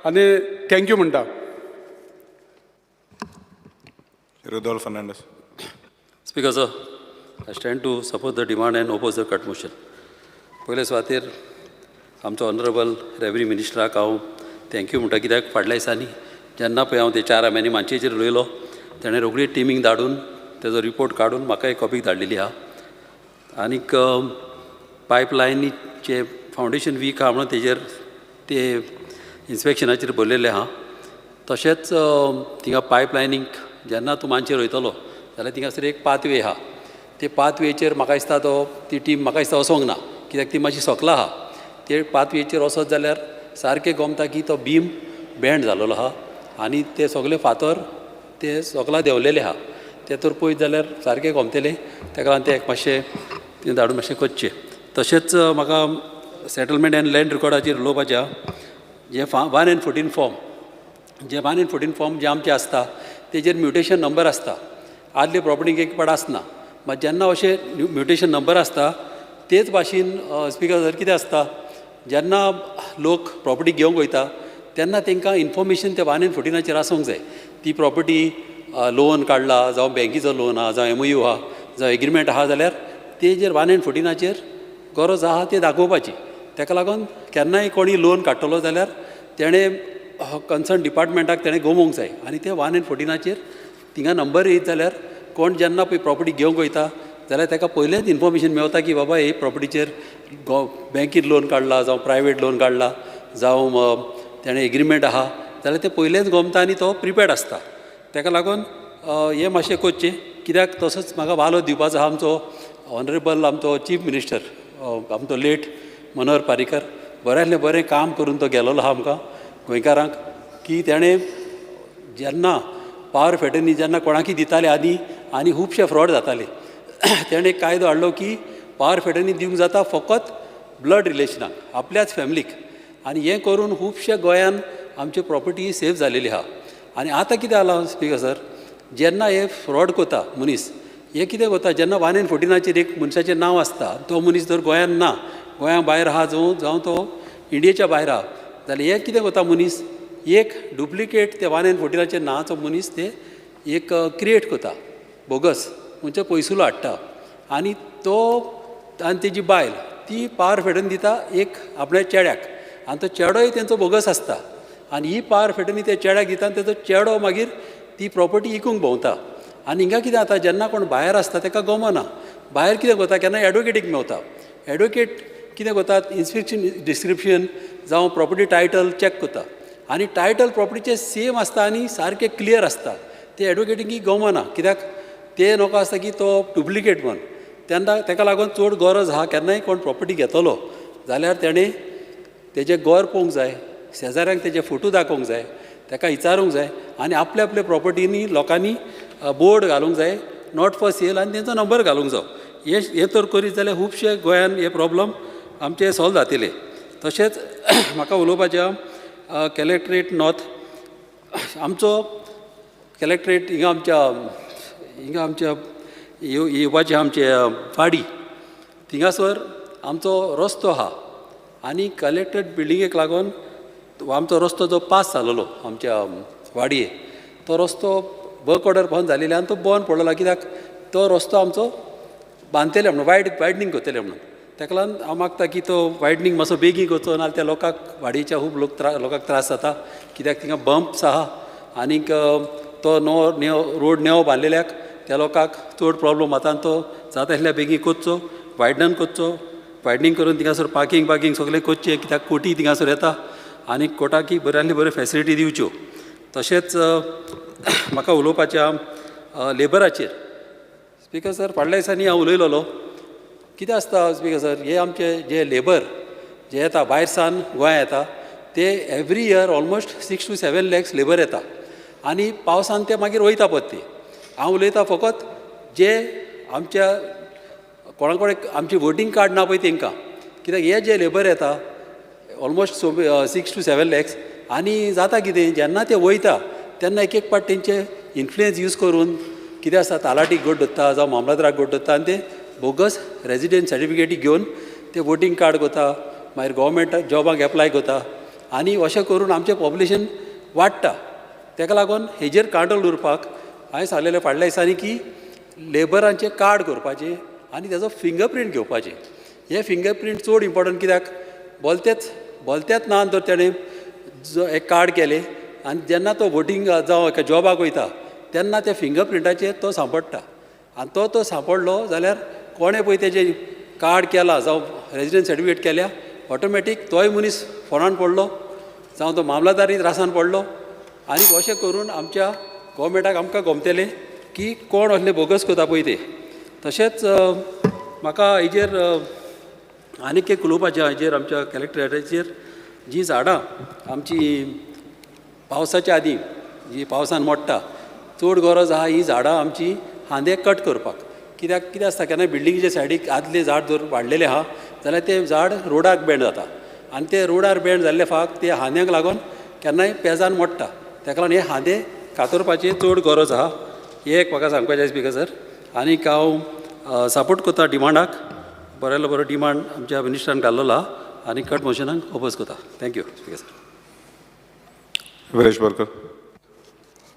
Speaker 11: आनी thank you म्हणटा.
Speaker 8: Rudolph Fernandez.
Speaker 12: Speaker sir, I stand to support the demand and oppose the cut motion. पयले सुवातेर आमचो ऑनरेबल रेवन्यू मिनिस्टराक हांव thank you म्हणटा, कित्याक फाटल्या दिसांनी जेन्ना पळय हांव ते चार आम्यांनी मानशेचेर उलयलो, तेणें रोखडी टिमींक धाडून तेजो रिपोर्ट काडून म्हाका एक कॉपी धाडलेली आहा. आनीक पायपलायनीचे फावंडेशन वीक आहा म्हणून तेजेर ते इन्स्पेक्शनाचेर बरयलेलें आहा. तशेंच थिंगा पायपलायनीक जेन्ना तूं मानशेर वयतलो जाल्यार थिंगासर एक पाथवे आहा, ते पाथवेचेर म्हाका दिसता तो ती टीम म्हाका दिसता वचोंक ना, कित्याक ती मातशी सकला आहा. ते पाथवेचेर वचत जाल्यार सारकें गोमता की तो बीम बँड जालोलो आहा आनी ते सगळे फातर ते सकला देंवलेले आहा. ते तर पळयत जाल्यार सारकें गोमतलें, तेका लागून ते एक मातशें तें धाडून मातशें करचें. तशेंच म्हाका सेटलमेंट एंड लँड रिकॉर्डाचेर उलोवपाचें आहा. जे 1 and 14 form, J 1 and 14 form जे आमचे आसता तेजेर म्युटेशन नंबर आसता, आदले प्रॉपर्टीक एक पाट आसना. मात जेन्ना अशें म्युटेशन नंबर आसता तेच भाशेन स्पिकर सर कितें आसता, जेन्ना लोक प्रॉपर्टी घेवंक वयता तेन्ना तांकां इन्फॉर्मेशन ते 1 and 14 आसूंक जाय. ती प्रॉपर्टी लोन काडला, जावं बँकेचो लोन आहा, जावं MOU आहा, जावं एग्रीमेंट आहा, जाल्यार तेजेर 1 and 14 गरज आहा ते दाखोवपाची. ताका लागून केन्नाय कोणी लोन काडटलो जाल्यार तेणें कन्सर्न डिपार्टमेंटाक तेणें गोमोवंक जाय आनी ते 1 and 14 थिंगा नंबर येयत जाल्यार कोण जेन्ना पळय प्रॉपर्टी घेवंक वयता जाल्यार ताका पयलेंच इन्फॉर्मेशन मेवता की बाबा हे प्रॉपर्टीचेर बँकीर लोन काडला, जावं प्रायवेट लोन काडला, जावं तेणें एग्रीमेंट आहा, जाल्यार तें पयलेंच गोमता आनी तो प्रिपेर्ड आसता. ताका लागून हें मातशें करचें, कित्याक तसोच म्हाका वालो दिवपाचो आहा आमचो ऑनरेबल आमचो चीफ मिनिस्टर आमचो लेट मनोहर पारीकर, बऱ्यांतलें बरें काम करून तो गेलोलो आहा आमकां गोंयकारांक, की तेणें जेन्ना पावर फॅटर्नी जेन्ना कोणाकी दिताले आदी आनी खुबशे फ्रॉड जाताले, तेणें एक कायदो हाडलो की पावर फॅटर्नी दिवंक जाता फकत ब्लड रिलेशनाक, आपल्याच फॅमिलीक. आनी हें करून खुबशे गोंयान आमची प्रॉपर्टी सेफ जालेली आहा. आनी आतां कितें जालां स्पिकर सर, जेन्ना हे फ्रॉड करता मनीस, हे कितें करता, जेन्ना 1 and 14 एक मनशाचें नांव आसता, तो मनीस जर गोंयान ना, गोंया भायर आहा, जावं तो इंडियेच्या भायर आहा, जाल्यार हे कितें करता मनीस एक डुप्लिकेट ते 1 and 14 नांवाचो मनीस ते एक क्रिएट करता, बोगस म्हणजे पयसुलो हाडटा आनी तो आनी तेजी बायल ती पावर फेटन दिता एक आपल्या चेड्याक, आनी तो चेडोय तेंचो बोगस आसता आनी ही पावर फेटनी त्या चेड्याक दिता आनी तेजो चेडो मागीर ती प्रॉपर्टी इकूंक भोंवता. आनी हिंगा कितें जाता, जेन्ना कोण भायर आसता ताका गमना, भायर कितें करता केन्ना एडवोकेटीक मेवता, एडवोकेट कितें करतात इन्स्पेक्शन डिस्क्रिप्शन जावं प्रॉपर्टी टायटल चॅक करता आनी टायटल प्रॉपर्टीचें सेम आसता आनी सारकें क्लियर आसता, ते एडवोकेटीक गमना, कित्याक ते नोको आसता की तो डुप्लिकेट म्हण. तेन्ना ताका लागून चड गरज आहा केन्नाय कोण प्रॉपर्टी घेतलो जाल्यार तेणें तेजें घर पळोवंक जाय, शेजाऱ्यांक तेजे फोटो दाखोवंक जाय, ताका विचारूंक जाय आनी आपल्या आपल्या प्रॉपर्टीनी लोकांनी बोर्ड घालूंक जाय not for sale आनी तेंचो नंबर घालूंक जाय. हें तर करीत जाल्यार खुबशे गोंयान हे प्रॉब्लम आमचे सॉल्व जातले. तशेंच म्हाका उलोवपाचें कलेक्ट्रेट नॉर्थ, आमचो कलेक्ट्रेट हिंगा आमच्या येवपाचें आमचे वाडी थिंगासर आमचो रस्तो आहा आनी कलेक्ट्रेट बिल्डिंगेक लागून आमचो रस्तो जो पास जालोलो आमच्या वाडये तो रस्तो वर्क ऑर्डर बंद जालेली आनी तो बंद पडलेलो, कित्याक तो रस्तो आमचो बांदतले म्हणून वायडनींग करतले म्हणून. ताका लागून हांव मागता की तो वायडनींग मातसो बेगीन करचो, नाजाल्यार त्या लोकांक वाडयेच्या खूब लोकांक त्रास जाता, कित्याक थिंगा बम्प्स आहा आनीक तो नवो रोड नेवो बांदलेल्याक त्या लोकांक चड प्रॉब्लम जाता आनी तो जाता तितल्या बेगीन करचो, वायडन करचो, वायडनींग करून थिंगासर पार्कींग सगळें करचें, कित्याक कोटी थिंगासर येता आनी कोटाकी बऱ्यांतली बऱ्यो फेसिलिटी दिवच्यो. तशेंच म्हाका उलोवपाचें लेबराचेर स्पिकर सर, फाटल्या दिसांनी हांव उलयलोलो, कितें आसता स्पिकर सर, हे आमचे जे लेबर जे येता भायर सावन गोंया येता ते every year almost 6 to 7 lakhs labour येता आनी पावसान ते मागीर वयता परते. हांव उलयता फकत जे आमच्या कोणा कोणाक आमची वोटींग कार्ड ना पळय तेंकां, कित्याक हे जे लेबर येता Almost 6 to 7 lakhs. आनी जाता कितें, जेन्ना ते वयता तेन्ना एक एक पाट तेंचे इन्फ्लुयन्स यूज करून कितें आसता, तालाटीक गोड दवरता जावं मामलादाराक गोड दवरता आनी ते बोगस रेजिडंट सर्टिफिकेटी घेवन ते वोटींग कार्ड करता, मागीर गोवोरमेंट जॉबाक एप्लाय करता आनी अशें करून आमचें पॉप्युलेशन वाडटा. तेका लागून हेजेर कांट्रोल उरपाक हांवें सांगलेलें फाटल्या दिसांनी की लेबरांचें कार्ड करपाचें आनी तेजो फिंगरप्रिंट घेवपाचें. हे फिंगरप्रिंट चड इम्पोर्टंट कित्याक बोलतेच ना तर तेणें जो एक कार्ड केलें आनी जेन्ना तो वोटींग जावं एका जॉबाक वयता तेन्ना त्या फिंगरप्रिंटाचेर तो सांपडटा आनी तो तो सांपडलो जाल्यार कोणें पळय तेजें कार्ड केलां जावं रेजिडंट सर्टिफिकेट केल्या, ऑटोमॅटीक तोय मनीस फोंडान पडलो जावं तो मामलादारी त्रासान पडलो. आनी अशें करून आमच्या गोवोरमेंटाक आमकां गमतलें की कोण असले बोगस करता पळय ते. तशेंच म्हाका हेजेर आनीक एक उलोवपाचें, हेजेर आमच्या कलेक्टरेटाचेर जीं झाडां आमची पावसाच्या आदीं जी पावसान मोडटा, चड गरज आहा ही झाडां आमची खांदे कट करपाक. कित्याक कितें आसता, केन्ना बिल्डिंगेच्या सायडीक आदलें झाड जर वाडलेलें आहा जाल्यार तें झाड रोडाक बेंड जाता आनी ते रोडार बेंड जाल्ले फाक ते खांद्यांक लागून केन्नाय पेजान मोडटा. तेका लागून हे खांदे कातरपाची चड गरज आहा, हें एक म्हाका सांगपाचें स्पीकर सर. आनीक हांव सपोर्ट करता डिमांडाक, बरेलो बरो डिमांड आमच्या मिनिस्टरान घाल्लेलो आहा आनी कट मोशनाक ओपोज करता. Thank you speaker sir.
Speaker 8: Viresh Borkar.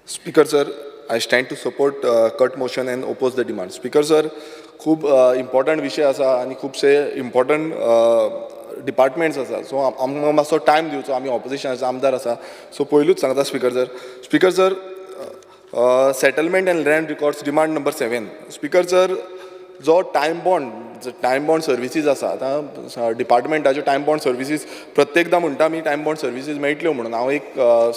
Speaker 13: Speaker sir, I stand to support cut motion and oppose the demand. Speaker sir, खूब इम्पॉर्टंट विशय आसा आनी खुबशे इम्पॉर्टंट डिपार्टमेंट्स आसा. सो आमकां मातसो टायम दिवचो, आमी ऑपोजिशनाचे आमदार आसा. सो पयलूच सांगता speaker sir. Speaker sir, settlement and land records demand number 7. Speaker sir, जो टायम बॉन्ड सर्विसीज आसा, आतां डिपार्टमेंटाच्यो टायम बॉन्ड सर्विसीज प्रत्येकदां म्हणटा आमी टायम बॉन्ड सर्विसीज मेळटल्यो म्हणून. हांव एक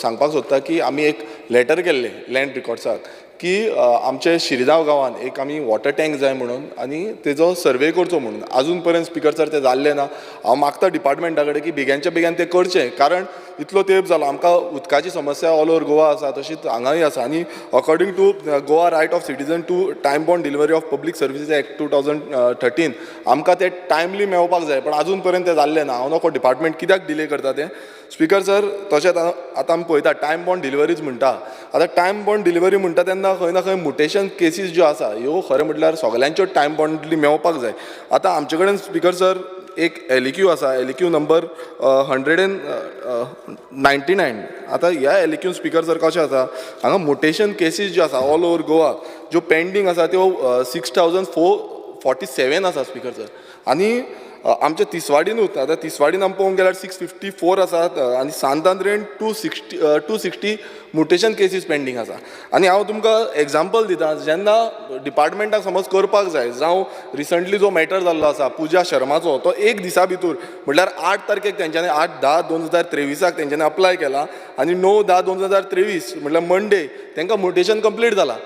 Speaker 13: सांगपाक सोदता की आमी एक लेटर केल्लें लँड रिकॉर्ड्साक की आमचे शिरगांव गांवांत एक आमी वॉटर टँक जाय म्हणून आनी तेजो सर्वे करचो म्हणून. आजून पर्यंत स्पीकर सर तें जाल्लें ना. हांव मागता डिपार्टमेंटा कडेन की बेग्यानच्या बेग्यान तें करचें, कारण इतलो तेंप जालो आमकां उदकाची समस्या ऑल ओवर गोवा आसा, तशीच हांगाय आसा. आनी according to Goa right of citizen to time bound delivery of public services act 2013 आमकां तें टायमली मेळपाक जाय, पण आजून पर्यंत तें जाल्लें ना. हांव नको डिपार्टमेंट कित्याक डिले करता तें. स्पीकर सर, तशेंच आतां आमी पळयता टायम बॉन्ड डिलिवरीज म्हणटा. आतां टायम बॉन्ड डिलिवरी म्हणटा तेन्ना खंय ना खंय मुटेशन केसीस ज्यो आसा ह्यो खरें म्हटल्यार सगल्यांच्यो टायम बॉन्डली मेळपाक जाय. आतां आमचे कडेन स्पीकर सर एक LEQ आसा, LEQ number 199. आतां ह्या LEQ speaker sir कशें आसा, हांगा मुटेशन केसीस ज्यो आसा ऑल ओवर गोवा ज्यो पेंडींग आसा त्यो 6447 आसा स्पीकर सर. आनी आमच्या तिसवाडीनूच आतां तिसवाडीन आमी पळोवंक गेल्यार 654 आसा आनी सांत आंद्रेन 260 मुटेशन केसीस पेंडींग आसा. आनी हांव तुमकां एग्जाम्पल दिता, जेन्ना डिपार्टमेंटाक समज करपाक जाय, जावं रिसंटली जो मॅटर जाल्लो आसा पुजा शर्माचो, तो एक दिसा भितर म्हटल्यार 8 तारखेक तेंच्यांनी 8/10/2023 तेंच्यांनी अप्लाय केला आनी 9/10/2023 म्हटल्यार मंडे तेंकां मुटेशन कंप्लीट जाला.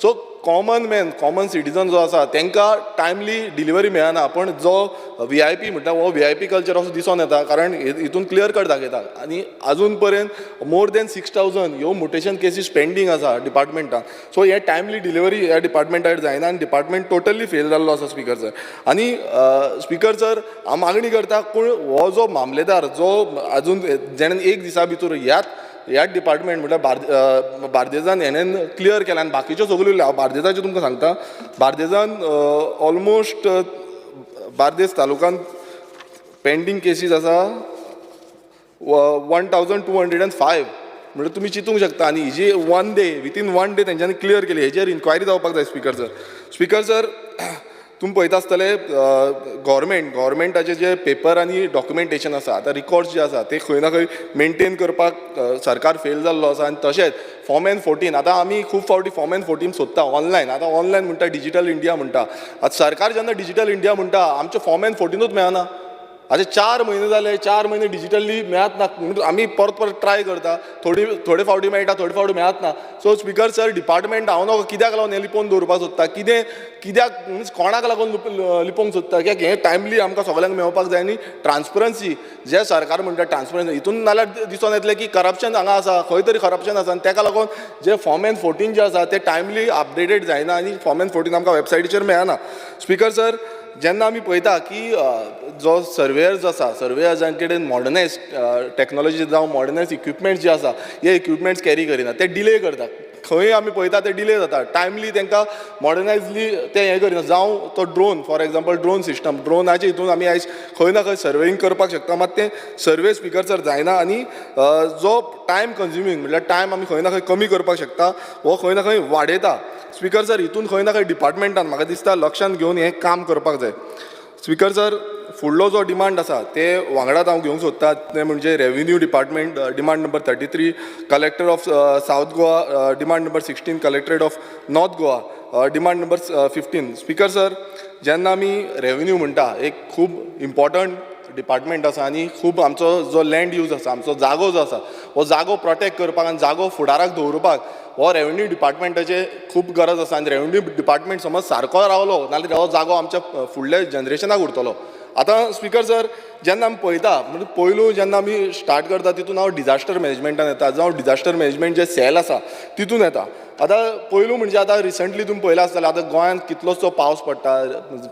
Speaker 13: So common man, common citizen जो आसा तेंकां टायमली डिलिवरी मेळना, पण जो VIP म्हणटा हो VIP culture असो दिसोन येता, कारण हितून क्लियर कट दाखयता. आनी आजून पर्यंत मोर देन 6000 ह्यो मुटेशन केसीस पेंडींग आसा डिपार्टमेंटान. सो हे टायमली डिलिवरी ह्या डिपार्टमेंटाक जायना आनी डिपार्टमेंट टोटली फेल जाल्लो आसा स्पीकर सर. आनी स्पीकर सर, हांव मागणी करता कोण हो जो मामलेदार जो आजून जेणें एक दिसा भितर ह्याच डिपार्टमेंट म्हटल्यार बार्देजान हेणेन क्लियर केला आनी बाकीच्यो सगल्यो उरल्या. हांव बार्देजाच्यो तुमकां सांगता, बार्देजान ऑलमोस्ट बार्देस तालुकान पेंडींग केसीस आसा 1205. म्हणल्यार तुमी चिंतूंक शकता. आनी ही जी 1 डे विथीन 1 डे तेंच्यांनी क्लियर केली, हेजेर इन्क्वायरी जावपाक जाय स्पीकर सर. स्पीकर सर, तुमी पळयता आसतले गोवोरमेंटाचे जे पेपर आनी डॉक्युमेंटेशन आसा, आतां रिकॉर्ड्स जे आसा ते खंय ना खंय मेनटेन करपाक सरकार फेल जाल्लो आसा. आनी तशेंच फॉर्म N14, आतां आमी खूब फावटी फॉर्म N14 सोदता ऑनलायन. आतां ऑनलायन म्हणटा डिजीटल इंडिया म्हणटा, आतां सरकार जेन्ना डिजीटल इंडिया म्हणटा आमचें फॉर्म N14ूच मेळना. आतां 4 म्हयने जाले, 4 म्हयने डिजिटली मेळत ना, म्हणून आमी परत परत ट्राय करता, थोडे फावटी मेळटा, थोडे फावटी मेळत ना. सो स्पीकर सर, डिपार्टमेंट हांव नको कित्याक लागून हें लिपोवन दवरपाक सोदता, कितें कित्याक मिन्स कोणाक लागून लिपोवंक सोदता, कित्याक हें टायमली आमकां सगल्यांक मेळपाक जाय. आनी ट्रान्सपरन्सी जे सरकार म्हणटा ट्रान्सपरन्सी, हितून नाल्यार दिसून येतलें की करप्शन हांगा आसा, खंय तरी करप्शन आसा. आनी तेका लागून जे फॉर्म N14 जे आसा ते टायमली अपडेटेड जायना आनी फॉर्म N14 आमकां वेबसायटीचेर मेळना. Speaker sir, जेन्ना आमी पळयता की जो सर्वेयर्स आसा, सर्वेयर्सां कडेन मॉडर्नायज टॅक्नोलॉजी जावं मॉडर्नायज इक्विपमेंट्स जे आसा, हे इक्विपमेंट्स कॅरी करिना, ते डिले करता. खंय आमी पळयता ते डिले जाता. टायमली तांकां मॉडर्नायजली ते हें करिना. जावं तो drone, for example drone system, ड्रोनाचे हितून आमी आयज खंय ना खंय सर्वेईंग करपाक शकता, मात तें सर्वे स्पिकर सर जायना. आनी जो टायम कंज्युमींग म्हटल्यार टायम आमी खंय ना खंय कमी करपाक शकता, हो खंय ना खंय वाडयता. स्पिकर सर, हितून खंय ना खंय डिपार्टमेंटान म्हाका दिसता लक्षांत घेवन हें काम करपाक जाय. स्पिकर सर, फुडलो जो डिमांड आसा ते वांगडाच हांव घेवंक सोदता, ते म्हणजे revenue department demand number 33, collector of South Goa demand number 16, collectorate of North Goa demand number 15. Speaker sir, जेन्ना आमी रेवेन्यू म्हणटा, एक खूब इम्पोर्टंट डिपार्टमेंट आसा आनी खूब आमचो जो लँड यूज आसा, आमचो जागो जो आसा, हो जागो प्रोटेक्ट करपाक आनी जागो फुडाराक दवरुपाक हो रेवेन्यू डिपार्टमेंटाचे खूब गरज आसा. आनी रेवेन्यू डिपार्टमेंट समज सारको रावलो नाल्यार हो जागो आमच्या फुडल्या जनरेशनाक उरतलो. आतां स्पिकर सर, जेन्ना आमी पळयता म्हणजे पयलू जेन्ना आमी स्टार्ट करता तितून हांव डिजास्टर मॅनेजमेंटान येता, जावं डिजास्टर मॅनेजमेंट जे सॅल आसा तितून येता. आतां पयलू म्हणजे आतां रिसंटली तुमी पळयलां आसतलें, आतां गोंयांत कितलोसो पावस पडटा,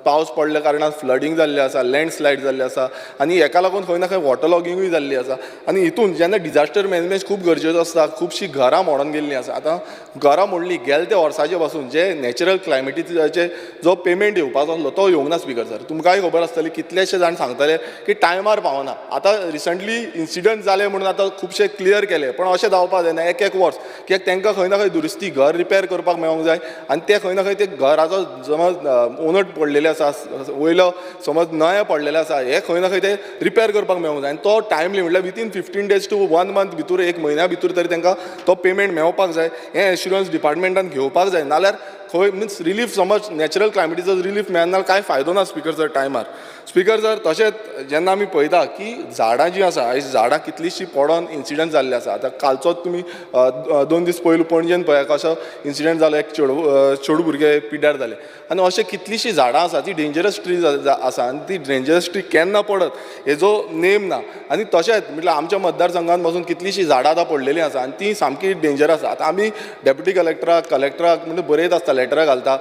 Speaker 13: पावस पडल्या कारणान फ्लडींग जाल्लें आसा, लँडस्लायड जाल्लें आसा आनी हेका लागून खंय ना खंय वॉटर लॉगिंगूय जाल्ली आसा. आनी हितून जेन्ना डिजास्टर मॅनेजमेंट खूब गरजेचो आसता, खुबशीं घरां मोडून गेल्लीं आसा. आतां घरां मोडलीं गेले ते वर्साचे पासून जे नॅचरल क्लायमेटीचे जो पेमेंट येवपाचो आसलो तो येवंक ना. स्पिकर सर, तुमकांय खबर आसतली, कितलेशे जाण सांगतले की टायमार पावना. आतां रिसंटली इन्सिडंट जाले म्हणून आतां खुबशे क्लियर केले, पण अशें जावपाक जायना एक एक वर्स, कित्याक तांकां खंय ना खंय दुरुस्ती घर रिपेर करपाक मेळोंक जाय आनी ते खंय ना खंय ते घराचो समज ओनट पडलेले आसा, वयलो समज नळे पडलेले आसा, हे खंय ना खंय ते रिपेर करपाक मेळोंक जाय आनी तो टायमली म्हटल्यार within 15 days to 1 month भितर, एक म्हयन्या भितर तरी तांकां तो पेमेंट मेळपाक जाय. हें एश्युरन्स डिपार्टमेंटान घेवपाक जाय, नाल्यार खंय मिन्स रिलीफ समज नॅचरल क्लायमेटीचो रिलीफ मेळना कांय फायदो ना स्पिकर सर टायमार. स्पिकर सर, तशेंच जेन्ना आमी पळयता की झाडां जीं आसा, आयज झाडां कितलींशीं पडोन इन्सिडंट जाल्ले आसा. आतां कालचोच तुमी 2 दीस पयलू पणजेन पळया कसो इन्सिडंट जालो, एक चेडूं भुरगें पिड्ड्यार जालें. आनी अशें कितलींशीं झाडां आसा ती डेंजरस ट्रीज आसा आनी ती डेंजरस ट्री केन्ना पडत हेजो नेम ना. आनी तशेंच म्हटल्यार आमच्या मतदारसंघात पासून कितलींशीं झाडां आतां पडलेलीं आसा आनी ती सामकी डेंजर आसा. आतां आमी डेप्युटी कलेक्टराक, कलेक्टराक म्हणजे बरयत आसता, लेटरां घालता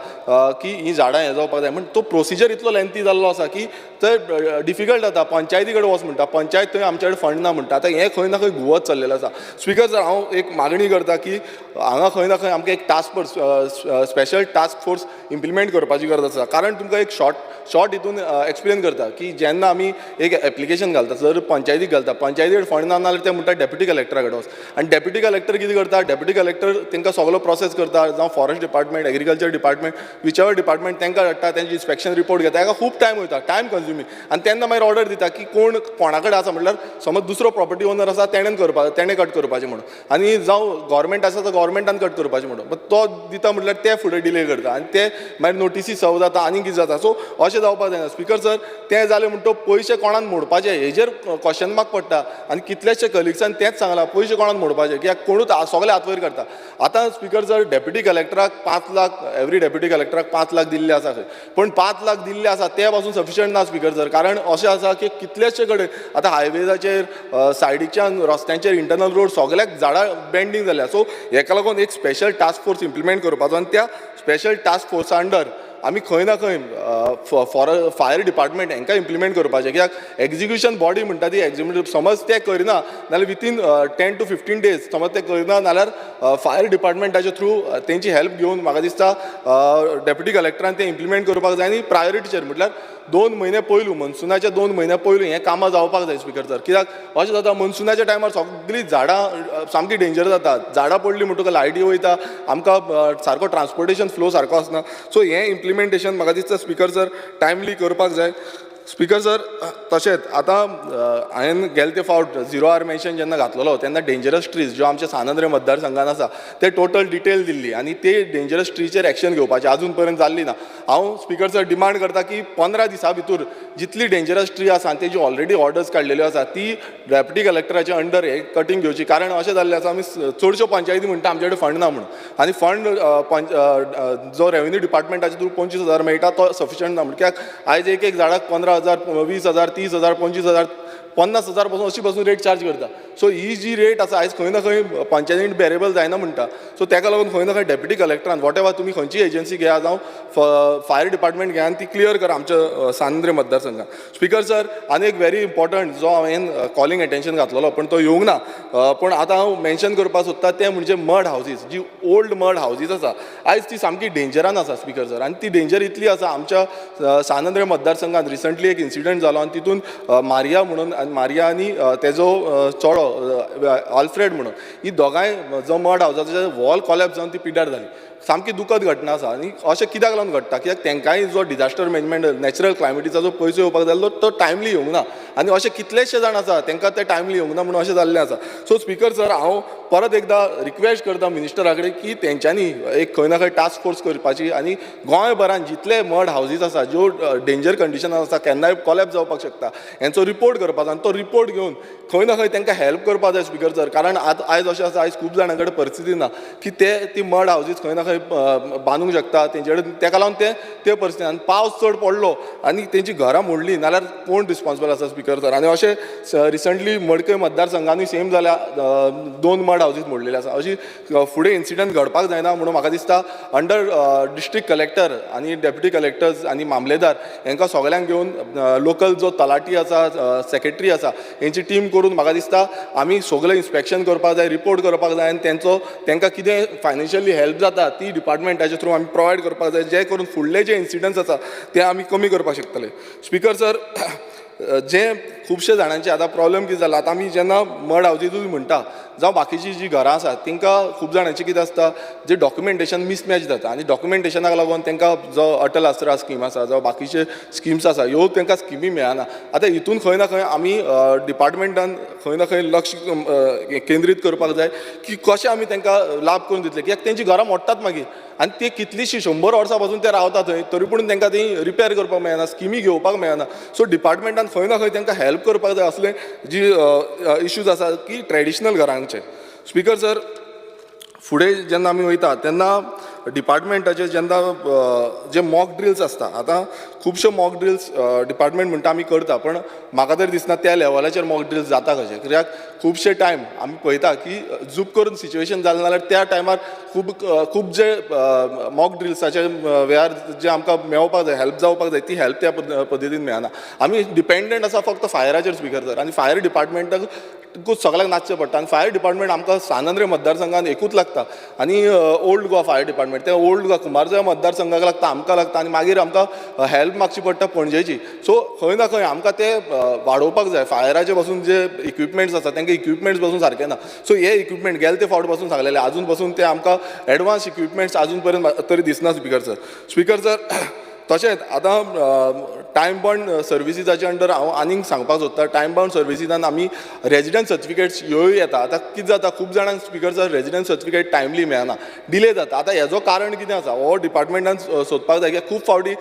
Speaker 13: की हीं झाडां हें जावपाक जाय, म्हण तो प्रोसिजर इतलो लेंथी जाल्लो आसा की ते डिफिकल्ट जाता. पंचायती कडेन वच म्हणटा, पंचायत थंय आमचे कडेन फंड ना म्हणटा. आतां हें खंय ना खंय घुंवत चल्लेलें आसा. स्पिकर सर, हांव एक मागणी करता की हांगा खंय ना खंय आमकां एक task force, special task force implement करपाची गरज आसा. कारण तुमकां एक शॉर्ट हितून एक्सप्लेन करता की जेन्ना आमी एक एप्लिकेशन घालता, जर पंचायतीक घालता, पंचायती कडेन फंड ना जाल्यार ते म्हणटा डेप्युटी कलेक्टरा कडेन वच. आनी डेप्युटी कलेक्टर कितें करता, डेप्युटी कलेक्टर तांकां सगलो प्रोसेस करता, जावं forest department, agriculture department, whichever department तांकां हाडटा, तेंचे इन्स्पेक्शन रिपोर्ट घेता, हेका खूब टायम वयता, टायम कंज्युमींग. आनी तेन्ना मागीर ऑर्डर दिता की कोण कोणा कडेन आसा, म्हणल्यार समज दुसरो प्रॉपर्टी ओनर आसा तेणेन करपा, तेणें कट करपाचें म्हणून, आनी जावं गव्हर्मेंट आसा तो गव्हर्मेंटान कट करपाचें म्हणून, बट तो दिता म्हटल्यार ते फुडें डिले करता आनी ते मागीर नोटिसी सर्व जाता आनी कितें जाता. सो अशें जावपाक जायना स्पिकर सर. तें जालें म्हणटो पयशे कोणाक मोडपाचे हेजेर क्वेश्चन मार्क पडटा आनी कितलेशे कलिग्सान तेंच सांगलां, पयशे कोणाक मोडपाचे, कित्याक कोणूच सगळे हात वयर करता. आतां स्पिकर सर, डेप्युटी कलेक्टराक 5 लाख, एवरी डेप्युटी कलेक्टराक 5 लाख दिल्ले आसा खंय, पूण 5 लाख दिल्ले आसा ते पासून सफिशियंट ना स्पिकर सर. कारण अशें आसा की कितलेशे कडेन आतां हायवेजाचेर, सायडीच्यान रस्त्यांचेर, इंटरनल रोड सगळ्याक झाडां बेंडींग जाल्या. सो हेका लागून एक स्पेशल टास्क फोर्स इम्प्लिमेंट करपाचो आनी त्या स्पेशल टास्क फोर्सा अंडर आमी खंय ना खंय फायर डिपार्टमेंट हांकां इम्प्लिमेंट करपाचें, कित्याक एक्जिक्युशन बॉडी म्हणटा ती एक्जिक्युटीव समज ते करिना नाल्यार विथीन 10 to 15 days समज ते करिना नाल्यार फायर डिपार्टमेंटाच्या थ्रू तेंची हेल्प घेवन म्हाका दिसता डेप्युटी कलेक्टरान तें इम्प्लिमेंट करपाक जाय. आनी प्रायोरिटीचेर म्हटल्यार 2 म्हयने पयलू, मनसुनाच्या 2 म्हयन्या पयलू हें कामां जावपाक जाय स्पिकर सर. कित्याक अशें जाता मनसुनाच्या टायमार सगळीं झाडां सामकी डेंजर जाता, झाडां पडलीं म्हणटकच लायटी वयता, आमकां सारको ट्रान्सपोर्टेशन फ्लो सारको आसना. सो हें इम्प्लिमेंटेशन म्हाका दिसता स्पिकर सर टायमली करपाक जाय. स्पिकर सर, तशेंच आतां हांवें गेले ते फावट 0 our mention जेन्ना घातलेलो तेन्ना डेंजरस ट्रीज ज्यो आमच्या सांत आंद्रे मतदारसंघान आसा ते टोटल डिटेल दिल्ली आनी ते डेंजरस ट्रीचेर एक्शन घेवपाचें आजून पर्यंत जाल्ली ना. हांव स्पिकर सर डिमांड करता की 15 दिसां भितर जितली डेंजरस ट्री आसा आनी तेजी ऑलरेडी ऑर्डर्स काडलेल्यो आसा ती डेप्युटी कलेक्टराच्या अंडर हे कटींग घेवची. कारण अशें जाल्लें आसा, आमी चडश्यो पंचायती म्हणटा आमचे कडेन फंड ना म्हणून, आनी फंड जो रेवेन्यू डिपार्टमेंटाचे थ्रू 25,000 मेळटा तो सफिशियंट ना म्हणून, कित्याक आयज एक एक झाडाक 15,000 15,000, 20,000, 30,000, 25,000, 50,000 पासून अशी पासून रेट चार्ज करता. सो ही जी रेट आसा आयज खंय ना खंय पंचायतीन बेरेबल जायना म्हणटा. सो ताका लागून खंय ना खंय डेप्युटी कलेक्टरान what ever तुमी खंयची एजन्सी घेया जावं फायर डिपार्टमेंट घेया आनी ती क्लियर करा आमच्या सांत आंद्रे मतदारसंघात. स्पिकर सर, आनी एक व्हेरी इम्पॉर्टंट जो हांवें कॉलिंग एटेन्शन घातलेलो पण तो येवंक ना, पूण आतां हांव मेन्शन करपाक सोदता तें म्हणजे मड हावजीस, जी ओल्ड मड हावजीस आसा आयज ती सामकी डेंजरान आसा स्पिकर सर. आनी ती डेंजर इतली आसा आमच्या सांत आंद्रे मतदारसंघात रिसंटली एक इन्सिडंट जालो आनी तितून मारिया म्हणून आनी मारिया आनी तेजो चोडो आल्फ्रेड म्हणून ही दोगांय जो मड हावजाचो वॉल कॉलेप्स जावन ती पिड्ड्यार जाली. सामकी दुखद घटना आसा आनी अशें कित्याक लागून घडटा कित्याक तांकांय जो डिजास्टर मॅनेजमेंट नॅचरल क्लायमिटीचो जो पयसो येवपाक जाय तो टायमली येवंक ना आनी अशे कितलेशे जाण आसा तांकां ते टायमली येवंक ना म्हणून अशें जाल्लें आसा. सो स्पिकर सर, हांव परत एकदां रिक्वेस्ट करता मिनिस्टरा कडेन की तेंच्यांनी एक खंय ना खंय टास्क फोर्स करपाची आनी गोंयभरान जितले मड हावजीस आसा ज्यो डेंजर कंडिशनान आसा केन्नाय कॉलेप्स जावपाक शकता हेंचो रिपोर्ट करपाचो आनी तो रिपोर्ट घेवन खंय ना खंय तांकां हेल्प करपाक जाय स्पिकर सर. कारण आतां आयज अशें आसा, आयज खूब जाणां कडेन परिस्थिती ना की ते ती मड हावजीस खंय ना खंय बांदूंक शकता तेंचे कडेन, तेका लागून ते ते परिस्थिती आनी पावस चड पडलो आनी तेंची घरां मोडलीं नाल्यार कोण रिस्पॉन्सिबल आसा स्पिकर सर. आनी अशें रिसंटली मडकय मतदारसंघानूय सेम जाल्या, 2 मड हावजीस मोडलेले आसा. अशी फुडें इन्सिडंट घडपाक जायना म्हणून म्हाका दिसता अंडर डिस्ट्रिक्ट कलेक्टर आनी डेप्युटी कलेक्टर्स आनी मामलेदार हांकां सगळ्यांक घेवन लोकल जो तलाठी आसा, सेक्रेटरी आसा हेंची टीम करून म्हाका दिसता आमी सगळें इन्स्पेक्शन करपाक जाय, रिपोर्ट करपाक जाय आनी तेंचो तांकां कितें फायनान्शियली हेल्प जाता ती डिपार्टमेंटाच्या थ्रू आमी प्रोवायड करपाक जाय, जे करून फुडले जे इन्सिडंट्स आसा ते आमी कमी करपाक शकतले. स्पिकर सर, जे खुबशे जाणांचे आतां प्रॉब्लम कितें जाला, आतां आमी जेन्ना मड हावजीसूय म्हणटा जावं बाकीची जी घरां आसा तांकां खूब जाणांचें कितें आसता जे डॉक्युमेंटेशन मिसमॅच जाता आनी डॉक्युमेंटेशनाक लागून तांकां जो अटल आसरा स्कीम आसा जावं बाकीचे स्किम्स आसा ह्यो तांकां स्किमी मेळना. आतां हितून खंय ना खंय आमी डिपार्टमेंटान खंय ना खंय लक्ष केंद्रीत करपाक जाय की कशें आमी तांकां लाभ करून दितले, कित्याक तेंची घरां मोडटात मागीर आनी ते कितलीशीं 100 वर्सां पासून ते रावता थंय तरी पूण तांकां ती रिपेर करपाक मेळना, स्किमी घेवपाक मेळना. सो डिपार्टमेंटान खंय ना खंय तांकां हेल्प करपाक जाय असले जी इश्यूज आसा की ट्रेडिशनल घरांचे. स्पिकर सर, फुडें जेन्ना आमी वयता तेन्ना डिपार्टमेंटाचे जेन्ना जे मॉक ड्रिल्स आसता, आतां खुबशे मॉक ड्रिल्स डिपार्टमेंट म्हणटा आमी करता, पण म्हाका तरी दिसना त्या लेवलाचेर मॉक ड्रिल्स जाता कशें, कित्याक खुबशे टायम आमी पळयता की झूप करून सिच्युएशन जालें जाल्यार त्या टायमार खूब खूब जे मॉक ड्रिल्साचे वेळार जे आमकां मेळपाक जाय, हेल्प जावपाक जाय ती हेल्प त्या पद्दतीन मेळना. आमी डिपेंडंट आसा फक्त फायराचेर स्पिकर सर, आनी फायर डिपार्टमेंटाक सगळ्यांक नाचचें पडटा आनी फायर डिपार्टमेंट आमकां सांत आंद्रे मतदारसंघान एकूच लागता आनी ओल्ड गोवा फायर डिपार्टमेंट ते ओल्ड गोवा कुमारजुंव्या मतदारसंघाक लागता, आमकां लागता आनी मागीर आमकां हेल्प मागची पडटा पणजेची. सो खंय ना खंय आमकां ते वाडोवपाक जाय, फायराचे पासून जे इक्विपमेंट्स आसा तांकां इक्विपमेंट्स पासून सारके ना. सो हे इक्विपमेंट गेले ते फावट पासून सांगलेले आजून पासून ते आमकां एडवान्स इक्विपमेंट्स आजून पर्यंत तरी दिसना स्पिकर सर. स्पिकर सर, तशेंच आतां टायम बाउंड सर्विसीसाचे अंडर हांव आनीक सांगपाक सोदता, टायम बाउंड सर्विसीसान आमी रेजिडंट सर्टिफिकेट्स ह्योय येता. आतां कितें जाता खूब जाणांक speaker sir resident certificate timely मेळना, डिले जाता. आतां हेजो कारण कितें आसा हो डिपार्टमेंटान सोदपाक जाय, कित्याक खूब फावटी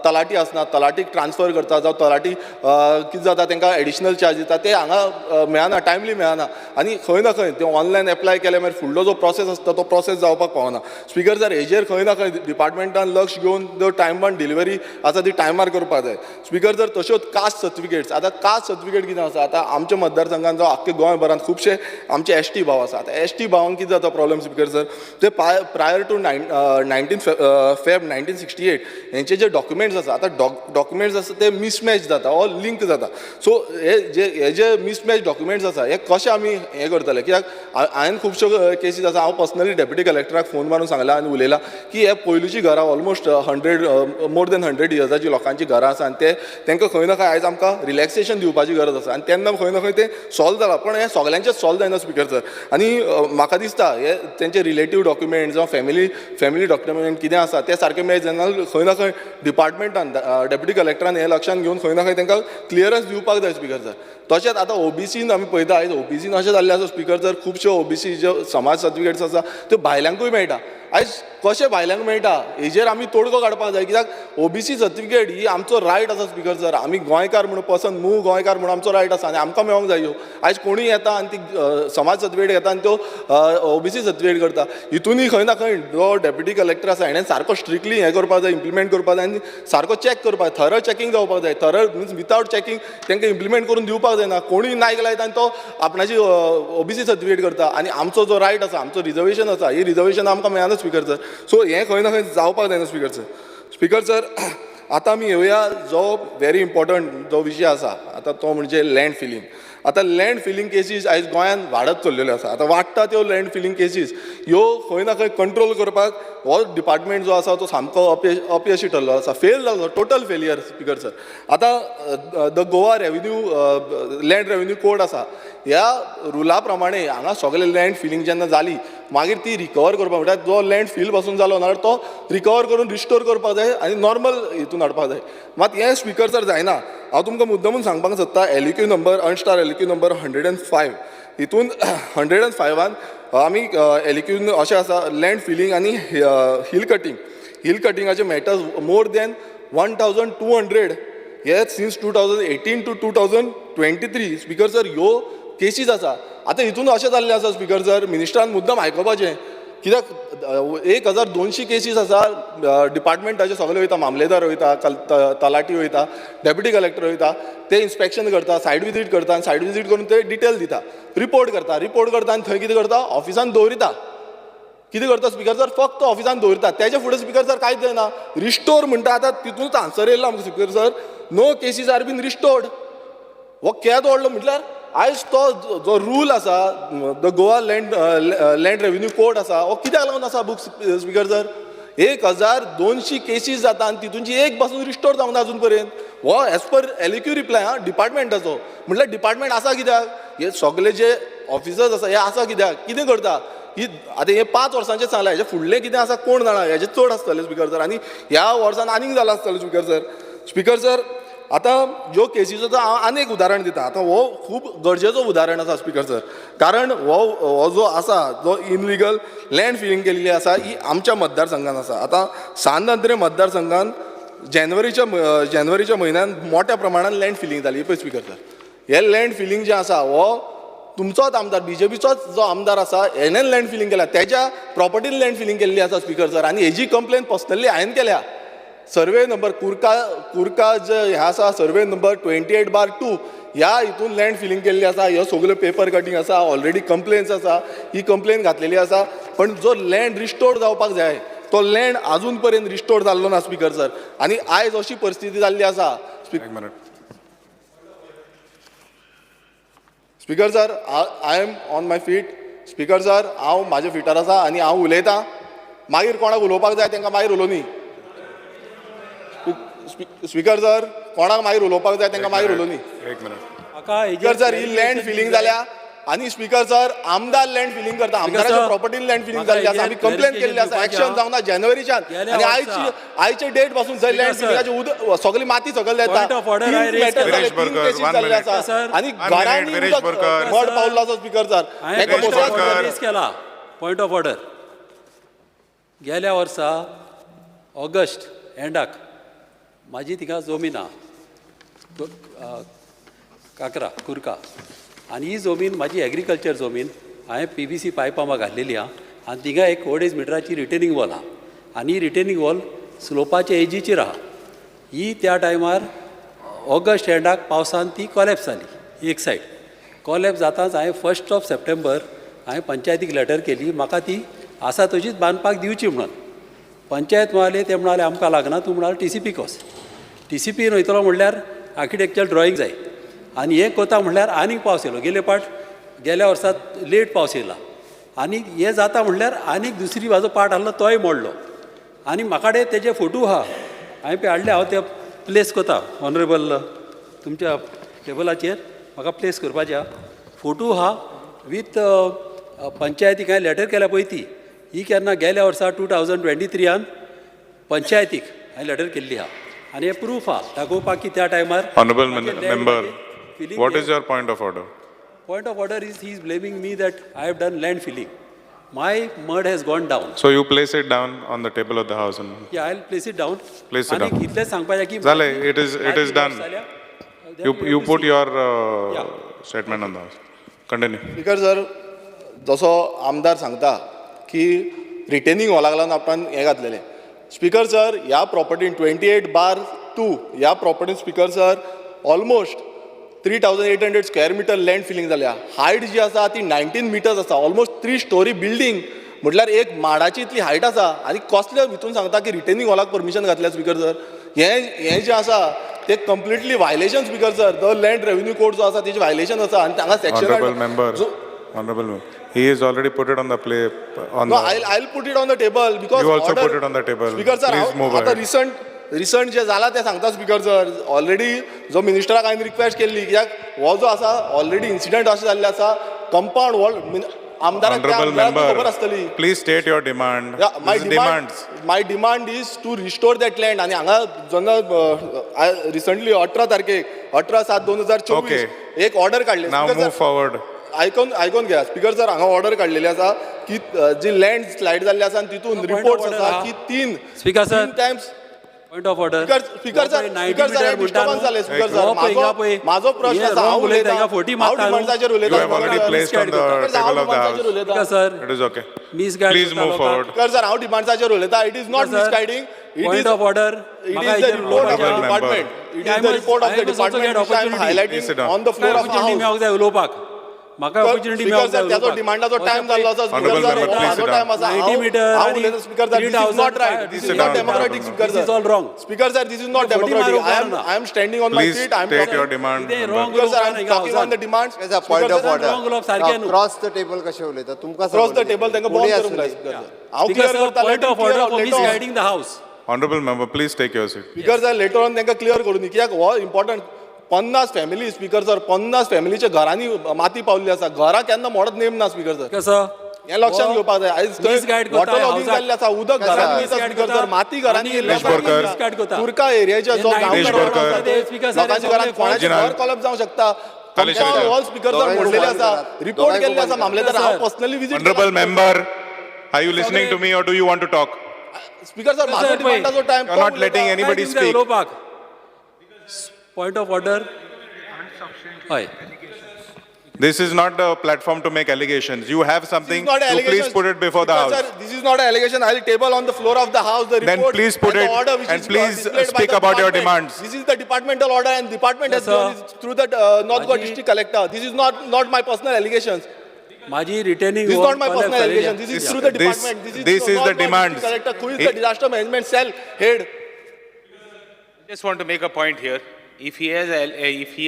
Speaker 13: तलाठी आसना, तलाठीक ट्रान्सफर करता जावं तलाठी कितें जाता तांकां एडिशनल चार्ज दिता, ते हांगा मेळना, टायमली मेळना आनी खंय ना खंय ते ऑनलायन एप्लाय केले मागीर फुडलो जो प्रोसेस आसता तो प्रोसेस जावपाक पावना. स्पिकर सर, हेजेर खंय ना खंय डिपार्टमेंटान लक्ष घेवन जो टायम बाउंड डिलिव्हरी आसा ती टायमार करपाक जाय. स्पिकर सर, तश्योच कास्ट सर्टिफिकेट्स, आतां कास्ट सर्टिफिकेट कितें आसा, आतां आमच्या मतदारसंघान जावं आख्खे गोंयभरान खुबशे आमचे एस टी भाव आसा. आतां एस टी भावांक कितें जाता प्रॉब्लम स्पिकर सर, ते प्रायर टू 19 Feb 1968 हेंचे जे डॉक्युमेंट्स आसा, आतां डॉक्युमेंट्स आसा ते मिसमॅच जाता ऑर लिंक जाता. सो हे जे मिसमॅच डॉक्युमेंट्स आसा हे कशे आमी हें करतले, कित्याक हांवें खुबश्यो केसीस आसा, हांव पर्सनली डेप्युटी कलेक्टराक फोन मारून सांगला आनी उलयलां की हे पयलूची घरां ऑलमोस्ट 100 मोर देन 100 इयर्साची लोकांची घरां आसा आनी ते तांकां खंय ना खंय आयज आमकां रिलॅक्सेशन दिवपाची गरज आसा आनी तेन्ना खंय ना खंय तें सॉल्व जालां, पण हें सगल्यांचें सॉल्व जायना स्पिकर सर. आनी म्हाका दिसता हे तेंचे रिलेटीव डॉक्युमेंट जावं फॅमिली डॉक्युमेंट कितें आसा ते सारकें मेळत जायना, खंय ना खंय डिपार्टमेंटान डेप्युटी कलेक्टरान हें लक्षांत घेवन खंय ना खंय तांकां क्लियरन्स दिवपाक जाय स्पिकर सर. तशेंच आतां ओबीसीन आमी पळयता, आयज ओबीसीन अशें जाल्लें आसा स्पिकर सर, खुबश्यो ओबीसी ज्यो समाज सर्टिफिकेट्स आसा त्यो भायल्यांकूय मेळटा. आयज कशें भायल्यांक मेळटा हेजेर आमी तोडगो काडपाक जाय, कित्याक ओबीसी सर्टिफिकेट ही आमचो आमचो रायट आसा स्पीकर सर. आमी गोंयकार म्हणून पर्सन मूळ गोंयकार म्हणून आमचो रायट आसा आनी आमकां मेळोंक जाय ह्यो. आयज कोणूय येता आनी ती समाज सर्टिफिकेट घेता आनी त्यो ओबीसी सर्टिफिकेट करता. हितूनय खंय ना खंय जो डेप्युटी कलेक्टर आसा हेणें सारको स्ट्रिक्टली हें करपाक जाय, इम्प्लिमेंट करपाक जाय आनी सारको चॅक करपाक जाय, थरो चॅकींग जावपाक जाय. थरो मिन्स वितावट चॅकींग तांकां इम्प्लिमेंट करून दिवपाक जायना. कोणूय नायक लायता आनी तो आपणाची ओबीसी सर्टिफिकेट करता आनी आमचो जो रायट आसा, आमचो रिजर्वेशन आसा, ही रिजर्वेशन आमकां मेळना स्पीकर सर. सो हें खंय ना खंय जावपाक जायना स्पीकर सर. स्पीकर सर, आतां आमी येवया जो व्हेरी इम्पॉर्टंट जो विशय आसा आतां तो म्हणजे लँड फिलींग. आतां लँड फिलींग केसीस आयज गोंयांत वाडत चल्लेल्यो आसा. आतां वाडटा त्यो लँड फिलींग केसीस ह्यो खंय ना खंय कंट्रोल करपाक हो डिपार्टमेंट जो आसा तो सामको अपयशी ठरलो आसा, फेल जालो, टोटल फेलियर स्पीकर सर. आतां the Goa revenue land revenue code आसा, ह्या रुला प्रमाणे हांगा सगळे लँड फिलींग जेन्ना जाली मागीर ती रिकवर करपाक, म्हणल्यार जो लँड फील पासून जालो ना तो रिकवर करून रिस्टोर करपाक जाय आनी नॉर्मल हितून हाडपाक जाय. मात हें स्पीकर सर जायना. हांव तुमकां मुद्दमून सांगपाक सोदता LEQ number unstar LEQ number 105 हितून 105 आमी LEQ अशें आसा लँड फिलींग आनी हिल कटींग. हिल कटिंगाचे मॅटर्स मोर दॅन 1200 हे सिन्स 2018 टू 2023 स्पीकर सर ह्यो केसीस आसा. आतां हितून अशें जाल्लें आसा स्पीकर सर, मिनिस्टरान मुद्दम आयकोपाचें कित्याक 1200 केसीस आसा. डिपार्टमेंटाचे सगळे वयता, मामलेदार वयता, तलाटी वयता, डेप्युटी कलेक्टर वयता, ते इन्स्पेक्शन करता, सायड विजीट करता आनी सायड विजीट करून ते डिटेल दिता, रिपोर्ट करता, रिपोर्ट करता आनी थंय कितें करता ऑफिसान दवरिता. कितें करता स्पीकर सर, फक्त ऑफिसान दवरिता. तेजे फुडें स्पीकर सर कांयच जायना. रिस्टोर म्हणटा आतां तितूनच आन्सर येयलो आमकां speaker sir, no cases are been restored. हो केदो व्हडलो म्हटल्यार आयज तो जो रूल आसा the Goa land revenue code आसा हो कित्याक लागून आसा बूक स्पीकर सर. 1200 केसीस जाता आनी तितूनची एक पासून रिस्टोर जावंक ना अजून पर्यंत. हो एज पर LEQ reply आं डिपार्टमेंटाचो. म्हटल्यार डिपार्टमेंट आसा कित्याक, हे सगळे जे ऑफिसर्स आसा हे आसा कित्याक, कितें करता ही. आतां हे 5 वर्सांचें सांगलां, हेजे फुडलें कितें आसा कोण जाणा, हेजें चड आसतलें स्पीकर सर आनी ह्या वर्सान आनीक जालां आसतलें स्पीकर सर. स्पीकर सर आतां ज्यो केसीचो हांव आनी एक उदाहरण दिता. आतां हो खूब गरजेचो उदाहरण आसा स्पीकर सर, कारण हो जो आसा जो इनलिगल लँड फिलींग केल्ली आसा ही आमच्या मतदारसंघान आसा. आतां सांत आंद्रे मतदारसंघान जानेवारीच्या म्हयन्यान मोठ्या प्रमाणान लँड फिलींग जाली पळय स्पीकर सर. हे लँड फिलींग जें आसा हो तुमचोच आमदार बीजेपीचोच जो आमदार आसा हेणें लँड फिलींग केला, तेज्या प्रॉपर्टीन लँड फिलींग केल्ली आसा स्पीकर सर. आनी हेजी कंप्लेन पर्सनली हांवें केल्या. सर्वे नंबर कुर्का जे हें आसा सर्वे नंबर 28/2 ह्या हितून लँड फिलींग केल्ली आसा. ह्यो सगल्यो पेपर कटींग आसा, ऑलरेडी कंप्लेन्स आसा, ही कंप्लेन घातलेली आसा. पण जो लँड रिस्टोर जावपाक जाय तो लँड आजून पर्यंत रिस्टोर जाल्लो ना स्पीकर सर. आनी आयज अशी परिस्थिती जाल्ली आसा. Speaker sir, I am on my feet. Speaker sir, हांव म्हाज्या फिटार आसा आनी हांव उलयतां. मागीर कोणाक उलोवपाक जाय तांकां मागीर उलोवनी. स्पीकर सर, कोणाक मागीर उलोवपाक जाय तांकां मागीर उलोवनी.
Speaker 8: एक minute.
Speaker 13: Speaker sir, ही लँड फिलींग जाल्या आनी स्पीकर सर आमदार लँड फिलींग करता, आमदाराच्या प्रॉपर्टीन लँड फिलींग जाल्ली आसा. आमी कंप्लेन केल्ली आसा, एक्शन जावना जानेवारीच्यान आनी आयचे डेट पासून जंय लँड फिलिंगाचे उदक सगळी माती सकयल येता, 3 केसीस जाल्ले आसा आनी घरांनी मड पावल्लो आसा स्पीकर सर.
Speaker 12: केला पॉयंट ऑफ ऑर्डर. गेल्या वर्सा ऑगस्ट एंडाक म्हाजी थिंगा जमीन आहा काकरा कुर्का आनी ही जमीन म्हाजी एग्रीकल्चर जमीन. हांवें PVC पायपां म्हाका घातलेली आहा आनी थिंगा एक 2.5 मिटराची रिटेनिंग वॉल आहा आनी ही रिटेनिंग वॉल स्लोपाचे एजीचेर आहा. ही त्या टायमार ऑगस्ट एंडाक पावसान ती कॉलेप्स जाली एक सायड. कॉलेप्स जाताच हांवें 1 सप्टेंबर हांवें पंचायतीक लेटर केली म्हाका ती आसा तशीच बांदपाक दिवची म्हणून. पंचायत म्हणाले ते म्हणाले आमकां लागना, तूं म्हणाले TCP कोस. TCP वयतलो म्हणल्यार आर्किटेक्चर ड्रॉइंग जाय आनी हें कोता म्हणल्यार आनीक पावस येयलो. गेले पाट गेल्या वर्सा लेट पावस येयला आनी हें जाता म्हणल्यार आनीक दुसरी म्हाजो पाट आहलो तोय मोडलो आनी म्हाका कडेन तेजे फोटो आहा, हांवें पळय हाडले. हांव ते प्लेस कोता ऑनरेबल तुमच्या टेबलाचेर म्हाका प्लेस करपाचें आहा. फोटो आहा वीथ पंचायतीक हांवें लेटर केल्या पळय ती ही केन्ना गेल्या वर्सा 2023 पंचायतीक हांवें लेटर केल्ली आहा आनी हें प्रूफ आहा दाखोवपाक की त्या टायमार.
Speaker 8: Honourable member, what is your point of order?
Speaker 12: Point of order is he is blaming me that I have done land filling. My mud has gone down.
Speaker 8: So you place it down on the table of the house. And
Speaker 12: Yeah, I'll place it down.
Speaker 8: Place it
Speaker 12: आनी
Speaker 8: down.
Speaker 12: इतलेंच सांगपाचें की
Speaker 8: जालें, it is done. You put your
Speaker 12: Yeah.
Speaker 8: statement on the house. Continue.
Speaker 13: Speaker sir, जसो आमदार सांगता की रिटेनिंग हॉलाक लागून आपण हें घातलेलें. स्पीकर सर, ह्या प्रॉपर्टीन 28/2 ह्या प्रॉपर्टीन, speaker sir, almost 3800 square meter land filling जाल्या. हायट जी आसा ती 19 मिटर्स आसा. ऑलमोस्ट 3 स्टोरी बिल्डींग म्हटल्यार एक माडाची इतली हायट आसा. आनी कसले भितून सांगता की रिटेनिंग हॉलाक परमिशन घातल्या. स्पीकर सर, हें हें जें आसा ते completely violation, speaker sir. The land revenue code जो आसा तेजें वायलेशन आसा आनी हांगा
Speaker 8: Honorable member,
Speaker 13: section
Speaker 8: honorable member, he has already put it on the play, on
Speaker 13: No,
Speaker 8: the.
Speaker 13: I'll put it on the table because
Speaker 8: You also
Speaker 13: order,
Speaker 8: put it on the table.
Speaker 13: Speaker sir,
Speaker 8: Please move
Speaker 13: आतां
Speaker 8: ahead.
Speaker 13: Recent जे जाला तें सांगता स्पीकर सर. ऑलरेडी जो मिनिस्टराक हांवें रिक्वेस्ट केल्ली, कित्याक हो जो आसा ऑलरेडी इन्सिडंट अशें जाल्लें आसा, कंपाउंड वॉल आमदाराक त्या
Speaker 8: Honorable
Speaker 13: आमदाराक खबर
Speaker 8: member,
Speaker 13: आसतली.
Speaker 8: Please state your demand.
Speaker 13: Yeah, my
Speaker 8: This is
Speaker 13: demand,
Speaker 8: demands.
Speaker 13: My demand is to restore that land. आनी हांगा जेन्ना रिसंटली 18 तारखेक, 18/7/2024 एक ऑर्डर काडली.
Speaker 8: Now
Speaker 13: Speaker sir,
Speaker 8: move forward.
Speaker 13: आयकोन आयकोन घ्या स्पीकर सर. हांगा ऑर्डर काडलेली आसा की जी लँड स्लायड जाल्ली आसा आनी तितून
Speaker 12: Point of
Speaker 13: reports
Speaker 12: order
Speaker 13: आसा
Speaker 12: हा.
Speaker 13: की तीन
Speaker 12: Speaker sir.
Speaker 13: तीन times.
Speaker 12: Point of order.
Speaker 13: Speaker sir, speaker sir, disturbance जालें स्पीकर सर. म्हाजो प्रश्न आसा, हांव उलयतां, हांव डिमांड्साचेर उलयतां.
Speaker 8: You have already placed on the table of the house.
Speaker 12: Speaker sir.
Speaker 8: It is okay.
Speaker 12: Misguide
Speaker 8: Please
Speaker 12: करता
Speaker 8: move
Speaker 12: लोकांक.
Speaker 8: Forward.
Speaker 13: Speaker sir, हांव डिमांड्साचेर उलयतां. It is not
Speaker 12: Speaker sir,
Speaker 13: misguiding. It
Speaker 12: point
Speaker 13: is
Speaker 12: of order.
Speaker 13: It
Speaker 12: म्हाका
Speaker 13: is the
Speaker 12: हेजेर
Speaker 13: report of the
Speaker 8: Honorable member.
Speaker 13: Department. It
Speaker 12: I
Speaker 13: is the
Speaker 12: must-
Speaker 13: report of
Speaker 12: I
Speaker 13: the
Speaker 12: must also
Speaker 13: department
Speaker 12: get
Speaker 13: which I am
Speaker 12: opportunity.
Speaker 8: Please sit
Speaker 13: highlighting
Speaker 8: down.
Speaker 13: On the floor of
Speaker 12: opportunity
Speaker 13: house.
Speaker 12: मेळोंक जाय उलोवपाक. म्हाका ऑपॉर्च्युनिटी
Speaker 13: स्पीकर
Speaker 12: मेळोंक
Speaker 13: सर,
Speaker 12: जाय
Speaker 13: त्याचो
Speaker 12: उलोवपाक.
Speaker 13: डिमांडाचो टायम जाल्लो आसा. Speaker
Speaker 8: Honorable
Speaker 13: sir,
Speaker 8: member, please
Speaker 13: म्हाजो
Speaker 8: sit down.
Speaker 13: Time आसा.
Speaker 12: 90
Speaker 13: हांव
Speaker 12: meter
Speaker 13: हांव
Speaker 12: आणि
Speaker 13: उलयतां speaker sir. This is not right. This
Speaker 8: Sit
Speaker 13: is not
Speaker 8: down.
Speaker 13: Democratic, speaker
Speaker 12: This is
Speaker 13: sir.
Speaker 12: All wrong.
Speaker 13: Speaker sir, this is not
Speaker 12: forty
Speaker 13: democratic.
Speaker 12: मारूंक
Speaker 13: I am
Speaker 12: ना.
Speaker 13: I am standing on my
Speaker 8: Please
Speaker 13: feet. I am
Speaker 8: state your demand.
Speaker 12: कितें
Speaker 8: member.
Speaker 12: wrong
Speaker 13: speaker sir, I am
Speaker 12: उलोवपाक ना
Speaker 13: talking on the demands.
Speaker 6: Point of order.
Speaker 12: Wrong उलोवप सारकें न्हू.
Speaker 6: क्रॉस the table कशें उलयता तुमकां?
Speaker 13: क्रॉस the table तांकां
Speaker 6: कोणूय
Speaker 13: बंद करूंक
Speaker 6: आसूं
Speaker 13: जाय
Speaker 6: दी.
Speaker 13: Speaker sir. हांव
Speaker 12: Speaker
Speaker 13: clear
Speaker 12: sir,
Speaker 13: करता.
Speaker 12: Point of order for misguiding the house.
Speaker 8: Honorable member, please take your seat.
Speaker 13: Speaker sir, later on तांकां क्लियर करूं दी, कित्याक हो इम्पॉर्टंट. 50 फॅमिली, स्पीकर सर, 50 फॅमिलीच्या घरांनी माती पावल्ली आसा. घरां केन्ना मोडत नेम ना स्पीकर सर.
Speaker 12: कसं
Speaker 13: हें लक्षात घेवपाक जाय. आयज
Speaker 12: Misguide करता
Speaker 13: वॉटर लॉगिंग
Speaker 12: हावसाक.
Speaker 13: जाल्लें आसा, उदक घरांनी वयता
Speaker 12: Misguide
Speaker 13: speaker sir,
Speaker 12: करता.
Speaker 13: माती घरांनी
Speaker 12: आनी
Speaker 13: येयल्ली आसा.
Speaker 8: बोरकर.
Speaker 12: Misguide करता.
Speaker 13: तुर्का एरियाच्या जो
Speaker 12: हे
Speaker 13: गांवकार
Speaker 8: बोरकर.
Speaker 13: आसा ते
Speaker 12: स्पीकर सर,
Speaker 13: लोकांच्या घरांत कोणाचें
Speaker 8: Reginald.
Speaker 13: घर कॉलप जावंक शकता.
Speaker 8: Kalesh
Speaker 13: compound
Speaker 8: Reginald.
Speaker 13: Wall, speaker sir,
Speaker 6: दोगांयक
Speaker 13: मोडलेले
Speaker 6: उबार
Speaker 13: आसा.
Speaker 6: करात.
Speaker 13: रिपोर्ट
Speaker 6: दोगांयक
Speaker 13: केल्ले आसा
Speaker 6: उबार
Speaker 13: मामलेदार.
Speaker 12: करात.
Speaker 13: हांव personally visit.
Speaker 8: Honorable member, are you listening to me or do you want to talk?
Speaker 13: Speaker sir, म्हाजो
Speaker 12: सर, पळय.
Speaker 13: डिमांडाचो time.
Speaker 8: You are not letting anybody speak.
Speaker 12: उलोवपाक पॉयंट ऑफ ऑर्डर, हय.
Speaker 8: This is not a platform to make allegations. You have something,
Speaker 13: This is not an
Speaker 8: you please
Speaker 13: allegation.
Speaker 8: Put it before the
Speaker 13: Speaker
Speaker 8: house.
Speaker 13: Sir, this is not an allegation. I'll table on the floor of the house the
Speaker 8: Then
Speaker 13: report
Speaker 8: please put
Speaker 13: and the
Speaker 8: it
Speaker 13: order which
Speaker 8: and
Speaker 13: is
Speaker 8: please
Speaker 13: displayed by
Speaker 8: speak
Speaker 13: the
Speaker 8: about your
Speaker 13: department.
Speaker 8: Demands.
Speaker 13: This is the departmental order and department has
Speaker 12: Yes, sir.
Speaker 13: given it through the North Goa
Speaker 12: Maji-
Speaker 13: district collector. This is not my personal allegations.
Speaker 12: माझी retaining
Speaker 13: This is not my personal allegation. This is through the department. This is
Speaker 8: This is
Speaker 13: North
Speaker 8: the
Speaker 13: Goa
Speaker 8: demands.
Speaker 13: district collector, who is the disaster management cell head.
Speaker 14: Just want to make a point here. If he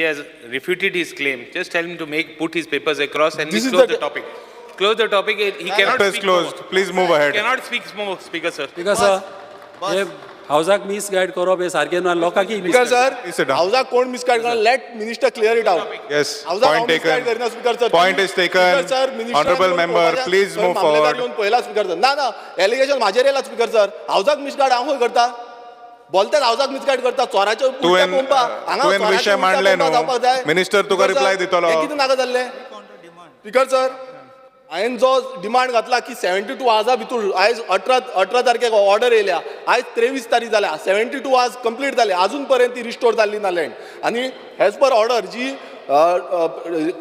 Speaker 14: has refuted his claim, just tell him to make put his papers across and
Speaker 13: This
Speaker 14: we
Speaker 13: is
Speaker 14: close
Speaker 13: the-
Speaker 14: the topic. Close the topic. He cannot
Speaker 8: Chapter is
Speaker 14: speak
Speaker 8: closed.
Speaker 14: more.
Speaker 8: Please move ahead.
Speaker 14: Cannot speak more, Speaker sir.
Speaker 12: Speaker sir, हे हावजाक मिसगायड करप हे सारकें न्हू आनी लोकांकय
Speaker 13: Speaker sir,
Speaker 8: Please sit down.
Speaker 13: हावजाक कोण मिसगायड करना? Let minister clear it out.
Speaker 8: Yes,
Speaker 13: हावजाक
Speaker 8: point
Speaker 13: हांव मिसगायड
Speaker 8: taken.
Speaker 13: करिना speaker sir.
Speaker 8: Point is taken.
Speaker 13: Speaker sir, मिनिस्टरान
Speaker 8: Honorable
Speaker 13: येवन
Speaker 8: member,
Speaker 13: पळोवपाचें,
Speaker 8: please
Speaker 13: थंय
Speaker 8: move
Speaker 13: मामलेदार
Speaker 8: forward.
Speaker 13: येवन पळयला स्पीकर सर. ना ना, एलिगेशन म्हाजेर येयला स्पीकर सर. हावजाक मिसगायड हांव खंय करता? बोलतात हावजाक मिसगायड करता, चोराच्यो उलट्या
Speaker 8: तुवें-
Speaker 13: पंपा हांगा.
Speaker 8: तुवें
Speaker 13: चोराच्यो
Speaker 8: विशय
Speaker 13: उलट्या
Speaker 8: मांडले
Speaker 13: पंपा
Speaker 8: न्हू.
Speaker 13: जावपाक जाय.
Speaker 8: मिनिस्टर तुका
Speaker 13: स्पीकर सर,
Speaker 8: reply दितलो.
Speaker 13: हें कितें नाका जाल्लें स्पीकर सर? हांवें जो डिमांड घातला की 72 आवर्सा भितूर, आयज 18 तारखेक ऑर्डर येयल्या, आयज 23 तारीख जाल्या, 72 आवर्स कंप्लीट जाले, अजून पर्यंत ती रिस्टोर जाल्ली ना लँड. आनी एज पर ऑर्डर जी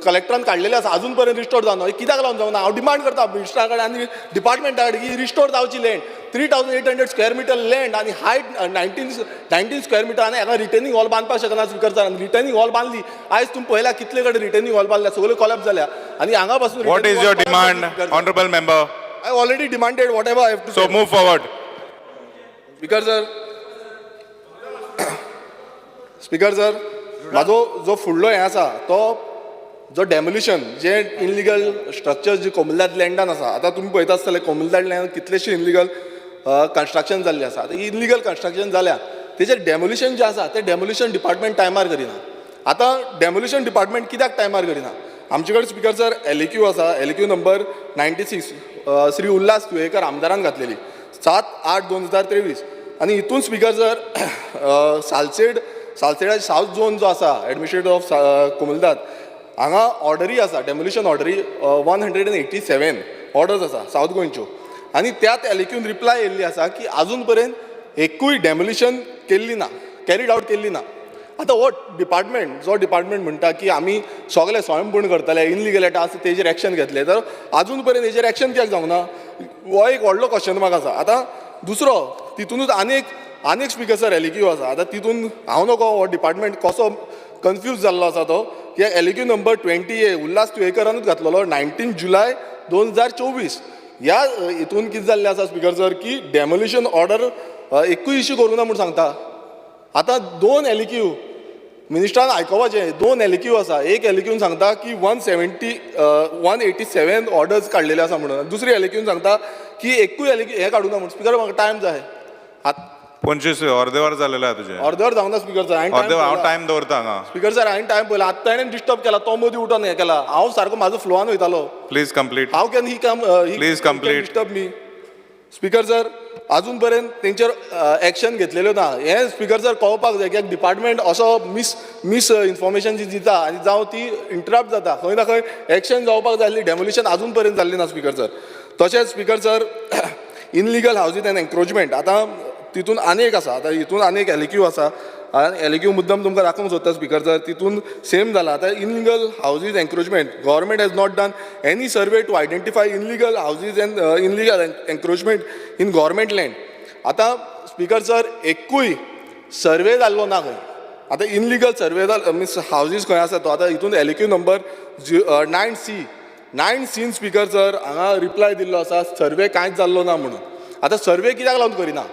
Speaker 13: कलेक्टरान काडलेली आसा, अजून पर्यंत रिस्टोर जावना. हें कित्याक लागून जावना? हांव डिमांड करता मिनिस्टरा कडेन आनी डिपार्टमेंटा कडेन की रिस्टोर जावची land. 3800 square meter land आनी height 19 square meter आनी हांगा रिटेनिंग हॉल बांदपाक शकना स्पीकर सर. आनी रिटेनिंग हॉल बांदली, आयज तुमी पळयल्या कितले कडेन रिटेनिंग हॉल बांदल्या, सगळ्यो कॉलॅप्स जाल्या आनी हांगा पासून
Speaker 8: What is your demand, honorable member?
Speaker 13: I already demanded whatever I have to.
Speaker 8: So move forward.
Speaker 13: Speaker sir, speaker sir, म्हाजो जो फुडलो हें आसा तो जो डेमोलिशन जे इनलिगल स्ट्रक्चर जी कोमुनिदाद लँडान आसा. आतां तुमी पळयता आसतले, कोमुनिदाद लँडान कितलेशे इनलिगल कन्स्ट्रक्शन जाल्लें आसा. आतां इनलिगल कन्स्ट्रक्शन जाल्या तेजेर डेमोलिशन जें आसा तें डेमोलिशन डिपार्टमेंट टायमार करिना. आतां डेमोलिशन डिपार्टमेंट कित्याक टायमार करिना? आमचे कडेन स्पीकर सर एलएक्यू आसा, एलएक्यू नंबर 96, श्री उल्हास तुयेकर आमदारान घातलेली 7/8/2023. आनी हितून स्पीकर सर, सालसेड, सालसेडा सावथ झोन जो आसा, एडमिनिस्ट्रेटर ऑफ कोमुनिदाद, हांगा ऑर्डरी आसा, डेमोलिशन ऑर्डरी 187. ऑर्डर्स आसा सावथ गोंयच्यो आनी त्याच एलएक्यून रिप्लाय येयल्ली आसा की आजून पर्यंत एकूय डेमोलिशन केल्ली ना, कॅरीड आवट केल्ली ना. आतां हो डिपार्टमेंट जो डिपार्टमेंट म्हणटा की आमी सगळे स्वयंपूर्ण करतले, इनलिगल आसा तेजेर एक्शन घेतले, तर आजून पर्यंत हेजेर एक्शन कित्याक जावंक ना, हो एक व्हडलो क्वेश्चन मार्क आसा. आतां दुसरो तितूनच आनीक आनीक स्पिकर सर एलएक्यू आसा. आतां तितून हांव नको हो डिपार्टमेंट कसो कन्फ्यूज जाल्लो आसा तो की एलएक्यू नंबर 20A Ulhas तुयेकरानूच घातलेलो 19 जुलय 2024. ह्या हितून कितें जाल्लें आसा स्पिकर सर की डेमोलिशन ऑर्डर एकूय इश्यू करूंक ना म्हूण सांगता. आतां 2 एलएक्यू मिनिस्टरान आयकोपाचें, 2 एलएक्यू आसा. एक एलएक्यून सांगता की 187 ऑर्डर्स काडलेले आसा म्हणून, दुसरी एलएक्यून सांगता की एकूय एलएक्यू हें काडूंक ना म्हूण. स्पिकर म्हाका टायम जाय.
Speaker 8: 25 अर्दे वर जालेलें आहा तुजें.
Speaker 13: अर्दे वर जावंक ना स्पिकर सर, हांवें
Speaker 8: अर्दे हांव टायम दवरता हांगा.
Speaker 13: स्पिकर सर हांवें टायम पळयला, आतां ताणें डिस्टर्ब केला, तो मदीं उठोन हें केला, हांव सारको म्हाजो फ्लोआन वयतालो.
Speaker 8: Please complete.
Speaker 13: How can he come
Speaker 8: please complete
Speaker 13: disturb me? Speaker sir अजून पर्यंत तेंचेर एक्शन घेतलेल्यो ना. हें स्पिकर सर कळपाक जाय कित्याक डिपार्टमेंट असो मीस इन्फॉर्मेशन जी दिता आनी जावं ती इंटरप्ट जाता, खंय ना खंय एक्शन जावपाक जाय आसली, डेमोलिशन अजून पर्यंत जाल्ली ना स्पिकर सर. तशेंच speaker sir illegal houses and encroachment आतां तितून आनी एक आसा, आतां हितून आनी एक एलएक्यू आसा, एलएक्यू मुद्दम तुमकां दाखोवंक सोदता स्पिकर सर, तितून सेम जाला. आतां illegal houses encroachment, government has not done any survey to identify illegal houses and illegal encroachment in government land. आतां स्पिकर सर एकूय सर्वे जाल्लो ना खंय. आतां इनलिगल सर्वे जाल मिन्स हावजीस खंय आसा तो आतां हितून एलएक्यू नंबर 9C speaker sir हांगा रिप्लाय दिल्लो आसा सर्वे कांयच जाल्लो ना म्हणून. आतां सर्वे कित्याक लागून करिना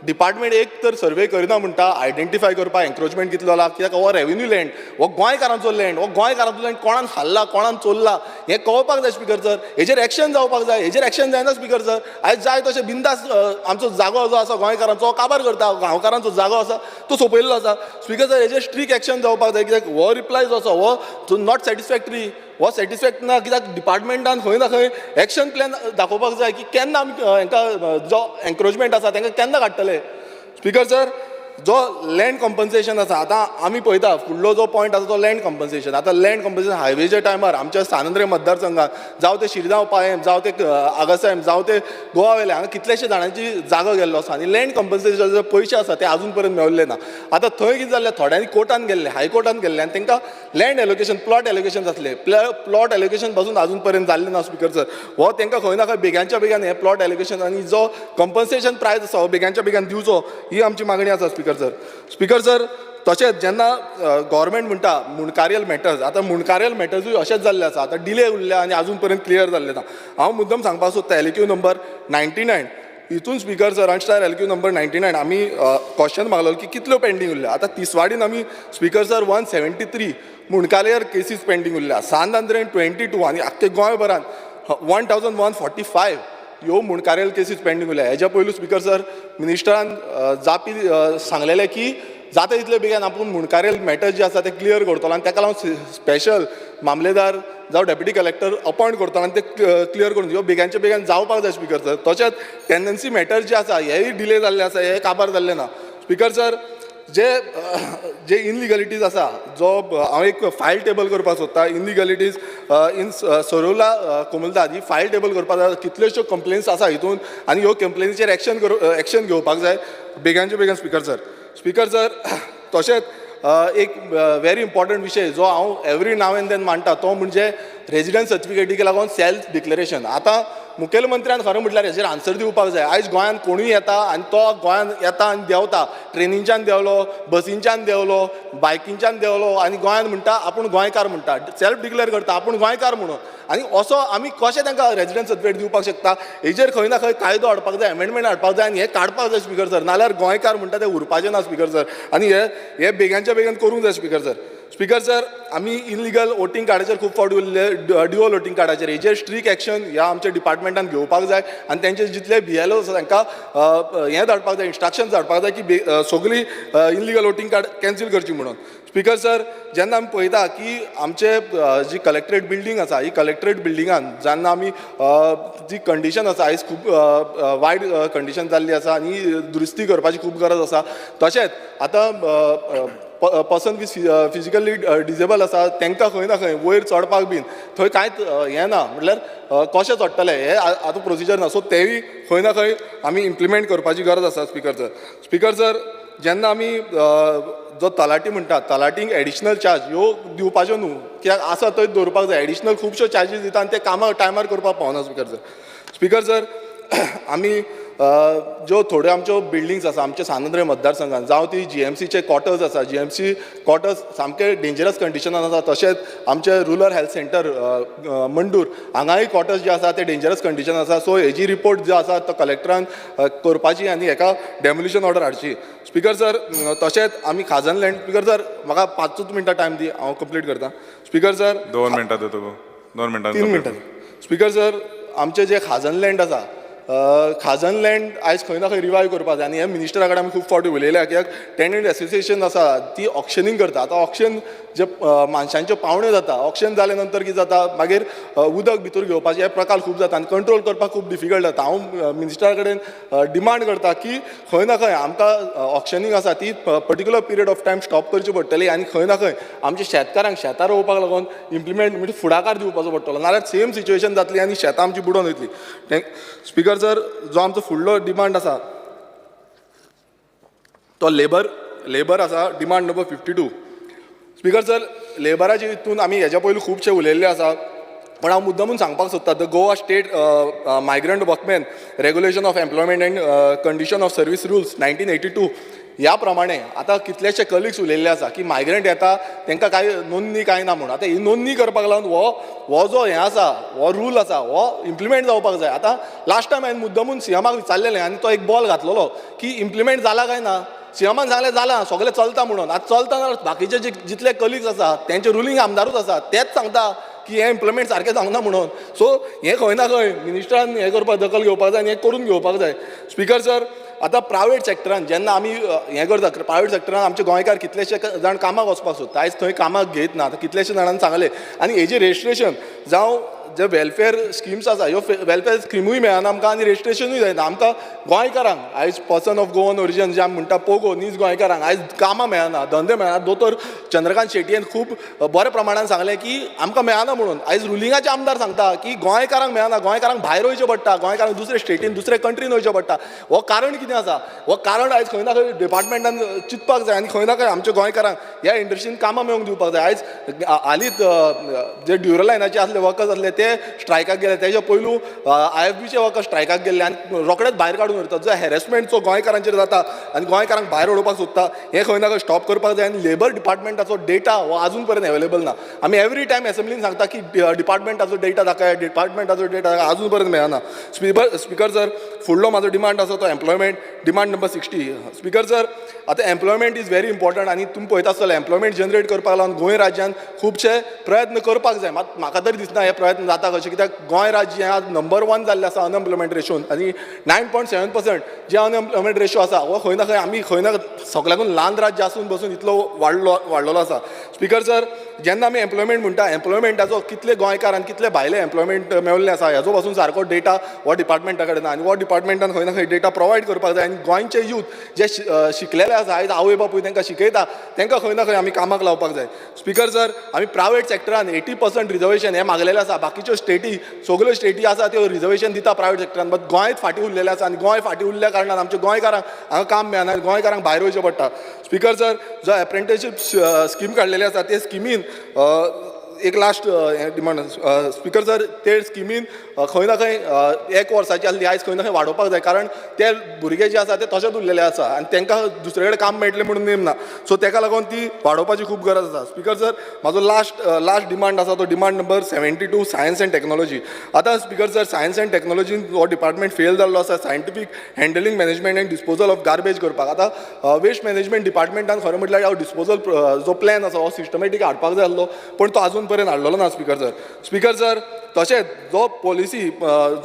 Speaker 13: डिपार्टमेंट? एक तर सर्वे करिना म्हणटा आयडेंटिफाय करपाक एन्क्रोचमेंट कितलो जाला, कित्याक हो रेवेन्यू लँड, हो गोंयकारांचो लँड, हो गोंयकारांचो लँड कोणान खाल्ला कोणान चोरला हें कळपाक जाय स्पिकर सर. हेजेर एक्शन जावपाक जाय, हेजेर एक्शन जायना स्पिकर सर. आयज जाय तशें बिंदास आमचो जागो जो आसा गोंयकारांचो काबार करता, गांवकारांचो जागो आसा तो सोंपयल्लो आसा स्पिकर सर. हेजेर स्ट्रीक एक्शन जावपाक जाय कित्याक हो रिप्लाय जो आसा हो not satisfactory, हो सॅटिस्फॅक्ट ना कित्याक डिपार्टमेंटान खंय ना खंय एक्शन प्लॅन दाखोवपाक जाय की केन्ना आमी हेंकां जो एन्क्रोचमेंट आसा तांकां केन्ना काडटले. स्पिकर सर जो लँड कॉम्पन्सेशन आसा आतां आमी पळयता फुडलो जो पॉयंट आसा तो लँड कॉम्पन्सेशन. आतां लँड कॉम्पन्सेशन हायवेच्या टायमार आमच्या सांत मतदारसंघात जावं ते शिरगांव पायम, जावं ते आगासायम, जावं ते गोवा वेले हांगा कितलेशे जाणांची जागो गेल्लो आसा आनी लँड कॉम्पन्सेशनाचे पयशे आसा ते आजून पर्यंत मेळिल्ले ना. आतां थंय कितें जाल्लें, थोड्यांनी कोर्टान गेल्ले, हायकोर्टान गेल्ले आनी तांकां लँड एलोकेशन प्लॉट एलोकेशन जातलें, प्लॉट एलोकेशन पासून आजून पर्यंत जाल्लें ना स्पिकर सर. हो तांकां खंय ना खंय बेग्यांच्या बेग्यान हें प्लॉट एलोकेशन आनी जो कॉम्पन्सेशन प्रायस आसा हो बेग्यांच्या बेग्यान दिवचो ही आमची मागणी आसा स्पिकर सर. स्पिकर सर तशेंच जेन्ना गव्हर्मेंट म्हणटा मुंडकारियल मॅटर्स, आतां मुंडकारियल मॅटर्सूय अशेंच जाल्लें आसा, आतां डिले उरल्या आनी आजून पर्यंत क्लियर जाल्लें ना. हांव मुद्दम सांगपाक सोदता एलक्यू नंबर 99 हितून स्पिकर सर अनस्टार एलक्यू नंबर 99 आमी क्वेश्चन मागलेलो की कितल्यो पेंडींग उरल्या. आतां तिसवाडीन आमी स्पिकर सर 173 मुंडकारियर केसीस पेंडींग उरल्या, सांत आंद्रेन 22 आनी आख्खे गोंयभरान 1145 ह्यो मुंडकारियल केसीस पेंडींग उरल्या. हेज्या पयलू स्पिकर सर मिनिस्टरान जापी सांगलेलें की जाता तितले बेगीन आपूण मुंडकारियल मॅटर्स जे आसा ते क्लियर करतलो आनी ताका लागून स्पेशल मामलेदार जावं डेप्युटी कलेक्टर अपॉयंट करतलो आनी ते क्लियर करून ह्यो बेग्यांच्या बेगीन जावपाक जाय स्पिकर सर. तशेंच टेंडन्सी मॅटर्स जे आसा हेय डिले जाल्ले आसा, हे काबार जाल्ले ना स्पिकर सर. जे जे इनलिगलिटीज आसा जो हांव एक फायल टेबल करपाक सोदता, इनलिगलिटीज इन सरोला कोमलदाद ही फायल टेबल करपाक जाय. कितल्योश्यो कंप्लेन्स आसा हितून आनी ह्यो कंप्लेनीचेर एक्शन घेवपाक जाय बेग्यांच्या बेगीन स्पिकर सर. स्पिकर सर तशेंच एक व्हेरी इम्पॉर्टंट विशय जो हांव एवरी now and then मांडटा तो म्हणजे रेजिडंट सर्टिफिकेटीक लागून सेल्फ डिक्लेरेशन. आतां मुखेलमंत्र्यान खरें म्हटल्यार हेजेर आन्सर दिवपाक जाय. आयज गोंयांत कोणूय येता आनी तो गोंयांत येता आनी देंवता, ट्रेनींच्यान देंवलो, बसींच्यान देंवलो, बायकींच्यान देंवलो आनी गोंयांत म्हणटा आपूण गोंयकार म्हणटा, सेल्फ डिक्लेर करता आपूण गोंयकार म्हणून, आनी असो आमी कशें तांकां रेजिडंट सर्टिफिकेट दिवपाक शकता? हेजेर खंय ना खंय कायदो हाडपाक जाय, अमेंडमेंट हाडपाक जाय आनी हें काडपाक जाय स्पिकर सर, नाल्यार गोंयकार म्हणटा ते उरपाचें ना स्पिकर सर. आनी हे बेग्यांच्या बेगीन करूंक जाय स्पिकर सर. स्पिकर सर आमी इनलिगल वोटींग कार्डाचेर खूब फावटी उरले, ड्युअल वोटींग कार्डाचेर हेजेर स्ट्रीक एक्शन ह्या आमच्या डिपार्टमेंटान घेवपाक जाय आनी तेंचे जितले BLO आसा तांकां हें धाडपाक जाय, इन्स्ट्रक्शन धाडपाक जाय की सगळी इनलिगल वोटींग कार्ड कॅन्सील करची म्हणून. स्पिकर सर जेन्ना आमी पळयता की आमचे जी कलेक्ट्रेट बिल्डींग आसा ही कलेक्ट्रेट बिल्डिंगान जेन्ना आमी जी कंडिशन आसा आयज खूब वायट कंडिशन जाल्ली आसा आनी दुरुस्ती करपाची खूब गरज आसा. तशेंच आतां पर्सन विथ फिजिकली डिजेबल आसा तांकां खंय ना खंय वयर चडपाक बीन थंय कांयच हें ना, म्हटल्यार कशें चडटले हें आतां प्रोसिजर ना. सो तेंय खंय ना खंय आमी इम्प्लिमेंट करपाची गरज आसा स्पिकर सर. स्पिकर सर, जेन्ना आमी जो तलाटी म्हणटा, तलाटींक एडिशनल चार्ज ह्यो दिवपाच्यो न्हू, कित्याक आसा थंय दवरपाक जाय. एडिशनल खुबश्यो चार्जीस दिता आनी ते कामां टायमार करपाक पावना स्पिकर सर. स्पिकर सर, आमी ज्यो थोड्यो आमच्यो बिल्डिंग्स आसा आमच्या सांत आंद्रे मतदारसंघान, जावं ती जीएमसीचे क्वॉर्टर्स आसा, जीएमसी क्वॉर्टर्स सामके डेंजरस कंडिशनान आसा. तशेंच आमचे रुरल हेल्थ सेंटर मंडूर हांगाय क्वॉर्टर्स जे आसा ते डेंजरस कंडिशन आसा. सो हेजी रिपोर्ट जो आसा तो कलेक्टरान करपाची आनी हेका डेमोलिशन ऑर्डर हाडची. स्पिकर सर, तशेंच आमी खाजन लँड, स्पिकर सर म्हाका 5 मिनटां टायम दी, हांव कंप्लीट करता. स्पिकर सर
Speaker 8: 2 मिनटां दिता, 2 मिनटां,
Speaker 13: 3 मिनटां. स्पिकर सर, आमचे जे खाजन लँड आसा, खाजन लँड आयज खंय ना खंय रिवायव करपाक जाय आनी हे मिनिस्टरा कडेन आमी खूब फावटी उलयल्या, कित्याक टेनंट एसोसिएशन आसा ती ऑक्शनींग करता. आतां ऑक्शन जे मानशांच्यो पावण्यो जाता, ऑक्शन जाले नंतर कितें जाता, मागीर उदक भितर घेवपाचे हे प्रकार खूब जाता आनी कंट्रोल करपाक खूब डिफिकल्ट जाता. हांव मिनिस्टरा कडेन डिमांड करता की खंय ना खंय आमकां ऑक्शनींग आसा ती particular period of time stop करची पडटली आनी खंय ना खंय आमच्या शेतकारांक शेतां रोवपाक लागून इम्प्लिमेंट म्हणजे फुडाकार दिवपाचो पडटलो, नाल्यार सेम सिच्युएशन जातली आनी शेतां आमची बुडोवन वयतली. स्पिकर सर, जो आमचो फुडलो डिमांड आसा तो लेबर आसा, डिमांड नंबर 52. स्पिकर सर, लेबराचे हितून आमी हेज्या पयलीं खुबशे उलयल्ले आसा, पण हांव मुद्दमून सांगपाक सोदता, the Goa state migrant workmen regulation of employment and condition of service rules 1982 ह्या प्रमाणे आतां कितलेशे कलिग्स उलयल्ले आसा की मायग्रंट येता तांकां कांय नोंदणी कांय ना म्हूण. आतां ही नोंदणी करपाक लागून हो जो हें आसा, हो रूल आसा, हो इम्प्लिमेंट जावपाक जाय. आतां लास्ट टायम हांवें मुद्दमून सीएमाक विचारलेलें आनी तो एक बॉल घातलेलो की इम्प्लिमेंट जाला काय ना. सीएमान सांगलें जाला, सगळें चलता म्हणून. आतां चलता ना, बाकीचे जितले कलिग्स आसा तेंचे रुलींग आमदारूच आसा, तेच सांगता की हें इम्प्लिमेंट सारकें जावंक ना म्हणून. सो हें खंय ना खंय मिनिस्टरान हें करपाक दखल घेवपाक जाय आनी हें करून घेवपाक जाय. स्पिकर सर, आतां प्रायवेट सेक्टरान जेन्ना आमी हें करता, प्रायवेट सेक्टरान आमचे गोंयकार कितलेशे जाण कामाक वचपाक सोदता, आयज थंय कामाक घेयत ना. आतां कितलेशे जाणांनी सांगलें आनी हेजें रजिस्ट्रेशन जावं जे वेलफेअर स्किम्स आसा, ह्यो वेलफेअर स्किमूय मेळना आमकां आनी रजिस्ट्रेशनूय जायना आमकां गोंयकारांक. आयज पर्सन ऑफ गोवन ओरिजन जे आमी म्हणटा पोगो, नीज गोंयकारांक आयज कामां मेळना, धंदे मेळना. दोतोर चंद्रकांत शेटयेन खूब बऱ्या प्रमाणान सांगलें की आमकां मेळना म्हणून. आयज रुलिंगाचे आमदार सांगता की गोंयकारांक मेळना, गोंयकारांक भायर वयचें पडटा, गोंयकारांक दुसरे स्टेटीन दुसरे कंट्रीन वयचें पडटा. हो कारण कितें आसा, हो कारण आयज खंय ना खंय डिपार्टमेंटान चिंतपाक जाय आनी खंय ना खंय आमच्या गोंयकारांक ह्या इंडस्ट्रीन कामां मेळोवंक दिवपाक जाय. आयज हालींच जे ड्युरलायनाचे आसले वर्कर्स आसले ते स्ट्रायकाक गेले, तेजे पयलू IFBचे वर्कर्स स्ट्रायकाक गेल्ले आनी रोखडेच भायर काडून व्हरतात. जो हॅरेसमेंट जो गोंयकारांचेर जाता आनी गोंयकारांक भायर उडोवपाक सोदता, हें खंय ना खंय स्टॉप करपाक जाय. आनी लेबर डिपार्टमेंटाचो डेटा हो आजून पर्यंत अवेलेबल ना. आमी एवरी टायम एसेंब्लीन सांगता की डिपार्टमेंटाचो डेटा दाखय, डिपार्टमेंटाचो डेटा आजून पर्यंत मेळना. स्पिकर सर, फुडलो म्हाजो डिमांड आसा तो employment, demand number 60. Speaker sir, आतां एम्प्लॉयमेंट is very important आनी तुमी पळयता आसतले एम्प्लॉयमेंट जनरेट करपाक लागून गोंय राज्यान खुबशे प्रयत्न करपाक जाय. मात म्हाका तरी दिसना हे प्रयत्न जाता कशें, कित्याक गोंय राज्य हें आज नंबर 1 जाल्लें आसा अनएम्प्लॉयमेंट रेशोन आनी 9.7% जे अनएम्प्लॉयमेंट रेशो आसा हो खंय ना खंय आमी खंय ना सगळ्याकून ल्हान राज्य आसून बसून इतलो वाडलेलो आसा. स्पिकर सर, जेन्ना आमी एम्प्लॉयमेंट म्हणटा, एम्प्लॉयमेंटाचो कितले गोंयकार आनी कितले भायले एम्प्लॉयमेंट मेळिल्लें आसा हेजो पासून सारको डेटा हो डिपार्टमेंटा कडेन ना आनी हो डिपार्टमेंटान खंय ना खंय डेटा प्रोवायड करपाक जाय. आनी गोंयचे यूथ जे शिकलेले आसा, आयज आवय बापूय तांकां शिकयता, तांकां खंय ना खंय आमी कामाक लावपाक जाय. स्पिकर सर, आमी प्रायवेट सेक्टरान 80% रिजर्वेशन हें मागलेलें आसा. बाकीच्यो स्टेटी सगळ्यो स्टेटी आसा त्यो रिजर्वेशन दिता प्रायवेट सेक्टरान, बट गोंयच फाटीं उरलेलें आसा आनी गोंय फाटीं उरल्या कारणान आमच्या गोंयकारांक हांगा काम मेळना, गोंयकारांक भायर वयचें पडटा. स्पिकर सर, जो एप्रेंटिसशीप स्कीम काडलेली आसा ते स्किमीन एक लास्ट डिमांड स्पिकर सर, ते स्किमीन खंय ना खंय एक वर्साची आसली, आयज खंय ना खंय वाडोवपाक जाय, कारण ते भुरगे जे आसा ते तशेंच उरलेले आसा आनी तांकां दुसरे कडेन काम मेळटलें म्हणून नेम ना. सो ताका लागून ती वाडोवपाची खूब गरज आसा. स्पिकर सर, म्हाजो लास्ट डिमांड आसा तो demand number 72, science and technology. आतां स्पिकर सर, सायन्स एंड टॅक्नोलॉजीन हो डिपार्टमेंट फेल जाल्लो आसा scientific handling, management and disposal of garbage करपाक. आतां वेस्ट मॅनेजमेंट डिपार्टमेंटान खरें म्हटल्यार हो डिस्पोजल जो प्लॅन आसा हो सिस्टमॅटीक हाडपाक जाय आसलो, पूण तो आजून पर्यंत हाडलेलो ना स्पिकर सर. स्पिकर सर, तशेंच जो पॉलिसी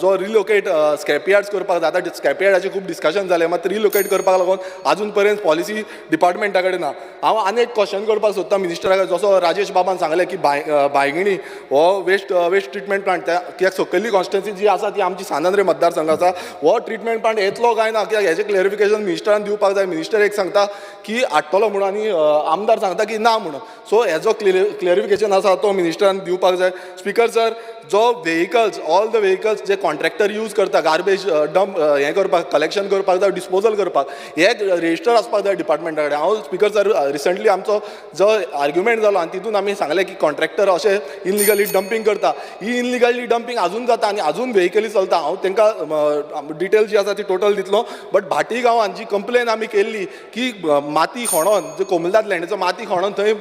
Speaker 13: जो रिलोकेट स्क्रॅप यार्ड्स करपाक जाय, आतां स्क्रॅप यार्डाचेर खूब डिस्कशन जालें, मात रिलोकेट करपाक लागून आजून पर्यंत पॉलिसी डिपार्टमेंटा कडेन ना. हांव आनी एक क्वेश्चन करपाक सोदता मिनिस्टरा कडेन, जसो राजेश बाबान सांगलें की बायगिणी हो वेस्ट ट्रिटमेंट प्लांट, कित्याक सकयल्ली कॉन्स्टिट्युएन्सी जी आसा ती आमची सांत आंद्रे मतदारसंघ आसा, हो ट्रिटमेंट प्लांट येतलो काय ना, कित्याक हेजें क्लेरिफिकेशन मिनिस्टरान दिवपाक जाय. मिनिस्टर एक सांगता की हाडटलो म्हणून आनी आमदार सांगता की ना म्हणून. सो हेजो क्लेरिफिकेशन आसा तो मिनिस्टरान दिवपाक जाय. स्पीकर सर, जो vehicles, all the vehicles J contractor use करता गार्बेज डंप हें करपाक, कलेक्शन करपाक जावं डिस्पोजल करपाक, हे रेजिस्टर आसपाक जाय डिपार्टमेंटा कडेन. हांव स्पीकर सर, रिसंटली आमचो जो आर्ग्युमेंट जालो आनी तितून आमी सांगलें की कॉन्ट्रॅक्टर अशें इनलिगली डंपींग करता, ही इनलिगली डंपींग आजून जाता आनी आजून व्हेकली चलता. हांव तांकां डिटेल जी आसा ती टोटल दितलो, बट भाटी गांवान जी कंप्लेन आमी केल्ली की माती खणोन, जे कोमुनिदाद लँडीचो माती खणोन थंय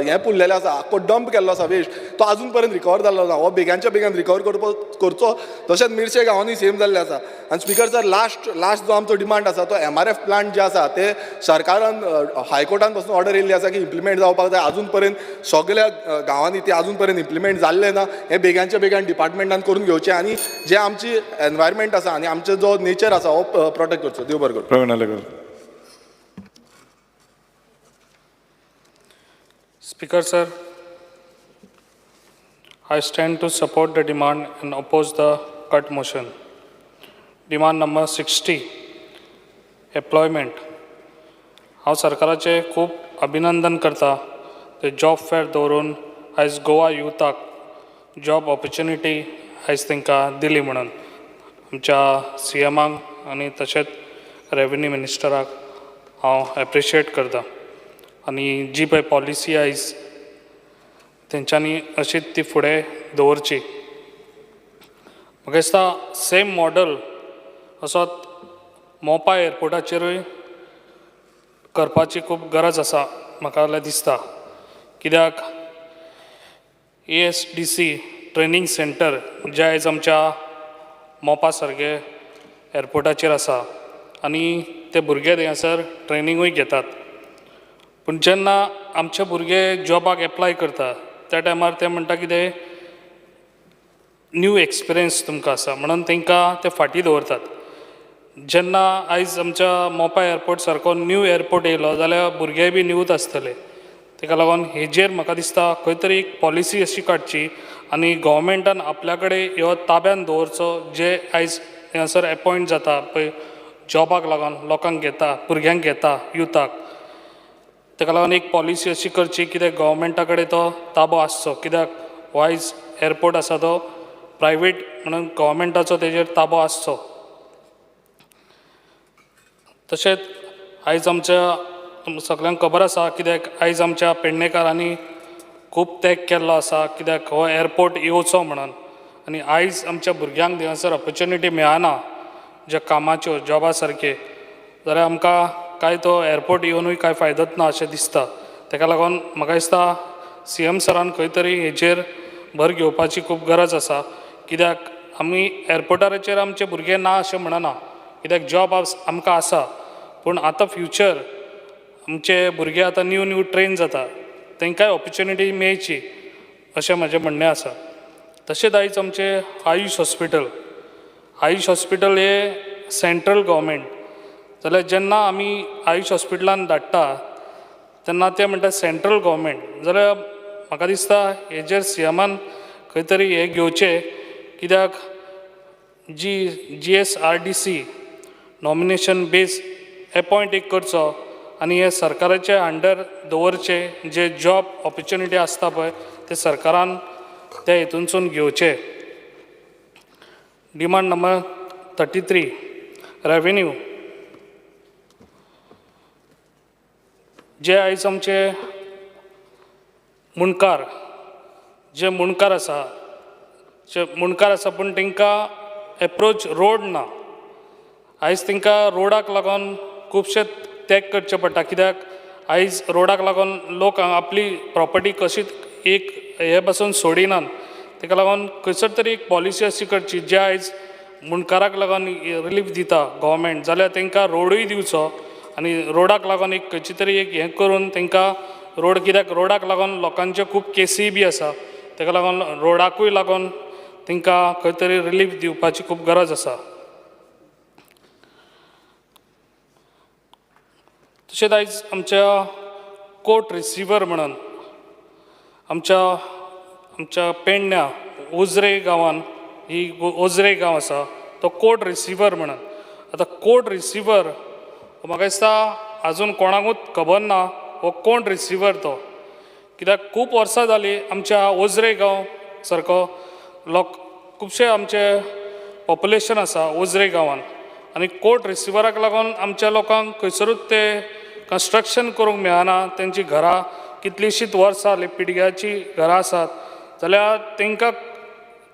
Speaker 13: हें पुरलेलें आसा, आख्खो डंप केल्लो आसा वेस्ट, तो आजून पर्यंत रिकवर जाल्लो ना. हो बेग्यांच्या बेगीन रिकवर करचो. तशेंच मिरचे गांवांनी सेम जाल्लें आसा. आनी स्पीकर सर, लास्ट जो आमचो डिमांड आसा तो MRF plant जे आसा ते सरकारान हायकोर्टान पासून ऑर्डर येयल्ली आसा की इम्प्लिमेंट जावपाक जाय. आजून पर्यंत सगल्या गांवांनी ते आजून पर्यंत इम्प्लिमेंट जाल्लें ना. हें बेग्यांच्या बेगीन डिपार्टमेंटान करून घेवचें आनी जे आमची एनवायरमेंट आसा आनी आमचो जो नेचर आसा हो प्रोटेक्ट करचो. देव बरें करूं.
Speaker 8: Praveen Alekar.
Speaker 15: Speaker sir, I stand to support the demand and oppose the cut motion. Demand number 60, employment. हांव सरकाराचें खूब अभिनंदन करता ते जॉब फेअर दवरून आयज गोवा युथाक जॉब ऑपॉर्च्युनिटी आयज तांकां दिली म्हणून आमच्या सीएमाक आनी तशेंच रेवेन्यू मिनिस्टराक हांव एप्रिशिएट करता. आनी जी पळय पॉलिसी आयज तेंच्यांनी अशीच ती फुडें दवरची. म्हाका दिसता सेम मॉडल असोच मोपा एअरपोर्टाचेरूय करपाची खूब गरज आसा म्हाका जाल्यार दिसता. कित्याक ASDC training centre जें आयज आमच्या मोपा सारके एअरपोर्टाचेर आसा आनी ते भुरगे थंयसर ट्रेनिंगूय घेतात. पूण जेन्ना आमचे भुरगे जॉबाक एप्लाय करता त्या टायमार ते म्हणटा कितें न्यू एक्सपिरियन्स तुमकां आसा म्हणून तांकां ते फाटीं दवरतात. जेन्ना आयज आमच्या मोपा एअरपोर्ट सारको न्यू एअरपोर्ट येयलो जाल्यार भुरगे बी न्यूच आसतले. ताका लागून हेजेर म्हाका दिसता खंय तरी एक पॉलिसी अशी काडची आनी गोवोरमेंटान आपल्या कडेन ह्यो ताब्यान दवरचो जे आयज थंयसर एपोयंट जाता पळय जॉबाक लागून लोकांक घेता, भुरग्यांक घेता, युथाक. ताका लागून एक पॉलिसी अशी करची कित्याक गोवोरमेंटा कडेन तो ताबो आसचो. कित्याक हो आयज एअरपोर्ट आसा तो प्रायवेट म्हणून गोवोरमेंटाचो तेजेर ताबो आसचो. तशेंच आयज आमच्या सगल्यांक खबर आसा कित्याक आयज आमच्या पेडणेकारांनी खूब त्याग केल्लो आसा कित्याक हो एअरपोर्ट येवचो म्हणून. आनी आयज आमच्या भुरग्यांक थंयसर ऑपॉर्च्युनिटी मेळना ज्या कामाच्यो जॉबा सारके, जाल्यार आमकां कांय तो एअरपोर्ट येवनूय कांय फायदोच ना अशें दिसता. ताका लागून म्हाका दिसता सीएम सरान खंय तरी हेजेर भर घेवपाची खूब गरज आसा. कित्याक आमी एअरपोर्टाचेर आमचे भुरगे ना अशें म्हणना, कित्याक जॉब आमकां आसा, पूण आतां फ्युचर आमचे भुरगे आतां न्यू न्यू ट्रेन जाता तांकांय ऑपॉर्च्युनिटी मेळची अशें म्हजें म्हणणें आसा. तशेंच आयज आमचें आयुश हॉस्पिटल, आयुश हॉस्पिटल हें सेंट्रल गव्हर्मेंट जाल्यार जेन्ना आमी आयुश हॉस्पिटलान धाडटा तेन्ना ते म्हणटा सेंट्रल गव्हर्मेंट, जाल्यार म्हाका दिसता हेजेर सीएमान खंय तरी हें घेवचें. कित्याक जी GSRDC nomination base appoint एक करचो आनी हे सरकाराचे अंडर दवरचे जे जॉब ऑपॉर्च्युनिटी आसता पळय ते सरकारान त्या हितूनसून घेवचे. Demand number 33, revenue. जे आयज आमचे मुणकार, जे मुणकार आसा, जे मुणकार आसा पूण तांकां एप्रोच रोड ना. आयज तांकां रोडाक लागून खुबशे त्याग करचे पडटा. कित्याक आयज रोडाक लागून लोक आपली प्रॉपर्टी कशीच एक हे पासून सोडिनात. ताका लागून खंयसर तरी एक पॉलिसी अशी करची जे आयज मुणकाराक लागून रिलीफ दिता गव्हर्मेंट, जाल्यार तांकां रोडूय दिवचो आनी रोडाक लागून एक खंयची तरी एक हें करून तांकां रोड, कित्याक रोडाक लागून लोकांच्यो खूब केसी बी आसा, ताका लागून रोडाकूय लागून तांकां खंय तरी रिलीफ दिवपाची खूब गरज आसा. तशेंच आयज आमच्या कोर्ट रिसिवर म्हणून आमच्या आमच्या पेडण्या उजरे गांवान ही ओजरे गांव आसा तो कोर्ट रिसिवर म्हणून. आतां कोर्ट रिसिवर म्हाका दिसता आजून कोणाकूच खबर ना हो कोण रिसिवर तो, कित्याक खूब वर्सां जालीं आमच्या ओजरे गांव सारको लोक खुबशे आमचे पॉपुलेशन आसा ओजरे गांवान आनी कोर्ट रिसिवराक लागून आमच्या लोकांक खंयसरूच ते कन्स्ट्रक्शन करूंक मेळना. तेंची घरां कितलींशींच वर्सां जालीं पिडग्याचीं घरां आसात जाल्यार तांकां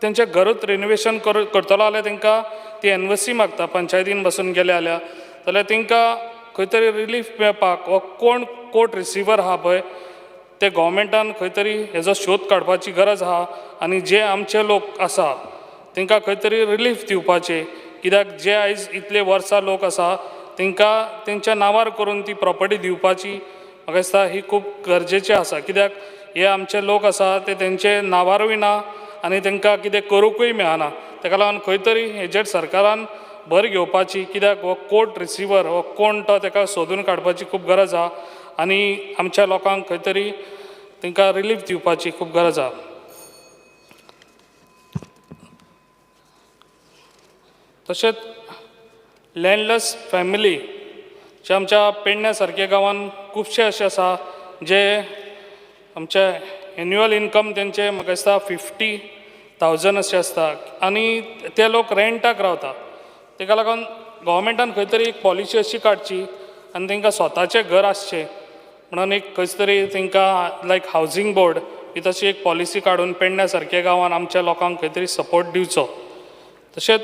Speaker 15: तेंचें घरूच रिनोवेशन करतलो जाल्यार तांकां ती एनओसी मागता पंचायतीन बसून गेले जाल्यार, जाल्यार तांकां खंय तरी रिलीफ मेळपाक हो कोण कोर्ट रिसिवर आहा पळय ते गोवोरमेंटान खंय तरी हेजो शोध काडपाची गरज आहा आनी जे आमचे लोक आसा तांकां खंय तरी रिलीफ दिवपाचें, कित्याक जे आयज इतले वर्सां लोक आसा तांकां तेंच्या नांवार करून ती प्रॉपर्टी दिवपाची म्हाका दिसता ही खूब गरजेचें आसा, कित्याक हे आमचे लोक आसा ते तेंचे नांवारूय ना आनी तांकां कितें करूंकूय मेळना. ताका लागून खंय तरी हेजेर सरकारान भर घेवपाची, कित्याक हो कोर्ट रिसिवर हो कोण तो ताका सोदून काडपाची खूब गरज आहा आनी आमच्या लोकांक खंय तरी तांकां रिलीफ दिवपाची खूब गरज आहा. तशेंच लँडलेस फॅमिली जे आमच्या पेडण्या सारक्या गांवांत खुबशे अशे आसा जे आमचे एन्युअल इनकम तेंचे म्हाका दिसता 50,000 अशें आसता आनी ते लोक रेंटाक रावता. ताका लागून गोवोरमेंटान खंय तरी एक पॉलिसी अशी काडची आनी तांकां स्वताचें घर आसचें म्हणून एक खंयच तरी तांकां लायक हावजींग बोर्ड ही तशी एक पॉलिसी काडून पेडण्या सारक्या गांवांत आमच्या लोकांक खंय तरी सपोर्ट दिवचो. तशेंच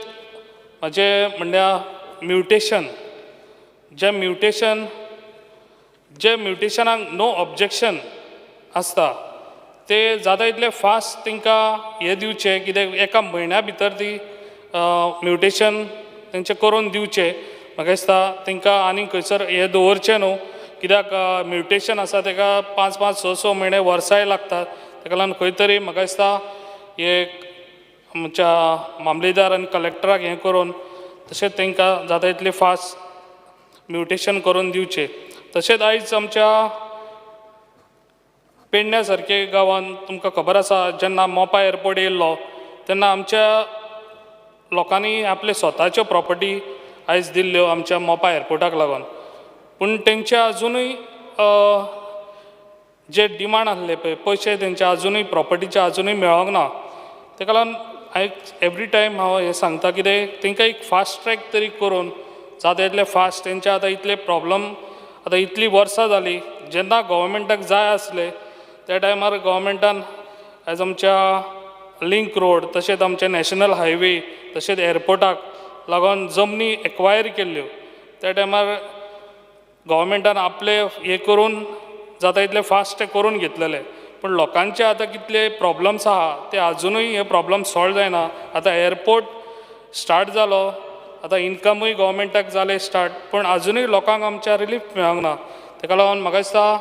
Speaker 15: म्हजें म्हणल्यार म्युटेशन, जे म्युटेशनाक नो ऑब्जेक्शन आसता ते जाता इतले फास्ट तांकां हें दिवचें, कित्याक एका म्हयन्या भितर ती म्युटेशन तेंचें करून दिवचें. म्हाका दिसता तांकां आनी खंयसर हें दवरचें न्हू, कित्याक म्युटेशन आसा ताका 5 5 6 6 म्हयने वर्सांय लागतात. ताका लागून खंय तरी म्हाका दिसता हे आमच्या मामलेदार आनी कलेक्टराक हें करून तशेंच तांकां जाता इतलें फास्ट म्युटेशन करून दिवचें. तशेंच आयज आमच्या पेडण्या सारके गांवांत तुमकां खबर आसा जेन्ना मोपा एअरपोर्ट येयल्लो तेन्ना आमच्या लोकांनी आपले स्वताच्यो प्रॉपर्टी आयज दिल्ल्यो आमच्या मोपा एअरपोर्टाक लागून, पूण तेंचे आजुनूय जे डिमांड आसले पळय पयशे तेंचे आजुनूय प्रॉपर्टीचे आजुनूय मेळोंक ना. ताका लागून आयज एवरी टायम हांव हें सांगता कितें तांकां एक फास्ट ट्रॅक तरी करून जाता इतले फास्ट तेंचे आतां इतले प्रॉब्लम आतां इतलीं वर्सां जालीं जेन्ना गोवोरमेंटाक जाय आसलें त्या टायमार गोवोरमेंटान आयज आमच्या लिंक रोड तशेंच आमचे नॅशनल हायवे तशेंच एअरपोर्टाक लागून जमनी एक्वायर केल्ल्यो त्या टायमार गोवोरमेंटान आपले हें करून जाता इतले फास्ट ते करून घेतलेले, पूण लोकांचे आतां कितले प्रॉब्लम्स आहा ते आजुनूय हे प्रॉब्लम सॉल्व जायना. आतां एअरपोर्ट स्टार्ट जालो, आतां इनकमूय गोवोरमेंटाक जालें स्टार्ट, पूण आजुनूय लोकांक आमच्या रिलीफ मेळोंक ना. ताका लागून म्हाका दिसता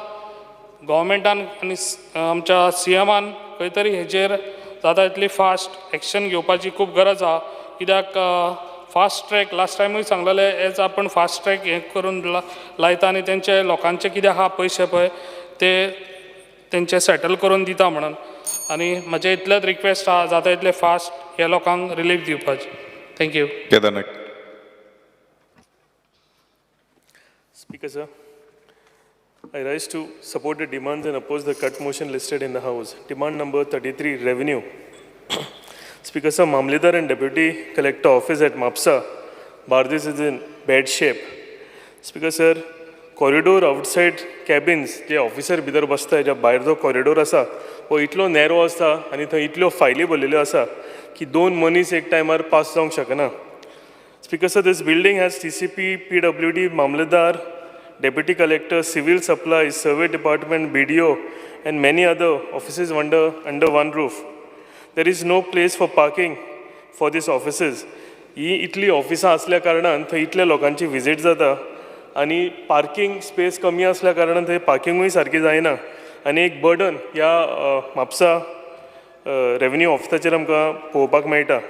Speaker 15: गोवोरमेंटान आनी आमच्या सीएमान खंय तरी हेजेर जाता इतली फास्ट एक्शन घेवपाची खूब गरज आहा, कित्याक फास्ट ट्रॅक लास्ट टायमूय सांगलेलें एज आपूण फास्ट ट्रॅक हें करून लायता आनी तेंचे लोकांचे कितें आहा पयशे पळय ते तेंचे सॅटल करून दिता म्हणून. आनी म्हजें इतलेंच रिक्वेस्ट आहा जाता इतलें फास्ट ह्या लोकांक रिलीफ दिवपाची. Thank you.
Speaker 8: Kedar Naik.
Speaker 16: Speaker sir, I rise to support the demands and oppose the cut motion listed in the House. Demand number 33, revenue. Speaker sir, Mamledar and Deputy Collector Office at Mapsa, Bardez is in bad shape. Speaker sir, corridor outside cabins, J officer भितर बसता ज्या भायर जो कॉरिडोर आसा हो इतलो नॅरो आसता आनी थंय इतल्यो फायली भरलेल्यो आसा की दोन मनीस एक टायमार पास जावंक शकना. Speaker sir, this building has TCP, PWD, Mamledar, Deputy Collector, Civil Supplies, Survey Department, BDO, and many other offices under one roof. There is no place for parking for these offices. ही इतली ऑफिसां आसल्या कारणान थंय इतल्या लोकांची विजीट जाता आनी पार्किंग स्पेस कमी आसल्या कारणान थंय पार्किंगूय सारकी जायना आनी एक बर्डन ह्या म्हापसा रेवन्यू ऑफिसाचेर आमकां पळोवपाक मेळटा.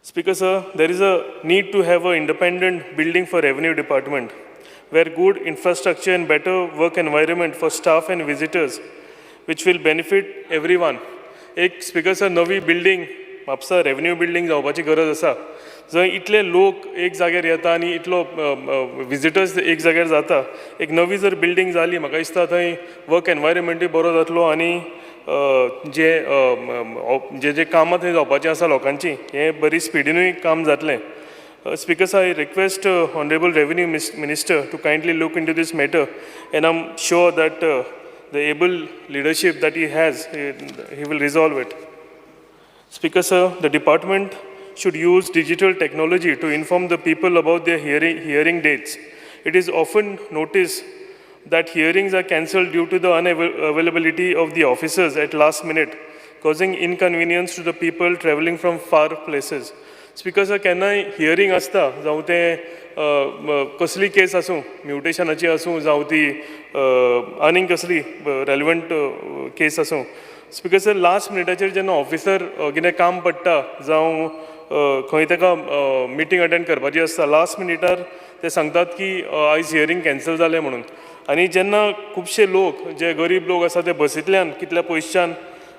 Speaker 16: Speaker sir, there is a need to have a independent building for revenue department where good infrastructure and better work environment for staff and visitors, which will benefit everyone. एक स्पीकर सर, नवी बिल्डींग म्हापसा रेवन्यू बिल्डींग जावपाची गरज आसा, जंय इतले लोक एक जाग्यार येता आनी इतलो विजिटर्स एक जाग्यार जाता. एक नवी जर बिल्डींग जाली, म्हाका दिसता थंय वर्क एनवायरमेंटूय बरो जातलो आनी जे जे जे कामां थंय जावपाचीं आसा लोकांची, हें बरी स्पिडीनूय काम जातलें. Speaker sir, I request Honorable Revenue Minister to kindly look into this matter, and I'm sure that the able leadership that he has, he will resolve it. Speaker sir, the department should use digital technology to inform the people about their hearing dates. It is often noticed that hearings are cancelled due to the unavailability of the officers at last minute, causing inconvenience to the people traveling from far places. Speaker sir, केन्नाय हियरींग आसता, जावं तें कसली केस आसूं, म्युटेशनाची आसूं, जावं ती आनीक कसली रेलिवंट केस आसूं, स्पीकर सर, लास्ट मिनिटाचेर जेन्ना ऑफिसर कितें काम पडटा, जावं खंय ताका मिटींग अटेंड करपाची आसता, लास्ट मिनिटार ते सांगतात की आयज हियरींग कॅन्सल जालें म्हणून. आनी जेन्ना खुबशे लोक, जे गरीब लोक आसा, ते बसींतल्यान कितल्या पयसच्यान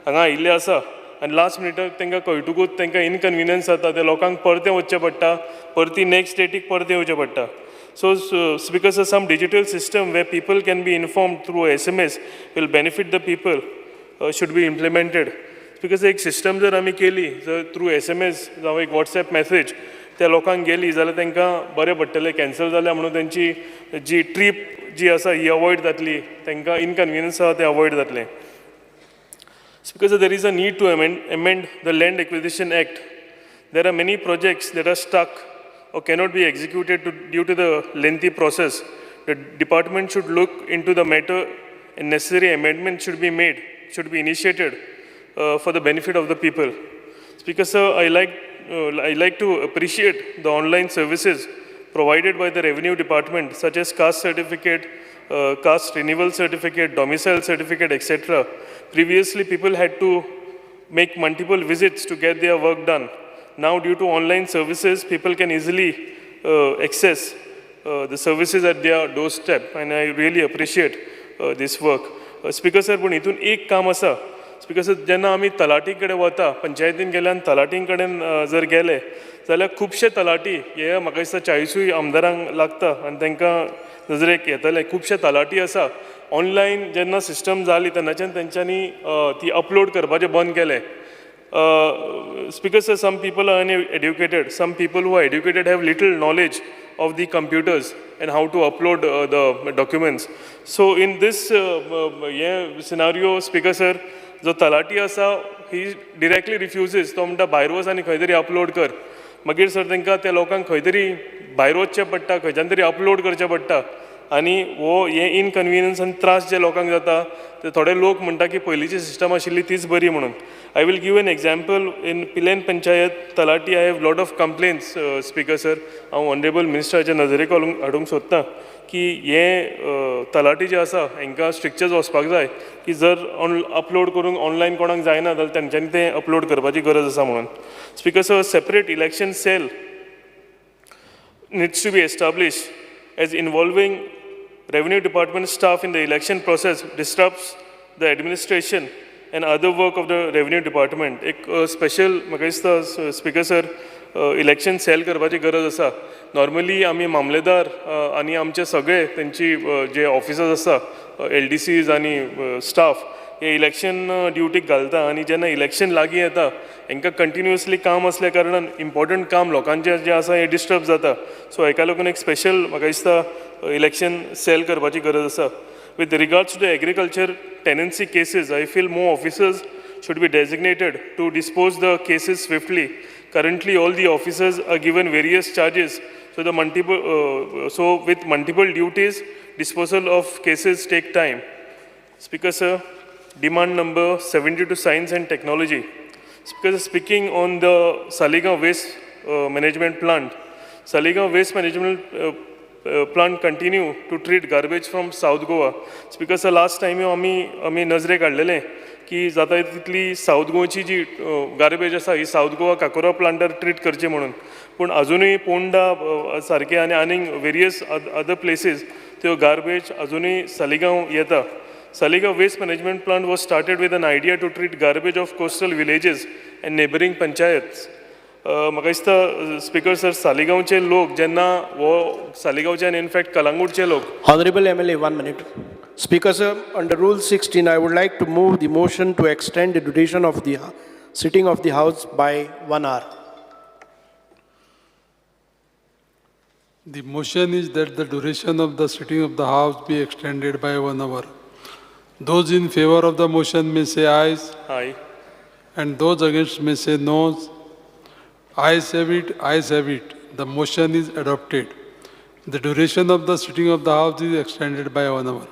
Speaker 16: हांगा आयिल्ले आसा आनी लास्ट मिनिटाक तांकां कळटकूच तांकां इनकन्विनियन्स जाता. ते लोकांक परतें वचचें पडटा, परती नेक्स्ट डेटीक परतें येवचें पडटा. So, Speaker sir, some digital system where people can be informed through SMS will benefit the people should be implemented. Because एक सिस्टम जर आमी केली, जर थ्रू एसएमएस जावं एक वॉट्सएप मॅसेज त्या लोकांक गेली जाल्यार तांकां बरें पडटलें. कॅन्सल जाल्या म्हणून तेंची जी ट्रीप जी आसा ही अवॉयड जातली, तांकां इनकन्विनियन्स आसा तें अवॉयड जातलें. Because there is a need to amend the Land Acquisition Act. There are many projects that are stuck or cannot be executed due to the lengthy process. The department should look into the matter and necessary amendments should be made, should be initiated for the benefit of the people. Speaker sir, I like to appreciate the online services provided by the Revenue Department, such as caste certificate, caste renewal certificate, domicile certificate, etc. Previously, people had to make multiple visits to get their work done. Now, due to online services, people can easily access the services at their doorstep, and I really appreciate this work. Speaker sir, पूण हितून एक काम आसा, स्पीकर सर, जेन्ना आमी तलाठी कडेन वता, पंचायतीन गेले आनी तलाठी कडेन जर गेले जाल्यार खुबशे तलाठी, हे म्हाका दिसता 40ूय आमदारांक लागता आनी तांकां नजरेक येतले, खुबशे तलाठी आसा, ऑनलायन जेन्ना सिस्टम जाली तेन्नाच्यान तेंच्यांनी ती अपलोड करपाचें बंद केलें. Speaker sir, some people are uneducated. Some people who are educated have little knowledge of the computers and how to upload the documents. So in this scenario, Speaker sir, जो तलाठी आसा, he directly refuses. तो म्हणटा, भायर वच आनी खंय तरी अपलोड कर. मागीर सर, तांकां त्या लोकांक खंय तरी भायर वचचें पडटा, खंयच्यान तरी अपलोड करचें पडटा आनी हो हे इनकन्विनियन्स आनी त्रास जे लोकांक जाता, ते थोडे लोक म्हणटा की पयलींची सिस्टम आशिल्ली तीच बरी म्हणून. I will give an example. In Pilerne panchayat Talati, I have lot of complaints, Speaker sir. हांव ऑनरेबल मिनिस्टराच्या नजरेक हाडूंक सोदतां की हे तलाठी जे आसा, हांकां स्ट्रिक्चर्स वचपाक जाय की जर ऑन अपलोड करूंक ऑनलायन कोणाक जायना जाल्यार तेंच्यांनी तें अपलोड करपाची गरज आसा म्हणून. Speaker sir, separate election cell needs to be established, as involving revenue department staff in the election process disrupts the administration and other work of the revenue department. एक स्पेशल, म्हाका दिसता स्पीकर सर, इलेक्शन सेल करपाची गरज आसा. नॉर्मली आमी मामलेदार आनी आमचे सगळे तेंची जे ऑफिसर्स आसा, एलडीसीज आनी स्टाफ, हे इलेक्शन ड्युटीक घालता आनी जेन्ना इलेक्शन लागीं येता, हांकां कंटिन्युअसली काम आसल्या कारणान इम्पॉर्टंट काम लोकांचें जें आसा हें डिस्टर्ब जाता. सो हेका लागून एक स्पेशल, म्हाका दिसता, इलेक्शन सेल करपाची गरज आसा. With regards to the agriculture tenancy cases, I feel more officers should be designated to dispose the cases swiftly. Currently, all the officers are given various charges, so with multiple duties, disposal of cases take time. Speaker sir, demand number 72, science and technology. Speaker sir, speaking on the Saligao waste management plant, Saligao waste management plant continue to treat garbage from South Goa. Speaker sir, last time आमी नजरेक हाडलेलें की की जाता तितली सावथ गोंयची जी गार्बेज आसा ही सावथ गोवा काकोरा प्लांटार ट्रीट करची म्हणून. पूण अजुनूय पोंडा सारके आनी आनीक वेरियस अदर प्लेसीस त्यो गार्बेज अजुनूय सालिगांव येता. Saligao waste management plant was started with an idea to treat garbage of coastal villages and neighbouring panchayats. म्हाका दिसता स्पिकर सर, सालिगांवचे लोक जेन्ना हो सालिगांवचे आनी इनफॅक्ट कलांगूटचे लोक.
Speaker 17: Honorable MLA, 1 minute. Speaker sir, under Rule 16, I would like to move the motion to extend the duration of the sitting of the House by 1 hour.
Speaker 18: The motion is that the duration of the sitting of the House be extended by 1 hour. Those in favor of the motion may say ayes.
Speaker 16: Aye.
Speaker 18: And those against may say noes. Ayes have it, ayes have it. The motion is adopted. The duration of the sitting of the House is extended by 1 hour.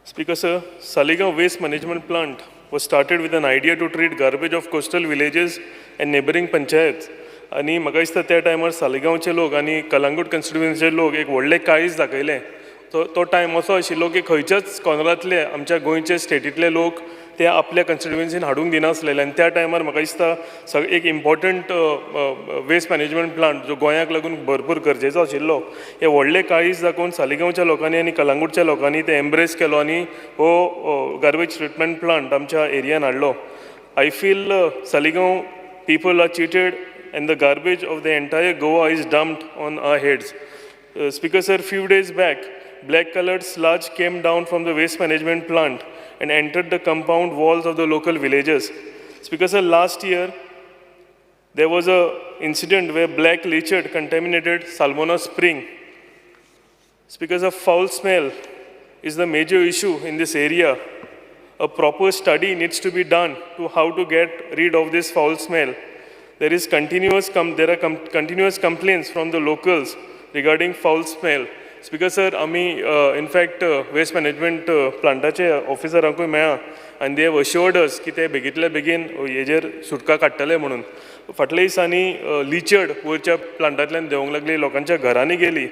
Speaker 16: Speaker sir, Saligao Waste Management Plant was started with an idea to treat garbage of coastal villages and neighboring panchayats. आनी म्हाका दिसता त्या टायमार सालिगांवचे लोक आनी कलांगूट कॉन्स्टिट्युएन्सीचे लोक एक व्हडलें काळीज दाखयलें. तो टायम असो आशिल्लो की खंयच्याच कॉर्नरांतले आमच्या गोंयचे स्टेटींतले लोक ते आपल्या कॉन्स्टिट्युएन्सीन हाडूंक दिनासलेले. आनी त्या टायमार म्हाका दिसता एक इम्पॉर्टंट वेस्ट मॅनेजमेंट प्लांट जो गोंयाक लागून भरपूर गरजेचो आशिल्लो, हे व्हडले काळीज दाखोवन सालिगांवच्या लोकांनी आनी कलांगूटच्या लोकांनी ते एम्ब्रेस केलो आनी हो गार्बेज ट्रिटमेंट प्लांट आमच्या एरियान हाडलो. I feel Saligao people are cheated and the garbage of the entire Goa is dumped on our heads. Speaker sir, few days back, black colored sludge came down from the waste management plant and entered the compound walls of the local villages. Speaker sir, last year, there was a incident where black leachate contaminated Salmona Spring. Speaker sir, foul smell is the major issue in this area. A proper study needs to be done to how to get rid of this foul smell. There is continuous continuous complaints from the locals regarding foul smell. Speaker sir, आमी इनफॅक्ट वेस्ट मॅनेजमेंट प्लांटाचे ऑफिसरांकूय मेळ्ळा आनी they have assured अस की ते बेगीतल्या बेगीन हेजेर सुटका काडटले म्हणून. फाटल्या दिसांनी लिचड वयरच्या प्लांटांतल्यान देंवूंक लागली, लोकांच्या घरांनी गेली.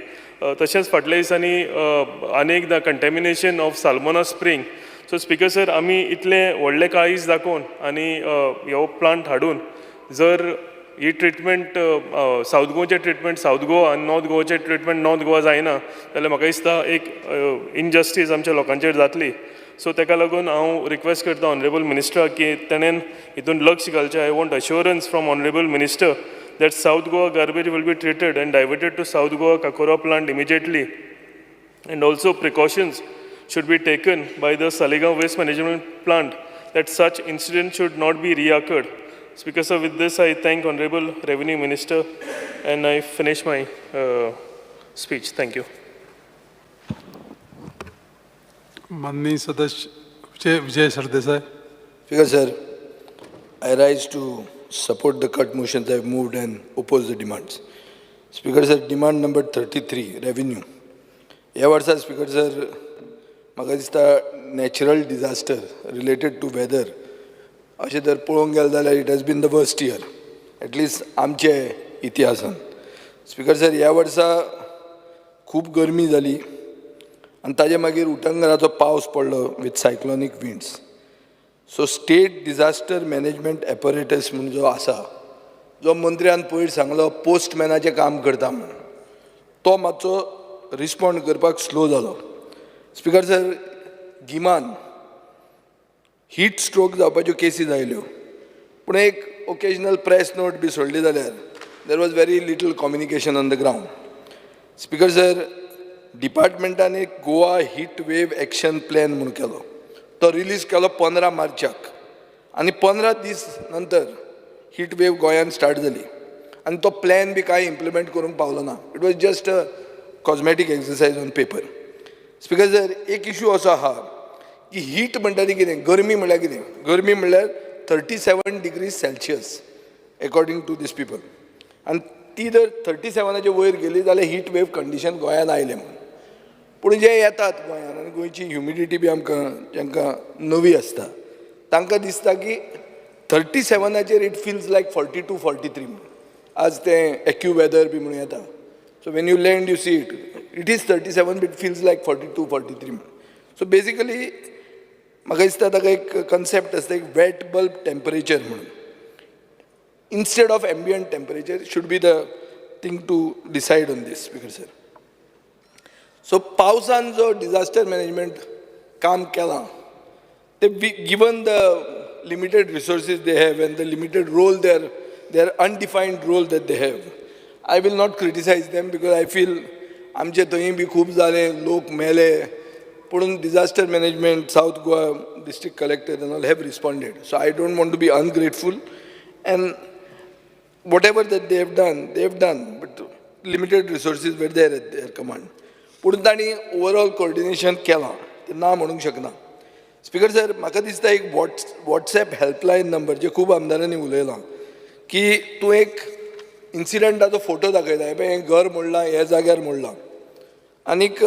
Speaker 16: तशेंच फाटल्या दिसांनी आनी एकदां contamination of Salmona spring. So speaker sir, आमी इतलें व्हडलें काळीज दाखोवन आनी हो प्लांट हाडून जर ही ट्रिटमेंट सावथ गोवाचें ट्रिटमेंट सावथ गोवा आनी नॉर्थ गोवाचें ट्रिटमेंट नॉर्थ गोवा जायना जाल्यार म्हाका दिसता एक इनजस्टीस आमच्या लोकांचेर जातली. सो ताका लागून हांव रिक्वेस्ट करता ऑनरेबल मिनिस्टराक की तेणेन हितून लक्ष घालचें. I want assurance from honourable minister that South Goa garbage will be treated and diverted to South Goa Cacora plant immediately, and also precautions should be taken by the Saligao Waste Management Plant that such incident should not be reoccurred. Speaker sir, with this I thank Honorable Revenue Minister and I finish my speech. Thank you.
Speaker 18: माननीय सदस्य Vijay Sardesai.
Speaker 19: Speaker sir, I rise to support the cut motions I have moved and oppose the demands. Speaker sir, demand number 33, revenue. ह्या वर्सा स्पीकर सर म्हाका दिसता natural disaster related to weather अशें जर पळोवंक गेलें जाल्यार it has been the worst year at least आमचे इतिहासान. स्पीकर सर, ह्या वर्सा खूब गरमी जाली आनी ताजे मागीर उटंगराचो पावस पडलो with cyclonic winds. So state disaster management apparatus म्हूण जो आसा, जो मंत्र्यान पयर सांगलो पोस्टमॅनाचें काम करता म्हूण, तो मातसो रिस्पोंड करपाक स्लो जालो. स्पीकर सर, गिमान हीट स्ट्रोक जावपाच्यो केसीस आयल्यो, पूण एक ओकेजनल प्रेस नोट बी सोडली जाल्यार there was very little communication on the ground. Speaker sir, डिपार्टमेंटान एक Goa heat wave action plan म्हूण केलो, तो रिलीज केलो 15 मार्चाक आनी 15 दीस नंतर हीट वेव गोंयांत स्टार्ट जाली आनी तो प्लॅन बी कांय इम्प्लिमेंट करूंक पावलो ना. It was just a cosmetic exercise on paper. Speaker sir, एक इशू असो आहा की हीट म्हणटा ती कितें, गरमी म्हणल्यार कितें, गरमी म्हणल्यार 37 degree Celsius according to these people, आनी ती जर 37 वयर गेली जाल्यार हीट वेव कंडिशन गोंयांत आयलें म्हूण. पूण जे येतात गोंयांत आनी गोंयची ह्युमिडिटी बी आमकां जांकां नवी आसता तांकां दिसता की 37 it feels like 42 43 म्हूण. आज तें एक्यू वेदर बी म्हणून येता. So when you land you see it, it is 37 but feels like 42 43 म्हूण. So basically म्हाका दिसता ताका एक कन्सेप्ट आसता, एक वेट बल्ब टेम्परेचर म्हणून, instead of ambient temperature should be the thing to decide on this, Speaker sir. So पावसान जो डिजास्टर मॅनेजमेंट काम केलां ते, given the limited resources they have and the limited role, their undefined role that they have, I will not criticize them because I feel आमचे थंय बी खूब जाले, लोक मेले, पूण disaster management, South Goa district collector and all have responded. So I don't want to be ungrateful, and whatever that they have done, they have done, but limited resources were there at their command. पूण तांणी ओवरऑल कोऑर्डिनेशन केलां, तें ना म्हणूंक शकना. स्पिकर सर, म्हाका दिसता एक वॉट्सएप हेल्पलायन नंबर जे खूब आमदारांनी उलयलां की तूं एक इन्सिडंटाचो फोटो दाखयता, हें पळय हें घर मोडलां, ह्या जाग्यार मोडलां, आनीक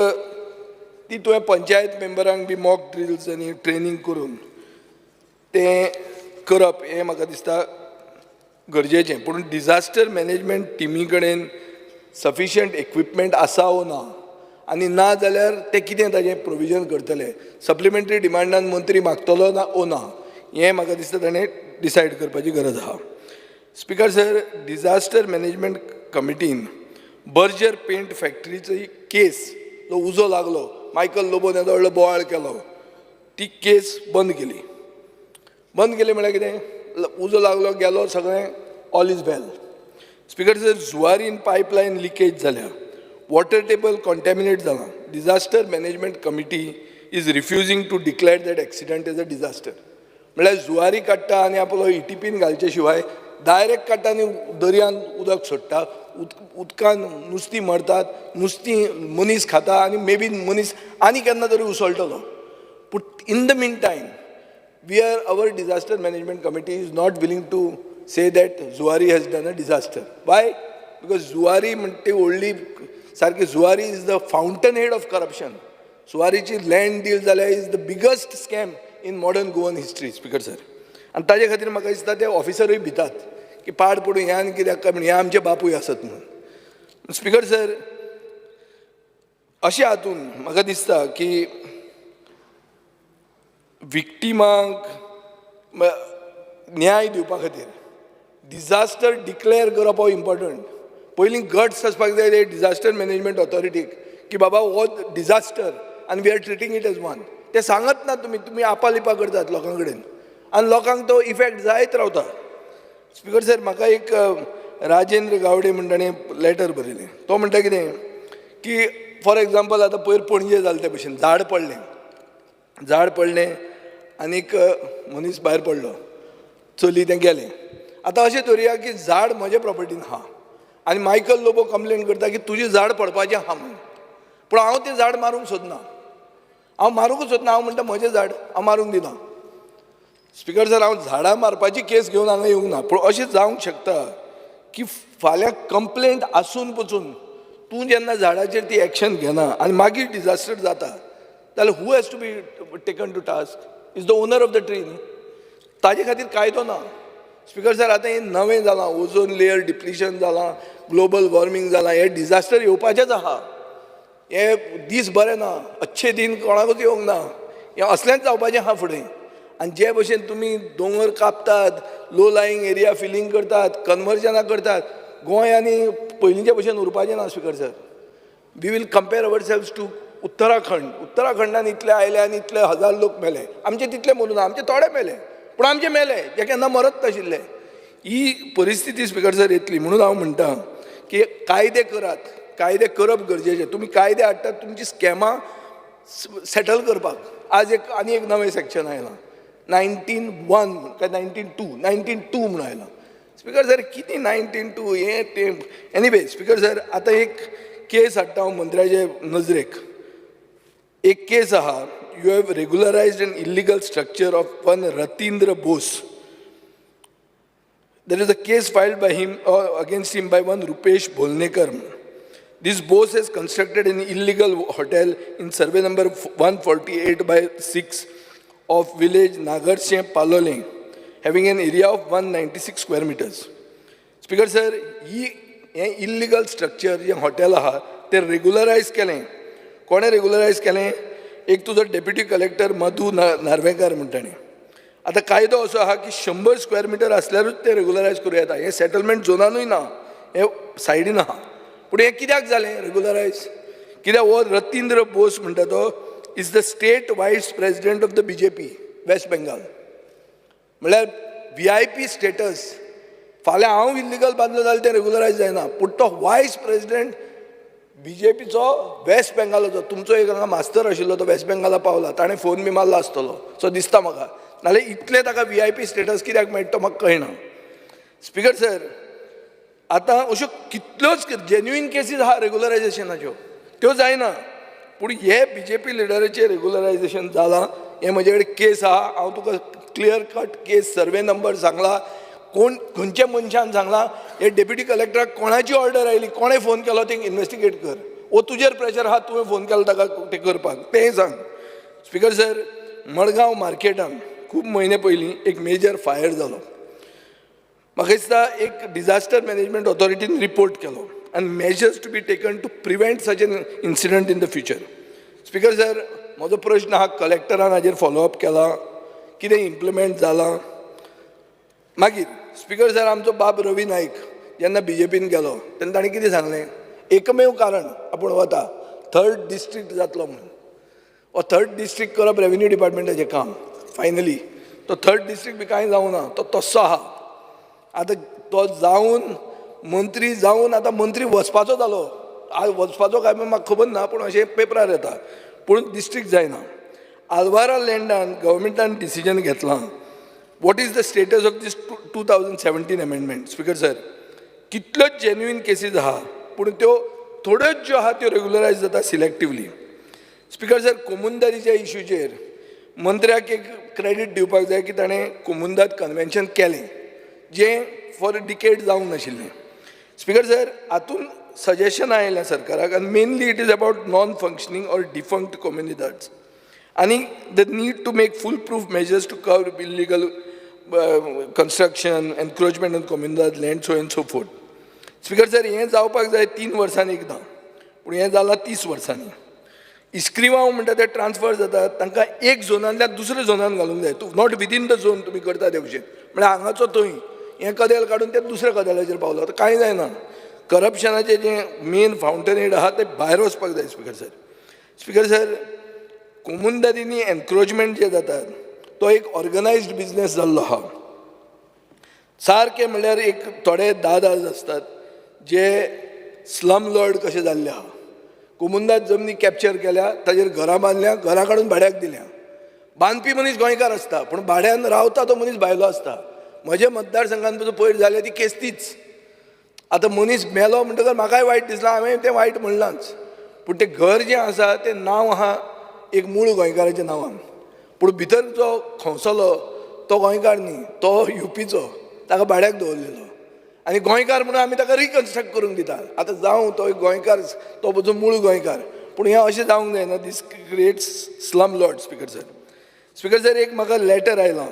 Speaker 19: ती तुवें पंचायत मेंबरांक बी मॉक ड्रिल्स आनी ट्रेनींग करून तें करप हें म्हाका दिसता गरजेचें. पूण डिजास्टर मॅनेजमेंट टिमी कडेन सफिशियंट इक्विपमेंट आसा वो ना, आनी ना जाल्यार ते कितें ताजें प्रोविजन करतले, सप्लिमेंटरी डिमांडान मंत्री मागतलो ना ओ ना, हें म्हाका दिसता ताणें डिसायड करपाची गरज आहा. स्पिकर सर, डिजास्टर मॅनेजमेंट कमिटीन बर्जर पेंट फॅक्टरीचो केस जो उजो लागलो, मायकल लोबोन येदो व्हडलो बोवाळ केलो, ती केस बंद केली. बंद केली म्हळ्यार कितें, उजो लागलो गेलो सगळें, all is well. Speaker sir, जुवारीन pipeline leakage जाल्या, वॉटर टेबल कॉन्टेमिनेट जालां, disaster management committee is refusing to declare that accident as a disaster. म्हळ्यार जुवारी काडटा आनी आपलो इटीपीन घालचे शिवाय डायरेक्ट काडटा आनी दर्यान उदक सोडटा, उदकान नुस्तीं मरतात, नुस्तीं मनीस खाता आनी मे बी मनीस आनी केन्ना तरी उसळटलो. पूण in the mean time we are, our disaster management committee is not willing to say that Zuari has done a disaster. Why? Because Zuari म्हणटे व्हडली सारकी, Zuari is the fountain head of corruption. जुवारीची land deal जाल्यार is the biggest scam in modern Goan history, Speaker sir. आनी ताजे खातीर म्हाका दिसता ते ऑफिसरूय भितात की पाड पडूं ह्यान आनी कित्याक काय म्हण, हे आमचे बापूय आसत म्हणून. स्पिकर सर, अशें हातून म्हाका दिसता की विक्टिमांक न्याय दिवपा खातीर डिजास्टर डिक्लेअर करप हो इम्पॉर्टंट. पयलीं गट्स आसपाक जाय ते डिजास्टर मॅनेजमेंट ऑथॉरिटीक की बाबा हो डिजास्टर आनी we are treating it as one. ते सांगत ना तुमी, तुमी आपालिपा करतात लोकां कडेन आनी लोकांक तो इफेक्ट जायत रावता. स्पिकर सर, म्हाका एक राजेंद्र गावडे म्हण ताणें लेटर बरयलें. तो म्हणटा कितें की फॉर एग्जाम्पल आतां पयर पणजे जालें ते भशेन, झाड पडलें, झाड पडलें आनीक मनीस भायर पडलो, चली तें गेलें. आतां अशें धरुया की झाड म्हज्या प्रॉपर्टीन आहा आनी मायकल लोबो कंप्लेन करता की तुजें झाड पडपाचें आहा म्हणून, पूण हांव तें झाड मारूंक सोदना, हांव मारूंकच सोदना, हांव म्हणटा म्हजें झाड हांव मारूंक दिना. स्पिकर सर, हांव झाडां मारपाची केस घेवन हांगा येवंक ना, पूण अशें जावंक शकता की फाल्यां कंप्लेंट आसून पसून तूं जेन्ना झाडाचेर ती एक्शन घेना आनी मागीर डिजास्टर जाता जाल्यार who has to be taken to task is the owner of the tree न्ही. ताजे खातीर कायदो ना. स्पिकर सर, आतां हें नवें जालां, ओझोन लेयर डिप्लिशन जालां, ग्लोबल वॉर्मींग जालां, हें डिजास्टर येवपाचेंच आहा. हे दीस बरे ना, अच्छे दिन कोणाकूच येवंक ना, हें असलेंच जावपाचें आहा फुडें. आनी जे भशेन तुमी दोंगर कापतात, लो लायींग एरिया फिलींग करतात, कन्वर्जनां करतात, गोंय आनी पयलींचे भशेन उरपाचें ना. Speaker sir, we will compare our selves to Uttarakhand. उत्तराखंडान इतले आयले आनी इतले हजार लोक मेले, आमचे तितले मरूं ना, आमचे थोडे मेले, पूण आमचे मेले जे केन्ना मरत नाशिल्ले. ही परिस्थिती स्पिकर सर येतली म्हणून हांव म्हणटा की कायदे करात, कायदे करप गरजेचे. तुमी कायदे हाडटात तुमची स्कॅमां सेटल करपाक. आज एक आनी एक नवें सेक्शन आयलां, 19(1) काय 19(2), 19(2) म्हणून आयलां. स्पिकर सर, कितें 19(2) हें तें. एनिवे स्पिकर सर, आतां एक केस हाडटा हांव मंत्र्याचे नजरेक. एक केस आहा, you have regularised an illegal structure of one Ratindra Bose. There is a case filed by him against him by one Rupesh Bholnekar. This Bose has constructed an illegal hotel in survey number 148/6 of village Nagarshe Palolem, having an area of 196 square meters. Speaker sir, ही हें इल्लीगल स्ट्रक्चर जें हॉटेल आहा तें रेगुलरायज केलें. कोणें रेगुलरायज केलें? एक तुजो डेप्युटी कलेक्टर मधू नार्वेकार म्हणटा न्ही. आतां कायदो असो आहा की 100 स्क्वेअर मिटर आसल्यारूच ते रेगुलरायज करूं येता. हें सेटलमेंट झोनानूय ना, हें सायडीन आहा. पूण हें कित्याक जालें रेगुलरायज? कित्याक हो रतींद्र बोस म्हणटा तो is the state vice president of the BJP West Bengal, म्हणल्यार VIP status. फाल्यां हांव इल्लिगल बांदलो जाल्यार तें रेगुलरायज जायना, पूण तो वायस प्रेजिडेंट बीजेपीचो वेस्ट बेंगालाचो, तुमचो एक हांगा मास्तर आशिल्लो तो वेस्ट बेंगाला पावला, ताणें फोन बी मारला आसतलो सो दिसता म्हाका, नाल्यार इतलें ताका VIP status कित्याक मेळटा तो म्हाका कळना. स्पिकर सर, आतां अश्यो कितल्योच जेन्युइन केसीस आहा रेगुलरायजेशनाच्यो, त्यो जायना, पूण हे बीजेपी लिडराचें रेगुलरायजेशन जालां. हें म्हजे कडेन केस आहा, हांव तुका clear cut case survey number सांगला, कोण खंयच्या मनशान सांगलां, हे डेप्युटी कलेक्टराक कोणाची ऑर्डर आयली, कोणें फोन केलो तें इन्वेस्टिगेट कर. वो तुजेर प्रेशर आहा, तुवें फोन केलो ताका तें करपाक, तेंय सांग. स्पिकर सर, मडगांव मार्केटान खूब म्हयने पयलीं एक मेजर फायर जालो. म्हाका दिसता एक डिजास्टर मॅनेजमेंट ऑथॉरिटीन रिपोर्ट केलो आनी measures to be taken to prevent such an incident in the future. Speaker sir, म्हजो प्रश्न आहा, कलेक्टरान हाजेर फॉलोअप केला, कितें इम्प्लिमेंट जालां? मागीर स्पिकर सर, आमचो बाब रवी नायक जेन्ना बीजेपीन गेलो तेन्ना ताणें कितें सांगलें, एकमेव कारण आपूण वता थर्ड डिस्ट्रिक्ट जातलो म्हणून. हो थर्ड डिस्ट्रिक्ट करप रेवेन्यू डिपार्टमेंटाचें काम. फायनली तो थर्ड डिस्ट्रिक्ट बी कांय जावना, तो तस्सो आहा. आतां तो जावन मंत्री जावन आतां मंत्री वचपाचो जालो, आज वचपाचो काय म्हाका खबर ना, पूण अशें पेपरार येता, पूण डिस्ट्रिक्ट जायना. आलवारा लँडान गव्हर्मेंटान डिसिजन घेतलां. What is the status of this 2017 amendment? Speaker sir, कितल्योच जेन्युइन केसीस आहा, पूण त्यो थोड्योच ज्यो आहा त्यो रेगुलरायज जाता सिलेक्टिवली. स्पिकर सर, कोमुंदारीच्या इशूचेर मंत्र्याक एक क्रेडीट दिवपाक जाय की ताणें कोमुंदाद कन्वेन्शन केलें, जें फॉर अ डिकेड जावंक नाशिल्लें. स्पिकर सर, हातून सजेशन आयलें सरकाराक, आनी mainly it is about non functioning or defunct comunidades आनी the need to make full proof measures to curb illegal construction, encroachment on comunidad land, so and so forth. Speaker sir, हें जावपाक जाय 3 वर्सांनी एकदां, पूण हें जालां 30 वर्सांनी. इस्क्रिवांव म्हणटा ते ट्रान्सफर जातात, तांकां एक झोनांतल्यान दुसऱ्या झोनान घालूंक जाय. तूं not within the zone तुमी करता ते भशेन, म्हळ्यार हांगाचो थंय हें कदेल काडून ते दुसऱ्या कदेलाचेर पावलो आतां कांय जायना. करप्शनाचें जें मेन फावंटन हेड आहा तें भायर वचपाक जाय. स्पिकर सर, स्पिकर सर, कोमुंदादींनी एनक्रोचमेंट जे जातात तो एक ऑर्गनायज्ड बिजनेस जाल्लो आहा. सारकें म्हणल्यार एक थोडे दादाज आसतात जे स्लम लॉर्ड कशे जाल्ले आहा. कोमुंदाद जमनी कॅप्चर केल्या, ताजेर घरां बांदल्या, घरां काडून भाड्याक दिल्या. बांदपी मनीस गोंयकार आसता, पूण भाड्यान रावता तो मनीस भायलो आसता. म्हज्या मतदारसंघान पसून पयर जाल्या ती केस तीच. आतां मनीस मेलो म्हणटकर म्हाकाय वायट दिसलां, हांवें तें वायट म्हणलांच, पूण तें घर जें आसा तें नांव आहा एक मूळ गोंयकाराच्या नांवान, पूण भितर जो खोंसलो तो गोंयकार न्ही, तो युपीचो, ताका भाड्याक दवरलेलो आनी गोंयकार म्हणून आमी ताका रिकन्स्ट्रक्ट करूंक दिता. आतां जावं तो एक गोंयकार, तो पसून मूळ गोंयकार, पूण हें अशें जावंक जायना. This creates slum lord. Speaker sir, speaker sir, एक म्हाका लेटर आयलां,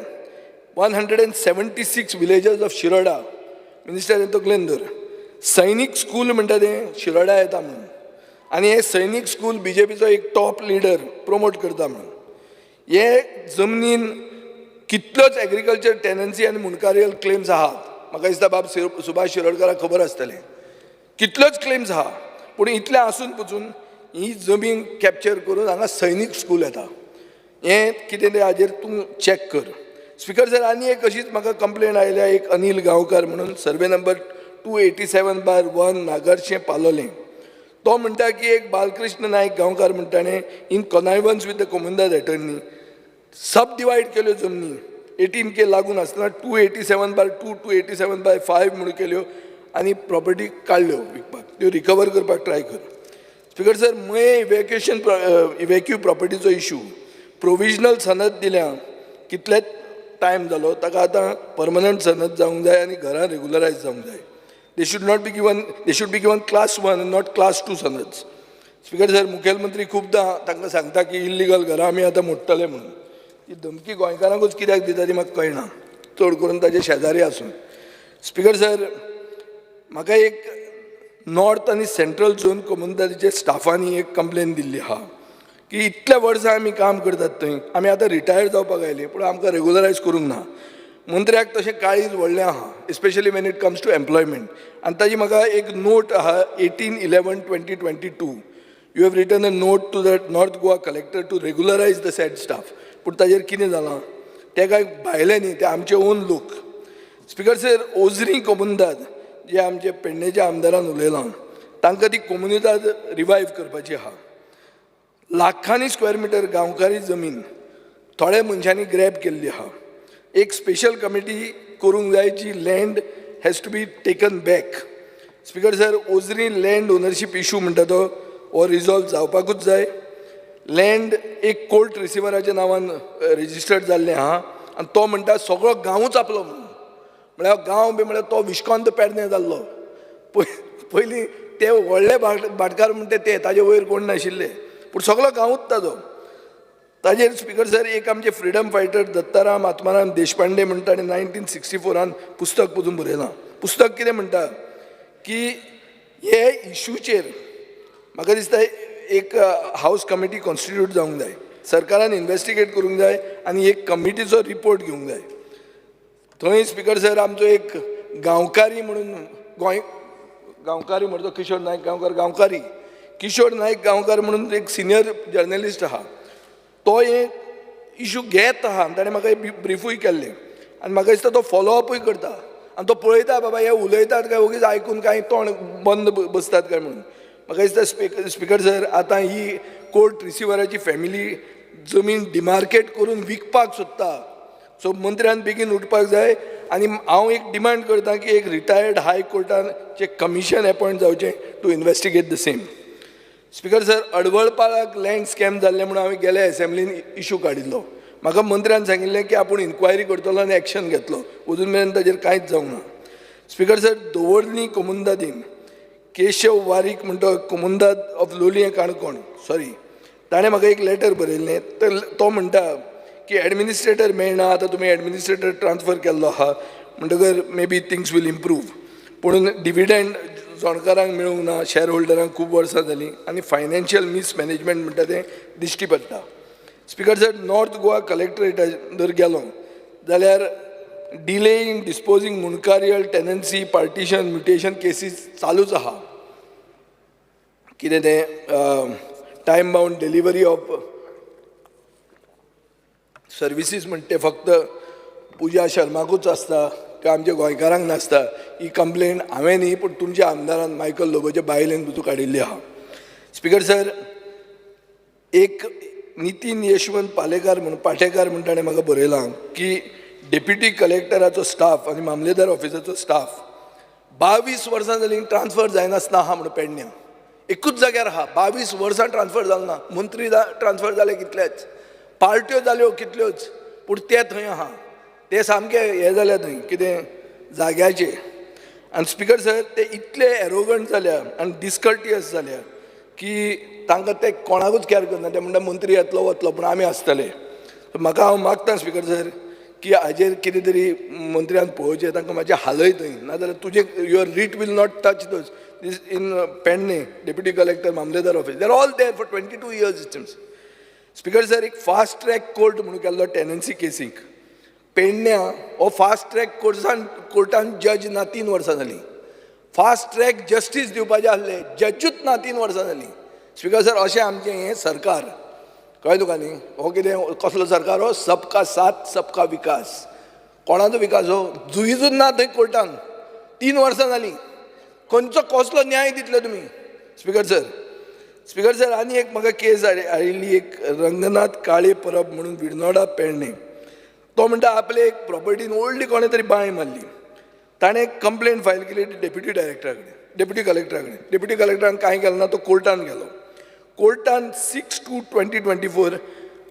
Speaker 19: 176 विलेजर्स ऑफ शिरोडा, मिनिस्टर हें तकलेन धर, सैनीक स्कूल म्हणटा तें शिरोडा येता म्हणून, आनी हें सैनीक स्कूल बीजेपीचो एक टॉप लिडर promote करता म्हणून. हे जमनीन कितल्योच एग्रीकल्चर टेनन्सी आनी मुंडकारियल क्लेम्स आहात. म्हाका दिसता बाब सुभाष शिरोडकाराक खबर आसतलें, कितल्योच क्लेम्स आहा, पूण इतलें आसून पसून ही जमीन कॅप्चर करून हांगा सैनीक स्कूल येता. हें कितें तें हाजेर तूं चॅक कर. स्पिकर सर, आनी एक अशीच म्हाका कंप्लेन आयल्या, एक अनील गांवकार म्हणून, सर्वे नंबर 287/1 नागरशें पालोलें. तो म्हणटा की एक बालकृष्ण नायक गांवकार म्हणटा ताणें in connivance with the comunidade attorney sub divide केल्यो जमनी 18K लागून आसतना 287/2, 287/5 म्हणून केल्यो आनी प्रॉपर्टी काडल्यो विकपाक, त्यो रिकवर करपाक ट्राय कर. स्पिकर सर, मये इवॅक्युएशन इवॅक्यू प्रॉपर्टीचो इशू, प्रोविजनल सनद दिल्या, कितलेच टायम जालो ताका, आतां परमनंट सनद जावंक जाय आनी घरां रेगुलरायज जावंक जाय. They should not be given, they should be given class 1, not class 2 sanads. Speaker sir, मुखेलमंत्री खुबदां तांकां सांगता की इल्लिगल घरां आमी आतां मोडटले म्हणून. ती धमकी गोंयकारांकूच कित्याक दिता ती म्हाका कळना, चड करून ताजे शेजारी आसून. स्पिकर सर, म्हाका एक नॉर्थ आनी सेंट्रल झोन कोमुनिदादीचे स्टाफांनी एक कंप्लेन दिल्ली आहा. की इतल्या वर्सां आमी काम करतात थंय, आमी आतां रिटायर जावपाक आयली पूण आमकां रेगुलरायज करूंक ना. मंत्र्याक तशें काळीज व्हडलें आहा, especially when it comes to employment. आनी ताजी म्हाका एक नोट आहा, 18/11/2022 you have written a note to the North Goa collector to regularise the said staff. पूण ताजेर कितें जालां तें कांय भायलें न्ही, ते आमचे ओन लोक. स्पिकर सर, ओजरी कोमुनिदाद जे आमचे पेडणेच्या आमदारान उलयलां, तांकां ती कोमुनिदाद रिवायव करपाची आहा. लाखांनी स्क्वेअर मिटर गांवकारी जमीन थोड्या मनशांनी ग्रॅब केल्ली आहा. एक स्पेशल कमिटी करूंक जाय जी land has to be taken back. Speaker sir, Ozari land ownership issue म्हणटा तो हो रिजॉल्व जावपाकूच जाय. लँड एक कोर्ट रिसिवराच्या नांवान रजिस्टर्ड जाल्लें आहा आनी तो म्हणटा सगळो गांवूच आपलो म्हणून. म्हळ्यार गांव बी म्हळ्यार तो विश्कांत पेडणे जाल्लो. पयलीं ते व्हडले भाटकार म्हणटा ते ताजे वयर कोण नाशिल्ले, पूण सगळो गांवूच ताजो. ताजेर स्पिकर सर, एक आमचे फ्रिडम फायटर दत्ताराम आत्माराम देशपांडे म्हणटा आनी 1964 पुस्तक पसून बरयलां. पुस्तक कितें म्हणटा की हे इशूचेर म्हाका दिसता एक हावज कमिटी कॉन्स्टिट्यूट जावंक जाय, सरकारान इन्वेस्टिगेट करूंक जाय आनी एक कमिटीचो रिपोर्ट घेवंक जाय. थंय स्पिकर सर, आमचो एक गांवकारी म्हणून गोंय गांवकारी म्हणतो किशोर नायक गांवकार, गांवकारी किशोर नायक गांवकार म्हणून एक सिनियर जर्नलिस्ट आहा, तो हे इशू घेत आहा आनी ताणें म्हाका ब्रिफूय केल्लें आनी म्हाका दिसता तो फॉलोअपूय करता आनी तो पळयता बाबा हे उलयतात काय ओगीच आयकून कांय तोंड बंद बसतात काय म्हणून. म्हाका दिसता स्पिकर सर, आतां ही कोर्ट रिसिवराची फॅमिली जमीन डिमार्केट करून विकपाक सोदता. सो मंत्र्यान बेगीन उठपाक जाय आनी हांव एक डिमांड करता की एक रिटायर्ड हाय कोर्टान कमिशन एपॉयंट जावचें to investigate the same. Speaker sir, अडवळपाळाक land scam जाल्लें म्हणून हांवें गेल्या एसेंब्लीन इशू काडिल्लो. म्हाका मंत्र्यान सांगिल्लें की आपूण इन्क्वायरी करतलो आनी एक्शन घेतलो, अजून मेरेन ताजेर कांयच जावंक ना. स्पिकर सर, दवर्ली कोमुनिदादीन केशव वारीक म्हणटा comunidade of Loliem Canacona, sorry, ताणें म्हाका एक लेटर बरयल्लें. तर तो म्हणटा की एडमिनिस्ट्रेटर मेळना, आतां तुमी एडमिनिस्ट्रेटर ट्रान्सफर केल्लो आहा म्हणटकर may be things will improve, पूण डिविडंड जोणकारांक मेळूंक ना, शॅर होल्डरांक खूब वर्सां जालीं आनी फायनान्शियल मिसमॅनेजमेंट म्हणटा तें दिश्टी पडटा. स्पिकर सर, नॉर्थ गोवा कलेक्टरेटार जर गेलो जाल्यार delay in disposing mundkarial tenancy partition mutation cases चालूच आहा. कितें तें time bound delivery of services म्हणटे ते फक्त पुजा शर्माकूच आसता, त्यो आमच्या गोंयकारांक नासता. ही कंप्लेन हांवें न्ही पूण तुमच्या आमदारान मायकल लोबोच्या बायलेन पसून काडिल्ली आहा. स्पिकर सर, एक नितीन यशवंत पालेकार म्हणून पाटेकार म्हणून ताणें म्हाका बरयलां की डेप्युटी कलेक्टराचो स्टाफ आनी मामलेदार ऑफिसाचो स्टाफ 22 वर्सां जालीं ट्रान्सफर जायनासतना आहा म्हणून पेडण्यां एकूच जाग्यार आहा, 22 वर्सां ट्रान्सफर जालो ना. मंत्री ट्रान्सफर जाले कितलेच, पार्ट्यो जाल्यो कितल्योच, पूण ते थंय आहा, ते सामके हे जाल्या थंय कितें जाग्याचे. आनी स्पिकर सर, ते इतले एरोगंट जाल्या आनी डिस्कर्टियस जाल्या की तांकां ते कोणाकूच कॅर करना. ते म्हणटा मंत्री येतलो वतलो पूण आमी आसतले. म्हाका हांव मागता स्पिकर सर की हाजेर कितें तरी मंत्र्यान पळोवचें, तांकां मातशें हालय थंय, नाजाल्यार तुजें your writ will not touch those this in Pedne deputy collector mamlatdar office, they are all there for 22 years it seems. Speaker sir, एक फास्ट ट्रॅक कोर्ट म्हणून केल्लो टेनन्सी केसीक पेडण्यां, हो फास्ट ट्रॅक कोर्टान जज ना 3 वर्सां जालीं. फास्ट ट्रॅक जस्टीस दिवपाचें आसलें, जजूच ना 3 वर्सां जालीं. स्पिकर सर, अशें आमचें हें सरकार, कळ्ळें तुका न्ही? हो कितें कसलो सरकार हो? सबका साथ सबका विकास. कोणाचो विकास हो? जुईजूच ना थंय कोर्टान, 3 वर्सां जालीं. खंयचो कसलो न्याय दितले तुमी स्पिकर सर? स्पिकर सर, आनी एक म्हाका केस आयिल्ली, एक रंगनाथ काळे परब म्हणून विर्नोडा पेडणे, तो म्हणटा आपले एक प्रॉपर्टीन व्हडली कोणें तरी बांय मारली. ताणें कंप्लेन फायल केली डेप्युटी डायरेक्टरा कडेन, डेप्युटी कलेक्टरा कडेन. डेप्युटी कलेक्टरान कांय केलें ना, तो कोर्टान गेलो. कोर्टान 6/2/2024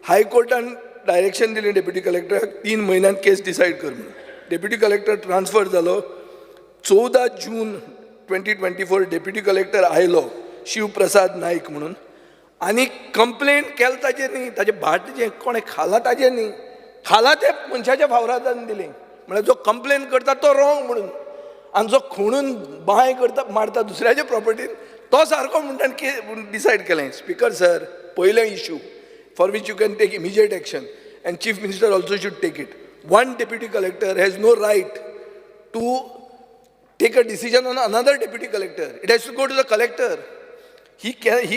Speaker 19: हायकोर्टान डायरेक्शन दिलें डेप्युटी कलेक्टराक 3 म्हयन्यान केस डिसायड कर म्हणून. डेप्युटी कलेक्टर ट्रान्सफर जालो. 14 जून 2024 डेप्युटी कलेक्टर आयलो शिवप्रसाद नायक म्हणून आनी कंप्लेन केल ताजेर न्ही, ताजें भाट जें कोणें खालां ताजेर न्ही, खाला ते मनशाच्या फावरादान दिलें. म्हळ्यार जो कंप्लेन करता तो रॉंग म्हणून, आनी जो खुणून बांय करता मारता दुसऱ्याच्या प्रॉपर्टीन तो सारको म्हणटा डिसायड केलें. Speaker sir, पयलें issue for which you can take immediate action and chief minister also should take it. One deputy collector has no right to take a decision on another deputy collector. It has to go to the collector. He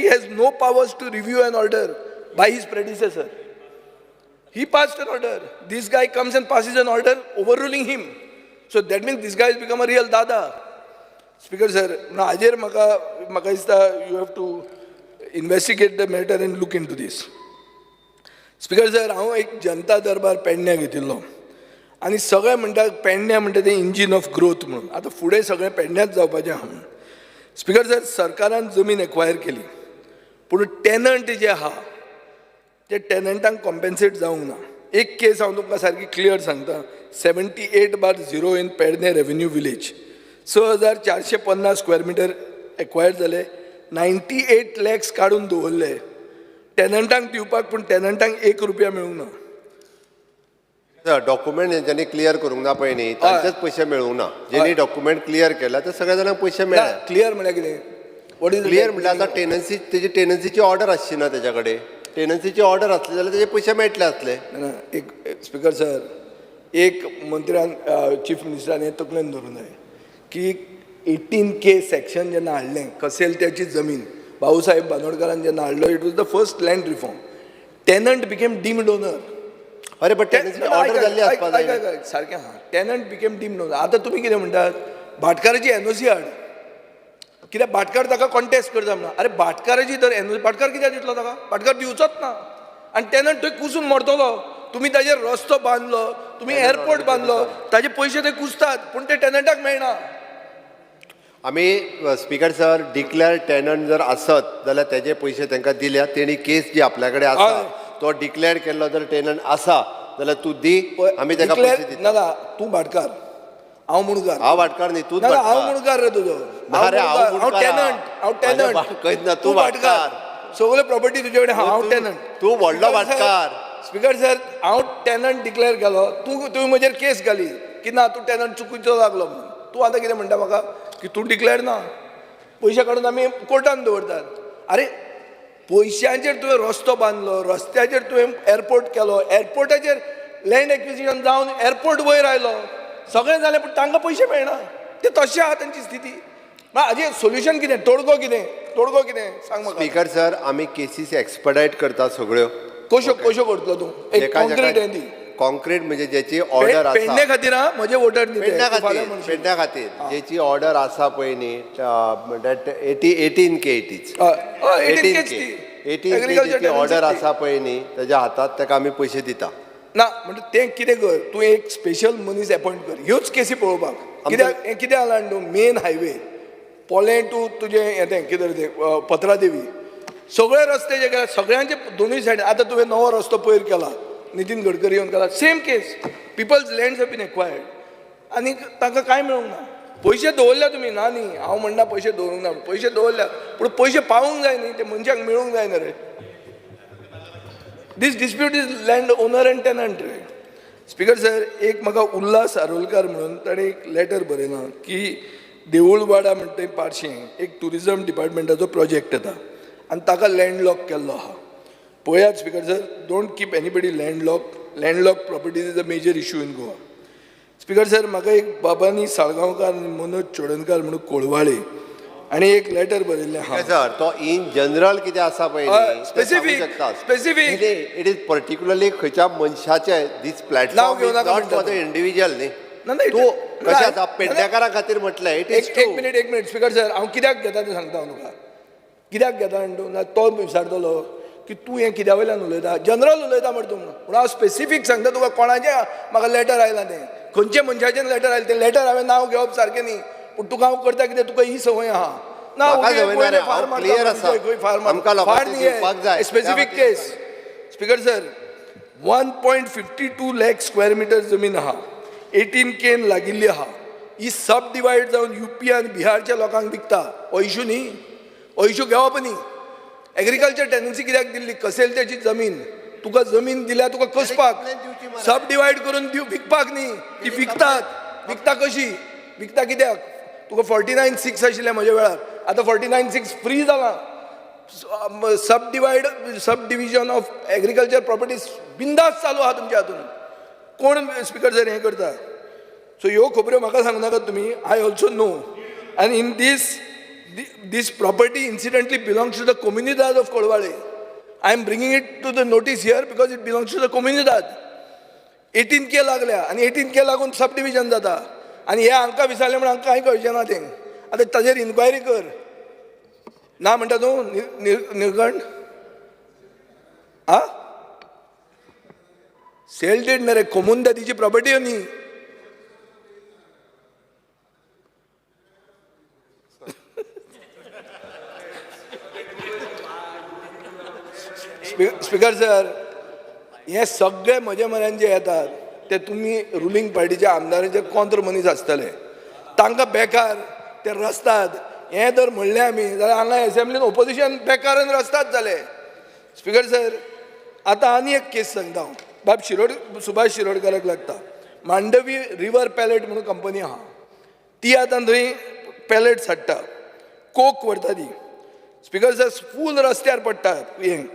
Speaker 19: has no powers to review an order by his predecessor. He passed an order. This guy comes and passes an order overruling him. So that means this guy has become a real dada. Speaker sir, ना हाजेर म्हाका म्हाका दिसता you have to investigate the matter and look into this. Speaker sir, हांव एक जनता दरबार पेडण्या घेतिल्लो आनी सगळे म्हणटा पेडण्या म्हणटा तें इंजीन ऑफ ग्रोथ म्हणून. आतां फुडें सगळें पेडण्याच जावपाचें आहा म्हणून. स्पीकर सर, सरकारान जमीन एक्वायर केली पूण टेनंट जे आहा ते टेनंटांक कॉम्पेन्सेट जावंक ना. एक केस हांव तुमकां सारकी क्लियर सांगता, 78/0 in Pedne revenue village, 6450 square metre acquire जाले, 98 लॅक्स काडून दवरले टेनंटांक दिवपाक, पूण टेनंटांक 1 रुपया मेळूंक ना.
Speaker 6: डॉक्युमेंट ज्यांनी क्लियर करूंक ना पळय न्ही तांचेच पयशे मेळूंक ना. ज्यांनी डॉक्युमेंट क्लियर केला ते सगळ्या जाणांक पयशे मेळ्ळे.
Speaker 19: क्लियर म्हळ्यार कितें? What is
Speaker 6: clear म्हळ्यार आतां टेनन्सी, तेजी टेनन्सीची ऑर्डर आसची ना तेज्या कडेन. टेनन्सीची ऑर्डर आसली जाल्यार तेजे पयशे मेळटले आसले.
Speaker 19: ना, एक स्पीकर सर, एक मंत्र्यान चीफ मिनिस्टरान हें तकलेन धरूंक जाय की 18K section जेन्ना हाडलें कसेल त्याची जमीन भाऊसाहेब बांदोडकारान जेन्ना हाडलो, it was the first land reform. Tenant became deemed owner.
Speaker 6: अरे बट टेनन्सीची ऑर्डर जाल्ली आसपा जाय.
Speaker 19: सारकें आहा, टेनंट बिकेम डीम्ड ओनर. आतां तुमी कितें म्हणटात, भाटकाराची एनओसी हाड, कित्याक भाटकार ताका कॉन्टेस्ट करता म्हणून. अरे भाटकाराची तर एनओसी, भाटकार कित्याक दितलो ताका? भाटकार दिवचोच ना आनी टेनंट थंय कुसून मरतलो. तुमी ताजेर रस्तो बांदलो, तुमी एअरपोर्ट बांदलो, ताजे पयशे ते कुसतात पूण ते टेनंटाक मेळना.
Speaker 6: आमी स्पीकर सर, डिक्लेअर टेनंट जर आसत जाल्यार तेजे पयशे तांकां दिल्या. तेणी केस जी आपल्या कडेन आसा तो डिक्लेअर केल्लो जर टेनंट आसा जाल्यार तूं दी, आमी ताका पयशे दिता.
Speaker 19: ना, तूं भाटकार, हांव मुणकार.
Speaker 6: हांव भाटकार न्ही, तूंच.
Speaker 19: हांव मुणकार रे तुजो. हांव टेनंट, हांव टेनंट.
Speaker 6: खंयच ना, तूं भाटकार.
Speaker 19: सगळे प्रॉपर्टी तुजे कडेन, हांव टेनंट.
Speaker 6: तूं व्हडलो भाटकार.
Speaker 19: स्पीकर सर, हांव टेनंट डिक्लेअर केलो, तूं तुवें म्हजेर केस घाली की ना तूं टेनंट चुकीचो लागलो म्हणून. तूं आतां कितें म्हणटा म्हाका की तूं डिक्लेअर ना, पयशे काडून आमी कोर्टान दवरतात. अरे पयशांचेर तुवें रस्तो बांदलो, रस्त्याचेर तुवें एअरपोर्ट केलो, एअरपोर्टाचेर लँड एक्विजिशन जावन एअरपोर्ट वयर आयलो, सगळें जालें पूण तांकां पयशे मेळना. ते तशें आहा तेंची स्थिती. हाजें सोल्युशन कितें, तोडगो कितें, तोडगो कितें सांग म्हाका.
Speaker 6: स्पीकर सर, आमी केसीस एक्सपडायट करता सगळ्यो.
Speaker 19: कश्यो कश्यो करतलो तूं? एक कॉन्क्रीट हें दी.
Speaker 6: कॉन्क्रीट म्हणजे ज्याची ऑर्डर आसा
Speaker 19: पेडणे खातीर म्हजे वोटर न्ही,
Speaker 6: पेडण्या खातीर, पेडण्या खातीर ज्याची ऑर्डर आसा पळय न्ही, 18K it is 18K ज्याची ऑर्डर आसा पळय न्ही तेज्या हातात ताका आमी पयशे दिता.
Speaker 19: ना म्हणजे तें कितें कर, तूं एक स्पेशल मनीस एपॉयंट कर ह्योच केसी पळोवपाक. कित्याक हें कितें जाला न्हू, मेन हायवे पोलें टू तुजें हें तें कितें तें पत्रादेवी सगळे रस्ते जे केला सगळ्यांचे दोनूय सायडीन. आतां तुवें नवो रस्तो पयर केला, नितीन गडकरी येवन केला, same case, people's lands have been acquired आनी तांकां कांय मेळूंक ना. पयशे दवरल्या तुमी, ना न्ही हांव म्हणना पयशे दवरूंक ना, पयशे दवरल्या पूण पयशे पावूंक जाय न्ही, ते मनशाक मेळूंक जाय न्ही रे. This dispute is land owner and tenant रे. स्पीकर सर, एक म्हाका उल्हास आरोलकार म्हणून ताणें एक लेटर बरयलां की देऊळवाडा म्हणटा थंय पार्शें एक ट्युरिजम डिपार्टमेंटाचो प्रोजेक्ट येता आनी ताका लँडलॉक केल्लो आहा. पळयात speaker sir, don't keep anybody landlock. Landlock properties is a major issue in Goa. Speaker sir, म्हाका एक बाबानी साळगांवकार आनी मनोज चोडणकार म्हणून कोळवाळे आनी एक लेटर बरयल्लें आहा.
Speaker 6: सर, तो इन जनरल कितें आसा पळय
Speaker 19: specific, specific
Speaker 6: it is particularly खंयच्या मनशाचे, दीस platform is not for the individual न्ही. तूं कशें आसा पेडणेकारां खातीर म्हटलें. It is
Speaker 19: एक मिनीट, एक मिनीट स्पीकर सर, हांव कित्याक घेता तें सांगता हांव तुका. कित्याक घेता म्हणटा ना तो विचारतलो की तूं हें कित्या वयल्यान उलयता, जनरल उलयता मरे तूं म्हणून. पूण हांव स्पेसिफीक सांगता तुका, कोणाचें म्हाका लेटर आयलां तें, खंयच्या मनशाचें लेटर आयलें तें लेटर हांवें नांव घेवप सारकें न्ही, पूण तुका हांव करता कितें, तुका ही संवय आहा ना. Specific case speaker sir, 1.52 lakh square metre जमीन आहा, 18K लागिल्ली आहा, ही सब डिवायड जावन युपी आनी बिहारच्या लोकांक विकता. हो इशू न्ही, हो इशू घेवप न्ही. एग्रीकल्चर टेनन्सी कित्याक दिल्ली? कसेल त्याची जमीन, तुका जमीन दिल्या तुका कसपाक, सब डिवायड करून दिव विकपाक न्ही. ती विकतात, विकता कशी, विकता कित्याक? तुका 49.6 आशिल्लें म्हज्या वेळार, आतां 49.6 फ्री जालां. Sub divide sub division of agriculture properties बिंदास चालू आहा तुमच्या हातून. कोण स्पीकर सर हें करता? सो ह्यो खबऱ्यो म्हाका सांगू नाकात तुमी. I also know. आनी in this property incidentally belongs to the Comunidade of Colvale. I am bringing it to the notice here because it belongs to the Comunidade. 18K लागल्या आनी 18K लागून सब डिविजन जाता आनी हे हांकां विचारलें म्हूण हांकां कांय कळचें ना तें. आतां ताजेर इन्क्वायरी कर ना म्हणटा तूं निलकंठ आ सेल did मरे कोमुनिदादीची प्रॉपर्टी न्ही. स्पीकर सर, हे सगळे म्हजे म्हऱ्यान जे येतात ते तुमी रुलींग पार्टीच्या आमदारांचे कोंत्र मनीस आसतले. तांकां बेकार ते रस्तात हें जर म्हणलें आमी जाल्यार हांगा एसेंब्लीन ओपोजिशन बेकार आनी रस्तात जाले. स्पीकर सर, आतां आनी एक केस सांगता हांव. बाब शिरोड सुभाष शिरोडकाराक लागता. मांडवी रिवर पॅलेट म्हणून कंपनी आहा, ती आतां थंय पॅलेट्स हाडटा, कोक व्हरता ती. स्पीकर सर, फूल रस्त्यार पडटा हें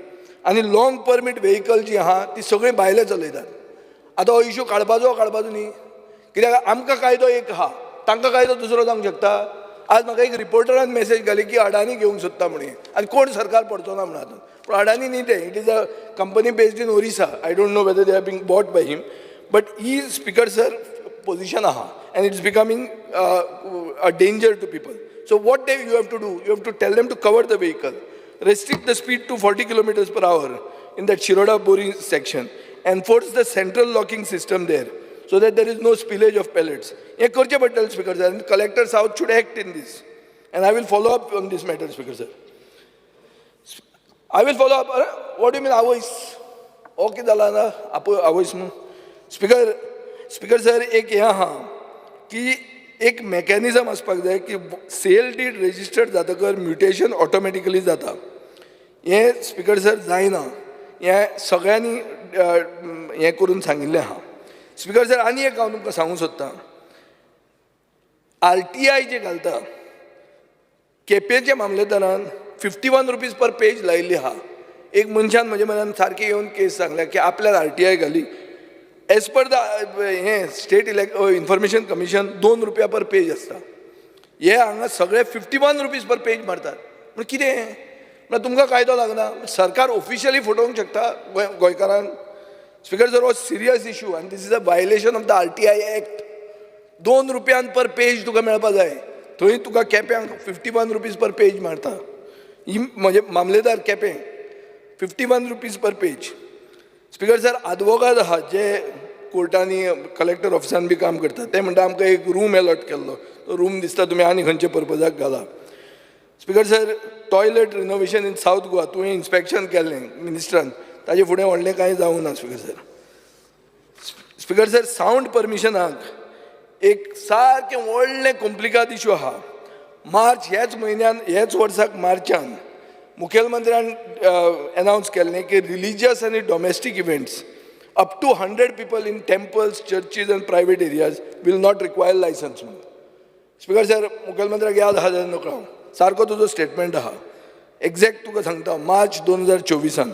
Speaker 19: आनी लाँग परमीट व्हेकल जी आहा ती सगळीं भायले चलयतात. आतां हो इशू काडपाचो काडपाचो न्ही, कित्याक आमकां कायदो एक आहा, तांकां कायदो दुसरो जावंक शकता. आज म्हाका एक रिपोर्टरान मेसेज घाली की अडानी घेवंक सोदता म्हणून आनी कोण सरकार पडचो ना म्हणून हातूंत. पूण अडानी न्ही तें, it is a company based in Orissa. I don't know whether they are being bought by him, but he speaker sir position आहा and it's becoming a danger to people. So what they you have to do, you have to tell them to cover the vehicle, restrict the speed to 40 kilometers per hour in that Shiroda Bori section, enforce the central locking system there so that there is no spillage of pellets. हें करचें पडटलें speaker sir. Collector south should act in this and I will follow up on this matter speaker sir. I will follow up. अरे what you mean आवयस? ओके जाला ना आवयस न्हू. स्पीकर सर, एक हें आहा की एक मॅकॅनिजम आसपाक जाय की सेल did registered जातकर म्युटेशन ऑटोमॅटिकली जाता. हें स्पीकर सर जायना, हें सगळ्यांनी हें करून सांगिल्लें आहा. स्पीकर सर, आनी एक हांव तुमकां सांगूंक सोदतां. RTI जे घालता केपेंच्या मामलेदारान 51 रुपीज पर पेज लायिल्ली आहा. एक मनशान म्हज्या म्हऱ्यान सारकें येवन केस सांगल्या की आपल्यान RTI घाली एज पर the हें स्टेट इन्फॉर्मेशन कमिशन 2 रुपया पर पेज आसता. हे हांगा सगळे 51 रुपीज पर पेज मारतात. पूण कितें म्हळ्यार तुमकां कायदो लागना, सरकार ऑफिशियली फटोवंक शकता गोंयकारांक. स्पीकर सर, हो सिरियस इशू आनी this is a violation of the RTI act. 2 रुपयान पर पेज तुका मेळपा जाय, थंय तुका केप्यांक 51 रुपीज पर पेज मारता. ही म्हजे मामलेदार Quepem 51 rupees per page. Speaker sir, आदवोगाद आहा जे कोर्टांनी कलेक्टर ऑफिसान बी काम करता, ते म्हणटा आमकां एक रूम एलॉट केल्लो, तो रूम दिसता तुमी आनी खंयचे पर्पजाक घाला. Speaker sir, toilet renovation in South Goa तुवें इन्स्पेक्शन केल्लें मिनिस्ट्रान, ताजे फुडें व्हडलें कांय जावंक ना. Speaker sir, speaker sir, sound परमिशनाक एक सारकें व्हडलें कोम्प्लिकाद इशू आहा. मार्च ह्याच म्हयन्यान ह्याच वर्साक मार्चान मुखेलमंत्र्यान एनावन्स केल्लें की रिलिजियस आनी domestic events up to 100 people in temples, churches and private areas will not require licence म्हणून. स्पीकर सर, मुखेलमंत्र्याक याद आहा जाल्यार नकळो हांव, सारको तुजो स्टेटमेंट आहा एक्झॅक्ट तुका सांगता. मार्च 2024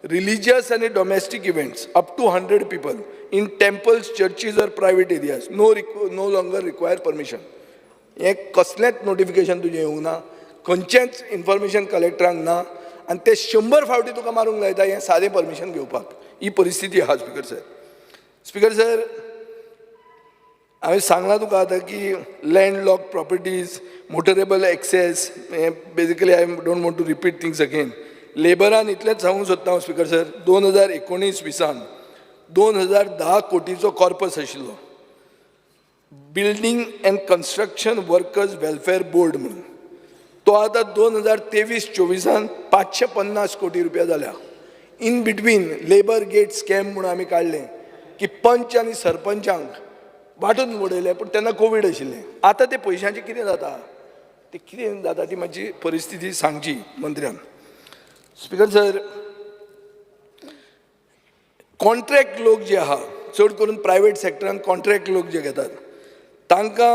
Speaker 19: रिलिजियस आनी domestic events up to 100 people in temples, churches or private areas no longer require permission. हें कसलेंच नोटिफिकेशन तुजें येवंक ना, खंयचेंच इन्फॉर्मेशन कलेक्टरांक ना आनी ते 100 फावटी तुका मारूंक लायता हें सादें परमिशन घेवपाक. ही परिस्थिती आहा स्पीकर सर. स्पीकर सर, हांवें सांगलां तुका आतां की land lock properties, motorable access, हें basically I don't want to repeat things again. लेबरान इतलेंच सांगूंक सोदता हांव स्पीकर सर, 2019-20 2010 कोटीचो कॉर्पस आशिल्लो building and construction workers welfare board म्हणून, तो आतां 2023-24 550 कोटी रुपया जाल्या. In between labour gate scam म्हणून आमी काडलें की पंच आनी सरपंचांक वांटून उडयलें, पूण तेन्ना कोवीड आशिल्लें. आतां ते पयशांचें कितें जाता, ते कितें जाता ती मातशी परिस्थिती सांगची मंत्र्यान. स्पीकर सर, कॉन्ट्रॅक्ट लोक जे आहा, चड करून प्रायवेट सॅक्टरान कॉन्ट्रॅक्ट लोक जे घेतात तांकां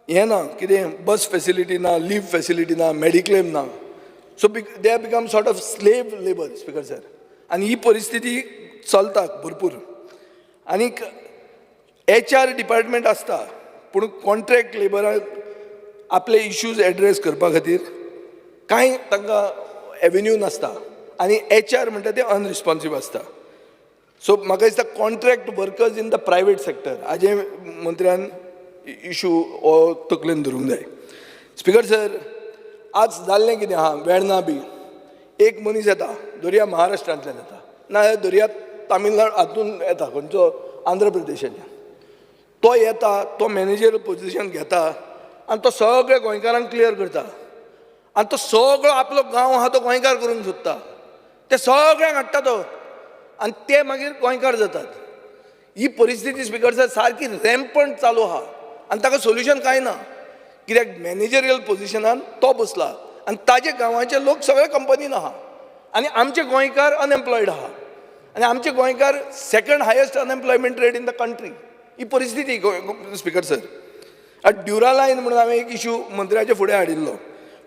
Speaker 19: हें ना, कितें बस फॅसिलिटी ना, लीव फॅसिलिटी ना, मेडिक्लेम ना. So they have become sort of slave labour, speaker sir. आनी ही परिस्थिती चलता भरपूर. आनीक एच आर डिपार्टमेंट आसता, पूण कॉन्ट्रॅक्ट लेबराक आपले इश्यूज एड्रेस करपा खातीर कांय तांकां एवेन्यू नासता आनी एच आर म्हणटा ते अनरिस्पॉन्सीव आसता. सो म्हाका दिसता, contract workers in the private sector हाजें मंत्र्यान इशू हो तकलेन धरूंक जाय. स्पिकर सर, आज जाल्लें कितें आहा, वेर्ना बी एक मनीस येता, धरया महाराष्ट्रांतल्यान येता, नाजाल्यार धरया तामिळनाडू हातून येता, खंयचो, आंध्र प्रदेशाच्यान. तो येता, तो मॅनेजर पोजिशन घेता आनी तो सगळे गोंयकारांक क्लियर करता आनी तो सगळो आपलो गांव आहा तो गोंयकार करूंक सोदता. ते सगळ्यांक हाडटा तो आनी ते मागीर गोंयकार जातात. ही परिस्थिती, स्पिकर सर, सारकी रॅम्पंट चालू आहा आनी ताका सोल्युशन कांय ना, कित्याक मॅनेजरियल पोजिशनान तो बसला आनी ताजे गांवाचे लोक सगळे कंपनीन आहा आनी आमचे गोंयकार अनएम्प्लॉयड आहा आनी आमचे गोंयकार second highest unemployment rate in the country. ही परिस्थिती, स्पिकर सर. आतां ड्युरालायन म्हणून हांवें एक इशू मंत्र्याच्या फुडें हाडिल्लो.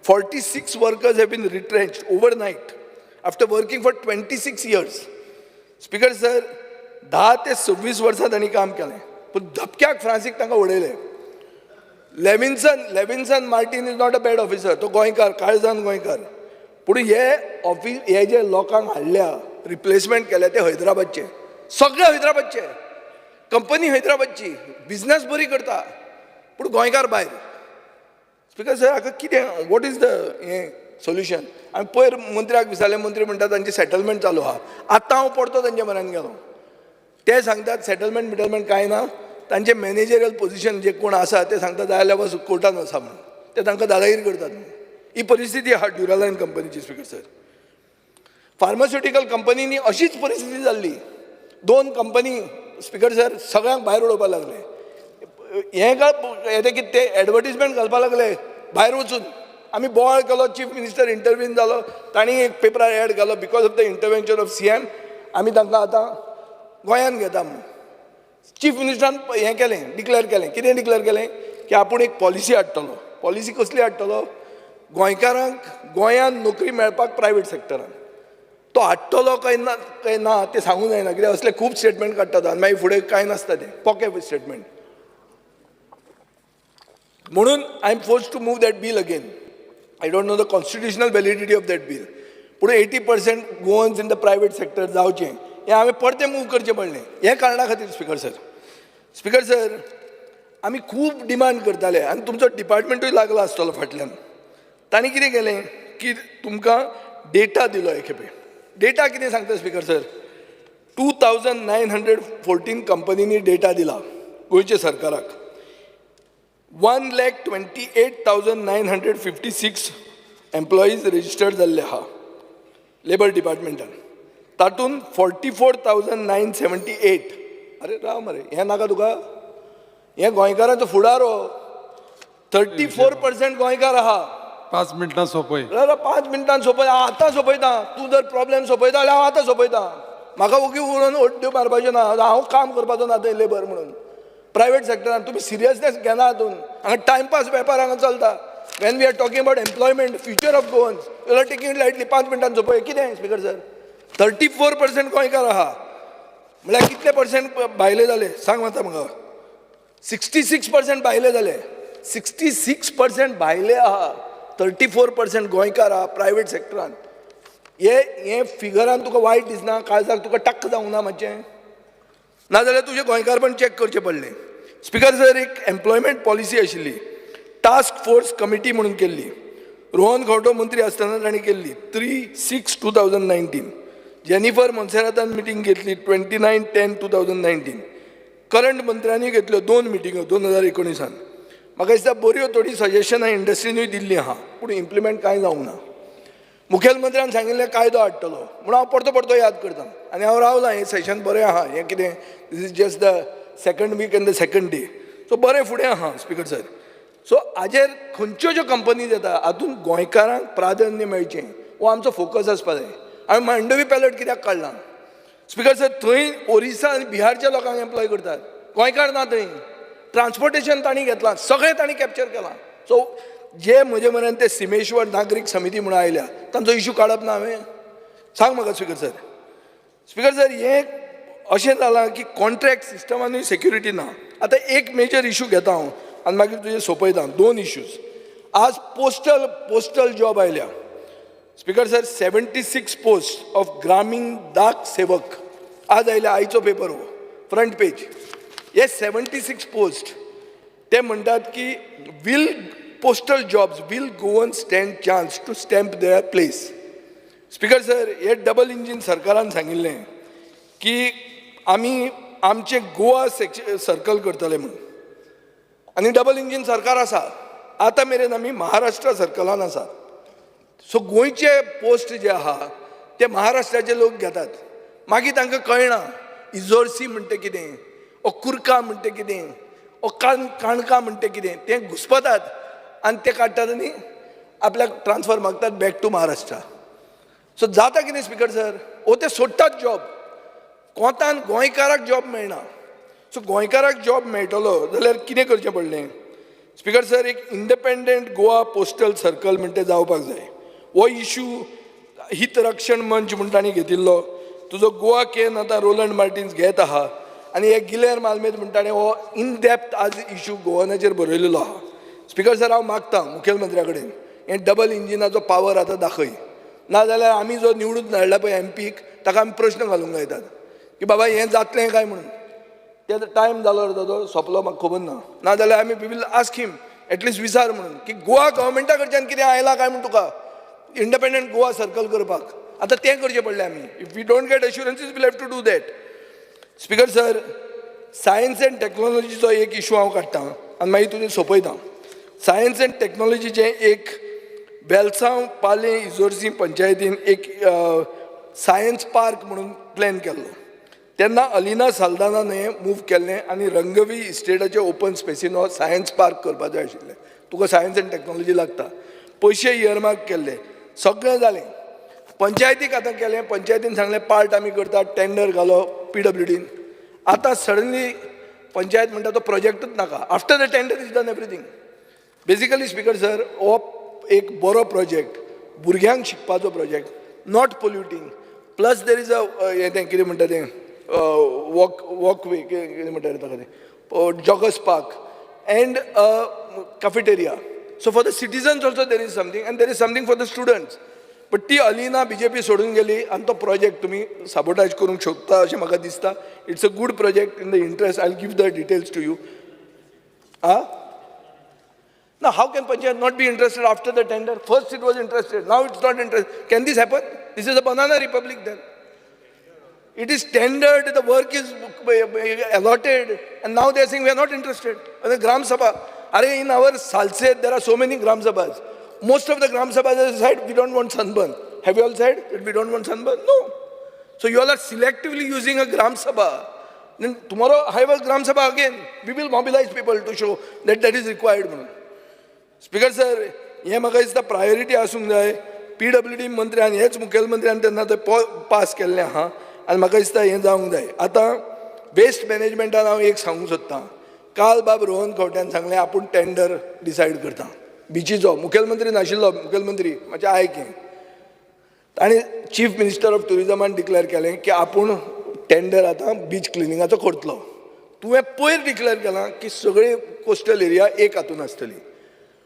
Speaker 19: 46 workers have been retrenched overnight after working for 26 years. Speaker sir, 10 ते 26 वर्सां तांणी काम केलें, पूण धपक्याक फ्रांसीक तांकां उडयले. Levinson Martin is not a bad officer. तो गोंयकार, काळजान गोंयकार. पूण हे ऑफिस, हे जे लोकांक हाडल्या, रिप्लेसमेंट केल्या, ते हैदराबादचे, सगळे हैदराबादचे. कंपनी हैदराबादची, बिजनस बरी करता, पूण गोंयकार भायर. स्पिकर सर, हाका कितें, what is the हें सोल्युशन? आनी पयर मंत्र्याक विचारलें, मंत्री म्हणटा तांचें सेटलमेंट चालू आहा. आतां हांव परतो तांच्या म्हऱ्यान गेलो. ते सांगतात सेटलमेंट बिटलमेंट कांय ना. तांचे मॅनेजरियल पोजिशन जे कोण आसा ते सांगता, जाय जाल्यार वच, कोर्टान वचा म्हणून. ते तांकां दादागिरी करतात म्हणून. ही परिस्थिती आहा ड्युरालायन कंपनीची, स्पिकर सर. फार्मास्युटिकल कंपनींनी अशीच परिस्थिती जाल्ली. दोन कंपनी, स्पिकर सर, सगळ्यांक भायर उडोवपाक लागले. हें काय हें कितें, ते एडवर्टीजमेंट घालपाक लागले भायर वचून. आमी बोवाळ केलो, चीफ मिनिस्टर इंटरवीन जालो, तांणी एक पेपरार एड घालो, because of the intervention of CM आमी तांकां आतां गोंयांत घेता म्हणून. चीफ मिनिस्टरान हें केलें, डिक्लेर केलें. कितें डिक्लेर केलें? की आपूण एक पॉलिसी हाडटलो. पॉलिसी कसली हाडटलो? गोंयकारांक गोंयांत नोकरी मेळपाक प्रायवेट सेक्टरान. तो हाडटलो काय ना तें सांगूंक जायना, कित्याक असले खूब स्टेटमेंट काडटात आनी मागीर फुडें कांय नासता, तें पोके स्टेटमेंट. म्हणून I am forced to move that bill again. I don't know the constitutional validity of that bill, पूण 80% Goans in the private sector जावचें हें हांवें परतें मूव करचें पडलें हे कारणा खातीर, स्पिकर सर. स्पिकर सर, आमी खूब डिमांड करताले आनी तुमचो डिपार्टमेंटूय लागला आसतलो फाटल्यान. तांणी कितें केलें की तुमकां डेटा दिलो एक खेपे. डेटा कितें सांगता, स्पिकर सर? 2914 कंपनींनी डेटा दिला गोंयच्या सरकाराक. 1,28,956 employees registered जाल्ले आहा लेबर डिपार्टमेंटान. तातूंत 44,978. अरे राव मरे, हें नाका तुका? हें गोंयकारांचो फुडार हो. 34% गोंयकार आहा.
Speaker 18: 5 मिनटां सोंपय.
Speaker 19: जाल्यार 5 मिनटान सोंपय. हांव आतां सोंपयता. तूं जर प्रॉब्लेम सोंपयता जाल्यार हांव आतां सोंपयता. म्हाका ओगी उलोवन उड्ड्यो मारपाच्यो ना. हांव काम करपाचो ना थंय लेबर म्हणून प्रायवेट सेक्टरान. तुमी सिरियसनेस घेना हातून. हांगा टायमपास वेपार हांगा चलता. When we are talking about employment, future of Goans, you are taking it lightly. 5 मिनटान सोंपय कितें? स्पिकर सर, 34% गोंयकार आहा म्हळ्यार कितले पर्संट भायले जाले, सांग आतां म्हाका. 66% भायले जाले. 66% भायले आहा, 34% गोंयकार आहा प्रायवेट सेक्टरान. हे हे फिगरान तुका वायट दिसना? काळजाक तुका टक्क जावंक ना मातशें? नाजाल्यार तुजें गोंयकारपण चॅक करचें पडलें. स्पिकर सर, एक एम्प्लॉयमेंट पॉलिसी आशिल्ली, टास्क फोर्स कमिटी म्हणून केल्ली. रोहन खंवटो मंत्री आसतना तांणी केल्ली, 3/6/2019. जेनिफर मोन्सेरातान मिटींग घेतली 29/10/2019. करंट मंत्र्यांनी घेतल्यो दोन मिटिंग्यो 2019. म्हाका दिसता बऱ्यो थोडीं सजेशनां इंडस्ट्रीनूय दिल्लीं आहा, पूण इम्प्लिमेंट कांय जावंक ना. मुखेलमंत्र्यान सांगिल्लें कायदो हाडटलो म्हणून हांव परतो परतो याद करता आनी हांव रावलां. हें सेशन बरें आहा. हें कितें, this is just the second week and the second day, so बरें फुडें आहा, स्पिकर सर. सो हाजेर खंयच्यो ज्यो कंपनीज येता हातूंत गोंयकारांक प्राधान्य मेळचें हो आमचो फोकस आसपा जाय. हांवें मांडवी पॅलेट कित्याक काडला, स्पिकर सर? थंय ओरिसा आनी बिहारच्या लोकांक एम्प्लॉय करतात, गोंयकार ना थंय. ट्रान्सपोर्टेशन तांणी घेतलां, सगळें तांणी कॅप्चर केलां. सो जे म्हजे म्हऱ्यान ते सिमेश्वर नागरीक समिती म्हणून आयल्या तांचो इशू काडप ना हांवें? सांग म्हाका स्पिकर सर. स्पिकर सर, हें अशें जालां की कॉन्ट्रॅक्ट सिस्टमानूय सेक्युरिटी ना. आतां एक मेजर इशू घेता हांव आनी मागीर तुजें सोंपयता. दोन इश्यूज आज पोस्टल जॉब आयल्या. Speaker sir, 76 post of Gramin Dak Sevak आज आयल्या. आयचो पेपर हो फ्रंट पेज. हे 76 पोस्ट ते म्हणटात की will postal jobs, will Goan stand chance to stamp their place? Speaker sir, हे डबल इंजीन सरकारान सांगिल्लें की आमी आमचें गोवा सर्कल करतले म्हणून, आनी डबल इंजीन सरकार आसा. आतां मेरेन आमी महाराष्ट्र सर्कलान आसात. सो गोंयचे पोस्ट जे आहा ते महाराष्ट्राचे लोक घेतात. मागीर तांकां कळना इजोर्सी म्हणटा कितें, ओ कुर्का म्हणटा कितें, ओ काणका म्हणटा कितें. ते घुसपतात आनी ते काडटात आनी आपल्याक ट्रान्सफर मागतात बॅक टू महाराष्ट्रा. सो जाता कितें स्पिकर सर, ओ ते सोडटात जॉब. कोंतान गोंयकाराक जॉब मेळना. सो गोंयकाराक जॉब मेळटलो जाल्यार कितें करचें पडलें स्पिकर सर? एक इंडिपेंडंट गोवा पोस्टल सर्कल म्हणटा जावपाक जाय. हो इशू हितरक्षण मंच म्हूण तांणी घेतिल्लो. तुजो गोवा can आतां रोलंड मार्टिन्स घेत आहा आनी हे गिलेर मालमेत म्हण ताणें हो इन डेप्थ आज इशू गोवनाचेर बरयलेलो आहा. स्पिकर सर, हांव मागता मुखेलमंत्र्या कडेन, हें डबल इंजिनाचो पावर आतां दाखय, नाजाल्यार आमी जो निवडून धाडला पळय एम पीक, ताका आमी प्रश्न घालूंक लायतात की बाबा हें जातलें काय म्हणून. ते आतां टायम जालो रे ताजो सोंपलो, म्हाका खबर ना. नाजाल्यार आमी we will ask him at least विचार म्हणून की गोवा गव्हर्मेंटा कडच्यान कितें आयलां काय म्हूण तुका इंडिपेंडंट गोवा सर्कल करपाक. आतां तें करचें पडलें आमी. If we don't get assurances, we'll have to do that. Speaker sir, science and टॅक्नोलॉजीचो एक इशू हांव काडटा आनी मागीर तुजें सोंपयता. सायन्स एंड टॅक्नोलॉजीचें एक वेलसांव पालें इजोर्सी पंचायतीन एक सायन्स पार्क म्हणून प्लॅन केल्लो. तेन्ना अलिना साल्दानान हें मूव केल्लें आनी रंगवी इस्टेटाचे ओपन स्पेसीन हो सायन्स पार्क करपाचें आशिल्लें. तुका सायन्स एंड टॅक्नोलॉजी लागता. पयशे इयरमार्क केल्ले, सगळें जालें. पंचायतीक आतां केलें, पंचायतीन सांगलें पार्ट आमी करतात, टेंडर घालो पीडब्ल्यूडीन. आतां सडनली पंचायत म्हणटा तो प्रोजेक्टूच नाका, after the tender is done, everything. Basically, speaker sir, हो एक बरो प्रोजेक्ट, भुरग्यांक शिकपाचो project, not polluting, plus there is a हें तें कितें म्हणटा तें वॉकवे, कितें म्हणटा ताका तें, joggers park and cafeteria. So for the citizens also there is something and there is something for the students. But ती अलिना बीजेपी सोडून गेली आनी तो प्रोजेक्ट तुमी साबोटाज करूंक शकता अशें म्हाका दिसता. It's a good project in the interest. I give the details to you. Ah. Now, how can Panchayat not be interested after the tender? First it was interested, now it's not interested. Can this happen? This is a banana republic then. It is tendered, the work is allotted, and now they are saying we are not interested. And the Gram Sabha, Arey, in our Salsette, there are so many Gram Sabhas. Most of the Gram Sabhas have said we don't want sunburn. Have you all said that we don't want sunburn? No. So you all are selectively using a Gram Sabha. Then tomorrow I have a Gram Sabha again. We will mobilize people to show that that is required. Speaker sir, हें म्हाका दिसता प्रायोरिटी आसूंक जाय. पीडब्ल्यूडी मंत्र्यान, हेच मुखेलमंत्र्यान तेन्ना तें पास केल्लें आहा आनी म्हाका दिसता हें जावंक जाय. आतां वेस्ट मॅनेजमेंटान हांव एक सांगूंक सोदतां. काल बाब रोहन खंवट्यान सांगलें आपूण टेंडर डिसायड करता बिचीचो. मुखेलमंत्री नाशिल्लो, मुखेलमंत्री मातशें आयक हें. ताणें चीफ मिनिस्टर ऑफ ट्युरिजमान डिक्लेर केलें की आपूण टेंडर आतां बीच क्लिनिंगाचो करतलो. तुवें पयर डिक्लेर केलां की सगळी कोस्टल एरिया एक हातून आसतली.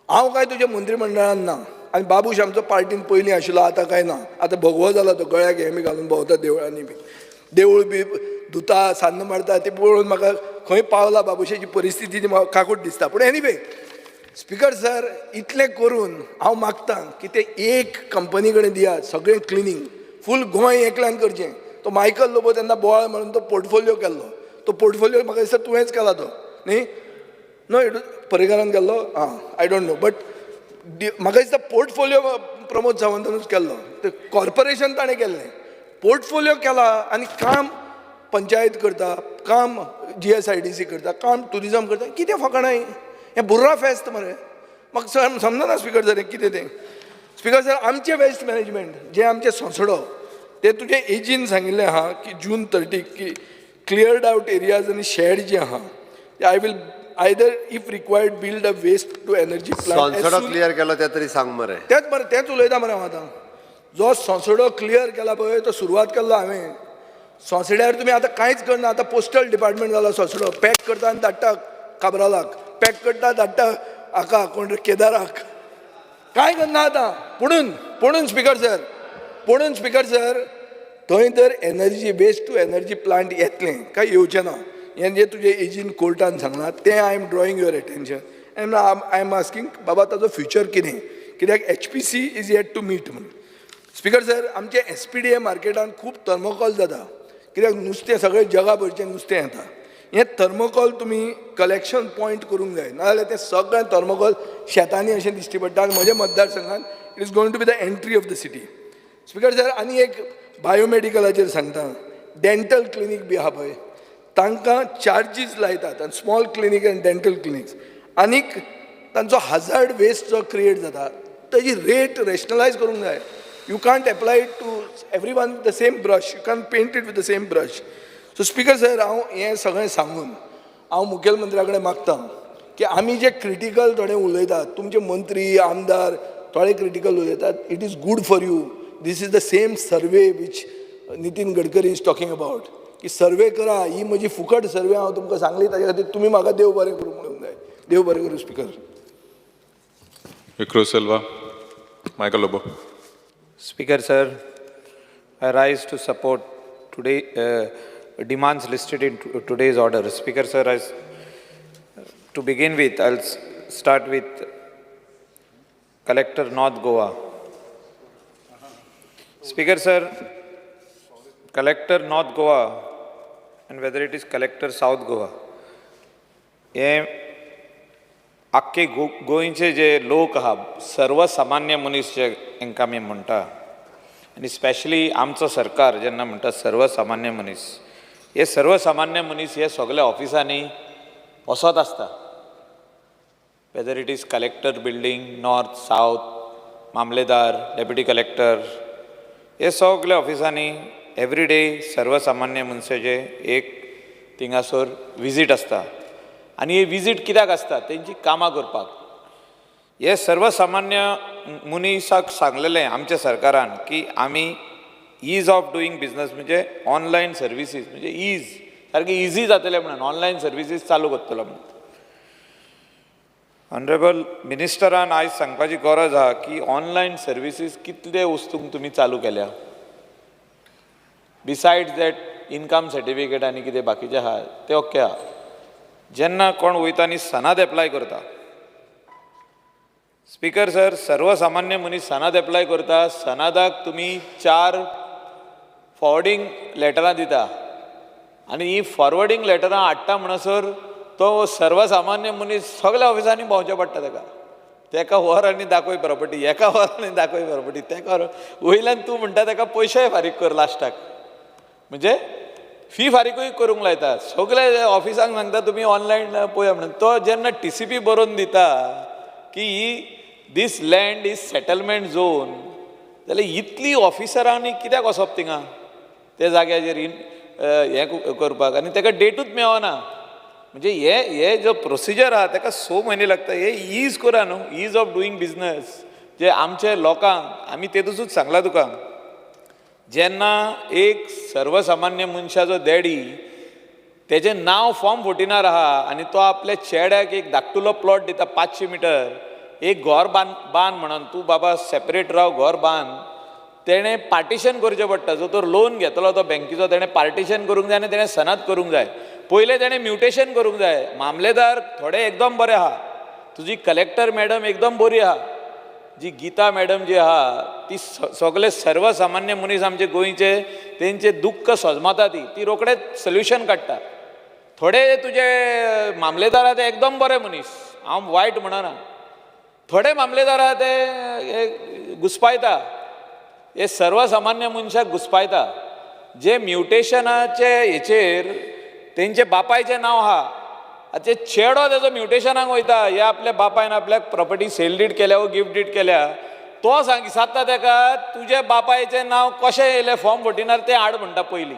Speaker 19: हांव काय तुज्या मंत्रीमंडळान ना आनी बाबूश आमचो पार्टीन पयलीं आशिल्लो, आतां काय ना. आतां भगवो जाला तो, गळ्याक हें बी घालून भोंवता देवळांनी बी, देवूळ बी धुता, सान्न मारता. ती पळोवन म्हाका खंय पावला बाबूशाची परिस्थिती ती म्हाका काकूट दिसता. पूण एनिवे स्पिकर सर, इतलें करून हांव मागता की ते एक कंपनी कडेन दिया सगळें क्लिनींग, फूल गोंय एकल्यान करचें. तो मायकल लोबो तेन्ना बोवाळ मारून तो पोर्टफोलियो केल्लो. तो पोर्टफोलियो म्हाका दिसता तुवेंच केला तो न्ही? नो, it पर्रीकारान केल्लो. आं, I don't know, but म्हाका दिसता पोर्टफोलियो प्रमोद सावंतानूच केल्लो. ते कॉर्पोरेशन ताणें केल्लें, पोर्टफोलियो केला आनी काम पंचायत करता, काम जीएसआयडीसी करता, काम ट्युरिजम करता. कितें फकाणां हीं? हें बुर्रा फेस्त मरे. म्हाका समजना स्पिकर सर हें कितें तें. स्पिकर सर, आमचें वेस्ट मॅनेजमेंट जें आमचें सोंसडो, तें तुजें एजीन सांगिल्लें आहा की जून 30 की क्लियर्ड आवट एरियाज आनी शेड जे आहा ते I will either if required build a waste to energy plant.
Speaker 6: Sonsodo clear केलो ते तरी सांग मरे.
Speaker 19: तेंच मरे, तेंच उलयता मरे हांव आतां. जो सोंसडो क्लियर केला पळय तो सुरवात केल्लो हांवें. सोंसड्यार तुमी आतां कांयच करना. आतां पोस्टल डिपार्टमेंट जाला सोंसडो पॅक करता आनी धाडटा काब्रालाक, पॅक करता धाडटा हाका कोण रे केदाराक. कांय करना आतां. पुणून पुणून स्पिकर सर, पुणून स्पिकर सर, थंय तर energy waste to energy plant येतलें काय येवचें ना हें जें तुजें एजीन कोर्टान सांगलां तें I am drawing your attention and I am asking बाबा ताजो फ्युचर कितें, कित्याक HPC is yet to meet म्हणून. स्पिकर सर, आमचे SPDA मार्केटान खूब थर्मोकॉल जाता, कित्याक नुस्तें सगळें जगाभरचें नुस्तें येता. हें थर्मोकॉल तुमी कलेक्शन पॉयंट करूंक जाय, नाजाल्यार तें सगळें थर्मोकॉल शेतांनी अशें दिश्टी पडटा. आनी म्हज्या मतदारसंघात it is going to be the entry of the city. Speaker sir, आनी एक बायोमेडिकलाचेर सांगता, डेंटल क्लिनीक बी आहा पळय तांकां चार्जीस लायतात, आनी small clinic आनी डेंटल क्लिनिक्स, आनीक तांचो हजार्ड वेस्ट जो क्रिएट जाता ताजी रेट रॅशनलायज करूंक जाय. You can't apply it to every one with the same brush, you can't paint it with the same brush. So speaker sir, हांव हें सगळें सांगून हांव मुखेलमंत्र्या कडेन मागता की आमी जे क्रिटिकल थोडे उलयतात, तुमचे मंत्री आमदार थोडे क्रिटिकल उलयतात, it is good for you. This is the same survey which Nitin Gadkari is talking about, की सर्वे करा. ही म्हजी फुकट सर्वे हांव तुमकां सांगली, ताजे खातीर तुमी म्हाका देव बरें करूं म्हणूंक जाय. देव बरें करूं speaker.
Speaker 8: Victor Silva, Michael Lobo.
Speaker 20: Speaker sir, I rise to support today demands listed in today's order. Speaker sir, to begin with, I'll start with Collector North Goa. Speaker sir, Collector North Goa and whether it is Collector South Goa, हे आख्खे गोंयचे जे लोक आहा, सर्वसामान्य मनीस जे हांकां आमी म्हणटा, आनी स्पेशली आमचो सरकार जेन्ना म्हणटा सर्वसामान्य मनीस, हे सर्वसामान्य मनीस हे सगल्या ऑफिसांनी वचत आसता. Whether it is collector building north south, mamlatdar, deputy collector, हे सगल्या ऑफिसांनी एवरी डे सर्वसामान्य मनशाचे एक थिंगासर विजीट आसता. आनी हे विजीट कित्याक आसता, तेंची कामां करपाक. हे सर्वसामान्य मनीसाक सांगलेलें आमच्या सरकारान की आमी is of doing business म्हणजे ऑनलायन सर्विसीस, म्हणजे is सारकें इजी जातलें म्हणून ऑनलायन सर्विसीस चालू करतलो म्हणून. ऑनरेबल मिनिस्टरान आयज सांगपाची गरज आहा की ऑनलायन सर्विसीस कितले वस्तूंक तुमी चालू केल्या, बिसायड्स that income certificate आनी कितें बाकीचें आहा तें ओके आहा. जेन्ना कोण वयता आनी सनाद एप्लाय करता, स्पिकर सर, सर्वसामान्य मनीस सनाद एप्लाय करता, सनादाक तुमी 4 फॉरवर्डींग लेटरां दिता आनी ही फॉरवर्डींग लेटरां हाडटा म्हणसर तो सर्वसामान्य मनीस सगल्या ऑफिसांनी भोंवचें पडटा ताका. तेका व्हर आनी दाखय प्रॉपर्टी, हेका व्हर आनी दाखय प्रॉपर्टी, तेका व्हर, वयल्यान तूं म्हणटा ताका पयशेय फारीक कर लास्टाक, म्हणजे फी फारीकूय करूंक लायता. सगळे ऑफिसांक सांगता तुमी ऑनलायन पळया म्हणून. तो जेन्ना TCP बरोवन दिता की ही this land is settlement zone, जाल्यार इतली ऑफिसरांनी कित्याक वचप थिंगा त्या जाग्याचेर हें करपाक, आनी ताका डेटूच मेळना. म्हणजे हे हे जो प्रोसिजर आहा ताका 6 म्हयने लागता. हे is करा न्हू, is of doing business जे आमचे लोकांक आमी तेतूच सांगला तुका. जेन्ना एक सर्वसामान्य मनशाचो डॅडी तेजें नांव फॉर्म 14 आहा आनी तो आपल्या चेड्याक एक धाकटुलो प्लॉट दिता 500 मिटर, एक घर बांद बांद म्हणून, तूं बाबा सेपरेट राव घर बांद, तेणें पार्टिशन करचें पडटा. जो तर लोन घेतलो तो बँकेचो तेणें पार्टिशन करूंक जाय आनी तेणें सनद करूंक जाय. पयलें तेणें म्युटेशन करूंक जाय. मामलेदार थोडे एकदम बरे आहा, तुजी कलेक्टर मॅडम एकदम बरी आहा, जी गीता मॅडम जी आहा ती सगळे सर्वसामान्य मनीस आमचे गोंयचे तेंचे दुख्ख सोजमता, ती ती रोखडेच सोल्युशन काडटा. थोडे तुजे मामलेदार आहा ते एकदम बरे मनीस, हांव वायट म्हणना. थोडे मामलेदार आहा ते घुसपायता, हे सर्वसामान्य मनशाक घुसपायता. जे म्युटेशनाचे हेचेर तेंचे बापायचें नांव आहा, आतां चेडो तेजो म्युटेशनाक वयता, हे आपल्या बापायन आपल्याक प्रॉपर्टी सेल did केल्या वो गिफ्ट did केल्या, तो सांग विचारता तेका तुज्या बापायचें नांव कशें येयलें फॉर्म 14 तें हाड म्हणटा पयलीं.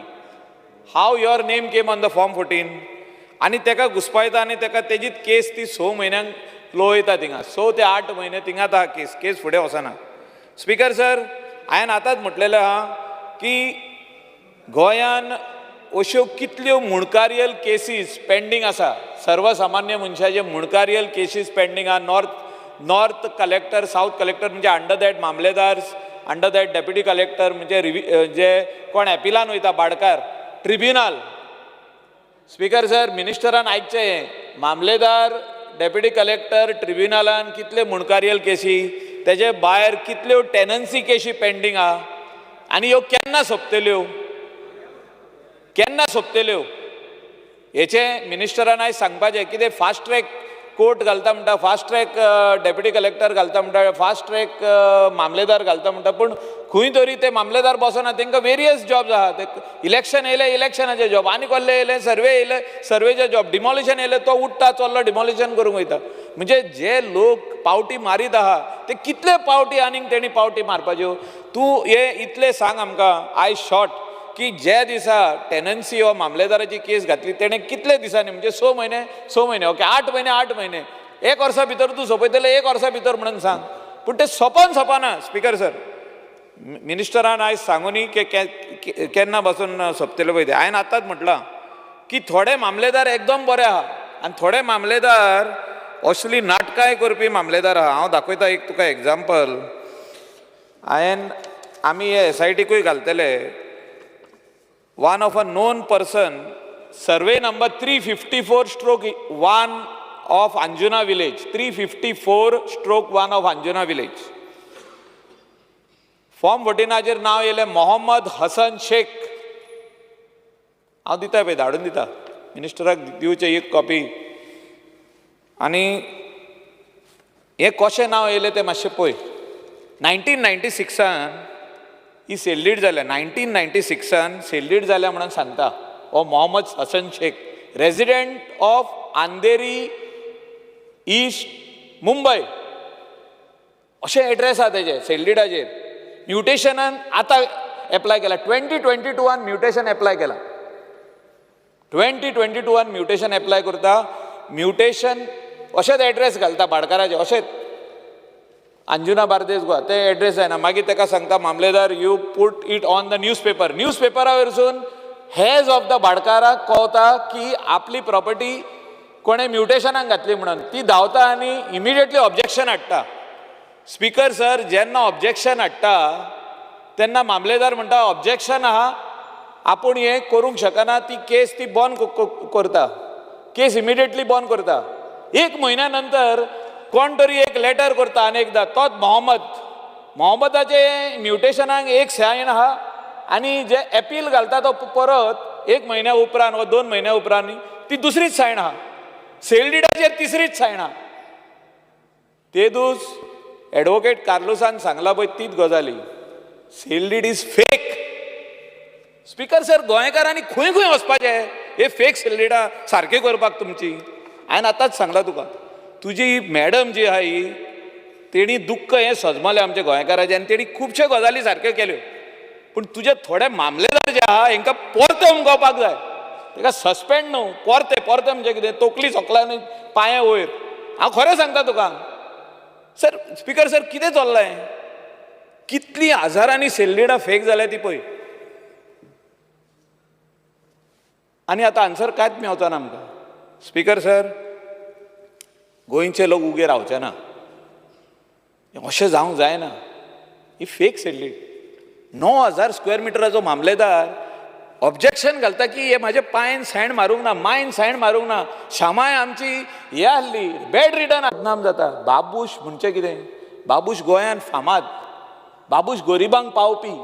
Speaker 20: How your name came on the form 14. आनी तेका घुसपायता आनी तेका तेजीच केस ती 6 म्हयन्यांक लोयता थिंगा, 6 ते 8 म्हयने थिंगाच आहा केस, केस फुडें वचना. स्पीकर सर, हांवें आतांच म्हटलेलें आहा की गोंयान अश्यो कितल्यो मुणकारियल केसीस पेंडींग आसा, सर्वसामान्य मनशाचे मुणकारियल केसीस पेंडींग आहा. नॉर्थ कलेक्टर, सावथ कलेक्टर म्हणजे अंडर that मामलेदार, अंडर that deputy collector, म्हणजे जे कोण एपिलान वयता बाडकार, ट्रिब्युनल. स्पीकर सर, मिनिस्टरान आयकचें हें, मामलेदार, डेप्युटी कलेक्टर, ट्रिब्युनलान कितले मुणकारियल केसी, तेजे भायर कितल्यो टेनन्सी केशी पेंडींग आहा आनी ह्यो केन्ना सोंपतल्यो, केन्ना सोंपतल्यो हेचें मिनिस्टरान आयज सांगपाचें. कितें फास्ट ट्रॅक कोर्ट घालता म्हणटा, फास्ट ट्रॅक डेप्युटी कलेक्टर घालता म्हणटा, फास्ट ट्रॅक मामलेदार घालता म्हणटा, पूण खंय तरी ते मामलेदार बसना, तांकां वेरियस जॉब्स आहा. ते इलेक्शन येयलें इलेक्शनाचे जॉब, आनी कसले येयले सर्वे येयले सर्वेचे जॉब, डिमॉलिशन येयलें तो उठ्ठा चल्लो डिमॉलिशन करूंक वयता. म्हणजे जे लोक पावटी मारीत आहा ते कितले पावटी आनीक तेणी पावटी मारपाच्यो. तूं हे इतलें सांग आमकां आयज शॉर्ट की ज्या दिसा टेनन्सी हो मामलेदाराची केस घातली तेणें कितले दिसांनी, म्हणजे 6 म्हयने, 6 म्हयने, ओके 8 म्हयने, 8 म्हयने, 1 वर्सा भितर तूं सोंपयतले, 1 वर्सा भितर म्हणून सांग, पूण तें सोंपन सोंपना. स्पीकर सर, मिनिस्टरान आयज सांगूनी की केन्ना बसून सोंपतले पळय तें. हांवें आतांच म्हटलां की थोडे मामलेदार एकदम बरे आहा आनी थोडे मामलेदार असली नाटकांय करपी मामलेदार आहा. हांव दाखयता एक तुका एग्जाम्पल. हांवें आमी हे SITकूय घालतले. One of a known person, survey number 354/1 of Anjuna village, 354/1 of Anjuna village. Form 14 नांव येयलें मोहम्मद हसन शेख. हांव दिता पळय, धाडून दिता मिनिस्टराक दिवचें एक कॉपी. आनी हें कशें नांव येयलें तें मातशें पळय. 1996 ही सेल्लीड जाल्या, 1996 सेल्लीड जाल्या म्हणून सांगता हो Mohammad Hasan Shaikh, resident of Andheri east Mumbai, अशें एड्रेस आहा तेजें सेल्लिडाचेर. म्युटेशनान आतां एप्लाय केला, 2022 म्युटेशन एप्लाय केला, 2022 म्युटेशन एप्लाय करता, म्युटेशन अशेंच एड्रेस घालता भाडकाराचें, अशेंच अंजुना बार्देस गोवा ते एड्रेस जायना. मागीर ताका सांगता मामलेदार, you put it on the newspaper. News पेपरा वयरसून हेज ऑफ the भाडकाराक कळटा की आपली प्रॉपर्टी कोणें म्युटेशनाक घातली म्हणून, ती धांवता आनी इमिडिएटली ऑब्जेक्शन हाडटा. स्पीकर सर, जेन्ना ऑब्जेक्शन हाडटा तेन्ना मामलेदार म्हणटा ऑब्जेक्शन आहा, आपूण हें करूंक शकना, ती केस ती बंद करता, केस इमिडिएटली बंद करता. 1 म्हयन्या नंतर कोण तरी एक लेटर करता आनी एकदां तोच मोहम्मद, मोहम्मदाचे म्युटेशनाक एक सायन आहा आनी जे एपील घालता तो परत 1 म्हयन्या उपरांत वा 2 म्हयन्या उपरांत ती दुसरीच सायन आहा, सेल डिडाचेर तिसरीच सायन आहा. तेदूस एडवोकेट कार्लुसान सांगला पळय तीच गजाली, sale deed is fake. Speaker sir, गोंयकारांनी खंय खंय वचपाचें हे फेक सेल डिडां सारकें करपाक तुमची. हांवें आतांच सांगलां तुका, तुजी मॅडम जी आहा ही तेणी दुख्ख हें सजमलें आमच्या गोंयकाराचें आनी तेणी खुबश्यो गजाली सारक्यो केल्यो, पूण तुजे थोडे मामलेदार जे आहा हेंकां परते उमगोवपाक जाय, ताका सस्पेंड न्हू, परते परते म्हणजे कितें तोकली सोकला आनी पांये वयर. हांव खरें सांगता तुका सर, स्पीकर सर, कितें चल्लां हें, कितलीं हजारांनी सेल्लिडां फेक जाल्या ती पळय, आनी आतां आन्सर कांयच मेवचो ना आमकां. स्पीकर सर, गोंयचे लोक उगे रावचे ना, अशें जावंक जायना. ही फेक सेल्लीड. 9,000 स्क्वेअर मिटराचो मामलेदार ऑब्जेक्शन घालता की हे म्हाजे पांयन सायन मारूंक ना, मायन सायन मारूंक ना, शामाय आमची हे आहली, बेड रिटर्न बदनाम जाता. बाबूश म्हणचें कितें, बाबूश गोंयान फामाद, बाबूश गरिबांक पावपी,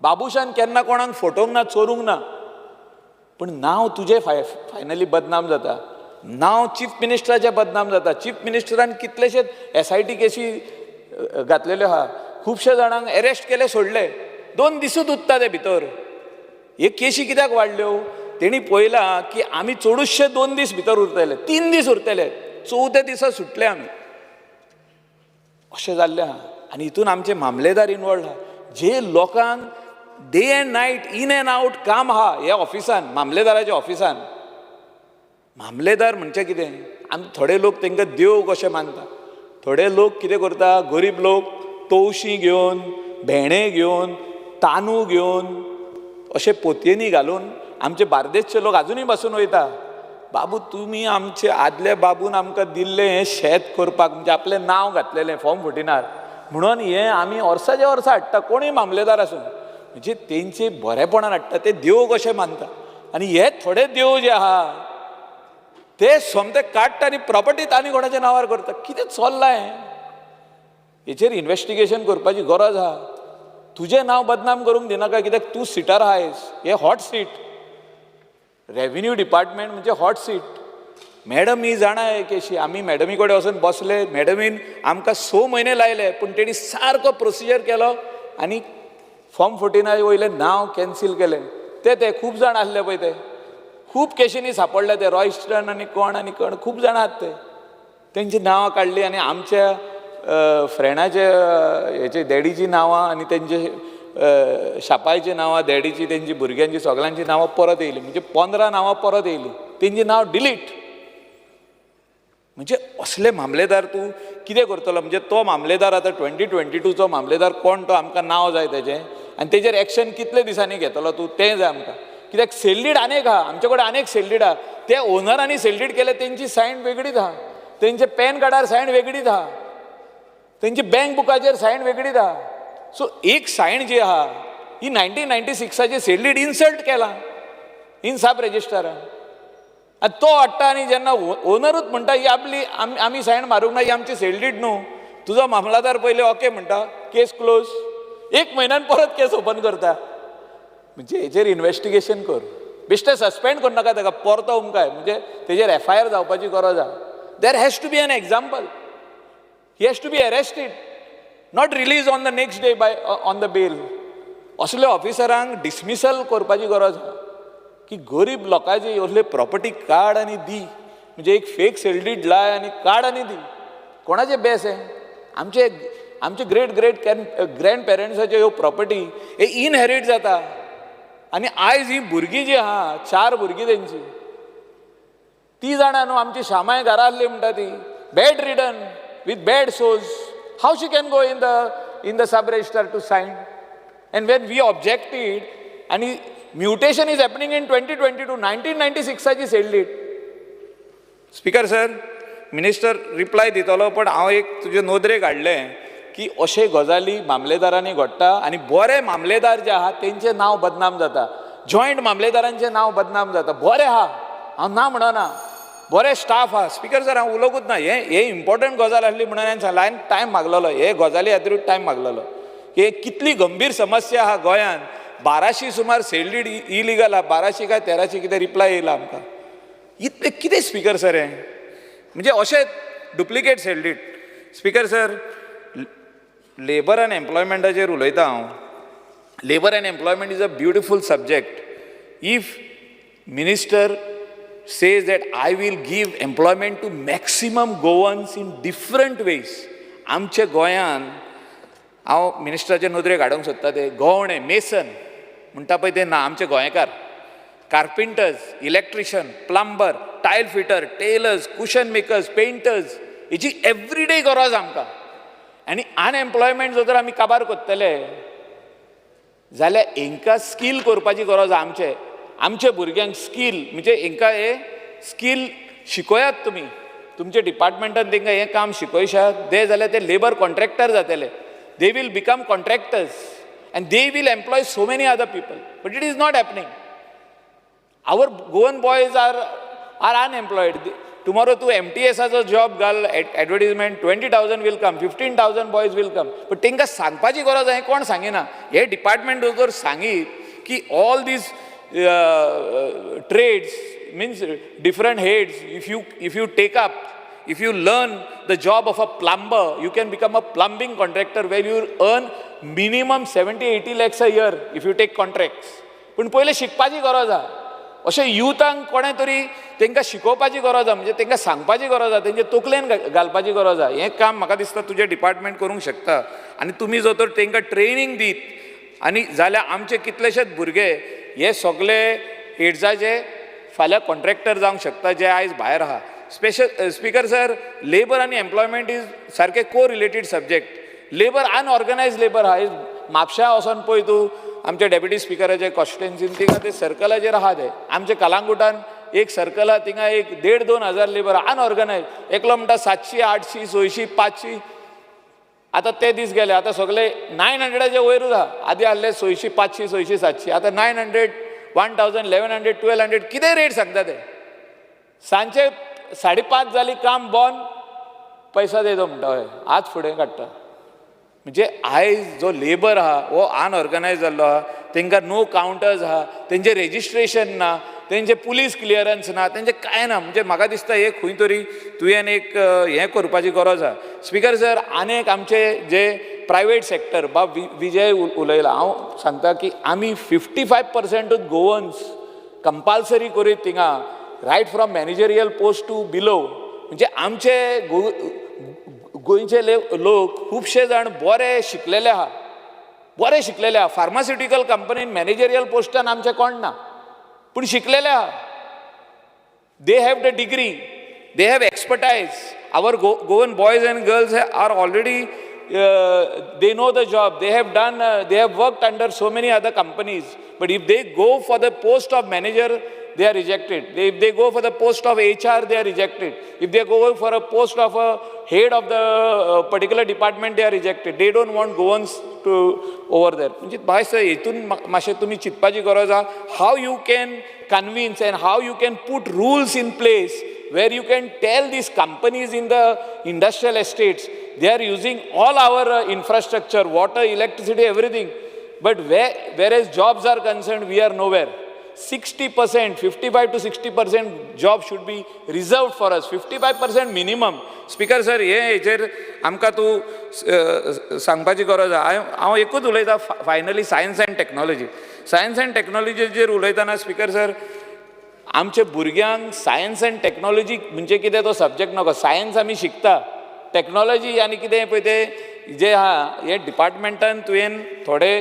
Speaker 20: बाबूशान केन्ना कोणाक फटोवंक ना, चोरूंक ना, पूण नांव तुजें फायनली बदनाम जाता, नांव चीफ मिनिस्टराचें बदनाम जाता. चीफ मिनिस्टरान कितलेशेच SIT केशी घातलेल्यो आहा, खुबशे जाणांक एरेस्ट केले, सोडले, 2 दिसूच उरता ते भितर. हे केशी कित्याक वाडल्यो, तेणी पळयलां की आमी चडूचशे 2 दीस भितर उरतले, 3 दीस उरतले, 4थ्या दिसा सुटले आमी, अशें जाल्लें आहा. आनी हितून आमचे मामलेदार इनवॉल्ड आहा, जे लोकांक day and night in and out काम आहा ह्या ऑफिसान, मामलेदाराच्या ऑफिसान. मामलेदार म्हणजे कितें, आमी थोडे लोक तांकां देव कशें मानता, थोडे लोक कितें करता, गरीब लोक तवशीं घेवन, भेंडे घेवन, तांदूळ घेवन अशे पोतयेंनी घालून आमचे बार्देसचे लोक आजुनूय बसून वयता. बाबू तुमी आमचे आदल्या बाबून आमकां दिल्लें हें शेत करपाक, म्हणजे आपलें नांव घातलेलें फॉर्म 14 म्हणून हें आमी वर्साच्या वर्सा हाडटा, कोणूय मामलेदार आसूं, म्हणजे तेंचे बरेपणान हाडटा, ते देव कशें मानता. आनी हे थोडे देव जे आहा ते सोमते काडटा आनी प्रॉपर्टी आनी कोणाच्या नांवार करता. कितें चल्लां हें, हेचेर इन्वेस्टिगेशन करपाची गरज आहा. तुजें नांव बदनाम करूंक दिनाका, कित्याक तूं सिटार आहायस, हें हॉट सीट, रेविन्यू डिपार्टमेंट म्हणजे हॉट सीट. मॅडम ही जाणा हे केशी, आमी मॅडमी कडेन वचून बसले, मॅडमीन आमकां 6 म्हयने लायले, पूण तेणी सारको प्रोसिजर केलो आनी फॉर्म 14 वयलें नांव कॅन्सील केलें. ते ते खूब जाण आसले पळय, ते खूब केशींनी सांपडले, ते रॉयस्टन आनी कोण आनी कोण खूब जाणां आहात, ते तेंची नांवां काडलीं आनी आमच्या फ्रेंडाचे हेचे डॅडीचीं नांवां आनी तेंचे शापायचीं नांवां, डॅडीची, तेंची भुरग्यांची सगळ्यांची नांवां परत येयली, म्हणजे 15 नांवां परत येयली, तेंची नांव डिलीट. म्हणजे असले मामलेदार तूं कितें करतलो. म्हणजे तो मामलेदार आतां 2022चो मामलेदार कोण तो, आमकां नांव जाय तेजें, आनी तेजेर एक्शन कितले दिसांनी घेतलो तूं तें जाय आमकां. कित्याक सेल्डीड आनेक आहा, आमचे कडेन आनेक सेल्डीड आहा, ते ओनरांनी सेल्डीड केले, तेंची सायन वेगळीच आहा, तेंचे पॅन कार्डार सायन वेगळीच आहा, तेंची बँक बुकाचेर सायन वेगळीच आहा. सो एक सायन जी आहा ही 1996 सेल्डीड इन्सल्ट केला इन सब रजिस्टरान, आनी तो हाडटा आनी जेन्ना ओनरूच म्हणटा ही आपली आमी सायन मारूंक ना, ही आमची सेल्डीड न्हू, तुजो मामलादार पयलीं ओके म्हणटा, केस क्लोज, 1 म्हयन्यान परत केस ओपन करता. म्हणजे हेजेर इन्वेस्टिगेशन कर, बेश्टें सस्पेंड करूं नाका ताका, परतो उमकाय, म्हणजे तेजेर एफआयआर जावपाची गरज आहा. There has to be an example, he has to be arrested, not release on the next day by on the bail. असल्या ऑफिसरांक डिसमिसल करपाची गरज आहा की गरीब लोकांची असले प्रॉपर्टी काड आनी दी, म्हणजे एक फेक सेल्डीड लाय आनी काड आनी दी. कोणाचें बेस हें? आमचे आमचे ग्रेट ग्रेट ग्रँड पेरंट्साच्यो ह्यो प्रॉपर्टी हे इनहेरीट जाता. आनी आयज ही भुरगीं जी आहा, 4 भुरगीं तेंची, ती जाणा न्हू आमची शामाय घरा आसली म्हणटा ती, bedridden with bed sores, how she can go in the sub registrar to sign? And when we objected, आनी mutation is happening in 2022, 1996 sale deed. Speaker sir, minister reply दितलो, पण हांव एक तुजे नदरेक हाडलें की अशे गजाली मामलेदारांनी घडटा आनी बरे मामलेदार जे आहा तेंचें नांव बदनाम जाता, जॉयंट मामलेदारांचें नांव बदनाम जाता. बरें आहा, हांव ना म्हणना, बरे स्टाफ आहा. स्पीकर सर, हांव उलोवंकूच ना, हें इम्पॉर्टंट गजाल आसली म्हणून हांवें सांगलें, हांवें टायम मागलेलो, हे गजाली खातीरूच टायम मागलेलो. हे कितली गंभीर समस्या आहा गोंयांत, 1200 सुमार सेल्डीड इलिगल आहा, 1200 काय 1300 कितें रिप्लाय येयला आमकां. इतलें कितें स्पीकर सर हें, म्हणजे अशें duplicate sale deed. Speaker sir, labour and एम्प्लॉयमेंटाचेर उलयता हांव. Labour and employment is a beautiful subject. If minister says that I will give employment to maximum Goans in different ways. आमच्या गोंयान हांव मिनिस्टराचे नदरेक हाडूंक सोदता ते गवणे, मेसन म्हणटा पळय ते ना, आमचे गोंयकार, carpenters, electrician, plumber, tile fitter, tailors, cushion makers, painters, हेची एवरीडे गरज आमकां. आनी अनएम्प्लॉयमेंट जर तर आमी काबार करतले जाल्यार हेंकां स्कील करपाची गरज आहा. आमचे आमचे भुरग्यांक स्कील म्हणजे हेंकां हे स्कील शिकयात तुमी, तुमच्या डिपार्टमेंटान तेंकां हें काम शिकयशात ते जाल्यार ते लेबर कॉन्ट्रॅक्टर जातले. They will become contractors and they will employ so many other people, but it is not happening. Our Goan boys are unemployed. Tomorrow तूं एमटीएसाचो जॉब घाल advertisement, 20,000 will come, 15,000 boys will come. But तांकां सांगपाची गरज आहा, कोण सांगिना. हे डिपार्टमेंट जर सांगीत की all these trades means different heads, if you take up, if you learn the job of a plumber, you can become a plumbing contractor where you earn minimum 70-80 lakhs a year if you take contracts. पूण पयलें शिकपाची गरज आहा. अशें युथांक कोणें तरी तांकां शिकोवपाची गरज आहा, म्हणजे तांकां सांगपाची गरज आहा, तेंचे तकलेन घालपाची गरज आहा. हें काम म्हाका दिसता तुजें डिपार्टमेंट करूंक शकता. आनी तुमी जर तर तांकां ट्रेनींग दीत आनी जाल्यार आमचे कितलेशेच भुरगे हे सगळे एड्साचे फाल्यां कॉन्ट्रॅक्टर जावंक शकता जे आयज भायर आहा. स्पेशल स्पीकर सर, लेबर आनी एम्प्लॉयमेंट is सारके को related subject. Labour unorganised labour आहा. म्हापश्या वचोन पळय तूं, आमच्या डेप्युटी स्पिकराचे कॉन्स्टिट्युएन्सीन थिंगा ते सर्कलाचेर आहा ते. आमच्या कलांगुटान एक सर्कल आहा, थिंगा एक 1,500-2 हजार लेबर अनऑर्गनायज. एकलो म्हणटा 700, 800, 600, 500. आतां ते दीस गेले, आतां सगळे 900च्या वयरूच आहा. आदी आहले 600, 500, 600, 700, आतां 900, 1000, 1100, 1200 कितें रेट सांगता ते. सांजचे 5:30 जाली काम बंद, पैसा दे दो म्हणटा. हय, आज फुडें काडटा. म्हणजे आयज जो लेबर आहा हो अनऑर्गनायज जाल्लो आहा. तेंकां नो कावंटर्स आहा, तेंचें रेजिस्ट्रेशन ना, तेंचें पुलीस क्लियरन्स ना, तेंचें कांय ना. म्हणजे म्हाका दिसता एक खंय तरी तुवें एक हें करपाची गरज आहा. स्पीकर सर, आनीक आमचे जे प्रायवेट सेक्टर, बाब विजय उलयला, हांव सांगता की आमी 55% गोवन्स कंपालसरी करीत थिंगा, right from managerial post to below. म्हणजे आमचे गोंयचे लोक खुबशे जाण बरे शिकलेले आहा, बरे शिकलेले आहा. फार्मास्युटिकल कंपनीन मॅनेजरियल पोस्टान आमचे कोण ना, पूण शिकलेले आहा. They have the degree, they have expertise. Our Goan boys and girls are already, they know the job, they have done, they have worked under so many other companies. But if they go for the post of manager, they are rejected. If they go for the post of HR, they are rejected. If they go for a post of a head of the particular department, they are rejected. They don't want Goans to over there. म्हणजे भाय सर, हेतून मातशें तुमी चिंतपाची गरज आहा, how you can convince and how you can put rules in place where you can tell these companies in the industrial estates, they are using all our infrastructure, water, electricity, everything. But whereas jobs are concerned, we are nowhere. 60%, 55 to 60% job should be reserved for us, 55% minimum. Speaker sir, हे हेचेर आमकां तूं सांगपाची गरज आहा. हांव एकूच उलयता finally, science and technology. Science and टॅक्नोलॉजीचेर उलयतना स्पीकर सर, आमच्या भुरग्यांक सायन्स अँड टॅक्नोलॉजी म्हणजे कितें तो सब्जेक्ट नको. सायन्स आमी शिकता, टॅक्नोलॉजी आनी कितें पळय तें जें आहा हे डिपार्टमेंटान तुवें थोडे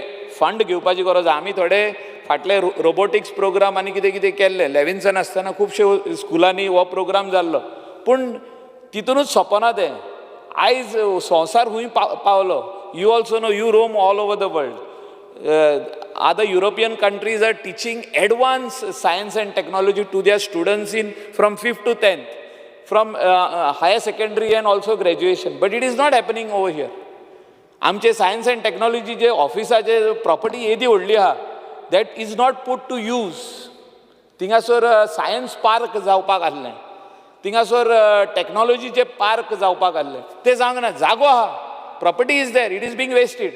Speaker 20: फंड घेवपाची गरज आहा. आमी थोडे फाटले रोबोटिक्स प्रोग्राम आनी कितें कितें केल्ले, लेविन्सन आसतना खुबशे स्कुलांनी हो प्रोग्राम जाल्लो, पूण तितूनच सोंपना तें. आयज संवसार खूंय पावलो, you also know, you roam all over the world. Other European countries are teaching advanced science and technology to their students in from 5th to 10th, from higher secondary and also graduation. But it is not happening over here. आमचे सायन्स अँड टॅक्नॉलॉजी जे ऑफिसाचे प्रॉपर्टी येदी व्हडली आहा, that is not put to use. थिंगासर science park जावपाक आहलें, थिंगासर टॅक्नॉलॉजीचे पार्क जावपाक आहलें, तें जावंक ना. जागो आहा, property is there, it is being wasted.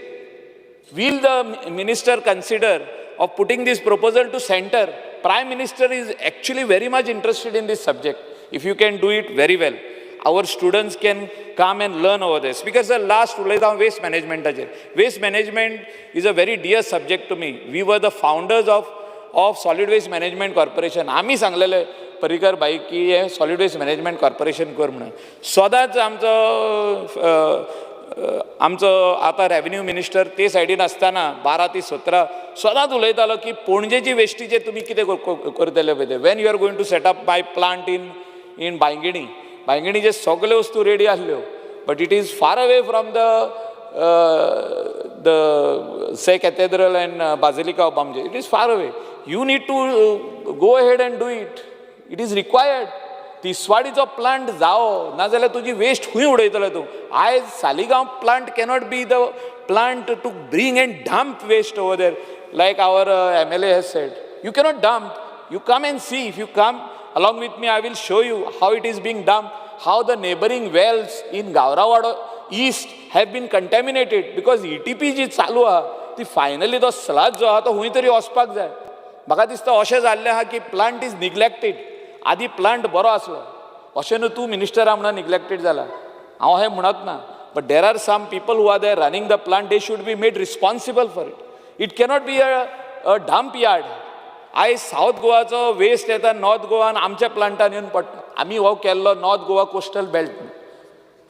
Speaker 20: Will the minister consider of putting this proposal to center? Prime Minister is actually very much interested in this subject. If you can do it very well, our students can come and learn over this. Because the last उलयता हांव waste managementaचेर. Waste management is a very dear subject to me. We were the founders of Solid Waste Management Corporation. आमी सांगलेले पर्रीकर भाई की हें Solid Waste Management Corporation कर म्हणून. सदांच आमचो आमचो आतां रेवेन्यू मिनिस्टर ते सायडीन आसतना 12 ते 17 सदांच उलयतालो की पणजेची वेस्टीचेर तुमी कितें करतले पळय ते. When you are going to set up my plant in Bainguinim, बायंगिणीचे सगल्यो वस्तू रेडी आसल्यो, but it is far away from the Se Cathedral and Basilica of Bom Jesus. It is far away. You need to go ahead and do it. It is required. तिसवाडीचो plant जावो, नाजाल्यार तुजी वेस्ट खंय उडयतलो तूं. आयज Saligao plant cannot be the plant to bring and dump waste over there, like our MLA has said. You cannot dump. You come and see. If you come along with me, I will show you how it is being dumped, how the neighboring wells in Gavrawado East have been contaminated because ETP जी चालू आहा ती फायनली तो स्लज जो आहा तो खंय तरी वचपाक जाय. म्हाका दिसता अशें जाल्लें आहा की प्लांट is neglected. आदी प्लांट बरो आसलो, अशें न्हू तूं मिनिस्टर आहा म्हणून निग्लेक्टेड जाला, हांव हें म्हणत ना. But there are some people who are there running the plant, they should be made responsible for it. It cannot be a dump yard. आयज सावथ गोवाचो वेस्ट येता नॉर्थ गोवान आमच्या प्लांटान येवन पडटा. आमी हो केल्लो North Goa coastal belt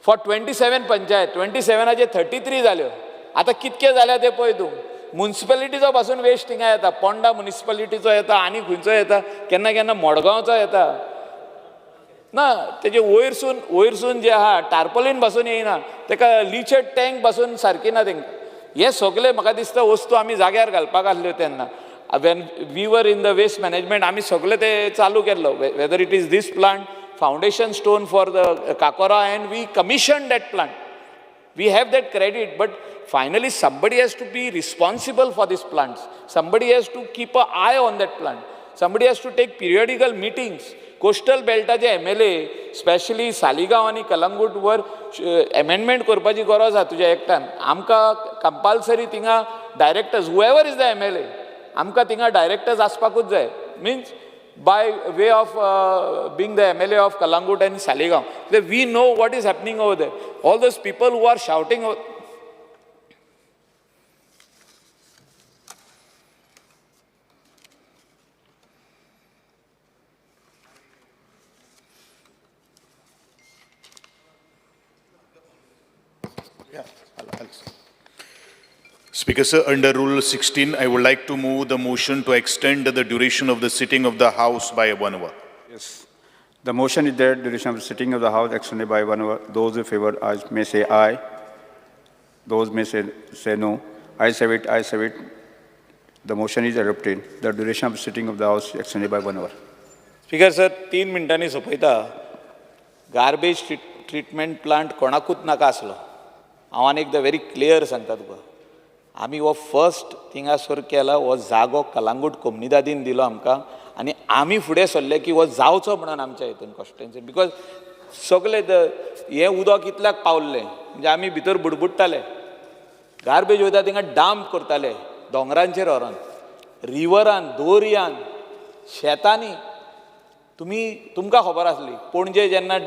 Speaker 20: for 27 panchayat, 27 33 जाल्यो, आतां कितके जाल्या ते पळय तूं. मुन्सिपेलिटीचो पासून वेस्ट थिंगा येता, पोंडा मुनिसिपालिटीचो येता आनी खंयचो येता, केन्ना केन्ना मडगांवचो येता ना. तेजे वयरसून जे आहा टार्पोलीन पासून येयना, तेका लिचेड टँक पासून सारकी ना तेंकां. हे सगळे म्हाका दिसता वस्तू आमी जाग्यार घालपाक आसल्यो तेन्ना. When we were in the waste management आमी सगळे ते चालू केल्लो, whether it is this plant, foundation stone for the Cacora, and we commission that plant. We have that credit, but finally somebody has to be responsible for these plants. Somebody has to keep an eye on that plant. Somebody has to take periodical meetings. Coastal बेल्टाचे MLA, specially Saligao आनी कलंगूट वर एमेंडमेंट करपाची गरज आसा तुज्या एक्टान. आमकां कंपल्सरी थिंगा directors, whoever is the MLA, आमकां थिंगा डायरेक्टर्स आसपाकूच जाय. Means by way of being the MLA of Calangute and Saligao, we know what is happening over there. All those people who are shouting.
Speaker 21: Speaker sir, under Rule 16, I would like to move the motion to extend the duration of the sitting of the House by 1 hour.
Speaker 22: Yes. The motion is that duration of the sitting of the House extended by 1 hour. Those in favor may say aye. Those may say no. Ayes have it, ayes have it. The motion is adopted. The duration of the sitting of the House extended by 1 hour.
Speaker 20: Speaker sir, 3 मिनटांनी सोंपयता. Garbage treatment plant कोणाकूच नाका आसलो. हांव आनी एकदां व्हेरी क्लियर सांगता तुका. आमी हो फर्स्ट थिंगासर केला हो जागो कलांगूट कोमनिदादीन दिलो आमकां आनी आमी फुडें सरले की हो जावचो म्हणून आमच्या हितून कॉन्स्टिट्युएन्सी, because सगळे हें उदक इतल्याक पावल्लें म्हणजे आमी भितर बुडबुडटाले. गार्बेज वयता थिंगा डंप करताले दोंगरांचेर व्हरोन, रिवरान, दोरयान, शेतांनी. तुमी तुमकां खबर आसली पणजे जेन्ना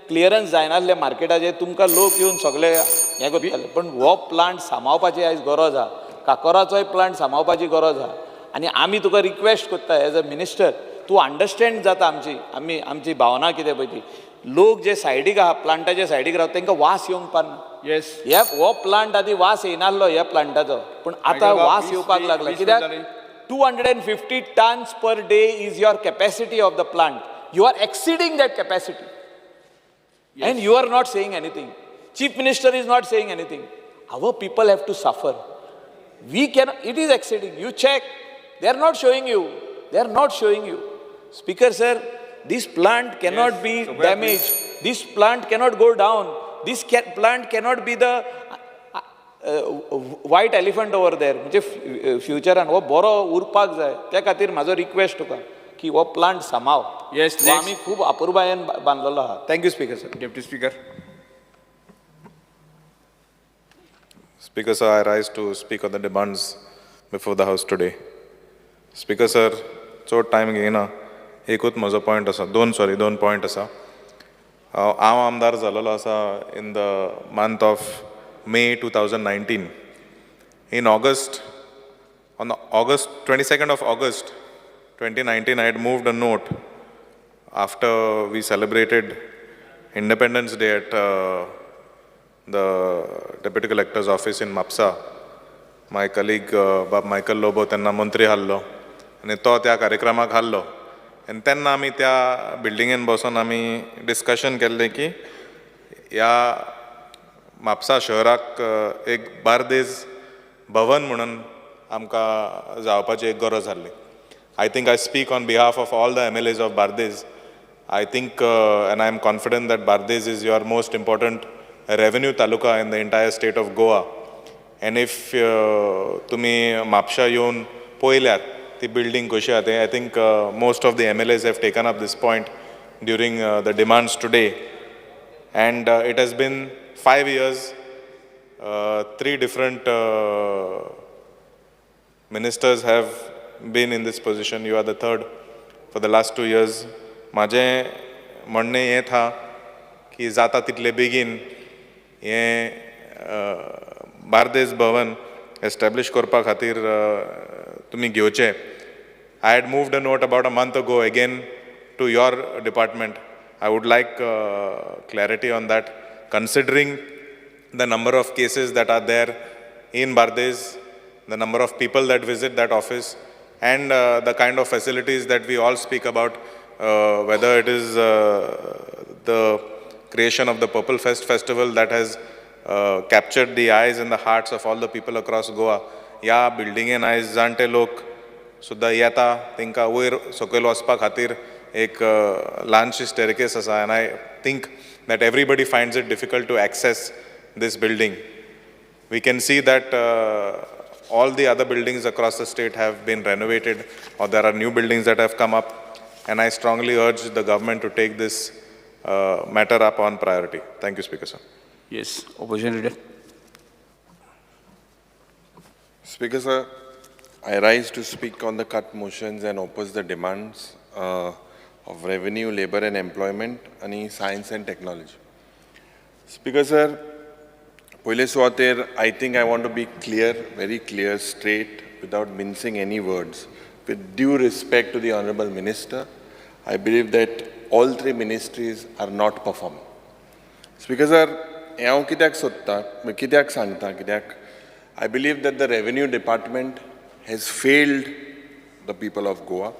Speaker 20: क्लियरन्स जायनासलें मार्केटाचेर तुमकां लोक येवन सगळे हें करताले. पण हो प्लांट सांबाळपाची आयज गरज आहा, काकोराचोय प्लांट सांबाळपाची गरज आहा. आनी आमी तुका रिक्वेस्ट करता एज अ मिनिस्टर, तूं अंडरस्टँड जाता आमची आमी आमची भावना कितें पळय ती. लोक जे सायडीक आहा प्लांटाच्या सायडीक रावता तांकां वास येवंक पारना.
Speaker 22: येस,
Speaker 20: हे हो प्लांट आदी वास येयनासलो ह्या प्लांटाचो, पूण आतां वास येवपाक लागला. कित्याक 250 tons per day is your capacity of the plant. You are exceeding that capacity. Yes. And you are not saying anything. Chief Minister is not saying anything. Our people have to suffer. We can, it is exceeding. You check. They are not showing you. They are not showing you. Speaker sir, this plant cannot be damaged. This plant cannot go down. This plant cannot be the white elephant over there. म्हणजे फ्युचरान हो बरो उरपाक जाय. त्या खातीर म्हाजो रिक्वेस्ट तुका की हो प्लांट सांबाळ.
Speaker 22: Yes,
Speaker 20: आमी खूब अपुरबायेन बांदलेलो आहा. Thank you speaker sir.
Speaker 22: Deputy speaker.
Speaker 8: Speaker sir, I rise to speak on the demands before the House today. Speaker sir, चड टायम घेयना, एकूच म्हजो पॉयंट आसा, दोन पॉयंट आसा. हांव आमदार जालोलो आसा in the month of May 2019. In August, on August 22nd of August 2019, I had moved a note after we celebrated Independence Day at the Deputy Collector's office in Mapsa. My colleague Bab Michael Lobo tenna मंत्री हाडलो आनी तो त्या कार्यक्रमाक हाडलो. आनी तेन्ना आमी त्या बिल्डिंगेन बसून आमी डिस्कशन केल्लें की ह्या म्हापसा शहराक एक बार्देज भवन म्हणून आमकां जावपाची एक गरज आसली. I think I speak on behalf of all the MLAs of Bardez. I think and I am confident that Bardez is your most important revenue taluka in the entire state of Goa. And if तुमी म्हापशा येवन पळयल्यार ती बिल्डींग कशी आहा तें, I think most of the MLAs have taken up this point during the demands today. And it has been 5 years, 3 different ministers have been in this position. You are the third for the last 2 years. म्हाजें म्हणणें हें था की जाता तितले बेगीन हें बार्देज भवन एस्टेब्लिश करपा खातीर तुमी घेवचें. I had moved a note about a month ago again to your department. I would like clarity on that, considering the number of cases that are there in Bardez. the number of people that visit that office, and the kind of facilities that we all speak about, whether it is the creation of the Purple Fest festival that has captured the eyes and the hearts of all the people across Goa. ह्या बिल्डिंगेन आयज जाणटे लोक सुद्दां येता, तांकां वयर सकयल वचपा खातीर एक ल्हानशी स्टेरकेस आसा, and I think that everybody finds it difficult to access this building. We can see that all the other buildings across the state have been renovated, or there are new buildings that have come up, and I strongly urge the government to take this matter up on priority. Thank you, Speaker, sir.
Speaker 22: Yes, Opposition Leader.
Speaker 1: Speaker, sir, I rise to speak on the cut motions and oppose the demands of revenue, labor and employment, and science and technology. Speaker, sir, पयले सुवातेर I think I want to be clear, very clear, straight, without mincing any words. With due respect to the Honorable Minister, I believe that all three ministries are not performing. Speaker, sir, हें हांव कित्याक सोदता, कित्याक सांगता, कित्याक I believe that the revenue department has failed the people of Goa.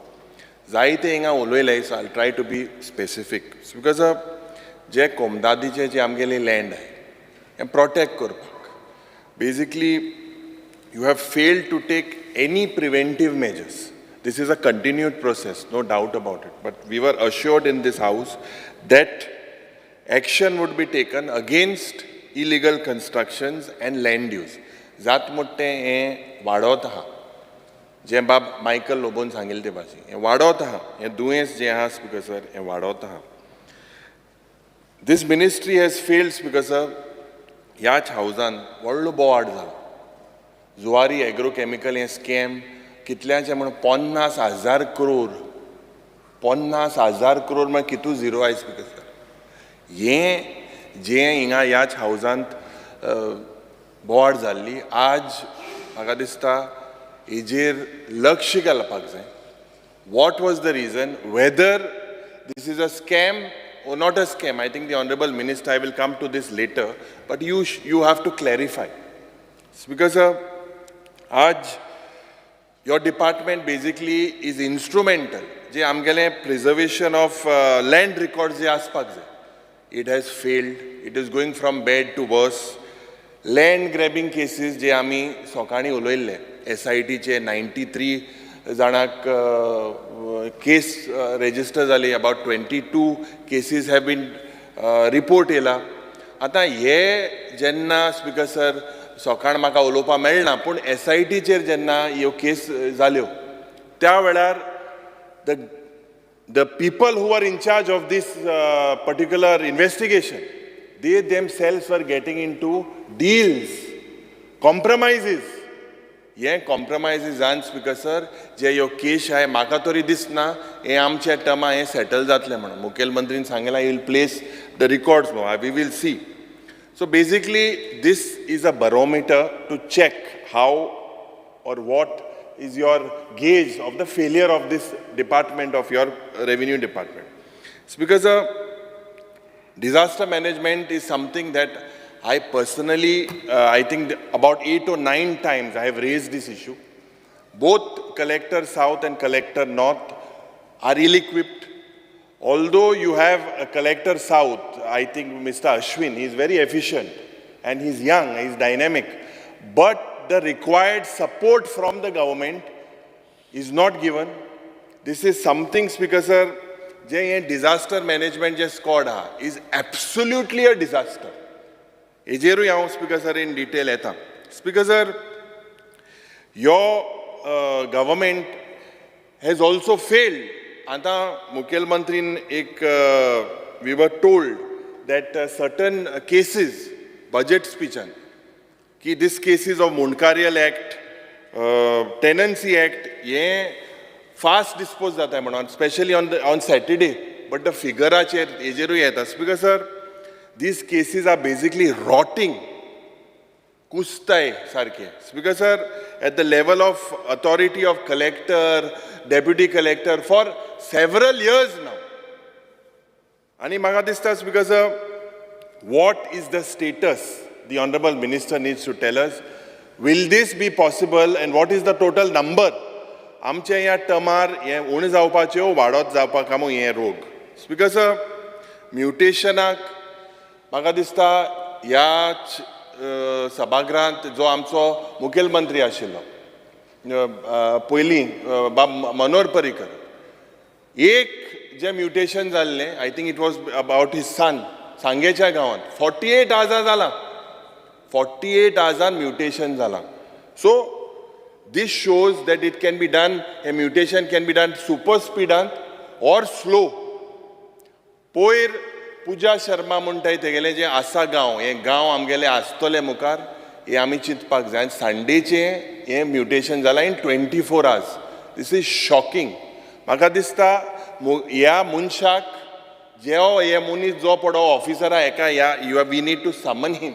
Speaker 1: जायते हिंगा उलयले, so I try to be specific. Because जे कोमदादीचे जे आमगेले लँड आहे हें प्रोटेक्ट करपाक basically you have failed to take any preventive measures. This is a continued process, no doubt about it. But we were assured in this house that action would be taken against illegal constructions and land use. जात मोठें हें वाडत आहा, जें बाब मायकल लोबोन सांगिल्लें ते भाशेन हें वाडत आहा, हें दुयेंस जें आहा स्पीकर सर हें वाडत आहा. This ministry has failed, speaker sir. ह्याच हावजान व्हडलो बोवाळ जालो, जुवारी एग्रोकेमिकल हें स्कॅम कितल्याचें म्हण 50,000 करोड, 50,000 करोड म्हळ्यार कितू झिरो आयज स्पीकर सर. हें जें हिंगा ह्याच हावजांत बोवाळ जाल्ली, आज म्हाका दिसता हेजेर लक्ष घालपाक जाय. What was the reason, whether this is a scam or not a scam, I think the Honorable Minister, I will come to this later, but you have to clarify. Because आज your department basically is instrumental, जे आमगेलें preservation of land records जे आसपाक जाय, it has failed, it is going from bad to worse. Land grabbing cases जे आमी सकाळीं उलयल्ले, SITचे 93 जाणांक केस रेजिस्टर जाली, about 22 cases have been report येयला. आतां हे जेन्ना स्पीकर सर सकाळ म्हाका उलोवपाक मेळना, पूण SITचेर जेन्ना ह्यो केस जाल्यो त्या वेळार the people who are in charge of this particular investigation, they themselves were getting into deals, compromises. हे कॉम्प्रोमायजीसान स्पीकर सर जे ह्यो केश आहाय म्हाका तरी दिसना हें आमच्या टर्मा हें सेटल जातलें म्हणून. मुखेलमंत्रीन सांगलां he will place the records, we will see. So basically this is a barometer to check how or what is your gauge of the failure of this department, of your revenue department. Speaker sir, disaster management is something that I personally, I think about 8 or 9 times I have raised this issue. Both Collector South and Collector North are ill-equipped. Although you have a Collector South, I think Mr. Ashwin, he is very efficient and he's young, he's dynamic, but the required support from the government is not given. This is something, Speaker sir, जे हें disaster management J squad आहा is absolutely a disaster. हेजेरूय हांव स्पीकर सर इन डिटेल येता. Speaker sir, your government has also failed. आतां मुखेलमंत्रीन एक we were told that certain cases budget स्पिचान की this cases of Mundkarial act, tenancy act हें फास्ट डिस्पोज जाता म्हणून, specially on Saturday, but the फिगराचेर हेजेरूय येता. Speaker sir, these cases are basically rotting, कुसताय सारके. Speaker sir, at the level of authority of collector, deputy collector for several years now. आनी म्हाका दिसता speaker sir, what is the status, the honourable minister needs to tell us. Will this be possible and what is the total number? आमचे ह्या टर्मार हें उणें जावपाच्यो वाडत जावपाक कांय हें रोग. स्पीकर सर, म्युटेशनाक म्हाका दिसता ह्या सभागृहांत जो आमचो मुखेलमंत्री आशिल्लो पयलीं, बाब मनोहर पर्रीकर, एक जें म्युटेशन जाल्लें, I think it was about his son, सांगेच्या गांवांत 48 आवर्सां जालां, 48 आवर्सान म्युटेशन जालां. So this shows that it can be done, a mutation can be done super स्पिडान or slow. पयर पुजा शर्मा म्हणटाय तेगेलें जें आसा गांव, हें गांव आमगेलें आसतलें मुखार, हें आमी चिंतपाक जाय. आनी सांडेचें हें म्युटेशन जालां in 24 hours. This is shocking. म्हाका दिसता ह्या मनशाक जो हे मनीस जो पडो ऑफिसरा हेका ह्या you we need to summon him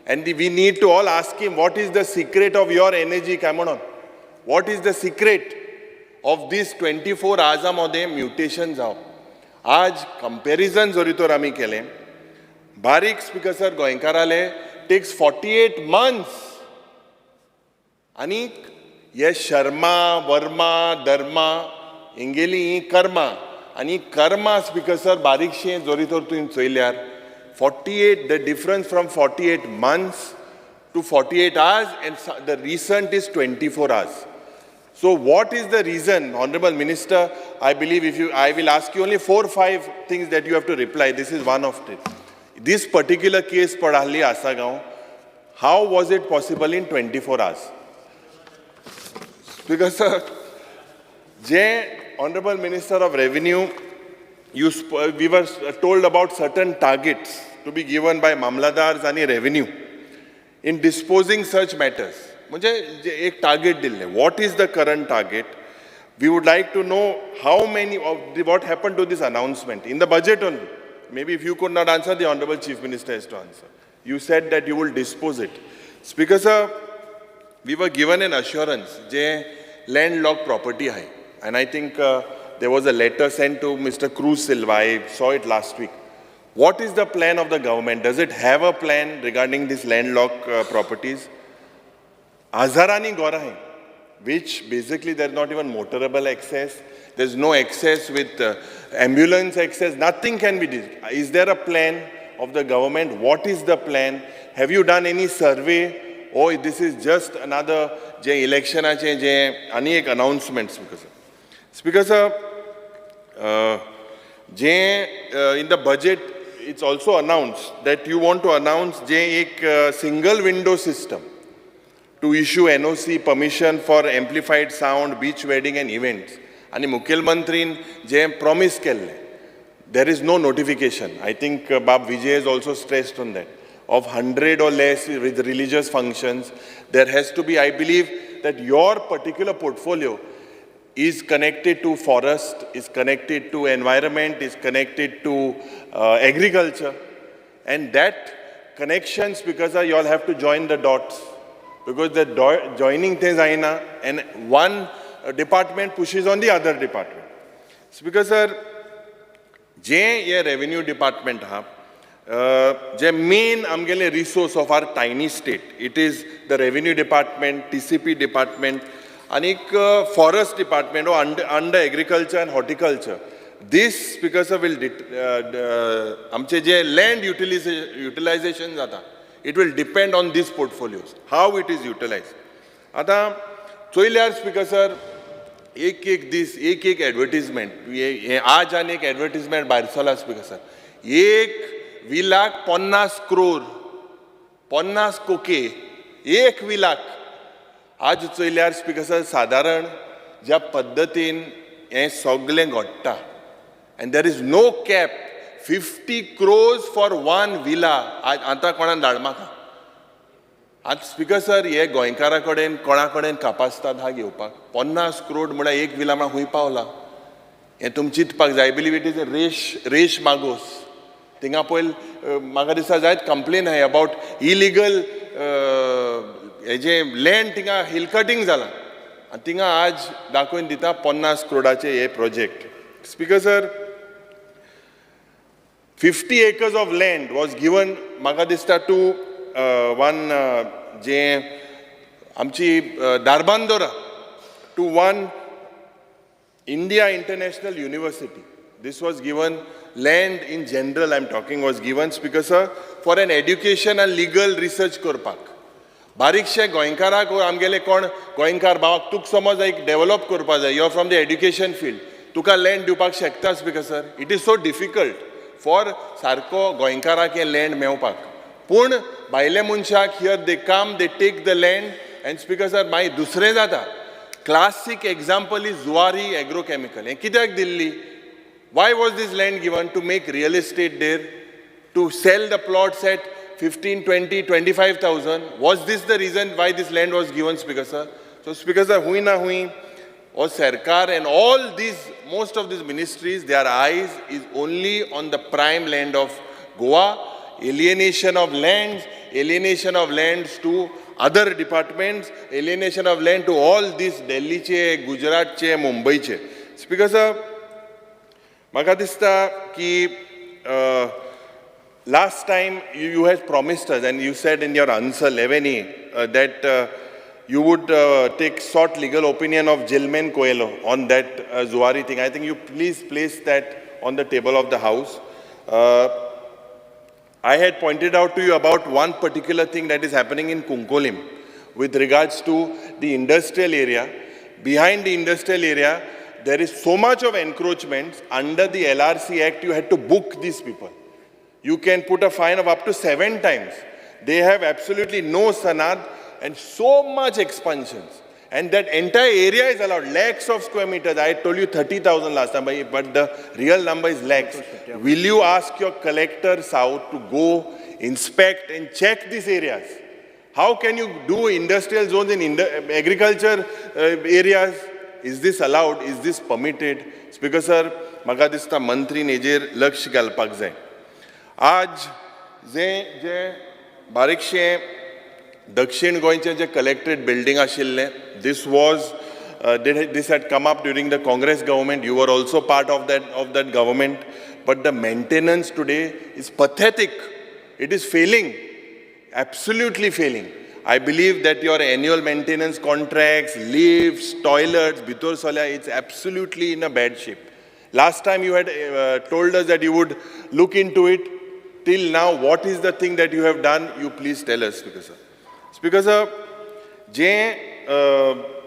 Speaker 1: and we need to all ask him what is the secret of your energy काय म्हणून, what is the secret of this 24 आवर्सां मदें म्युटेशन जावप. आज कंपॅरिजन जरी तर आमी केलें बारीक, स्पीकर सर, गोंयकाराले टेक्स 48 मंथ्स आनी हे शर्मा, वर्मा, धर्मा हेंगेली ही कर्मा आनी कर्मा. स्पीकर सर, बारीकशें जरी तर तुवें चोयल्यार 48, the difference from 48 months to 48 hours and the recent is 24 hours. So what is the reason, Honorable Minister? I believe if you, I will ask you only four, five things that you have to reply. This is one of it. This particular case, Padahli Asagaon, how was it possible in 24 hours? Because, sir, J Honorable Minister of Revenue, we were told about certain targets to be given by Mamladars and revenue in disposing such matters. म्हणजे जे एक टार्गेट दिल्लें, what is the current target? We would like to know how many of what happen to this announcement in the budget only. Maybe if you could not answer, the Honorable Chief Minister has to answer. You said that you will dispose it. Speaker sir, we were given an assurance J landlocked property आहे, and I think there was a letter sent to Mr. Cruz Silva. I saw it last week. What is the plan of the government? Does it have a plan regarding these landlocked properties? हजारांनी घरां आहाय, which basically there's not even motorable access, there's no access with ambulance access, nothing can be done. Is there a plan of the government? What is the plan? Have you done any survey? Or this is just another जे इलेक्शनाचे जे आनी एक announcement? Speaker sir. Speaker sir, J in the budget it's also announced that you want to announce जे एक single window system to issue NOC permission for amplified sound, beach wedding and events. आनी मुखेलमंत्रीन जे प्रॉमीस केल्लें, there is no notification. I think Bab Vijay has also stressed on that. Of 100 or less with religious functions, there has to be, I believe that your particular portfolio is connected to forest, is connected to environment, is connected to agriculture. And that connections, because you all have to join the dots. Because the joining things जायना and one department pushes on the other department. So because sir, जे हे रेवेन्यू डिपार्टमेंट आहा, जे मेन आमगेले resource of our tiny state, it is the revenue department, TCP department आनीक forest department or under agriculture and horticulture. This because will आमचे जे लँड युटिलायझेशन जाता, it will depend on these portfolios, how it is utilized. आतां चोयल्यार स्पीकर सर, एक एक दीस एक एक एडवर्टीजमेंट, हे आज आनी एक एडवर्टीजमेंट भायर सरला स्पीकर सर, एक विलाक 50 क्रोर, 50 कोके एक विलाक. आज चोयल्यार स्पीकर सर, सादारण ज्या पद्दतीन हें सगलें घडटा and there is no cap, 50 crores for one villa. आज आतां कोणाक धाड म्हाका आतां स्पीकर सर, हे गोंयकारा कडेन कोणा कडेन कापास्ताद हा घेवपाक? 50 क्रोड म्हळ्यार एक विला म्हळ्यार खूंय पावला हें तुमी चिंतपाक जाय. I believe it is a Reis Magos. थिंगा पयल म्हाका दिसता जायत कंप्लेन आहाय अबावट इलिगल हेजें लँड, थिंगा हिल कटींग जालां आनी थिंगा आज दाखोवन दिता 50 क्रोडाचे हे project. Speaker sir, 50 acres of land was given, म्हाका दिसता, टू वन जे आमची Dharbandora to one India International University. This was given, land in general I am talking was given, Speaker sir, for an education and legal research करपाक. बारीकशे गोंयकाराक आमगेले कोण गोंयकार भावाक तुका समज एक डेवलप करपा जाय, you are from the education field, तुका लँड दिवपाक शकता Speaker sir. It is so difficult for सारको गोंयकाराक हें लँड मेवपाक, पूण भायले मनशाक here they come, they take the land and Speaker sir मागीर दुसरें जाता. Classic example is Zuari agrochemical. हें कित्याक दिल्ली? Why was this land given? To make real estate there, to sell the plots at 15, 20, 25,000. Was this the reason why this land was given, Speaker sir? So, Speaker sir, hui na hui, or Sarkar and all these, most of these ministries, their eyes is only on the prime land of Goa, alienation of lands to other departments, alienation of land to all these Delhi che, Gujarat che, Mumbai che. Speaker sir, म्हाका दिसता की last time you had promised us and you said in your answer 11A that you would take sought legal opinion of Gilman Coelho on that Zuari thing. I think you please place that on the table of the house. I had pointed out to you about one particular thing that is happening in Cuncolim with regards to the industrial area. Behind the industrial area, there is so much of encroachments. Under the LRC Act, you had to book these people. You can put a fine of up to 7 times. They have absolutely no sanad and so much expansions. And that entire area is allowed, lakhs of square meters. I told you 30,000 last time, but the real number is lakhs. Will you ask your collector south to go inspect and check these areas? How can you do industrial zones in agriculture areas? Is this allowed? Is this permitted? Speaker sir, म्हाका दिसता मंत्रीन हेजेर लक्ष घालपाक जाय. आज जे जे बारीकशें दक्षिण गोंयचें जे कलेक्ट्रेट बिल्डींग आशिल्लें, this was this had come up during the Congress government. You were also part of that government, but the maintenance today is pathetic. It is failing, absolutely failing. I believe that your annual maintenance contracts, lifts, toilets, Bhitor Solya, it's absolutely in a bad shape. Last time you had told us that you would look into it. Till now, what is the thing that you have done? You please tell us, Speaker sir. Speaker sir,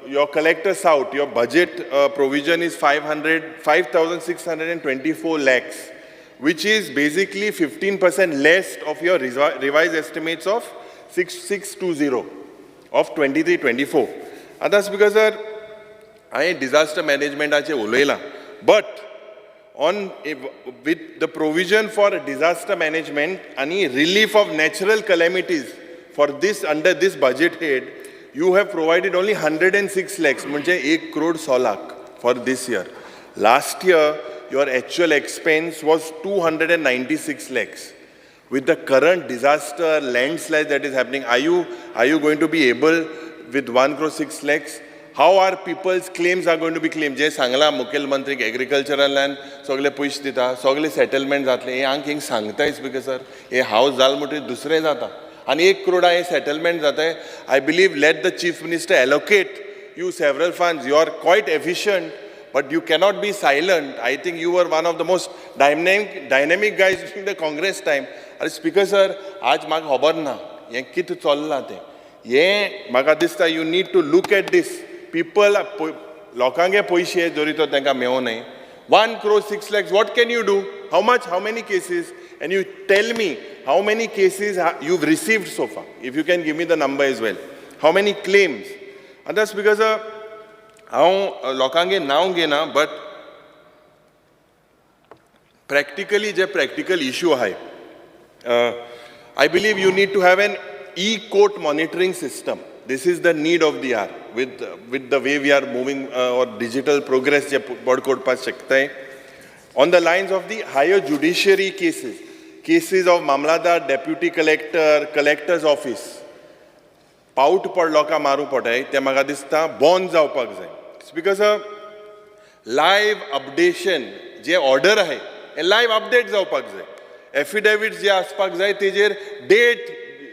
Speaker 1: your collector south, your budget provision is 5,624 lakhs, which is basically 15% less of your revised estimates of 6620 of 23-24. And that's because sir, I disaster management ache uloyla, but on with the provision for disaster management and relief of natural calamities for this under this budget head, you have provided only 106 lakhs, mhanje 1 crore 100 lakh for this year. Last year, your actual expense was 296 lakhs. With the current disaster, landslide that is happening, are you going to be able with 1 crore 6 lakhs? How are people's claims are going to be claimed? जे सांगला मुख्यमंत्रीक एग्रीकल्चरल लँड सगळे पयशे दिता, सगळे सेटलमेंट जातले, हे आंक हिंग सांगताय स्पीकर सर. हे हावस जाल म्हणटकीर दुसरें जाता आनी 1 crore हे सेटलमेंट जाता. I believe let the chief minister allocate you several funds. You are quite efficient, but you cannot be silent. I think you were one of the most dynamic guys during the Congress time. अरे स्पीकर सर, आज म्हाका खबर ना हें कितें चल्लां तें. हें म्हाका दिसता you need to look at this. People, लोकांगे पयशे जरी तो तांकां मेळों न्हय. 1 crore 6 lakhs, what can you do? How much, how many cases? And you tell me how many cases you've received so far. If you can give me the number as well. How many claims? And that's because हांव लोकांगे नांव घेना, but practically J practical issue आहाय, I believe you need to have an e-court monitoring system. This is the need of the hour. With the way we are moving or digital progress जे बड करपाक शकताय, on the lines of the higher judiciary cases, cases of mamlatdar, deputy collector, collector's office, पावट पड लोकां मारूं पडटाय, तें म्हाका दिसता बंद जावपाक जाय. Because a live updation J order आहाय हें लायव्ह अपडेट जावपाक जाय. एफिडेवीट जे आसपाक जाय तेजेर डेट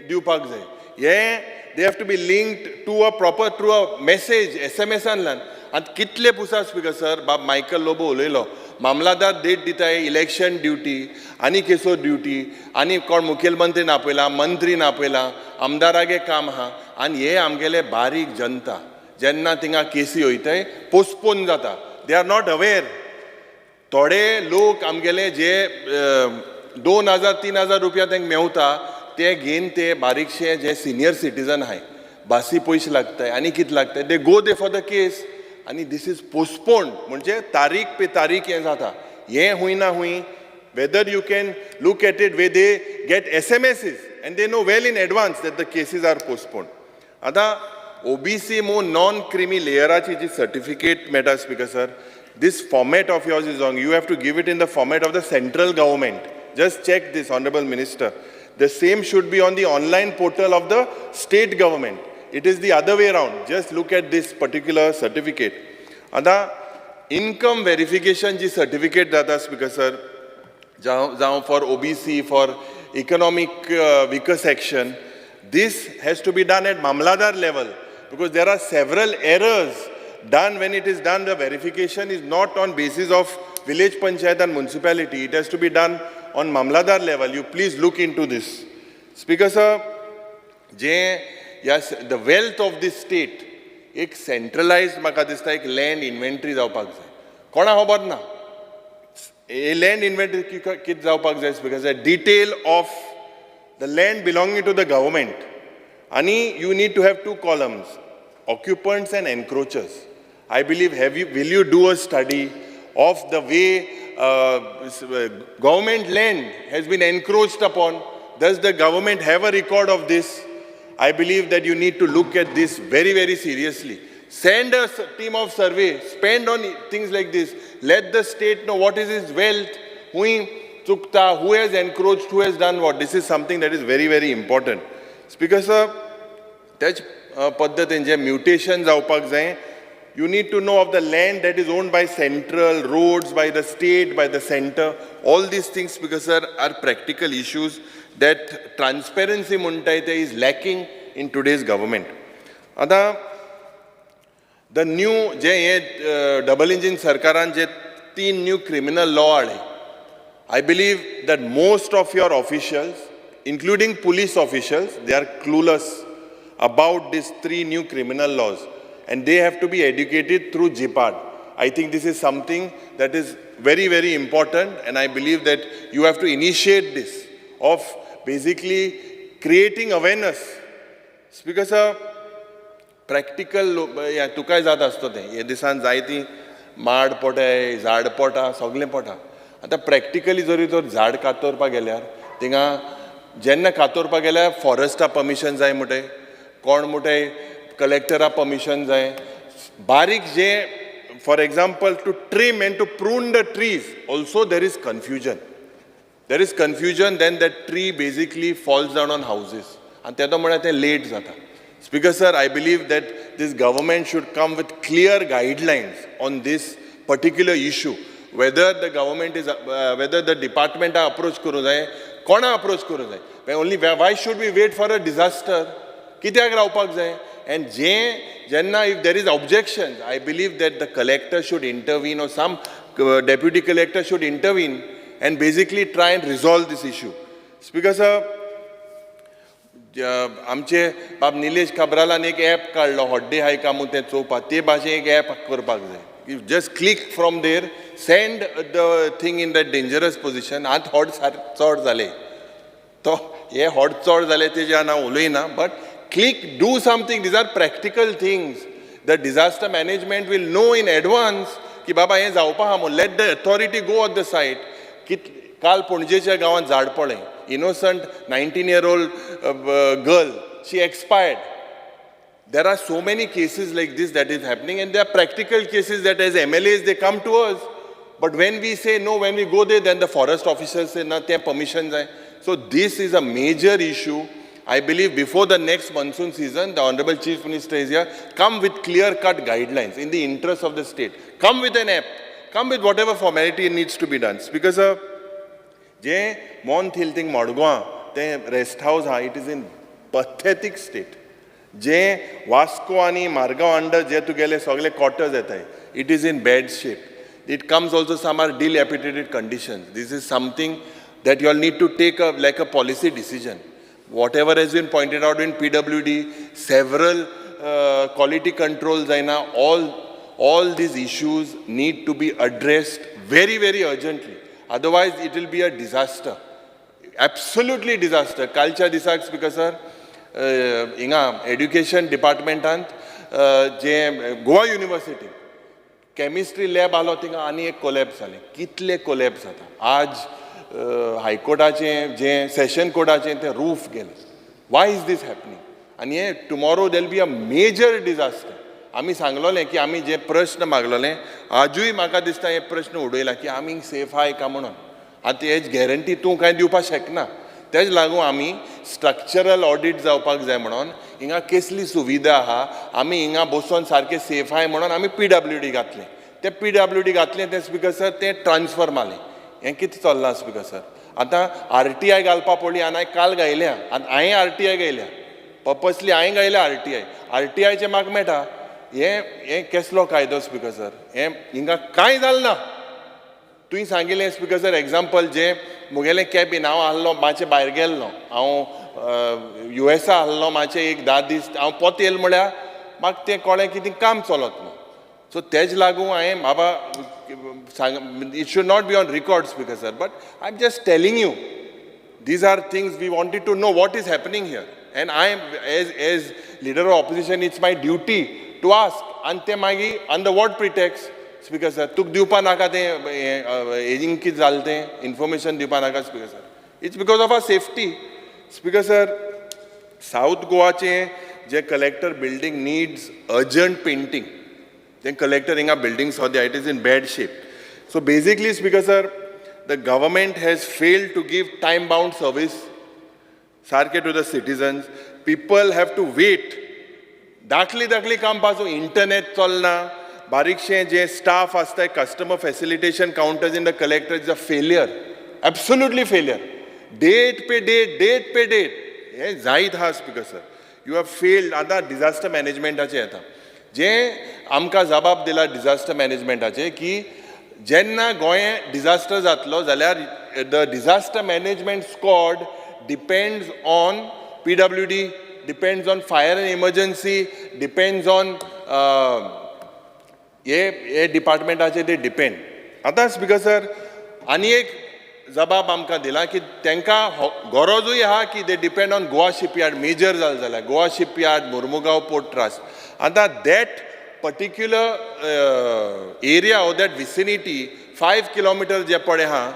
Speaker 1: दिवपाक जाय. हें they have to be linked to a proper through a message एसएमएसानल्यान. आनी कितले पुसा स्पीकर सर, बाब मायकल लोबो उलयलो, मामलादार डेट दिताय इलेक्शन ड्युटी आनी केसो ड्युटी आनी कोण मुखेलमंत्री आपयला, मंत्री आपयला, आमदारागे काम आहा. आनी हे आमगेले बारीक जनता जेन्ना थिंगा केसी वयताय पोस्टपोन जाता, they are not aware. थोडे लोक आमगेले जे 2000 3000 रुपया तांकां मेवता ते घेवन ते बारीकशे जे सिनियर सिटीजन आहाय, बासी पयशे लागताय आनी कितें लागताय, they go they for the case आनी this is postponed. म्हणजे तारीख पे तारीख हें जाता. हें हूंय ना हूंय, whether you can look at it way they get SMSs and they know well in advance that the cases are postponed. आतां ओबीसी मो नॉन क्रिमी लेयराची जी सर्टिफिकेट मेळटा speaker sir, this format of yours is wrong. You have to give it in the format of the central government. Just check this, honourable minister. The same should be on the online portal of the state government. It is the other way round. Just look at this particular certificate. आतां इनकम वेरिफिकेशन जी सर्टिफिकेट जाता स्पीकर सर, जावं जावं for OBC, for economic weaker section, this has to be done at mamlatdar level because there are several errors done when it is done. The verification is not on basis of village panchayat and municipality. It has to be done on mamlatdar level. You please look into this. Speaker sir, J the wealth of this state एक सेंट्रलाइज्ड म्हाका दिसता एक लँड इन्व्हेंटरी जावपाक जाय. कोणा खबर ना लँड इन्व्हेंटरी कितें जावपाक जाय speaker sir, detail of the land belonging to the government. आनी you need to have two columns, occupants and encroachers. I believe will you do a study of the way government land has been encroached upon? Does the government have a record of this? I believe that you need to look at this very, very seriously. Send a team of survey, spend on things like this. Let the state know what is its wealth, who chukta, who has encroached, who has done what. This is something that is very, very important. Speaker sir, त्याच पद्दतीन जे म्युटेशन जावपाक जाय, you need to know of the land that is owned by central, roads by the state, by the center. All these things, Speaker sir, are practical issues that transparency म्हणटाय ते is lacking in today's government. आतां the new जे हे डबल इंजीन सरकारान जे 3 न्यू क्रिमिनल लॉ हाडले, I believe that most of your officials, including police officials, they are clueless about these 3 new criminal laws, and they have to be educated through JIPAD. I think this is something that is very, very important, and I believe that you have to initiate this of basically creating awareness. Speaker sir, practical तुकाय जाता आसतो तें, हे दिसान जायती माड पोटाय, झाड पोटा, सगळें पोटा. आतां प्रॅक्टिकली जरी तर झाड कातरपाक गेल्यार थिंगा जेन्ना कातरपाक गेल्यार फॉरेस्टा परमिशन जाय म्हणटाय, कोण म्हणटाय कलेक्टरा परमिशन जाय. बारीक जे for example to trim and to prune the trees also there is confusion. There is confusion, then that tree basically falls down on houses. आनी तेदो म्हळ्यार तें लेट जाता. Speaker sir, I believe that this government should come with clear guidelines on this particular issue. Whether the government is, whether the department approach करूं जाय, कोणा approach करूं जाय. Only why should we wait for a disaster? कित्याक रावपाक जाय? And जे जेन्ना if there is objection, I believe that the collector should intervene or some deputy collector should intervene and basically try and resolve this issue. Speaker sir, आमचे बाब निलेश काब्रालान एक ॲप काडलो, हॉड्डे हाय का म्हूण तें चोवपाक, ते भाशेन एक ॲप करपाक जाय. You just click from there, send the thing in that dangerous position. आतां हॉड चड जाले, तो हे हॉड चड जाले तेजे हांव उलयना, but click, do something. These are practical things. The disaster management will know in advance की बाबा हें जावपा आहा म्हूण. Let the authority go on the site. काल पणजेच्या गांवांत झाड पडलें, innocent 19-year-old girl, she expired. There are so many cases like this that is happening, and there are practical cases that as MLAs they come to us. But when we say no, when we go there, then the forest officers say na, te permission jai. So this is a major issue. I believe before the next monsoon season, the Honorable Chief Minister is here, come with clear-cut guidelines in the interest of the state. Come with an app. Come with whatever formality needs to be done. Because जे मोन थिल थिंग मडगांव तें रेस्ट हावज आहा, it is in pathetic state. जे वास्को आनी मारगांव अंडर जे तुगेले सगळे क्वॉर्टर्स येताय, it is in bad shape. It comes also some are dilapidated condition. This is something that you all need to take a like a policy decision. Whatever has been pointed out in PWD, several quality control जायना, all these issues need to be addressed very very urgently, otherwise it will be a disaster, absolutely disaster. कालच्या दिसाक स्पीकर सर, हिंगा एड्युकेशन डिपार्टमेंटांत जे गोवा युनिवर्सिटी केमिस्ट्री लॅब आसलो, थिंगा आनी एक कोलॅप्स जालें. कितले कोलॅप्स जाता. आज हायकोर्टाचें जें सेशन कोर्टाचें तें रूफ गेलें. Why is this happening? आनी हें tomorrow there'll be a major disaster. आमी सांगलोलें की आमी जे प्रश्न मागलोले, आजूय म्हाका दिसता हे प्रश्न उडयला की आमी सेफ आहाय काय म्हणून. आतां हेज गॅरंटी तूं कांय दिवपाक शकना. तेज लागून आमी स्ट्रक्चरल ऑडीट जावपाक जाय म्हणून, हिंगा केसली सुविधा आहा, आमी हिंगा बसोन सारके सेफ आहाय म्हणून आमी पीडब्ल्यूडी घातलें. तें पीडब्ल्यूडी घातलें तें स्पीकर सर, तें ट्रान्सफर मारलें. हें कितें चल्लां स्पीकर सर? आतां आरटीआय घालपा पडली आनी हांवें काल घायल्या. आतां हांवें आरटीआय घायल्या, पर्पसली हांवें घायल्या आरटीआय. आरटीआयचें म्हाका मेळटा. हें हें केसलो कायदो स्पीकर सर? हें हिंगा कांय जालें ना. तुवें सांगिल्लें स्पीकर सर, एग्जाम्पल जें मुगेलें कॅबीन, हांव आहलो मातशें भायर गेल्लो, हांव युएसा आहलो मातशें एक 10 दीस. हांव पोत येयलो म्हळ्यार म्हाका तें कळ्ळें की ती काम चलत ना. सो तेज लागून हांवें बाबा सांग, it should not be on record, Speaker sir, but I am just telling you these are things we wanted to know, what is happening here. And I am, as leader of opposition, it's my duty to ask. आनी ते मागीर on the what pretext, Speaker sir, तुका दिवपा नाका तें हेजिंग कितें जालें तें इन्फॉर्मेशन दिवपा नाका? Speaker sir, it's because of our safety. Speaker sir, south गोवाचें J collector building needs urgent painting. तें कलेक्टर हिंगा बिल्डींग सद्या it is in bad shape. So basically, Speaker sir, the government has failed to give time bound service सारके to the citizens. People have to wait. Dakhli Dakhli काम पासून इंटरनेट चलना. बारीकशें जे स्टाफ आसता, customer facilitation counters in the collector is a failure, absolutely failure. Date पे डेट, डेट पे डेट हें जायत आहा. Speaker sir, you have failed. आतां डिजास्टर मॅनेजमेंटाचें येता, जें आमकां जबाब दिला डिजास्टर मॅनेजमेंटाचें की जेन्ना गोंय डिजास्टर जातलो जाल्यार the disaster management squad depends on PWD, depends on fire and emergency, depends on हे हे डिपार्टमेंटाचे ते डिपेंड. आतां स्पीकर सर, आनी एक जबाब आमकां दिला की तांकां गरजूय आहा की they depend on Goa Shipyard. Major जालें जाल्यार Goa shipyard, Mormugao port trust. आतां that particular area or that vicinity, 5 kilometre जे पळय आहा,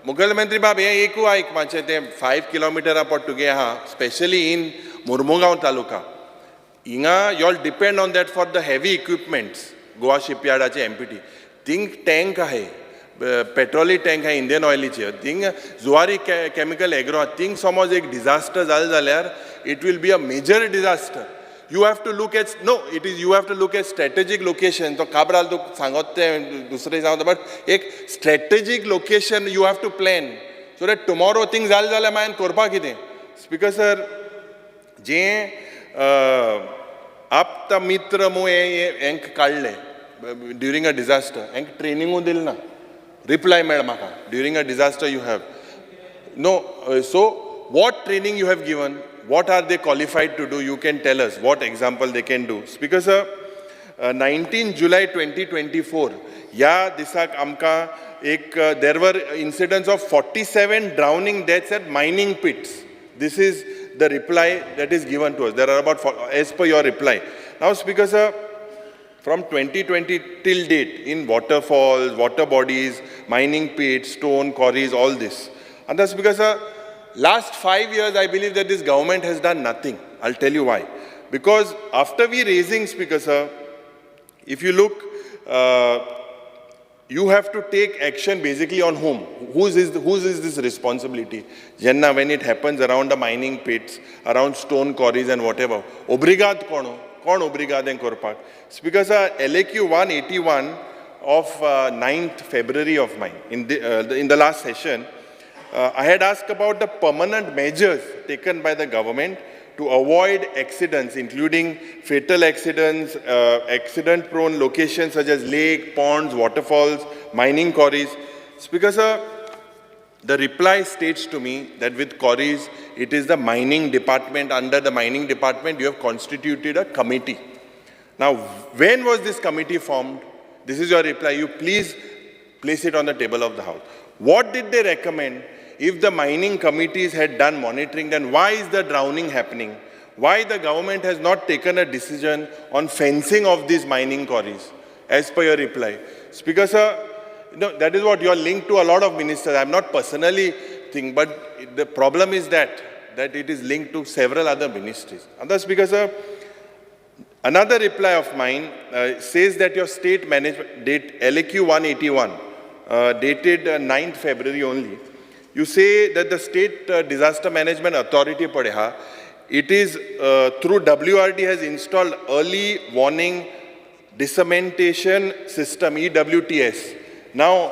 Speaker 1: मुखेलमंत्री बाब, हें एकू आयक मातशें. तें 5 किलोमिटरा पड तुगे आहा, स्पेशली इन मुर्मुगांव तालुका, हिंगा y'all depend on that for the heavy equipments. Goa शिपयार्डाचे एमपीटी थिंग टँक आहे, पेट्रोली टँक आहे इंडियन ऑयलीचे, थिंग जुवारी केमिकल एग्रो आहा. थिंग समज एक डिजास्टर जालें जाल्यार it will be a major disaster. You have to look at, no, it is, you have to look at strategic location. तो काब्राल तुका सांगत तें दुसरें सांगता, बट एक strategic location you have to plan so that tomorrow thing जालें जाल्यार मागीर करपाक कितें. स्पीकर सर, जें आप्त मित्र मू हें हेंक काडलें ड्युरींग अ डिजास्टर, हेंक ट्रेनिंगूय दिलें ना. रिप्लाय मेळ म्हाका, during a disaster you have no. So what training you have given? What are they qualified to do? You can tell us what example they can do. Speaker sir, 19 July 2024 ह्या दिसाक आमकां एक there were incidents of 47 drowning deaths at mining pits. This is the reply that is given to us. There are about, as per your reply. Now, Speaker sir, from 2020 till date, in waterfalls, water bodies, mining pits, stone quarries, all this. And that's because last 5 years, I believe that this government has done nothing. I'll tell you why. Because after we raising, Speaker sir, if you look, you have to take action basically on whom? Whose is this responsibility? जेन्ना when it happens around the mining pits, around stone quarries and whatever, obrigado कोण? कोण obrigado हें करपाक? Speaker sir, LAQ 181 of 9th February of mine, in the last session, I had asked about the permanent measures taken by the government to avoid accidents, including fatal accidents, accident-prone locations such as lake, ponds, waterfalls, mining quarries? Speaker sir, the reply states to me that with quarries, it is the mining department. Under the mining department, you have constituted a committee. Now, when was this committee formed? This is your reply. You please place it on the table of the House. What did they recommend? If the mining committees had done monitoring, then why is the drowning happening? Why the government has not taken a decision on fencing of these mining quarries? As per your reply. Speaker sir, no, that is what you are linked to a lot of ministers. I am not personally thinking, but the problem is that it is linked to several other ministries. Other Speaker sir, another reply of mine says that your state management date LAQ 181, dated 9th February only, you say that the State Disaster Management Authority, Padeha, it is through WRD has installed early warning dissemination system, EWTS. Now,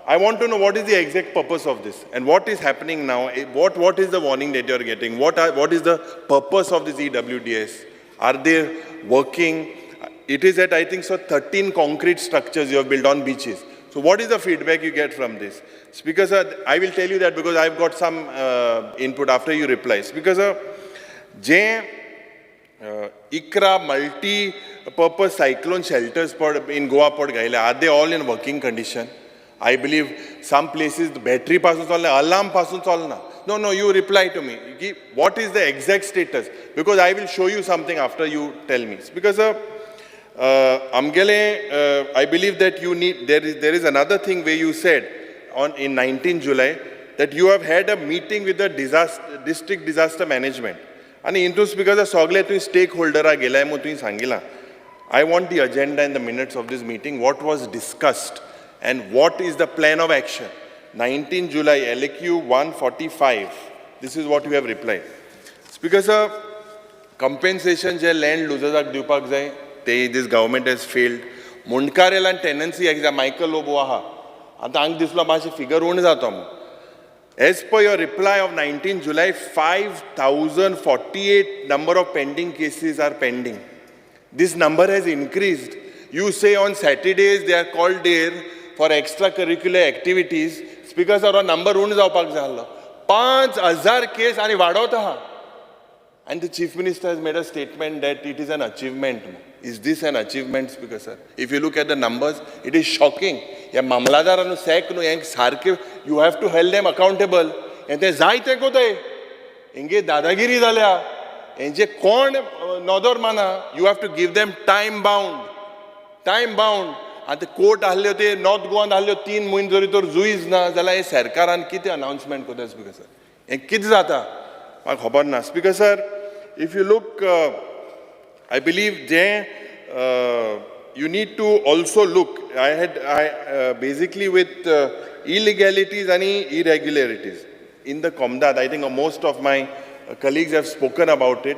Speaker 1: I want to know what is the exact purpose of this and what is happening now. What is the warning that you are getting? What is the purpose of this EWTS? Are they working? It is at, I think so, 13 concrete structures you have built on beaches. So what is the feedback you get from this? Speaker sir, I will tell you that because I've got some input after you reply. Speaker sir, J ICRA multi-purpose cyclone shelters in Goa port gaila, are they all in working condition? I believe some places the battery pasun chalna, alarm pasun chalna. No, you reply to me. What is the exact status? Because I will show you something after you tell me. Because Amgele, I believe that you need, there is another thing where you said in 19 July that you have had a meeting with the district disaster management. And into because the sogle tu stakeholder a gelai mo tu sangila. I want the agenda and the minutes of this meeting, what was discussed and what is the plan of action. 19 July, LAQ 145. This is what you have replied. Speaker sir, compensation je land losers ak diwpak jai, this government has failed. Mundkarel and tenancy act, Michael Lobo aha. Ata ang dislo mashi figure un jato. As per your reply of 19 July, 5,048 number of pending cases are pending. This number has increased. You say on Saturdays they are called there for extracurricular activities. Speaker sir, number un jaopak jalo. 5,000 case ani vadota. And the Chief Minister has made a statement that it is an achievement. Is this an achievement, Speaker sir? If you look at the numbers, it is shocking. Ya mamladaranu sek nu yank sarke, you have to hold them accountable. And they zai te kote. Inge dadagiri zalya. Enje kon nodor mana, you have to give them time bound. Time bound. And the court ahlyo te North Goa ahlyo 3 muhin zori tor juiz na zala ye sarkaran kite announcement kota, Speaker sir. En kit zata. Ma khobar na. Speaker sir, if you look, I believe there you need to also look. I basically with illegalities and irregularities in the Comdad. I think most of my colleagues have spoken about it.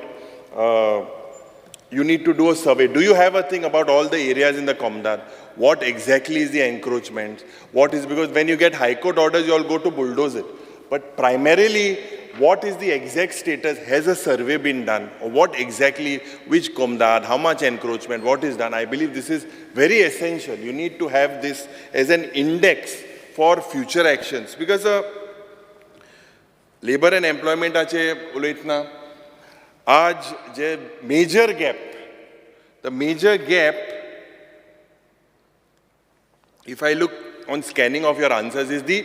Speaker 1: You need to do a survey. Do you have a thing about all the areas in the Comdad? What exactly is the encroachment? What is, because when you get High Court orders, you all go to bulldoze it. But primarily, what is the exact status? Has a survey been done? Or what exactly, which Comdad, how much encroachment, what is done? I believe this is very essential. You need to have this as an index for future actions. Because labor and employment ache uloitna, aaj je major gap, the major gap, if I look on scanning of your answers, is the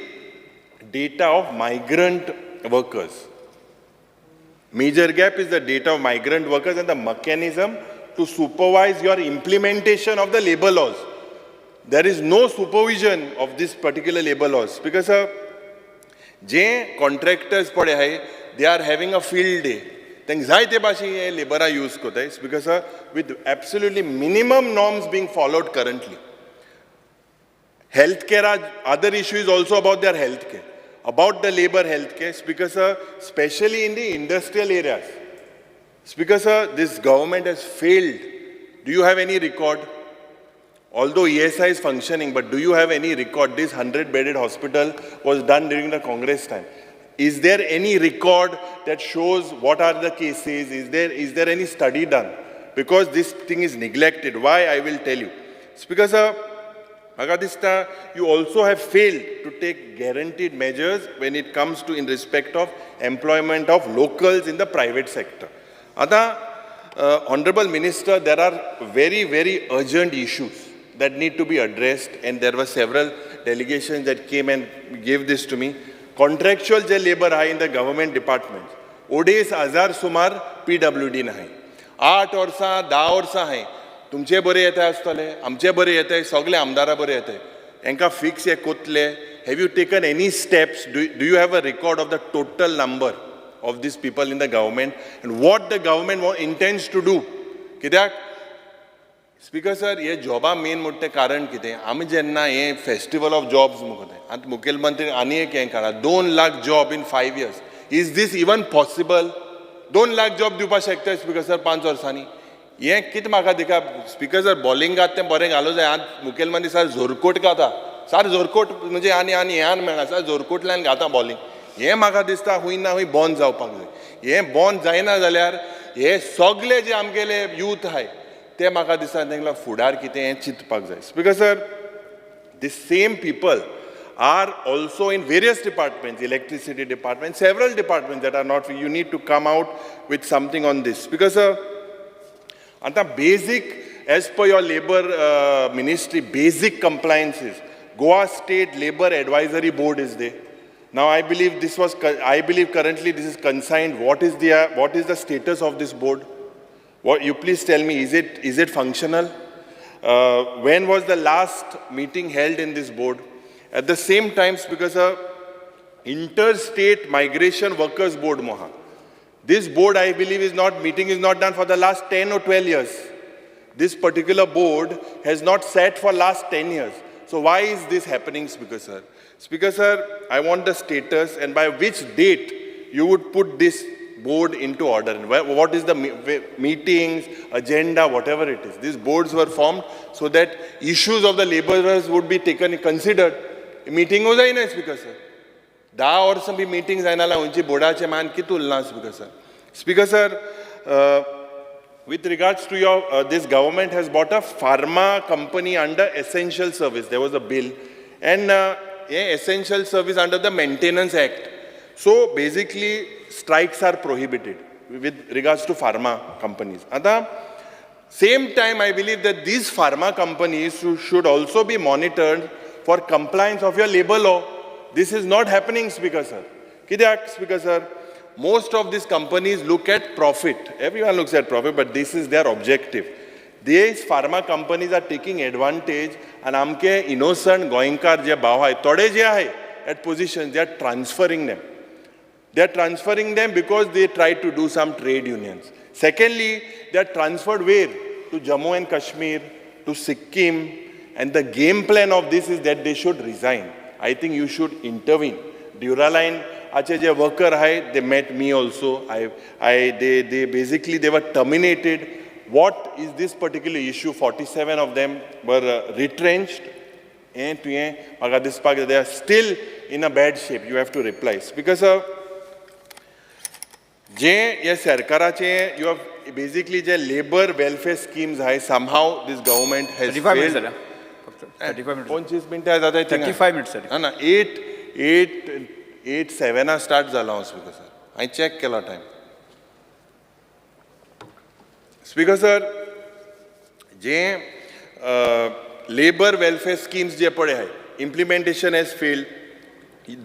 Speaker 1: data of migrant workers. Major gap is the data of migrant workers and the mechanism to supervise your implementation of the labor laws. There is no supervision of this particular labor laws because je contractors pade hai, they are having a field day. Then zai te bashi ye labor use kota because with absolutely minimum norms being followed currently. Healthcare, other issue is also about their healthcare, about the labor healthcare, because especially in the industrial areas. Because this government has failed. Do you have any record? Although ESI is functioning, but do you have any record? This 100-bedded hospital was done during the Congress time. Is there any record that shows what are the cases? Is there any study done? Because this thing is neglected. Why, I will tell you. Speaker sir, म्हाका दिसता you also have failed to take guaranteed measures when it comes to in respect of employment of locals in the private sector. आतां honorable minister, there are very, very urgent issues that need to be addressed, and there were several delegations that came and gave this to me. Contractual J labor आहा in the government department, ओडेस हजार सुमार PWD आहाय, 8 वर्सां 10 वर्सां आहाय. तुमचे बरे येता आसतले, आमचे बरे येताय, सगळे आमदारा बरे येताय, हेंकां फिक्स हे कोतले? Have you taken any steps? Do you have a record of the total number of these people in the government and what the government intends to do? कित्याक स्पीकर सर, हे जॉबा मेन म्हणटा तें कारण कितें, आमी जेन्ना हे फेस्टिवल ऑफ जॉब्स मुगो तें आतां मुखेलमंत्री आनी एक हें काडला, 2 lakh job in 5 years. Is this even possible? 2 lakh job दिवपाक शकता स्पीकर सर 5 वर्सांनी? हें कितें म्हाका दिका स्पीकर सर, बॉलिंग घात तें बरें घालूं जाय. आतां मुखेलमंत्री सर जोरकोट घाता सार, जोरकोट म्हणजे आनी आनी हें मेळना सर, जोरकोटल्यान घाता बॉलिंग. हें म्हाका दिसता खूंय ना खूंय बंद जावपाक जाय. हें बंद जायना जाल्यार हे सगले जे आमगेले यूथ आहाय ते म्हाका दिसता तेंकां फुडार कितें हें चिंतपाक जाय. Speaker sir, the same people are also in various departments, electricity department, several departments that are not, you need to come out with something on this. Because आतां basic, as per your labor ministry, basic compliances, Goa State Labor Advisory Board is there. Now I believe this was, I believe currently this is consigned. What is the status of this board? What, you please tell me, is it functional? When was the last meeting held in this board? At the same time, because a interstate migration workers board moha. This board, I believe, is not, meeting is not done for the last 10 or 12 years. This particular board has not sat for last 10 years. So why is this happening, Speaker sir? Speaker sir, I want the status and by which date you would put this board into order. And what is the meetings, agenda, whatever it is. These boards were formed so that issues of the laborers would be taken, considered. Meeting जायना Speaker sir. 10 वर्सां बी मिटींग जायना जाल्यार खंयची बोर्डाचे मान कितें उरलां speaker sir? Speaker sir, with regards to your this government has bought a pharma company under essential service. There was a bill and essential service under the Maintenance Act. So basically strikes are prohibited with regards to pharma companies. At same time, I believe that these pharma companies should also be monitored for compliance of your labor law. This is not happening, Speaker sir. कित्याक Speaker sir, most of these companies look at profit. Everyone looks at profit, but this is their objective. These pharma companies are taking advantage and आमके innocent गोंयकार जे भाव आहाय, थोडे जे आहाय at positions, they are transferring them. They are transferring them because they try to do some trade unions. Secondly, they are transferred where? To Jammu and Kashmir, to Sikkim, and the game plan of this is that they should resign. I think you should intervene. Duraline, आचे जे worker आहे, they met me also. They basically, they were terminated. What is this particular issue? 47 of them were retrenched. हें तुवें म्हाका दिसपाक जाय, they are still in a bad shape. You have to reply. Because जे हे सरकाराचे you have basically J labour welfare schemes आहाय, somehow this government has
Speaker 22: 35 minutes जाल्या फक्त, 35 minutes.
Speaker 1: 25 मिनटां जाता.
Speaker 22: 35 minutes जाली.
Speaker 1: ना ना, एट एट एट सेवेना स्टार्ट जाला हांव स्पीकर सर. हांवें चॅक केला टायम. स्पीकर सर, जे लेबर वेलफेअर स्किम्स जे पळय आहाय, implementation has failed.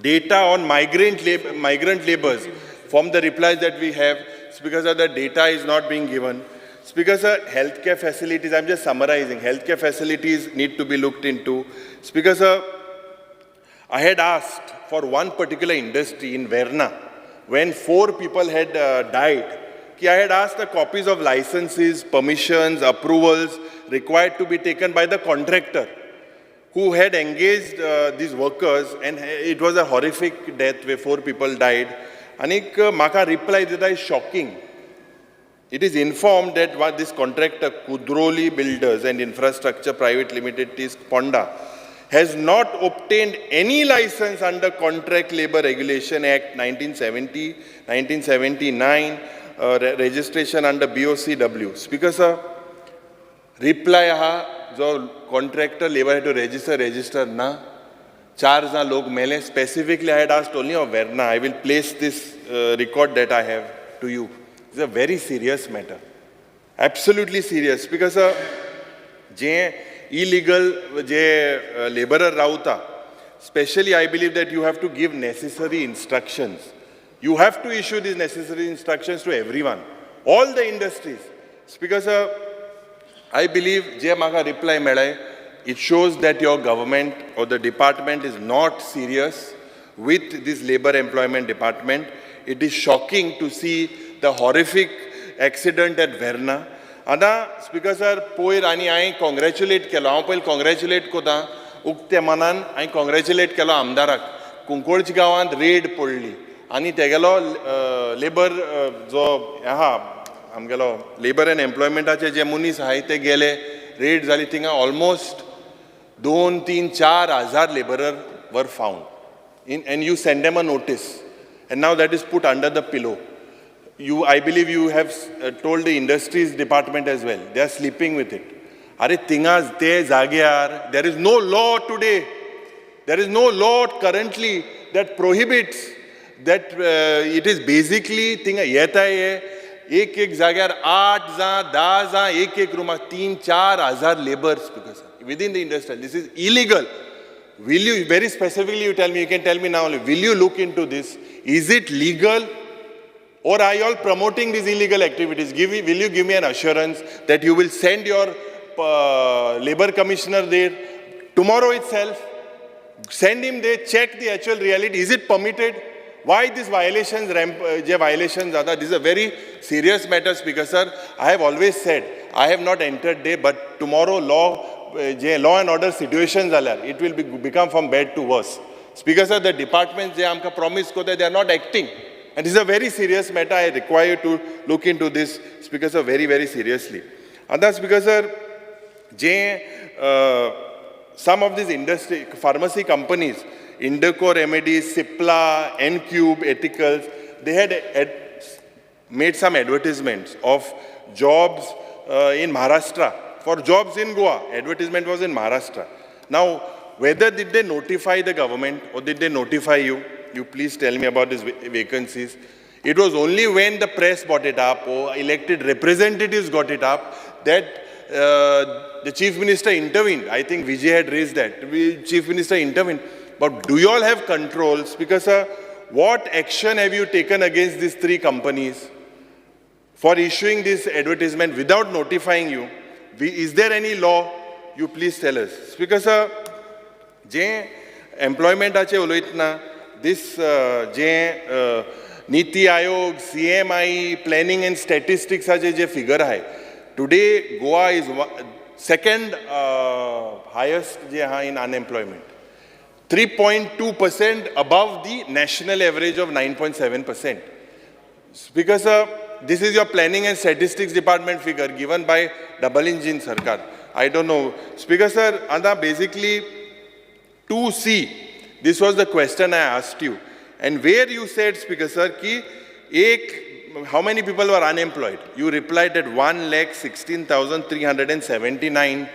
Speaker 1: Data on migrant laborers, from the replies that we have, because of the data is not being given. Speaker sir, healthcare facilities, I'm just summarizing, healthcare facilities need to be looked into. Speaker sir, I had asked for one particular industry in Verna when four people had died. Ki I had asked the copies of licenses, permissions, approvals required to be taken by the contractor who had engaged these workers, and it was a horrific death where four people died. आनीक म्हाका रिप्लाय दिता is shocking. It is informed that what this contractor, Kudroli Builders and Infrastructure Private Limited, is Ponda, has not obtained any license under Contract Labor Regulation Act 1970, 1979, registration under BOCW. Speaker sir, reply आहा जो contractor labour to register register ना, चार जाण लोक मेले. Specifically I had asked only of Verna. I will place this record that I have to you. It's a very serious matter, absolutely serious. Because J illegal J labourer रावता, specially I believe that you have to give necessary instructions. You have to issue these necessary instructions to everyone, all the industries. Speaker sir, I believe जे म्हाका रिप्लाय मेळ्ळे, it shows that your government or the department is not serious with this labor employment department. It is shocking to see the horrific accident at Verna. आतां स्पीकर सर, पयर आनी हांवें कॉंग्रेच्युलेट केलो, हांव पयलीं कॉंग्रेच्युलेट कोता उक्ते मनान. हांवें कॉंग्रेच्युलेट केलो आमदाराक. कुंकळची गांवांत रेड पडली आनी तेगेलो लेबर जो आहा आमगेलो लेबर एंड एम्प्लॉयमेंटाचे जे मनीस आहाय ते गेले, रेड जाली थिंगा. ऑलमोस्ट 2, 3, 4 हजार labourer were found in, and you send them a notice, and now that is put under the pillow. You, I believe you have told the industries department as well. They are sleeping with it. अरे थिंगा ते जाग्यार there is no law today, there is no law currently that prohibits that. It is basically थिंगा येता हे एक एक जाग्यार आठ जां धा जां एक एक रुमाक 3, 4 हजार labours because within the industry. This is illegal. Will you very specifically, you tell me, you can tell me now only, will you look into this? Is it legal or are you all promoting these illegal activities? Will you give me an assurance that you will send your labor commissioner there tomorrow itself? Send him there, check the actual reality. Is it permitted? Why these violations, J violations जाता? This is a very serious matter, Speaker sir. I have always said, I have not entered there, but tomorrow law, J law and order situation जाल्यार, it will become from bad to worse. Speaker sir, the departments जे आमकां promise करता, they are not acting. And this is a very serious matter. I require you to look into this, Speaker sir, very, very seriously. आतां Speaker sir, J some of these industry, pharmacy companies, Indoco Remedies, Cipla, Encube, Ethicals, they had made some advertisements of jobs in Maharashtra, for jobs in Goa. Advertisement was in Maharashtra. Now, whether did they notify the government or did they notify you? You please tell me about these vacancies. It was only when the press brought it up or elected representatives got it up that the chief minister intervened. I think Vijay had raised that. The chief minister intervened. But do you all have controls? Because what action have you taken against these three companies for issuing this advertisement without notifying you? Is there any law? You please tell us. Speaker sir, J एम्प्लॉयमेंटाचे उलयतना दीस जे NITI Aayog, CMI, planning and स्टॅटिस्टिक्साचे J figure आहाय, today Goa is second highest जे आहा in unemployment, 3.2% above the national average of 9.7%. Speaker sir, this is your planning and statistics department figure given by double engine sarkar. I don't know. Speaker sir, आतां basically 2C, this was the question I asked you. And where you said, Speaker sir, ki ek, how many people were unemployed? You replied that 1,16,379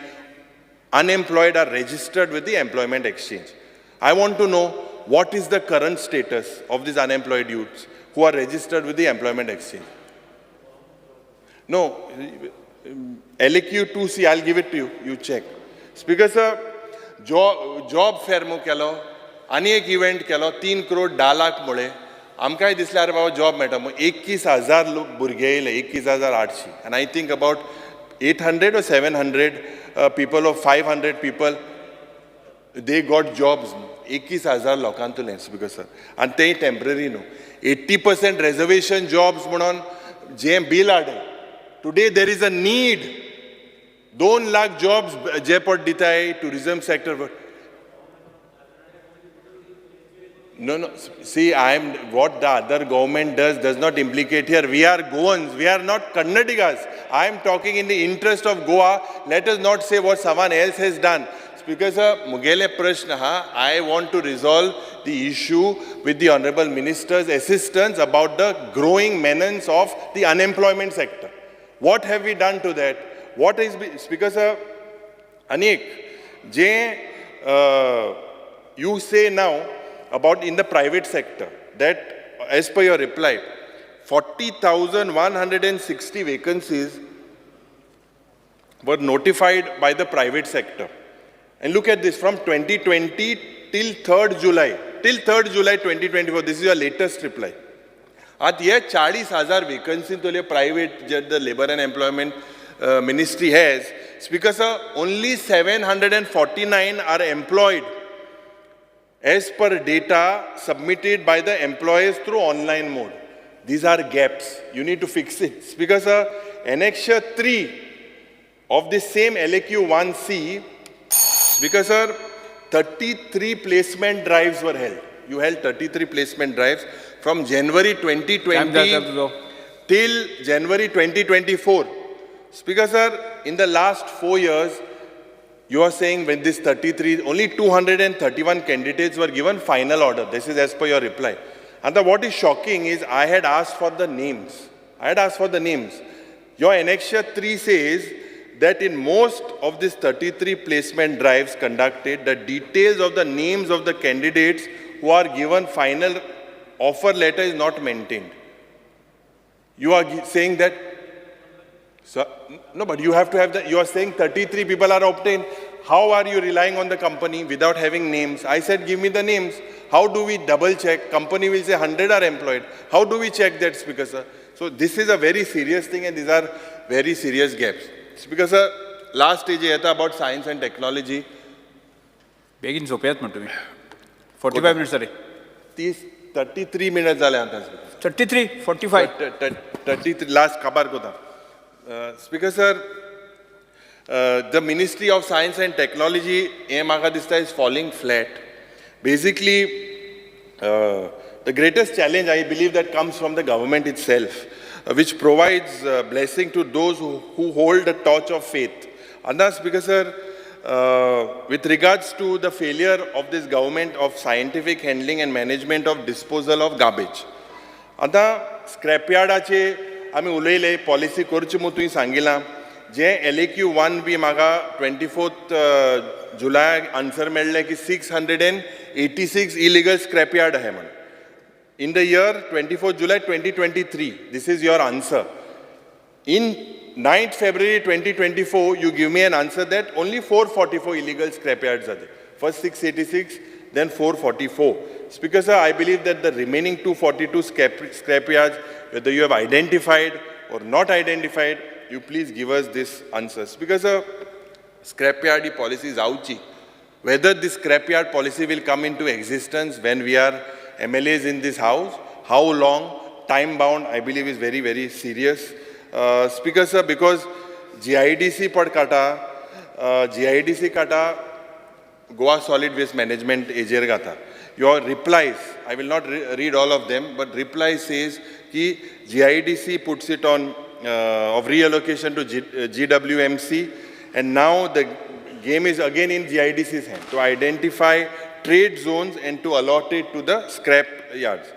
Speaker 1: unemployed are registered with the employment exchange. I want to know what is the current status of these unemployed youths who are registered with the employment exchange. No, LAQ 2C, I'll give it to you, you check. Speaker sir, job fair मु केलो आनी एक इव्हेंट केलो 3 करोड 10 लाख मुळे. आमकांय दिसलें, अरे बाबा, जॉब मेळटा मग. 21,000 लोक भुरगे येयले, 21,800, and I think about 800 or 700 people or 500 people, they got jobs. 21,000 लोकांतुलें, स्पीकर सर, आनी तेय टेम्पररी न्हू. 80% रेजर्वेशन जॉब्स म्हणून जे बील हाडलें, today there is a need. 2 lakh jobs जे पट दिताय tourism sector. No, no. See, I am what the other government does not implicate here. We are Goans. We are not Kannadigas. I am talking in the interest of Goa. Let us not say what someone else has done. Speaker sir, मुगेले प्रश्न आहा, I want to resolve the issue with the honourable minister's assistance about the growing menace of the unemployment sector. What have we done to that? What is, speaker sir, आनी एक जे you say now about in the private sector that as per your reply 40,160 vacancies were notified by the private sector. And look at this, from 2020 till 3rd July, till 3rd July 2024, this is your latest reply. आतां हे 40,000 vacancy तुले private J the labour and employment ministry has, speaker sir, only 749 are employed as per data submitted by the employers through online mode. These are gaps. You need to fix it. Speaker sir, Annexure 3 of the same LAQ 1C, Speaker sir, 33 placement drives were held. You held 33 placement drives from January 2020 till January 2024. Speaker sir, in the last 4 years, you are saying when this 33, only 231 candidates were given final order. This is as per your reply. And what is shocking is I had asked for the names. I had asked for the names. Your Annexure 3 says that in most of these 33 placement drives conducted, the details of the names of the candidates who are given final offer letter is not maintained. You are saying that, so, no, but you have to have the, you are saying 33 people are obtained. How are you relying on the company without having names? I said, give me the names. How do we double check? Company will say 100 are employed. How do we check that, Speaker sir? So this is a very serious thing and these are very serious gaps. Speaker sir, last stage येता about science and technology.
Speaker 22: बेगीन सोंपयात म्हण तुमी 45 मिनट्स जाले.
Speaker 1: 33 minutes जाले आतां.
Speaker 22: 33, 45.
Speaker 1: 33, last काबार कोता. Speaker sir, the Ministry of Science and Technology हें म्हाका दिसता is falling flat. Basically, the greatest challenge I believe that comes from the government itself, which provides blessing to those who hold the torch of faith. And thus, Speaker sir, with regards to the failure of this government of scientific handling and management of disposal of garbage. आतां स्क्रॅपयार्डाचे आमी उलयले, पॉलिसी करची म्हूण तुवें सांगिलां, जे LAQ 1B म्हाका 24 जुलयाक आन्सर मेळ्ळें की 686 इलिगल स्क्रॅपयार्ड आहा म्हण. In the year 24 July 2023, this is your answer. In 9th February 2024, you give me an answer that only 444 illegal scrapyards are there. First 686, then 444. Speaker sir, I believe that the remaining 242 scrapyards, whether you have identified or not identified, you please give us this answer. Speaker sir, scrapyard policy is ouchi. Whether this scrapyard policy will come into existence when we are MLAs in this house, how long, time bound, I believe is very, very serious. Speaker sir, because GIDC पड काटा, GIDC काटा, Goa Solid Waste Management एजेर घाता. Your replies, I will not read all of them, but reply says ki GIDC puts it on of reallocation to GWMC, and now the game is again in GIDC's hand to identify trade zones and to allot it to the scrap yards.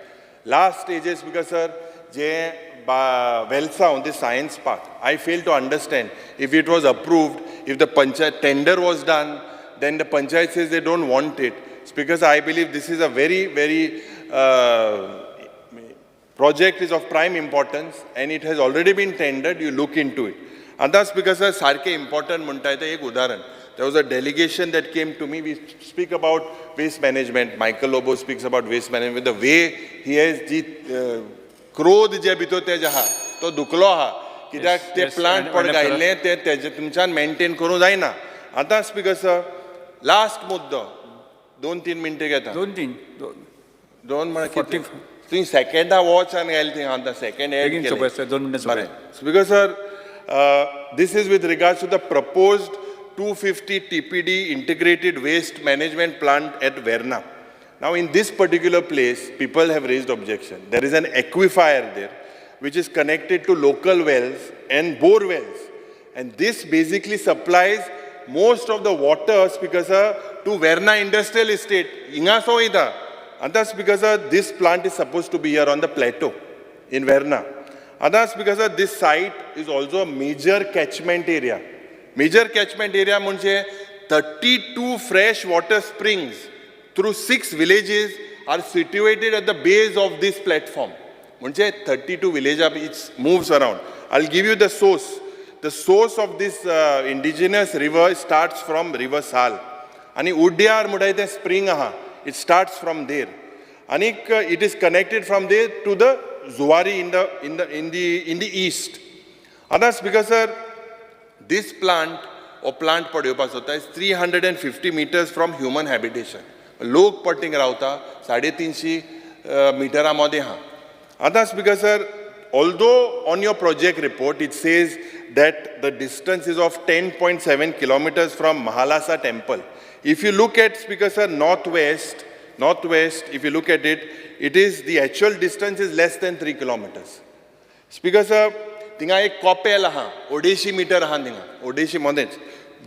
Speaker 1: Last stages, because sir, J Velsa on the science park, I fail to understand if it was approved, if the panchayat tender was done, then the panchayat says they don't want it. It's because I believe this is a very, very project is of prime importance and it has already been tendered, you look into it. And that's because sir, sarke important munta ek udaharan. There was a delegation that came to me. We speak about waste management. Michael Lobo speaks about waste management. The way he has the क्रोध जे भितर तेजे आहा तो दुखलो आहा कित्याक ते प्लांट पड घायल्ले ते तेजे तुमच्यान मेंटेन करूंक जायना. आतां स्पीकर सर, लास्ट मुद्दो 2-3 मिनटां घेता. 2-3 म्हळ्यार तुवें सेकेंडा वॉच आनी घायलें थंय आतां सेकेंड एड केलें. Speaker sir, this is with regards to the proposed 250 TPD integrated waste management plant at Verna. Now in this particular place, people have raised objection. There is an aquifer there, which is connected to local wells and bore wells. And this basically supplies most of the water, Speaker sir, to Verna Industrial Estate, हिंगा सो वयता. आतां Speaker sir, this plant is supposed to be here on the plateau in Verna. आतां Speaker sir, this site is also a major catchment area. Major catchment area म्हणजे 32 fresh water springs through 6 villages are situated at the base of this platform. म्हणजे 32 villages, it moves around. I'll give you the source. The source of this indigenous river starts from River Sal. आणि उड्यार म्हणटाय तें spring आहा. It starts from there. आनीक it is connected from there to the Zuari in the east. आतां Speaker sir, this plant or plant पडोवपाक सोदता is 350 meters from human habitation. लोक पट्टींग रावता 350 मिटरां मदें आहा. आतां Speaker sir, although on your project report it says that the distance is of 10.7 kilometers from Mahalasa temple. If you look at, Speaker sir, northwest, if you look at it, it is the actual distance is less than 3 kilometers. Speaker sir, थिंगा एक कॉपेल आहा, 250 मिटर आहा थिंगा, 250 मदेंच.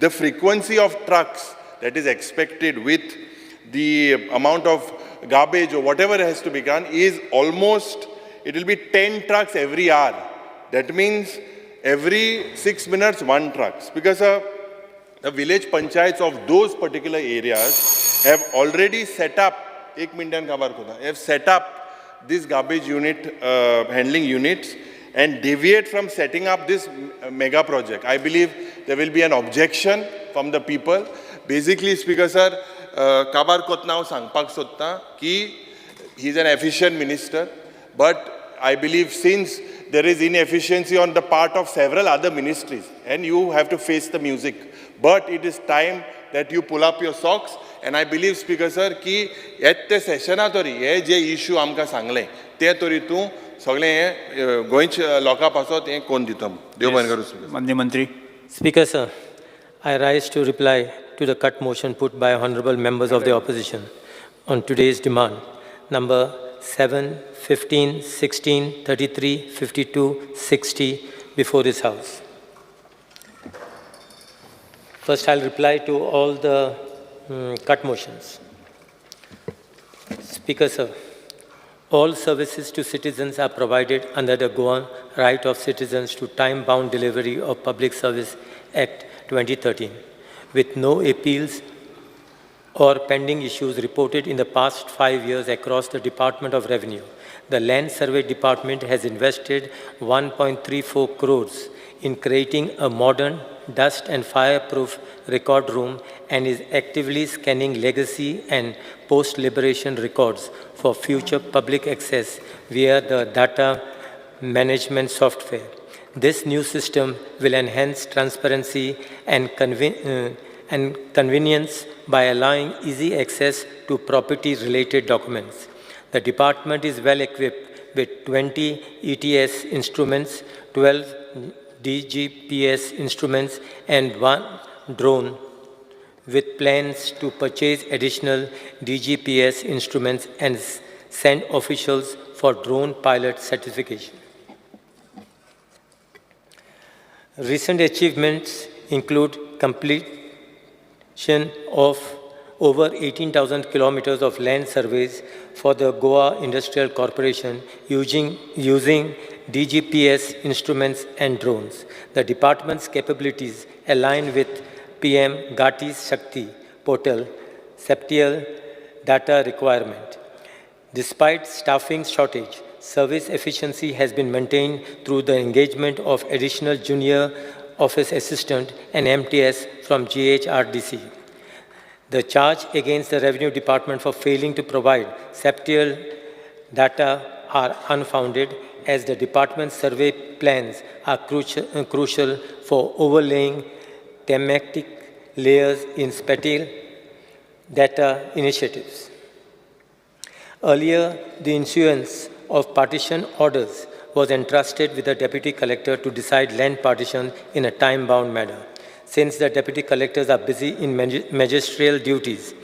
Speaker 1: The frequency of trucks that is expected with the amount of garbage or whatever has to be done is almost, it will be 10 trucks every hour. That means every 6 minutes, 1 truck. Because the village panchayats of those particular areas have already set up, ek minute khabar kota, have set up this garbage unit, handling units, and deviate from setting up this mega project. I believe there will be an objection from the people. Basically, Speaker sir, kabar kotna हांव सांगपाक सोदता की he is an efficient minister, but I believe since there is inefficiency on the part of several other ministries, and you have to face the music. But it is time that you pull up your socks, and I believe, Speaker sir, की येत ते सेशना तरी हे जे इश्यू आमकां सांगले ते तरी तूं सगळें हें गोंयच्या लोकां पासत हें कोण दिता. देव बरें करूं.
Speaker 22: माननीय मंत्री.
Speaker 3: Speaker sir, I rise to reply to the cut motion put by honorable members of the opposition on today's demand number 7, 15, 16, 33, 52, 60 before this house. First, I'll reply to all the cut motions. Speaker sir, all services to citizens are provided under the Goan Right of Citizens to Time-Bound Delivery of Public Service Act 2013, with no appeals or pending issues reported in the past 5 years across the Department of Revenue. The Land Survey Department has invested 1.34 crores in creating a modern dust and fireproof record room and is actively scanning legacy and post-liberation records for future public access via the data management software. This new system will enhance transparency and convenience by allowing easy access to property-related documents. The department is well equipped with 20 ETS instruments, 12 DGPS instruments, and 1 drone, with plans to purchase additional DGPS instruments and send officials for drone pilot certification. Recent achievements include completion of over 18,000 kilometers of land surveys for the Goa Industrial Corporation using DGPS instruments and drones. The department's capabilities align with PM Gati Shakti portal septial data requirement. Despite staffing shortage, service efficiency has been maintained through the engagement of additional junior office assistant and MTS from GHRDC. The charge against the Revenue Department for failing to provide septial data are unfounded, as the department's survey plans are crucial for overlaying thematic layers in spatial data initiatives. Earlier, the issuance of partition orders was entrusted with the deputy collector to decide land partition in a time-bound manner. Since the deputy collectors are busy in magisterial duties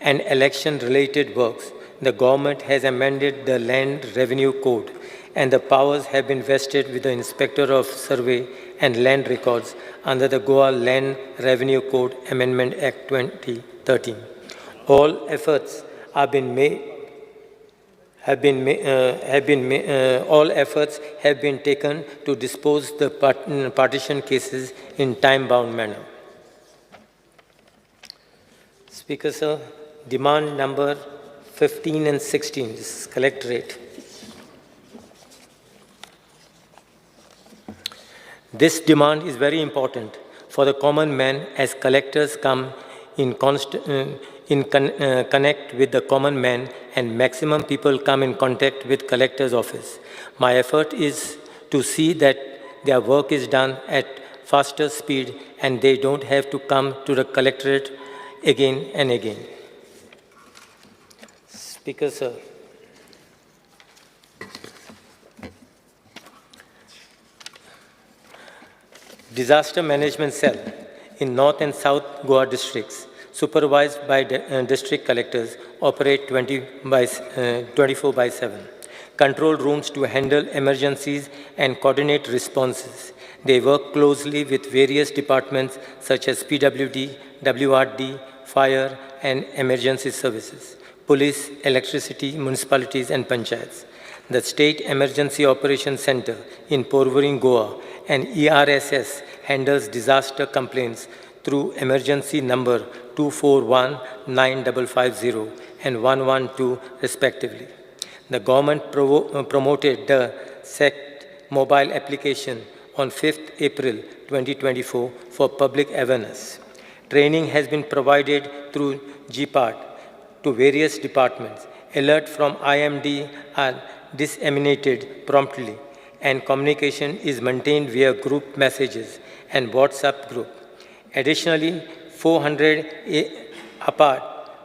Speaker 3: and election-related works, the government has amended the Land Revenue Code, and the powers have been vested with the Inspector of Survey and Land Records under the Goa Land Revenue Code Amendment Act 2013. All efforts have been made have been, have been all efforts have been taken to dispose the partition cases in time-bound manner. Speaker, sir, demand number 15 and 16, this is collectorate. This demand is very important for the common man as collectors come in connect with the common man and maximum people come in contact with collector's office. My effort is to see that their work is done at faster speed and they don't have to come to the collectorate again and again. Speaker, sir, Disaster Management Cell in North and South Goa districts, supervised by district collectors, operate 24/7. Control rooms to handle emergencies and coordinate responses. They work closely with various departments such as PWD, WRD, fire and emergency services, police, electricity, municipalities and panchayats. The State Emergency Operations Center in Porvorim, Goa, and ERSS handles disaster complaints through emergency number 2419550 and 112 respectively. The government promoted the SECT mobile application on 5th April 2024 for public awareness. Training has been provided through GPART to various departments. Alert from IMD are disseminated promptly, and communication is maintained via group messages and WhatsApp group. Additionally, 400 Aapad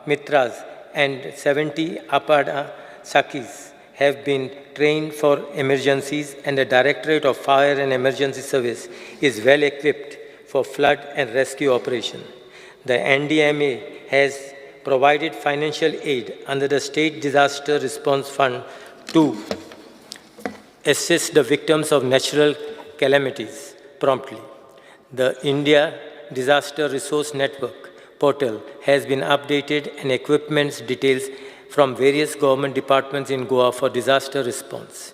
Speaker 3: Mitras and 70 Aapada Sakhis have been trained for emergencies, and the Directorate of Fire and Emergency Service is well equipped for flood and rescue operation. The NDMA has provided financial aid under the State Disaster Response Fund to assist the victims of natural calamities promptly. The India Disaster Resource Network portal has been updated and equipment details from various government departments in Goa for disaster response.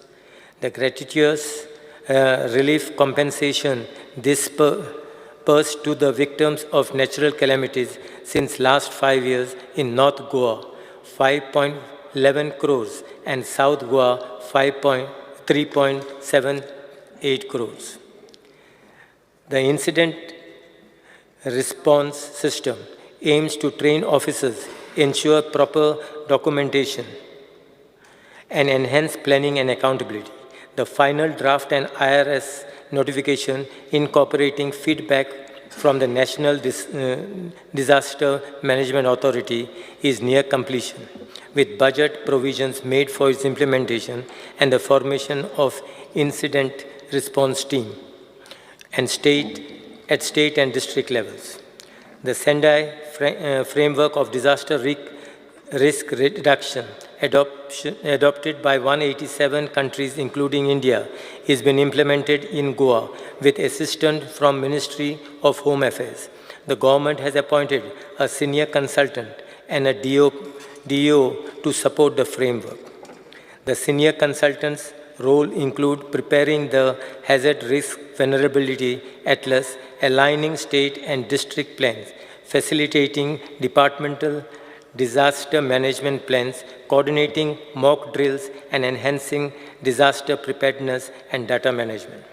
Speaker 3: The gratuitous relief compensation dispersed to the victims of natural calamities since last 5 years in North Goa, 5.11 crores, and South Goa, 3.78 crores. The incident response system aims to train officers, ensure proper documentation, and enhance planning and accountability. The final draft and IRS notification incorporating feedback from the National Disaster Management Authority is near completion, with budget provisions made for its implementation and the formation of incident response team and at state and district levels. The Sendai framework of disaster risk reduction adopted by 187 countries, including India, has been implemented in Goa with assistance from Ministry of Home Affairs. The government has appointed a senior consultant and a DO to support the framework. The senior consultant's role include preparing the Hazard Risk Vulnerability Atlas, aligning state and district plans, facilitating departmental disaster management plans, coordinating mock drills, and enhancing disaster preparedness and data management.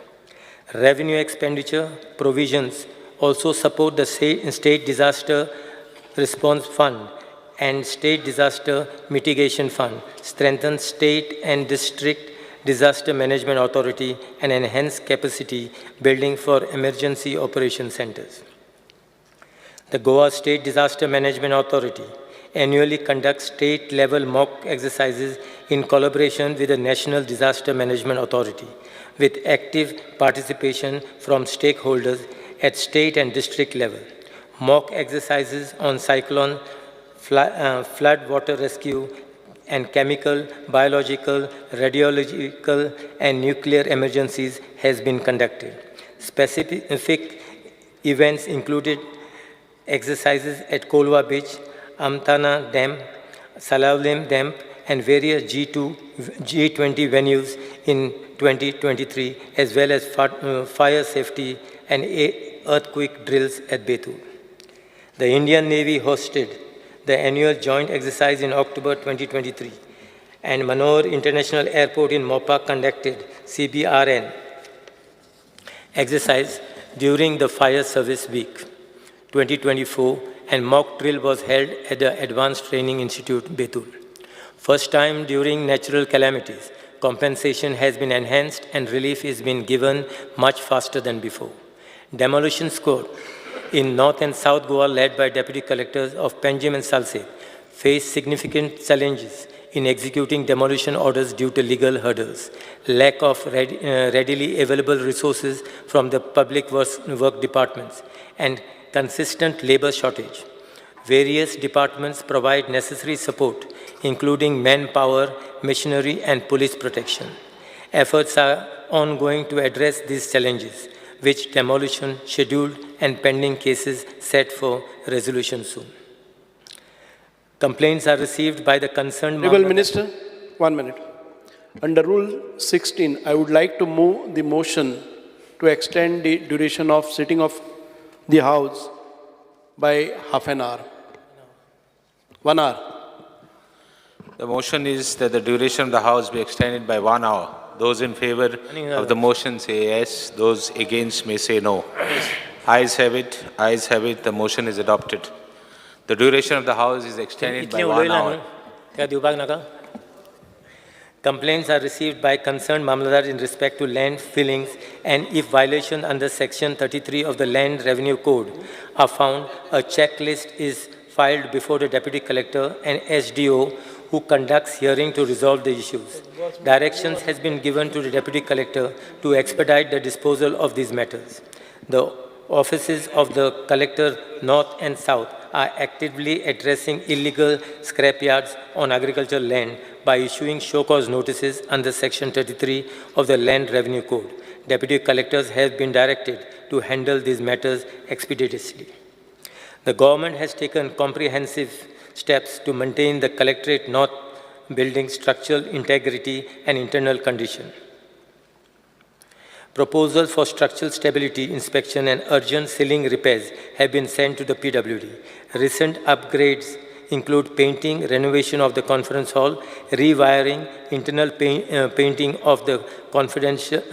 Speaker 3: Revenue expenditure provisions also support the State Disaster Response Fund and State Disaster Mitigation Fund, strengthen state and district disaster management authority, and enhance capacity building for emergency operation centers. The Goa State Disaster Management Authority annually conducts state-level mock exercises in collaboration with the National Disaster Management Authority, with active participation from stakeholders at state and district level. Mock exercises on cyclone, flood water rescue, and chemical, biological, radiological, and nuclear emergencies has been conducted. Specific Events included exercises at Kolwa Beach, Amtana Dam, Salaulim Dam, and various G20 venues in 2023, as well as fire safety and earthquake drills at Betul. The Indian Navy hosted the annual joint exercise in October 2023, and Manohar International Airport in Mopa conducted CBRN exercise during the Fire Service Week 2024, and mock drill was held at the Advanced Training Institute, Betul. First time during natural calamities, compensation has been enhanced and relief is being given much faster than before. Demolition squad in North and South Goa, led by deputy collectors of Panjim and Salsette, faced significant challenges in executing demolition orders due to legal hurdles, lack of readily available resources from the public work departments, and consistent labor shortage. Various departments provide necessary support, including manpower, machinery, and police protection. Efforts are ongoing to address these challenges, with demolition scheduled and pending cases set for resolution soon. Complaints are received by the concerned
Speaker 17: Honorable Minister, 1 minute. Under Rule 16, I would like to move the motion to extend the duration of sitting of the House by half an hour. 1 hour.
Speaker 14: The motion is that the duration of the House be extended by 1 hour. Those in favor of the motion say yes. Those against may say no. Ayes have it. Ayes have it. The motion is adopted. The duration of the House is extended by 1 hour.
Speaker 3: Complaints are received by concerned Mamlatdar in respect to land fillings, and if violation under Section 33 of the Land Revenue Code are found, a checklist is filed before the Deputy Collector and SDO, who conducts hearing to resolve the issues. Directions has been given to the Deputy Collector to expedite the disposal of these matters. The offices of the Collector North and South are actively addressing illegal scrapyards on agricultural land by issuing show cause notices under Section 33 of the Land Revenue Code. Deputy Collectors have been directed to handle these matters expeditiously. The government has taken comprehensive steps to maintain the Collectorate North building structural integrity and internal condition. Proposals for structural stability inspection and urgent ceiling repairs have been sent to the PWD. Recent upgrades include painting, renovation of the conference hall, rewiring, internal painting of the confidential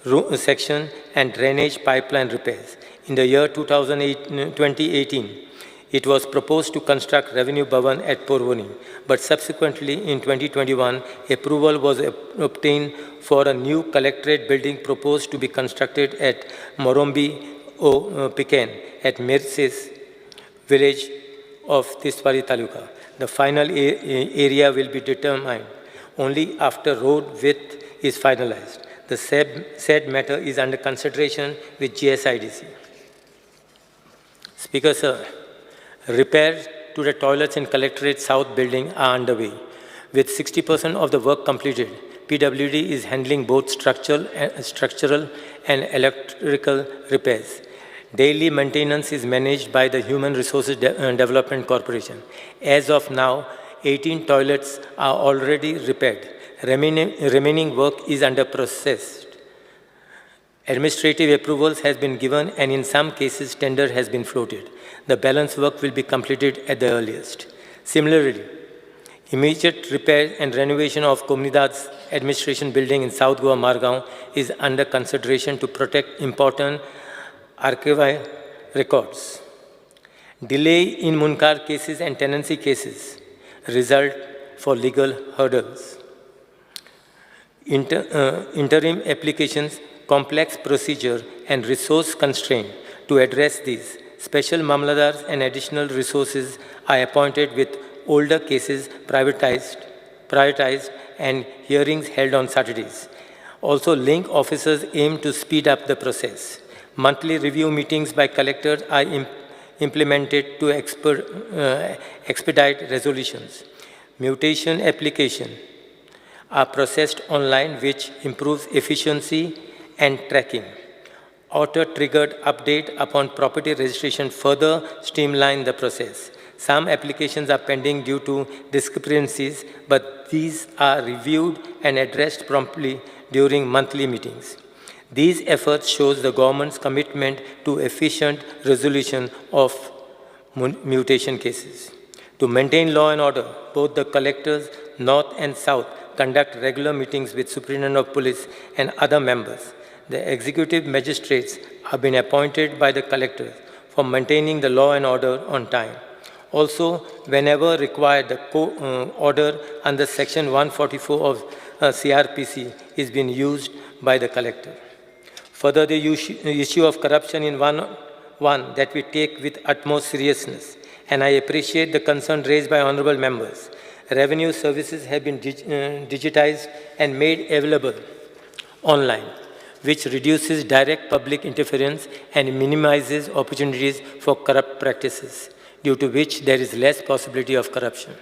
Speaker 3: room section, and drainage pipeline repairs. In the year 2018, it was proposed to construct Revenue Bhavan at Porvorim, but subsequently in 2021, approval was obtained for a new collectorate building proposed to be constructed at Morombi o Piken at Mirsis village of Tiswadi Taluka. The final area will be determined only after road width is finalized. The said matter is under consideration with GSIDC. Speaker, sir, repairs to the toilets in Collectorate South building are underway. With 60% of the work completed, PWD is handling both structural and electrical repairs. Daily maintenance is managed by the Human Resources Development Corporation. As of now, 18 toilets are already repaired. Remaining work is under process. Administrative approvals has been given, and in some cases, tender has been floated. The balance work will be completed at the earliest. Similarly, immediate repair and renovation of Comunidad's administration building in South Goa, Margao is under consideration to protect important archival records. Delay in Mundkar cases and tenancy cases result for legal hurdles. Interim applications, complex procedure, and resource constraint. To address these, special mamlatdars and additional resources are appointed with older cases prioritized and hearings held on Saturdays. Also, link officers aim to speed up the process. Monthly review meetings by collectors are implemented to expedite resolutions. Mutation application are processed online, which improves efficiency and tracking. Auto-triggered update upon property registration further streamline the process. Some applications are pending due to discrepancies, but these are reviewed and addressed promptly during monthly meetings. These efforts shows the government's commitment to efficient resolution of mutation cases. To maintain law and order, both the collectors, North and South, conduct regular meetings with Superintendent of Police and other members. The executive magistrates have been appointed by the collectors for maintaining the law and order on time. Also, whenever required, the order under Section 144 of CRPC is being used by the collector. Further, the issue of corruption in one that we take with utmost seriousness, and I appreciate the concern raised by honorable members. Revenue services have been digitized and made available online, which reduces direct public interference and minimizes opportunities for corrupt practices, due to which there is less possibility of corruption.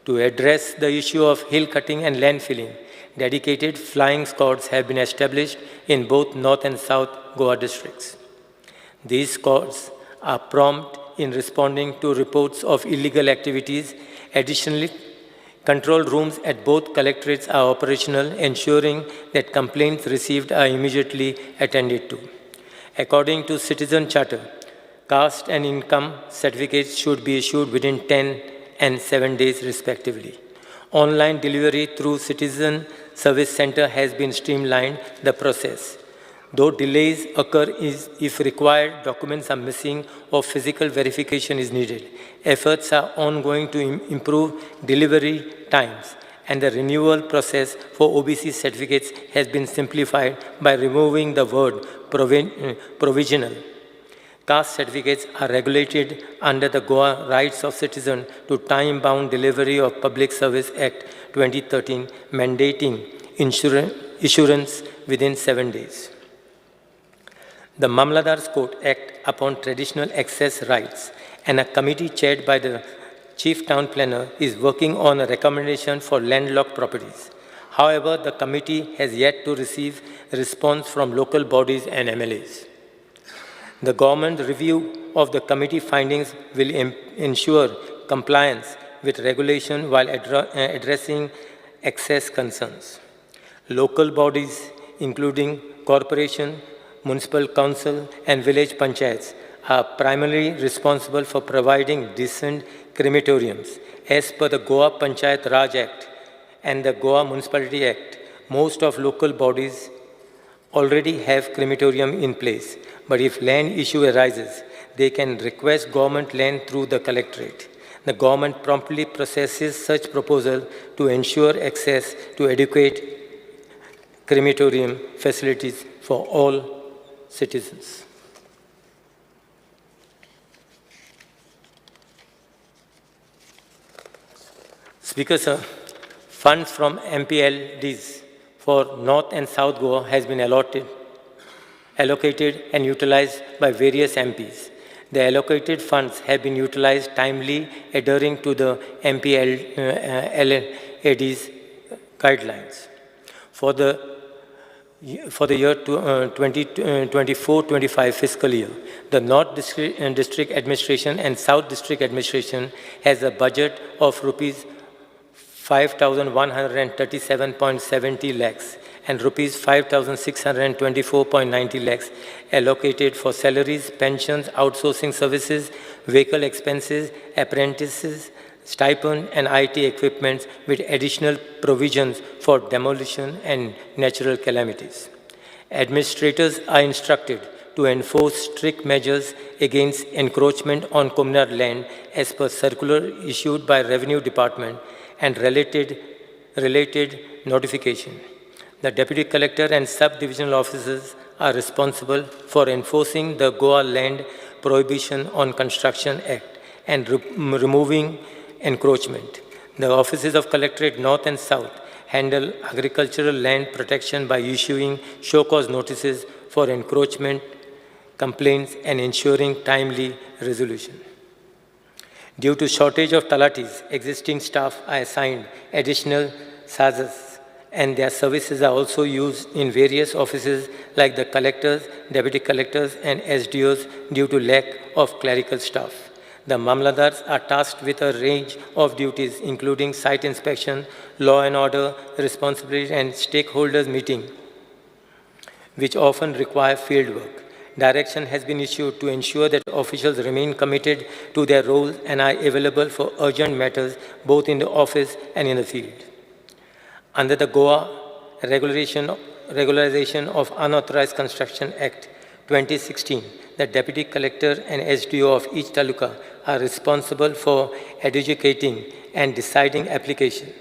Speaker 3: To address the issue of hill cutting and landfilling, dedicated flying squads have been established in both North and South Goa districts. These squads are prompt in responding to reports of illegal activities. Additionally, control rooms at both collectorates are operational, ensuring that complaints received are immediately attended to. According to Citizen Charter, caste and income certificates should be issued within 10 and 7 days respectively. Online delivery through Citizen Service Center has been streamlined the process. Though delays occur if required documents are missing or physical verification is needed. Efforts are ongoing to improve delivery times, and the renewal process for OBC certificates has been simplified by removing the word provisional. Caste certificates are regulated under the Goa Rights of Citizen to Time-Bound Delivery of Public Service Act 2013, mandating issuance within 7 days. The Mamladar's Court Act upon traditional access rights, and a committee chaired by the Chief Town Planner is working on a recommendation for landlocked properties. However, the committee has yet to receive response from local bodies and MLAs. The government review of the committee findings will ensure compliance with regulation while addressing access concerns. Local bodies, including corporation, municipal council, and village panchayats, are primarily responsible for providing decent crematoriums. As per the Goa Panchayat Raj Act and the Goa Municipality Act, most of local bodies already have crematorium in place, but if land issue arises, they can request government land through the collectorate. The government promptly processes such proposal to ensure access to adequate crematorium facilities for all citizens. Speaker, sir, funds from MPLDs for North and South Goa has been allocated and utilized by various MPs. The allocated funds have been utilized timely, adhering to the MPLAD's guidelines. For the year 24-25 fiscal year, the North District Administration and South District Administration has a budget of rupees 5,137.70 lakhs and rupees 5,624.90 lakhs allocated for salaries, pensions, outsourcing services, vehicle expenses, apprentices, stipend, and IT equipment, with additional provisions for demolition and natural calamities. Administrators are instructed to enforce strict measures against encroachment on communal land as per circular issued by Revenue Department and related notification. The Deputy Collector and Sub-Divisional Officers are responsible for enforcing the Goa Land Prohibition on Construction Act and removing encroachment. The offices of Collectorate North and South handle agricultural land protection by issuing show cause notices for encroachment complaints and ensuring timely resolution. Due to shortage of talatis, existing staff are assigned additional sazas and their services are also used in various offices like the collectors, deputy collectors, and SDOs due to lack of clerical staff. The Mamlatdars are tasked with a range of duties, including site inspection, law and order, responsibility, and stakeholders meeting, which often require field work. Direction has been issued to ensure that officials remain committed to their roles and are available for urgent matters both in the office and in the field. Under the Goa Regularization of Unauthorized Construction Act 2016, the Deputy Collector and SDO of each taluka are responsible for adjudicating and deciding application.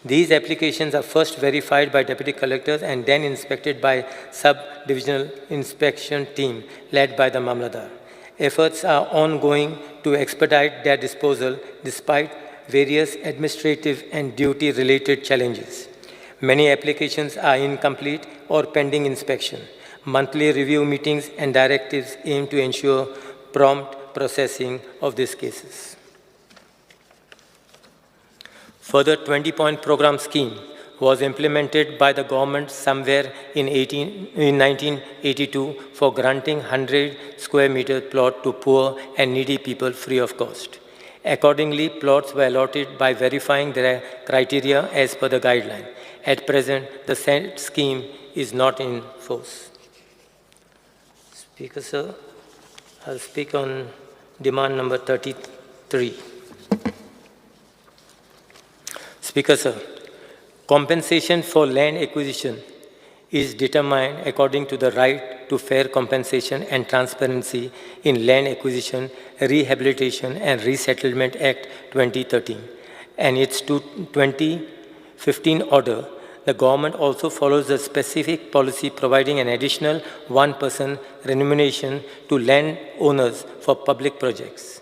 Speaker 3: These applications are first verified by deputy collectors and then inspected by sub-divisional inspection team led by the Mamlatdar. Efforts are ongoing to expedite their disposal despite various administrative and duty-related challenges. Many applications are incomplete or pending inspection. Monthly review meetings and directives aim to ensure prompt processing of these cases. Further, 20-point program scheme was implemented by the government somewhere in 1982 for granting 100 square meter plot to poor and needy people free of cost. Accordingly, plots were allotted by verifying their criteria as per the guideline. At present, the said scheme is not in force. Speaker, sir, I'll speak on demand number 33. Speaker, sir, compensation for land acquisition is determined according to the right to fair compensation and transparency in Land Acquisition, Rehabilitation and Resettlement Act 2013 and its 2015 order. The government also follows a specific policy providing an additional 1% remuneration to land owners for public projects.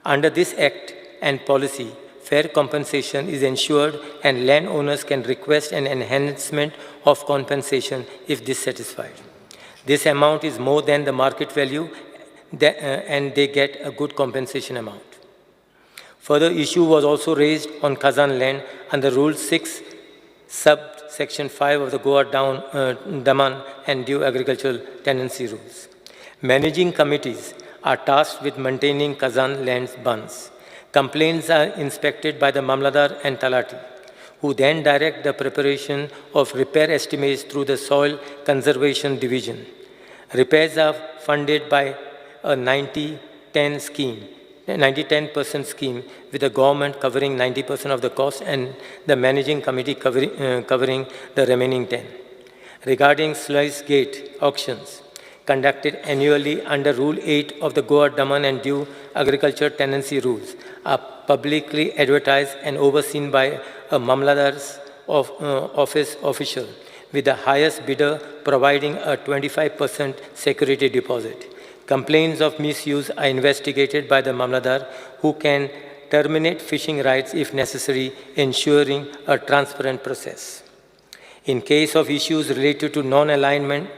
Speaker 3: Under this act and policy, fair compensation is ensured and landowners can request an enhancement of compensation if dissatisfied. This amount is more than the market value and they get a good compensation amount. Further issue was also raised on Khazan land under Rule 6, Subsection 5 of the Goa Daman and Diu Agricultural Tenancy Rules. Managing committees are tasked with maintaining Khazan lands bunds. Complaints are inspected by the Mamlatdar and Talati, who then direct the preparation of repair estimates through the Soil Conservation Division. Repairs are funded by a 90-10 scheme, 90-10% scheme, with the government covering 90% of the cost and the managing committee covering the remaining 10. Regarding sluice gate auctions conducted annually under Rule 8 of the Goa Daman and Diu Agriculture Tenancy Rules, are publicly advertised and overseen by a Mamlatdar's office official, with the highest bidder providing a 25% security deposit. Complaints of misuse are investigated by the Mamlatdar, who can terminate fishing rights if necessary, ensuring a transparent process. In case of issues related to non-alignment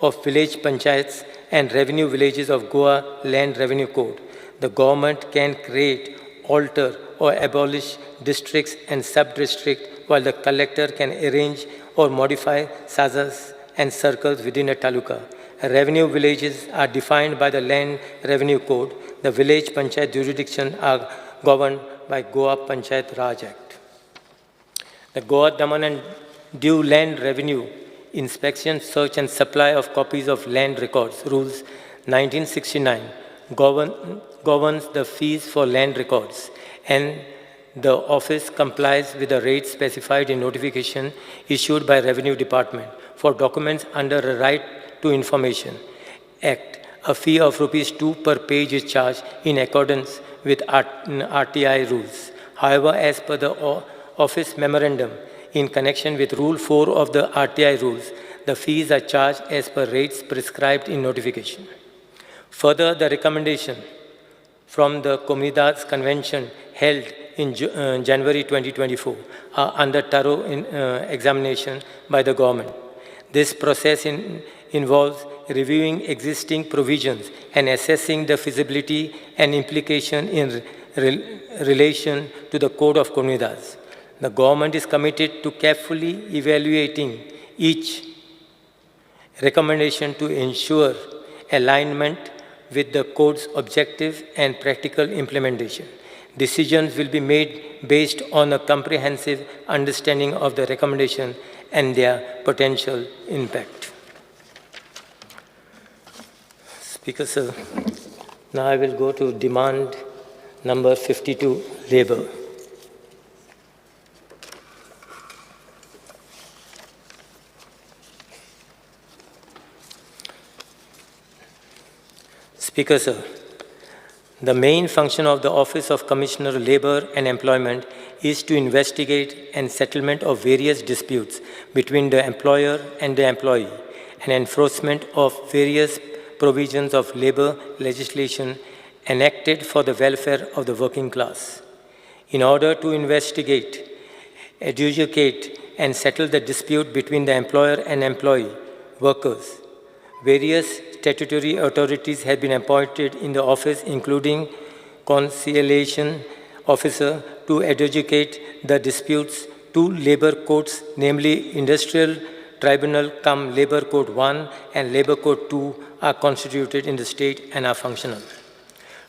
Speaker 3: of village panchayats and revenue villages of Goa Land Revenue Code, the government can create, alter, or abolish districts and sub-districts, while the collector can arrange or modify sazas and circles within a taluka. Revenue villages are defined by the Land Revenue Code. The village panchayat jurisdiction are governed by Goa Panchayat Raj Act. The Goa Daman and Diu Land Revenue Inspection, Search and Supply of Copies of Land Records Rules 1969 governs the fees for land records, and the office complies with the rates specified in notification issued by Revenue Department for documents under a Right to Information Act. A fee of rupees ₹2 per page is charged in accordance with RTI rules. However, as per the office memorandum in connection with Rule 4 of the RTI rules, the fees are charged as per rates prescribed in notification. Further, the recommendation from the Comunidades Convention held in January 2024 are under thorough examination by the government. This process involves reviewing existing provisions and assessing the feasibility and implication in relation to the Code of Comunidades. The government is committed to carefully evaluating each recommendation to ensure alignment with the code's objective and practical implementation. Decisions will be made based on a comprehensive understanding of the recommendation and their potential impact. Speaker, sir, now I will go to demand number 52, labor. Speaker, sir, the main function of the Office of Commissioner Labor and Employment is to investigate and settlement of various disputes between the employer and the employee and enforcement of various provisions of labor legislation enacted for the welfare of the working class. In order to investigate, adjudicate, and settle the dispute between the employer and employee workers, various statutory authorities have been appointed in the office, including conciliation officer to adjudicate the disputes, two labor courts, namely Industrial Tribunal cum Labor Court 1 and Labor Court 2, are constituted in the state and are functional.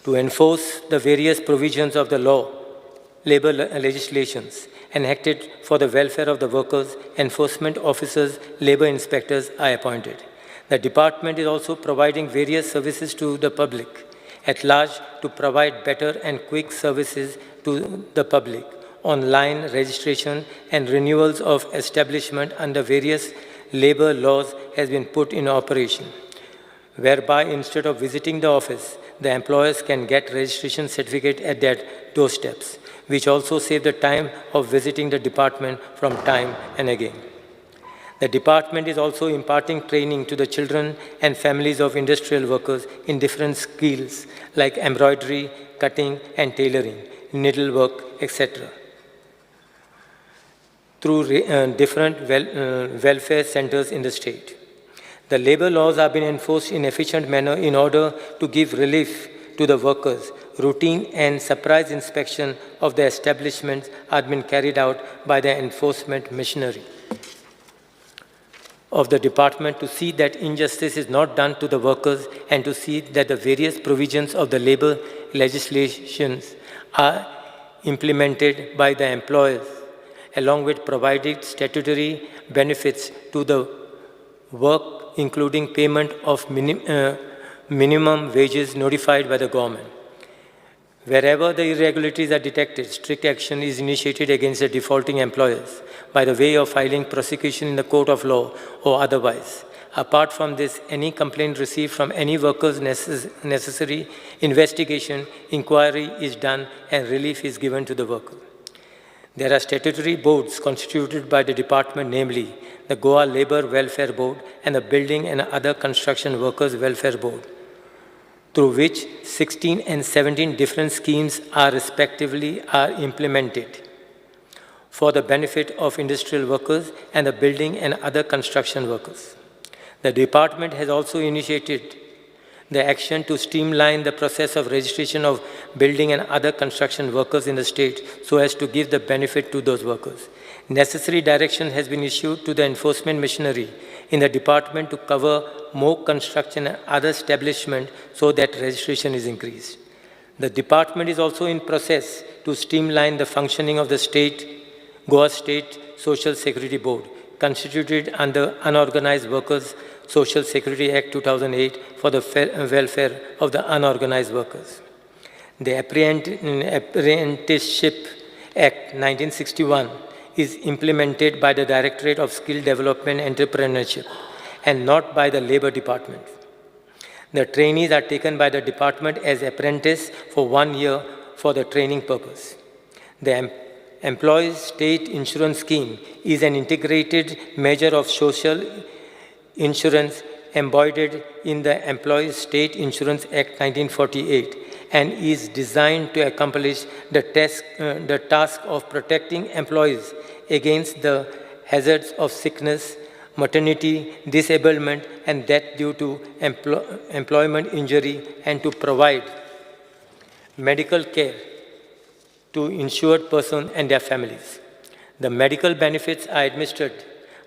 Speaker 3: To enforce the various provisions of the law, labor legislations enacted for the welfare of the workers, enforcement officers, labor inspectors are appointed. The department is also providing various services to the public at large to provide better and quick services to the public. Online registration and renewals of establishment under various labor laws has been put in operation, whereby instead of visiting the office, the employers can get registration certificate at their doorsteps, which also save the time of visiting the department from time and again. The department is also imparting training to the children and families of industrial workers in different skills like embroidery, cutting and tailoring, needlework, etc., through different welfare centers in the state. The labor laws have been enforced in efficient manner in order to give relief to the workers. Routine and surprise inspection of the establishments have been carried out by the enforcement machinery of the department to see that injustice is not done to the workers and to see that the various provisions of the labor legislations are implemented by the employers, along with providing statutory benefits to the work, including payment of minimum wages notified by the government. Wherever the irregularities are detected, strict action is initiated against the defaulting employers by the way of filing prosecution in the court of law or otherwise. Apart from this, any complaint received from any workers necessary investigation, inquiry is done and relief is given to the worker. There are statutory boards constituted by the department, namely the Goa Labour Welfare Board and the Building and Other Construction Workers Welfare Board, through which 16 and 17 different schemes are respectively implemented for the benefit of industrial workers and the building and other construction workers. The department has also initiated the action to streamline the process of registration of building and other construction workers in the state so as to give the benefit to those workers. Necessary direction has been issued to the enforcement machinery in the department to cover more construction and other establishment so that registration is increased. The department is also in process to streamline the functioning of the state, Goa State Social Security Board, constituted under Unorganized Workers Social Security Act 2008 for the welfare of the unorganized workers. The Apprenticeship Act 1961 is implemented by the Directorate of Skill Development and Entrepreneurship and not by the Labor Department. The trainees are taken by the department as apprentice for 1 year for the training purpose. The Employees State Insurance Scheme is an integrated measure of social insurance embodied in the Employees State Insurance Act 1948 and is designed to accomplish the task of protecting employees against the hazards of sickness, maternity, disablement, and death due to employment injury, and to provide medical care to insured persons and their families. The medical benefits are administered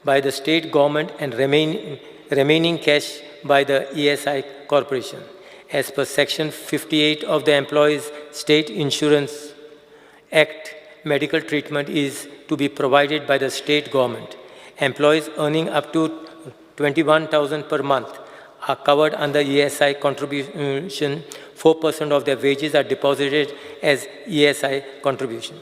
Speaker 3: by the state government and remaining cash by the ESI Corporation. As per Section 58 of the Employees' State Insurance Act, medical treatment is to be provided by the state government. Employees earning up to 21,000 per month are covered under ESI contribution. 4% of their wages are deposited as ESI contribution.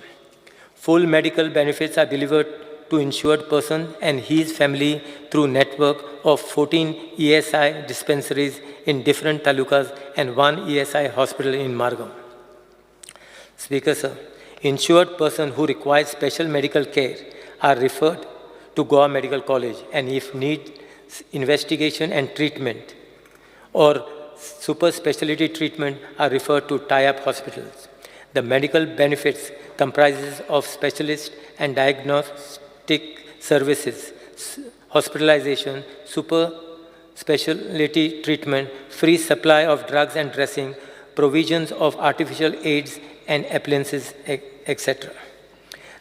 Speaker 3: Full medical benefits are delivered to insured person and his family through network of 14 ESI dispensaries in different talukas and 1 ESI hospital in Margao. Speaker, sir, insured person who requires special medical care are referred to Goa Medical College, and if need investigation and treatment or super specialty treatment are referred to tie-up hospitals. The medical benefits comprises of specialist and diagnostic services, hospitalization, super specialty treatment, free supply of drugs and dressing, provisions of artificial aids and appliances, etc.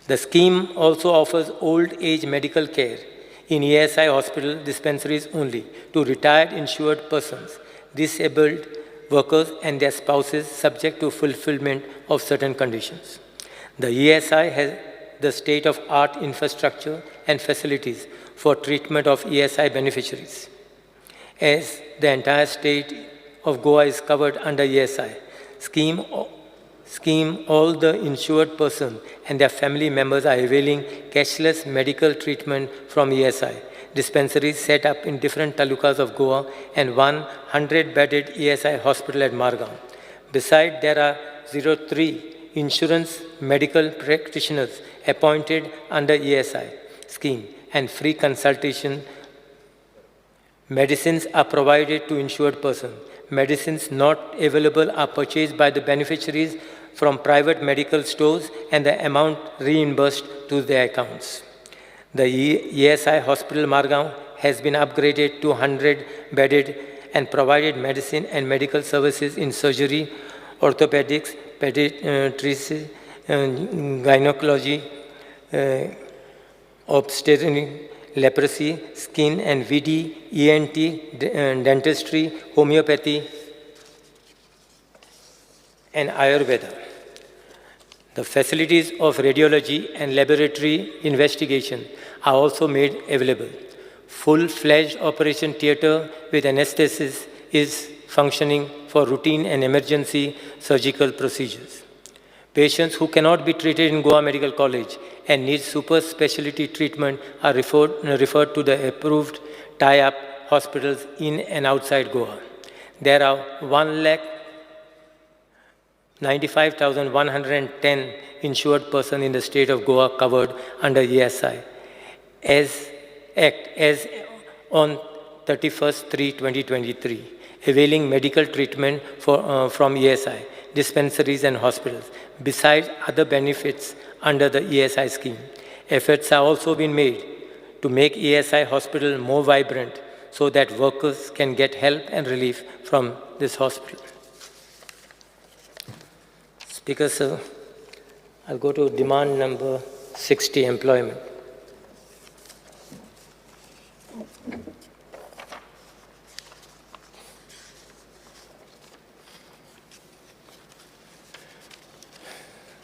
Speaker 3: The scheme also offers old age medical care in ESI hospital dispensaries only to retired insured persons, disabled workers and their spouses, subject to fulfillment of certain conditions. The ESI has the state-of-art infrastructure and facilities for treatment of ESI beneficiaries. As the entire state of Goa is covered under ESI scheme, all the insured person and their family members are availing cashless medical treatment from ESI dispensaries set up in different talukas of Goa and 100-bedded ESI hospital at Margao. Besides, there are 03 insurance medical practitioners appointed under ESI scheme and free consultation. Medicines are provided to insured person. Medicines not available are purchased by the beneficiaries from private medical stores and the amount reimbursed to their accounts. The ESI Hospital Margao has been upgraded to 100-bedded and provided medicine and medical services in surgery, orthopedics, pediatrics, gynecology, obstetrics, leprosy, skin and VD, ENT, dentistry, homeopathy, and Ayurveda. The facilities of radiology and laboratory investigation are also made available. Full-fledged operation theater with anesthesis is functioning for routine and emergency surgical procedures. Patients who cannot be treated in Goa Medical College and need super specialty treatment are referred to the approved tie-up hospitals in and outside Goa. There are 1,95,110 insured persons in the state of Goa covered under ESI as Act as on 31/3/2023, availing medical treatment from ESI dispensaries and hospitals, besides other benefits under the ESI scheme. Efforts are also being made to make ESI hospital more vibrant so that workers can get help and relief from this hospital. Speaker, sir, I'll go to demand number 60, employment.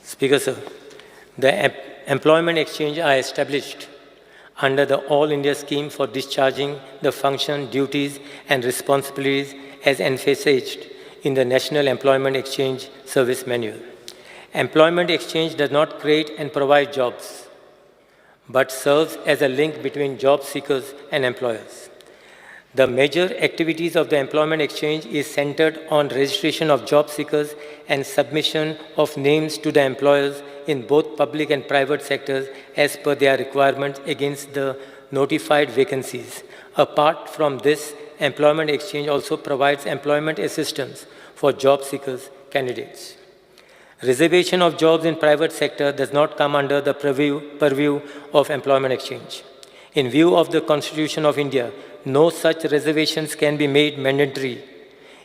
Speaker 3: Speaker, sir, the employment exchange are established under the All India Scheme for discharging the function, duties, and responsibilities as envisaged in the National Employment Exchange Service Manual. Employment exchange does not create and provide jobs, but serves as a link between job seekers and employers. The major activities of the employment exchange is centered on registration of job seekers and submission of names to the employers in both public and private sectors as per their requirements against the notified vacancies. Apart from this, employment exchange also provides employment assistance for job seekers candidates. Reservation of jobs in private sector does not come under the purview of employment exchange. In view of the Constitution of India, no such reservations can be made mandatory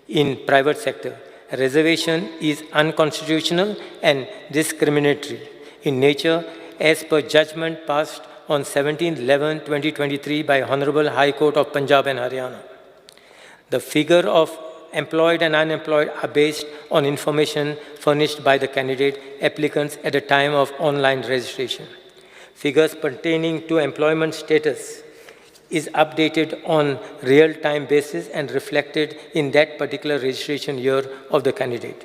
Speaker 3: in private sector. Reservation is unconstitutional and discriminatory in nature as per judgment passed on 17/11/2023 by Honorable High Court of Punjab and Haryana. The figure of employed and unemployed are based on information furnished by the candidate applicants at the time of online registration. Figures pertaining to employment status is updated on real-time basis and reflected in that particular registration year of the candidate.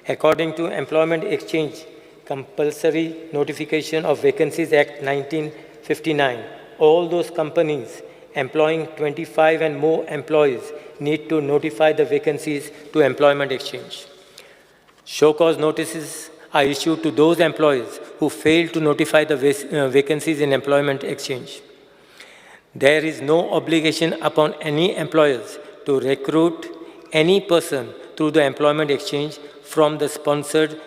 Speaker 3: According to Employment Exchange Compulsory Notification of Vacancies Act 1959, all those companies employing 25 and more employees need to notify the vacancies to Employment Exchange. Show cause notices are issued to those employees who fail to notify the vacancies in Employment Exchange. There is no obligation upon any employers to recruit any person through the Employment Exchange from the sponsored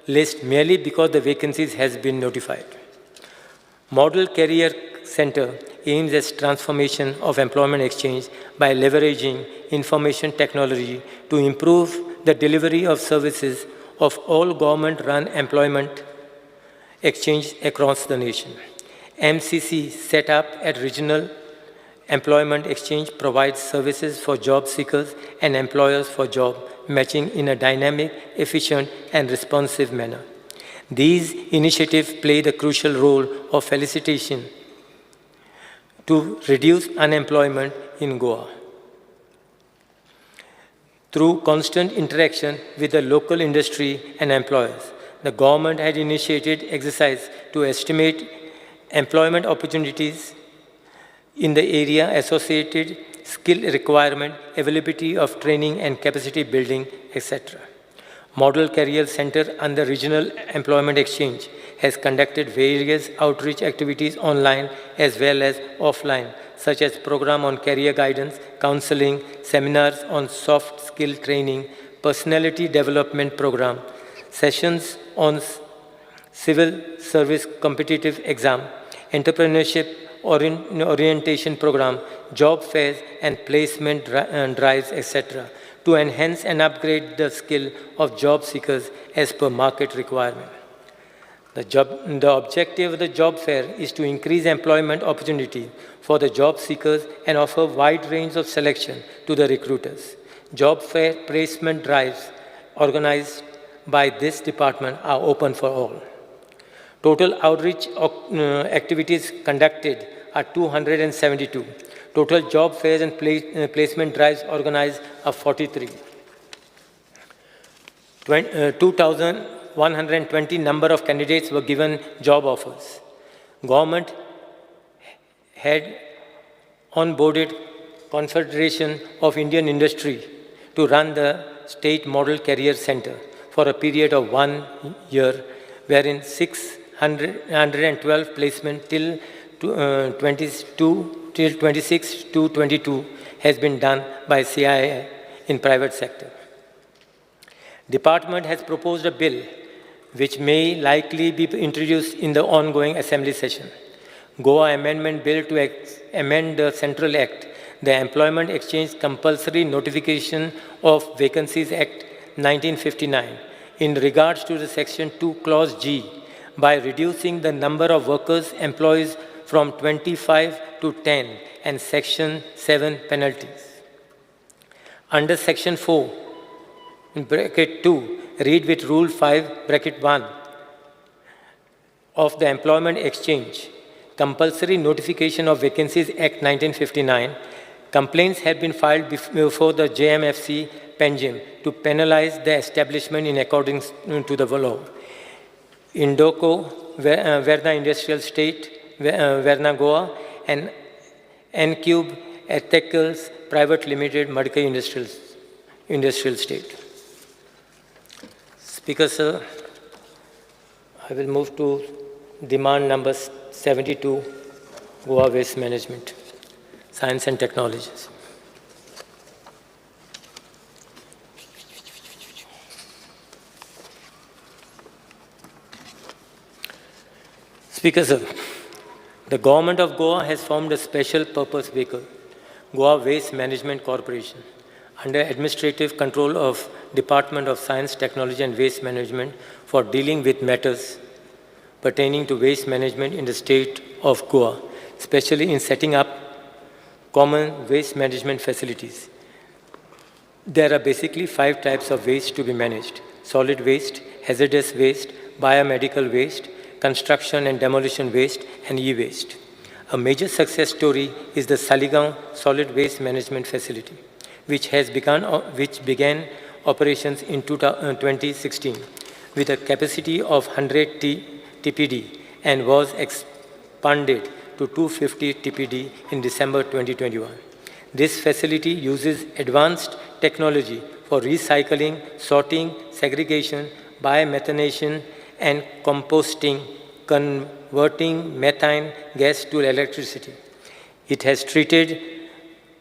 Speaker 3: list merely because the vacancies has been notified. Model Career Center aims at transformation of Employment Exchange by leveraging information technology to improve the delivery of services of all government-run employment exchange across the nation. MCC set up at Regional Employment Exchange provides services for job seekers and employers for job matching in a dynamic, efficient, and responsive manner. These initiatives play the crucial role of facilitation to reduce unemployment in Goa. Through constant interaction with the local industry and employers, the government had initiated exercise to estimate employment opportunities in the area, associated skill requirement, availability of training and capacity building, etc. Model Career Center under Regional Employment Exchange has conducted various outreach activities online as well as offline, such as program on career guidance, counseling, seminars on soft skill training, personality development program, sessions on civil service competitive exam, entrepreneurship orientation program, job fairs and placement drives, etc., to enhance and upgrade the skill of job seekers as per market requirement. The objective of the job fair is to increase employment opportunity for the job seekers and offer wide range of selection to the recruiters. Job fair placement drives organized by this department are open for all. Total outreach activities conducted are 272. Total job fairs and placement drives organized are 43. 2,120 number of candidates were given job offers. Government had onboarded Confederation of Indian Industry to run the State Model Career Center for a period of 1 year, wherein 612 placement till 26 to 22 has been done by CII in private sector. Department has proposed a bill which may likely be introduced in the ongoing assembly session. Goa Amendment Bill to amend the Central Act, the Employment Exchange Compulsory Notification of Vacancies Act 1959, in regards to the Section 2 Clause G, by reducing the number of workers employees from 25 to 10 and Section 7 penalties. Under Section 4, in bracket 2, read with Rule 5, bracket 1 of the Employment Exchange, Compulsory Notification of Vacancies Act 1959, complaints have been filed before the JMFC Panjim to penalize the establishment in accordance to the law. Indoco, Verna Industrial State, Verna Goa, and Encube Ethicals Private Limited, Madkai Industrial State. Speaker, sir, I will move to demand number 72, Goa Waste Management, Science and Technologies. Speaker, sir, the Government of Goa has formed a special purpose vehicle, Goa Waste Management Corporation, under administrative control of Department of Science, Technology and Waste Management for dealing with matters pertaining to waste management in the state of Goa, especially in setting up common waste management facilities. There are basically 5 types of waste to be managed: solid waste, hazardous waste, biomedical waste, construction and demolition waste, and e-waste. A major success story is the Saligao Solid Waste Management Facility, which began operations in 2016 with a capacity of 100 TPD and was expanded to 250 TPD in December 2021. This facility uses advanced technology for recycling, sorting, segregation, biomethanation, and composting, converting methane gas to electricity. It has treated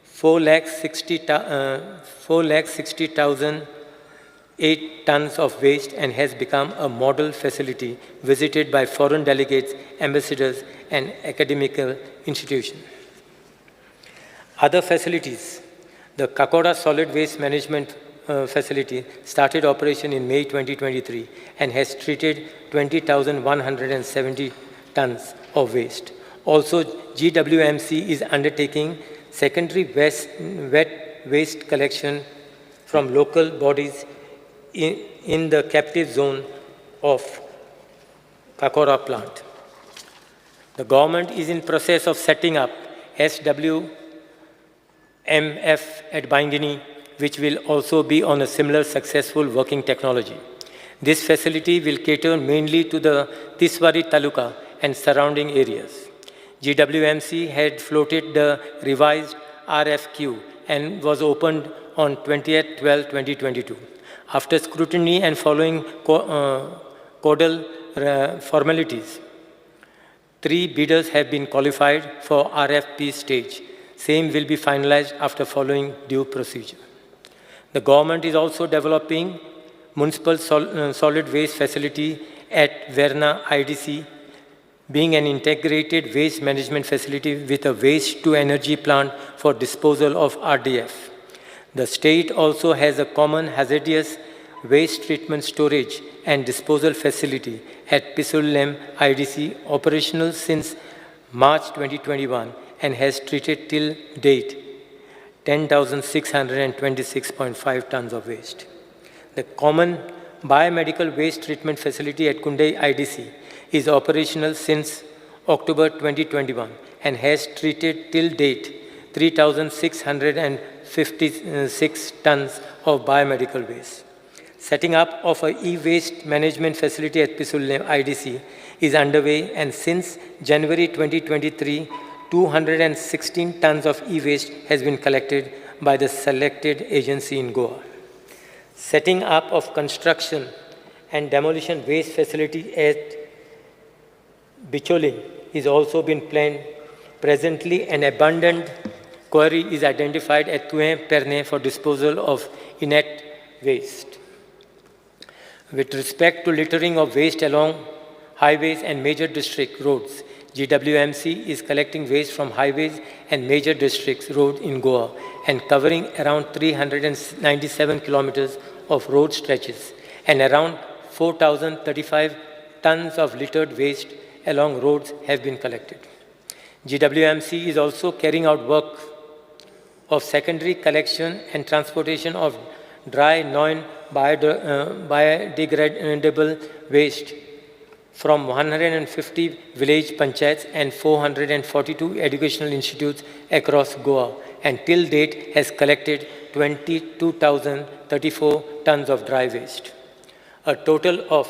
Speaker 3: 460,008 tons of waste and has become a model facility visited by foreign delegates, ambassadors, and academical institutions. Other facilities: the Kakoda Solid Waste Management Facility started operation in May 2023 and has treated 20,170 tons of waste. Also, GWMC is undertaking secondary wet waste collection from local bodies in the captive zone of Kakora plant. The government is in process of setting up SWMF at Baingini, which will also be on a similar successful working technology. This facility will cater mainly to the Tiswadi Taluka and surrounding areas. GWMC had floated the revised RFQ and was opened on 20th/12/2022. After scrutiny and following codal formalities, 3 bidders have been qualified for RFP stage. Same will be finalized after following due procedure. The government is also developing municipal solid waste facility at Verna IDC, being an integrated waste management facility with a waste-to-energy plant for disposal of RDF. The state also has a common hazardous waste treatment storage and disposal facility at Pissurlem IDC, operational since March 2021, and has treated till date 10,626.5 tons of waste. The common biomedical waste treatment facility at Kundai IDC is operational since October 2021 and has treated till date 3,656 tons of biomedical waste. Setting up of an e-waste management facility at Pissurlem IDC is underway, and since January 2023, 216 tons of e-waste has been collected by the selected agency in Goa. Setting up of construction and demolition waste facility at Bicholim is also been planned. Presently, an abandoned quarry is identified at Tuem Perne for disposal of inert waste. With respect to littering of waste along highways and major district roads, GWMC is collecting waste from highways and major districts roads in Goa and covering around 397 kilometers of road stretches and around 4,035 tons of littered waste along roads have been collected. GWMC is also carrying out work of secondary collection and transportation of dry non-biodegradable waste from 150 village panchayats and 442 educational institutes across Goa, and till date has collected 22,034 tons of dry waste. A total of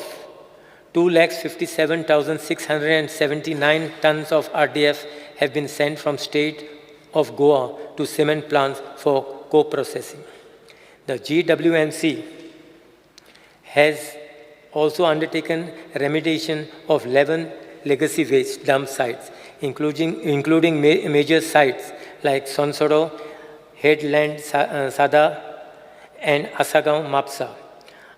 Speaker 3: 2,57,679 tons of RDF have been sent from state of Goa to cement plants for co-processing. The GWMC has also undertaken remediation of 11 legacy waste dump sites, including major sites like Sonsodo, Headland Sada, and Asagaon Mapsa.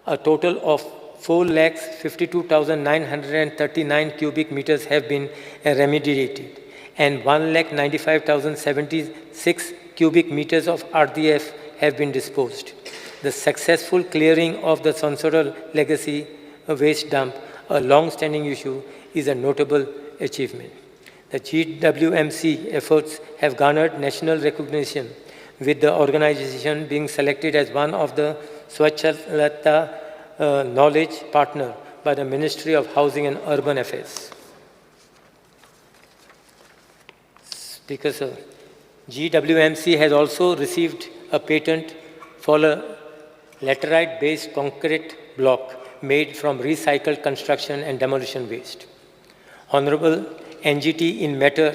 Speaker 3: A total of 4,52,939 cubic meters have been remediated, and 1,95,076 cubic meters of RDF have been disposed. The successful clearing of the Sonsodo legacy waste dump a long-standing issue, is a notable achievement. The GWMC efforts have garnered national recognition, with the organization being selected as one of the Swachhata Knowledge Partner by the Ministry of Housing and Urban Affairs. Speaker, sir, GWMC has also received a patent for a laterite-based concrete block made from recycled construction and demolition waste. Honorable NGT in matter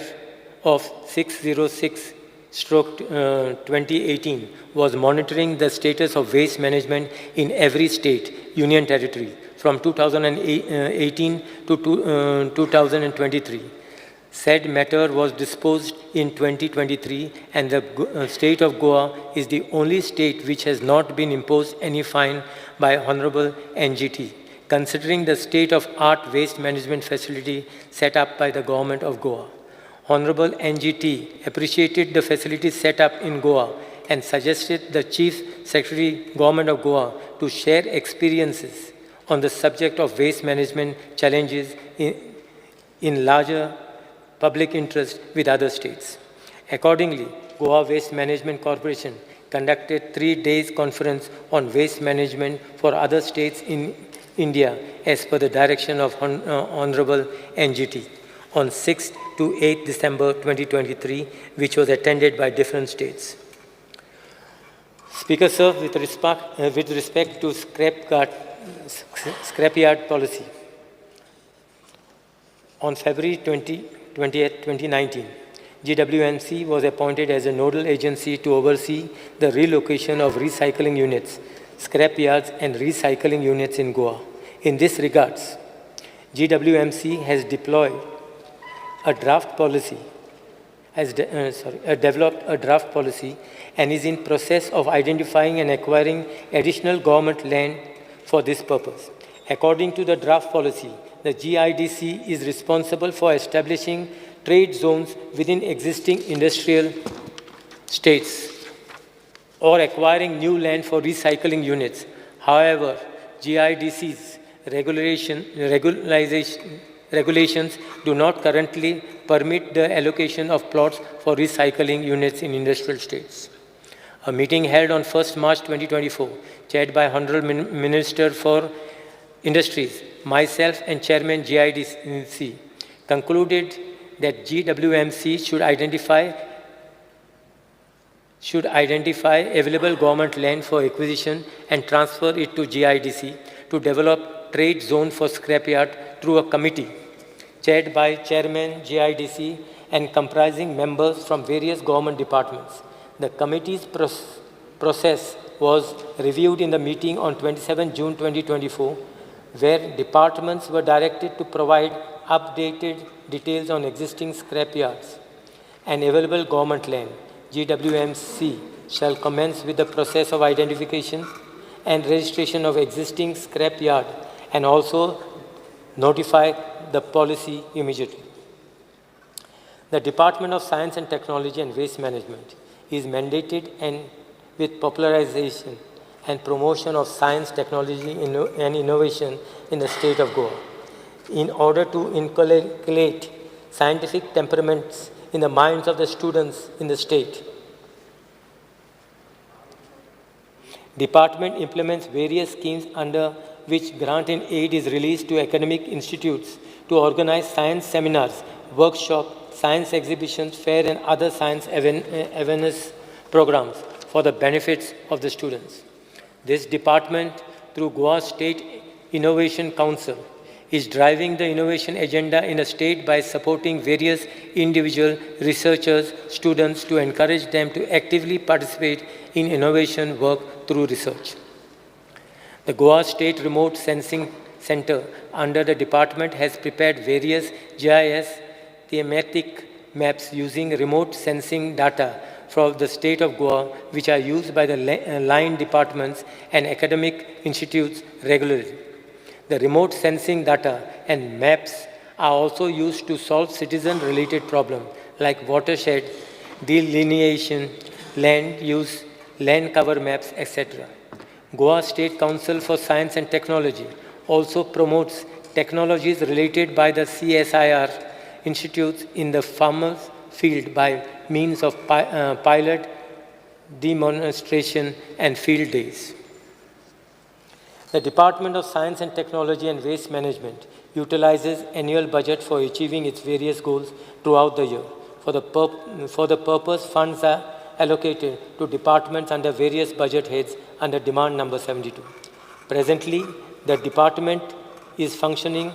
Speaker 3: of 606/2018 was monitoring the status of waste management in every state, union territory from 2018 to 2023. Said matter was disposed in 2023, and the state of Goa is the only state which has not been imposed any fine by Honorable NGT, considering the state of art waste management facility set up by the government of Goa. Honorable NGT appreciated the facility set up in Goa and suggested the Chief Secretary, Government of Goa, to share experiences on the subject of waste management challenges in larger public interest with other states. Accordingly, Goa Waste Management Corporation conducted 3 days conference on waste management for other states in India as per the direction of Honorable NGT on 6 to 8 December 2023, which was attended by different states. Speaker, sir, with respect to scrapyard policy, on February 20th, 2019, GWMC was appointed as a nodal agency to oversee the relocation of recycling units, scrapyards and recycling units in Goa. In this regards, GWMC has deployed a draft policy, has developed a draft policy and is in process of identifying and acquiring additional government land for this purpose. According to the draft policy, the GIDC is responsible for establishing trade zones within existing industrial states or acquiring new land for recycling units. However, GIDC's regulations do not currently permit the allocation of plots for recycling units in industrial states. A meeting held on 1st March 2024, chaired by Honorable Minister for Industries, myself and Chairman GIDC, concluded that GWMC should identify available government land for acquisition and transfer it to GIDC to develop trade zone for scrapyard through a committee chaired by Chairman GIDC and comprising members from various government departments. The committee's process was reviewed in the meeting on 27 June 2024, where departments were directed to provide updated details on existing scrapyards and available government land. GWMC shall commence with the process of identification and registration of existing scrapyard and also notify the policy immediately. The Department of Science and Technology and Waste Management is mandated and with popularization and promotion of science, technology, and innovation in the state of Goa. In order to inculcate scientific temperaments in the minds of the students in the state, department implements various schemes under which grant and aid is released to academic institutes to organize science seminars, workshops, science exhibitions, fair and other science awareness programs for the benefits of the students. This department, through Goa State Innovation Council, is driving the innovation agenda in a state by supporting various individual researchers, students to encourage them to actively participate in innovation work through research. The Goa State Remote Sensing Center under the department has prepared various GIS thematic maps using remote sensing data from the state of Goa, which are used by the line departments and academic institutes regularly. The remote sensing data and maps are also used to solve citizen-related problems like watershed, delineation, land use, land cover maps, etc. Goa State Council for Science and Technology also promotes technologies related by the CSIR institutes in the farmers field by means of pilot demonstration and field days. The Department of Science and Technology and Waste Management utilizes annual budget for achieving its various goals throughout the year. For the purpose, funds are allocated to departments under various budget heads under demand number 72. Presently, the department is functioning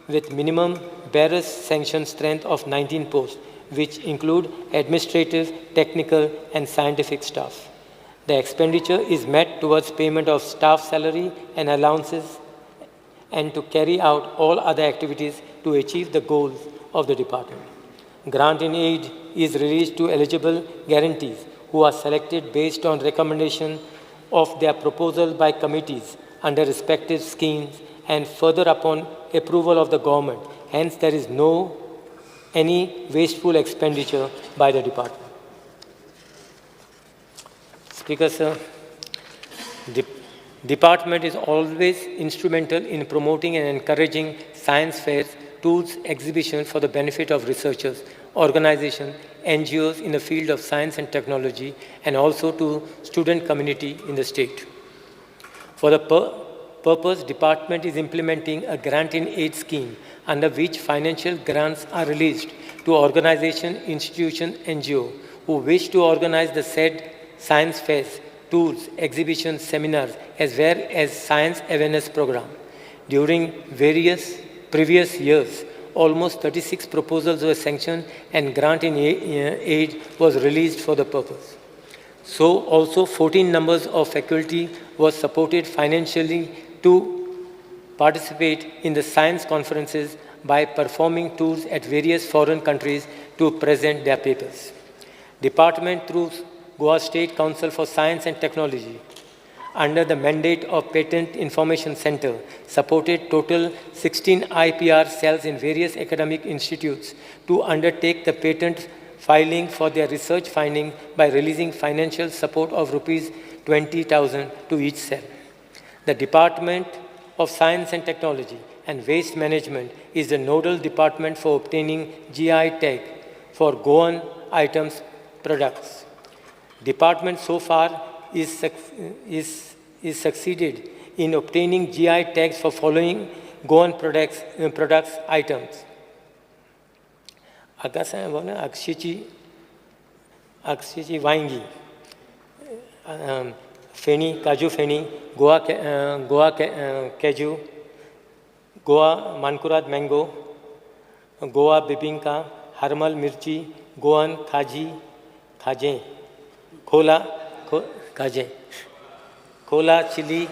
Speaker 3: with minimum barest sanction strength of 19 posts, which include administrative, technical, and scientific staff. The expenditure is met towards payment of staff salary and allowances and to carry out all other activities to achieve the goals of the department. Grant in aid is released to eligible guarantees who are selected based on recommendation of their proposal by committees under respective schemes and further upon approval of the government. Hence, there is no any wasteful expenditure by the department. Speaker, sir, the department is always instrumental in promoting and encouraging science fairs, tools, exhibitions for the benefit of researchers, organizations, NGOs in the field of science and technology, and also to student community in the state. For the purpose, department is implementing a grant-in-aid scheme under which financial grants are released to organization, institution, NGO who wish to organize the said science fairs, tours, exhibitions, seminars, as well as science awareness program. During various previous years, almost 36 proposals were sanctioned and grant-in-aid was released for the purpose. So also 14 numbers of faculty was supported financially to participate in the science conferences by performing tours at various foreign countries to present their papers. Department through Goa State Council for Science and Technology, under the mandate of Patent Information Center, supported total 16 IPR cells in various academic institutes to undertake the patent filing for their research finding by releasing financial support of rupees 20,000 to each cell. The Department of Science and Technology and Waste Management is the nodal department for obtaining GI tag for Goan items products. Department so far is succeeded in obtaining GI tags for following Goan products items. Agassaim वांगी, फेणी, काजू फेणी, गोवा केजू, गोवा मानकुराद मैंगो, गोवा बिबिंका, हरमल मिर्ची, गोवन खाजी, खाजें, खोला खाजें, Khola chilli,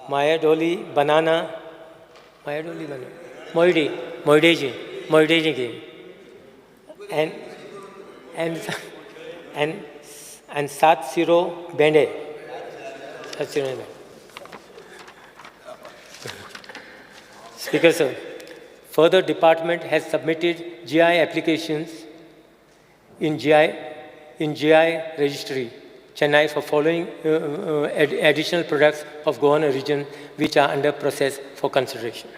Speaker 3: Myndoli banana, Myndoli banana, मोयडी, मोयडेजी, मोयडेजी गेम, and Sat Siro Bende. Sat Siro Bende. Speaker, sir, further department has submitted GI applications in GI registry, Chennai, for following additional products of Goan origin which are under process for consideration.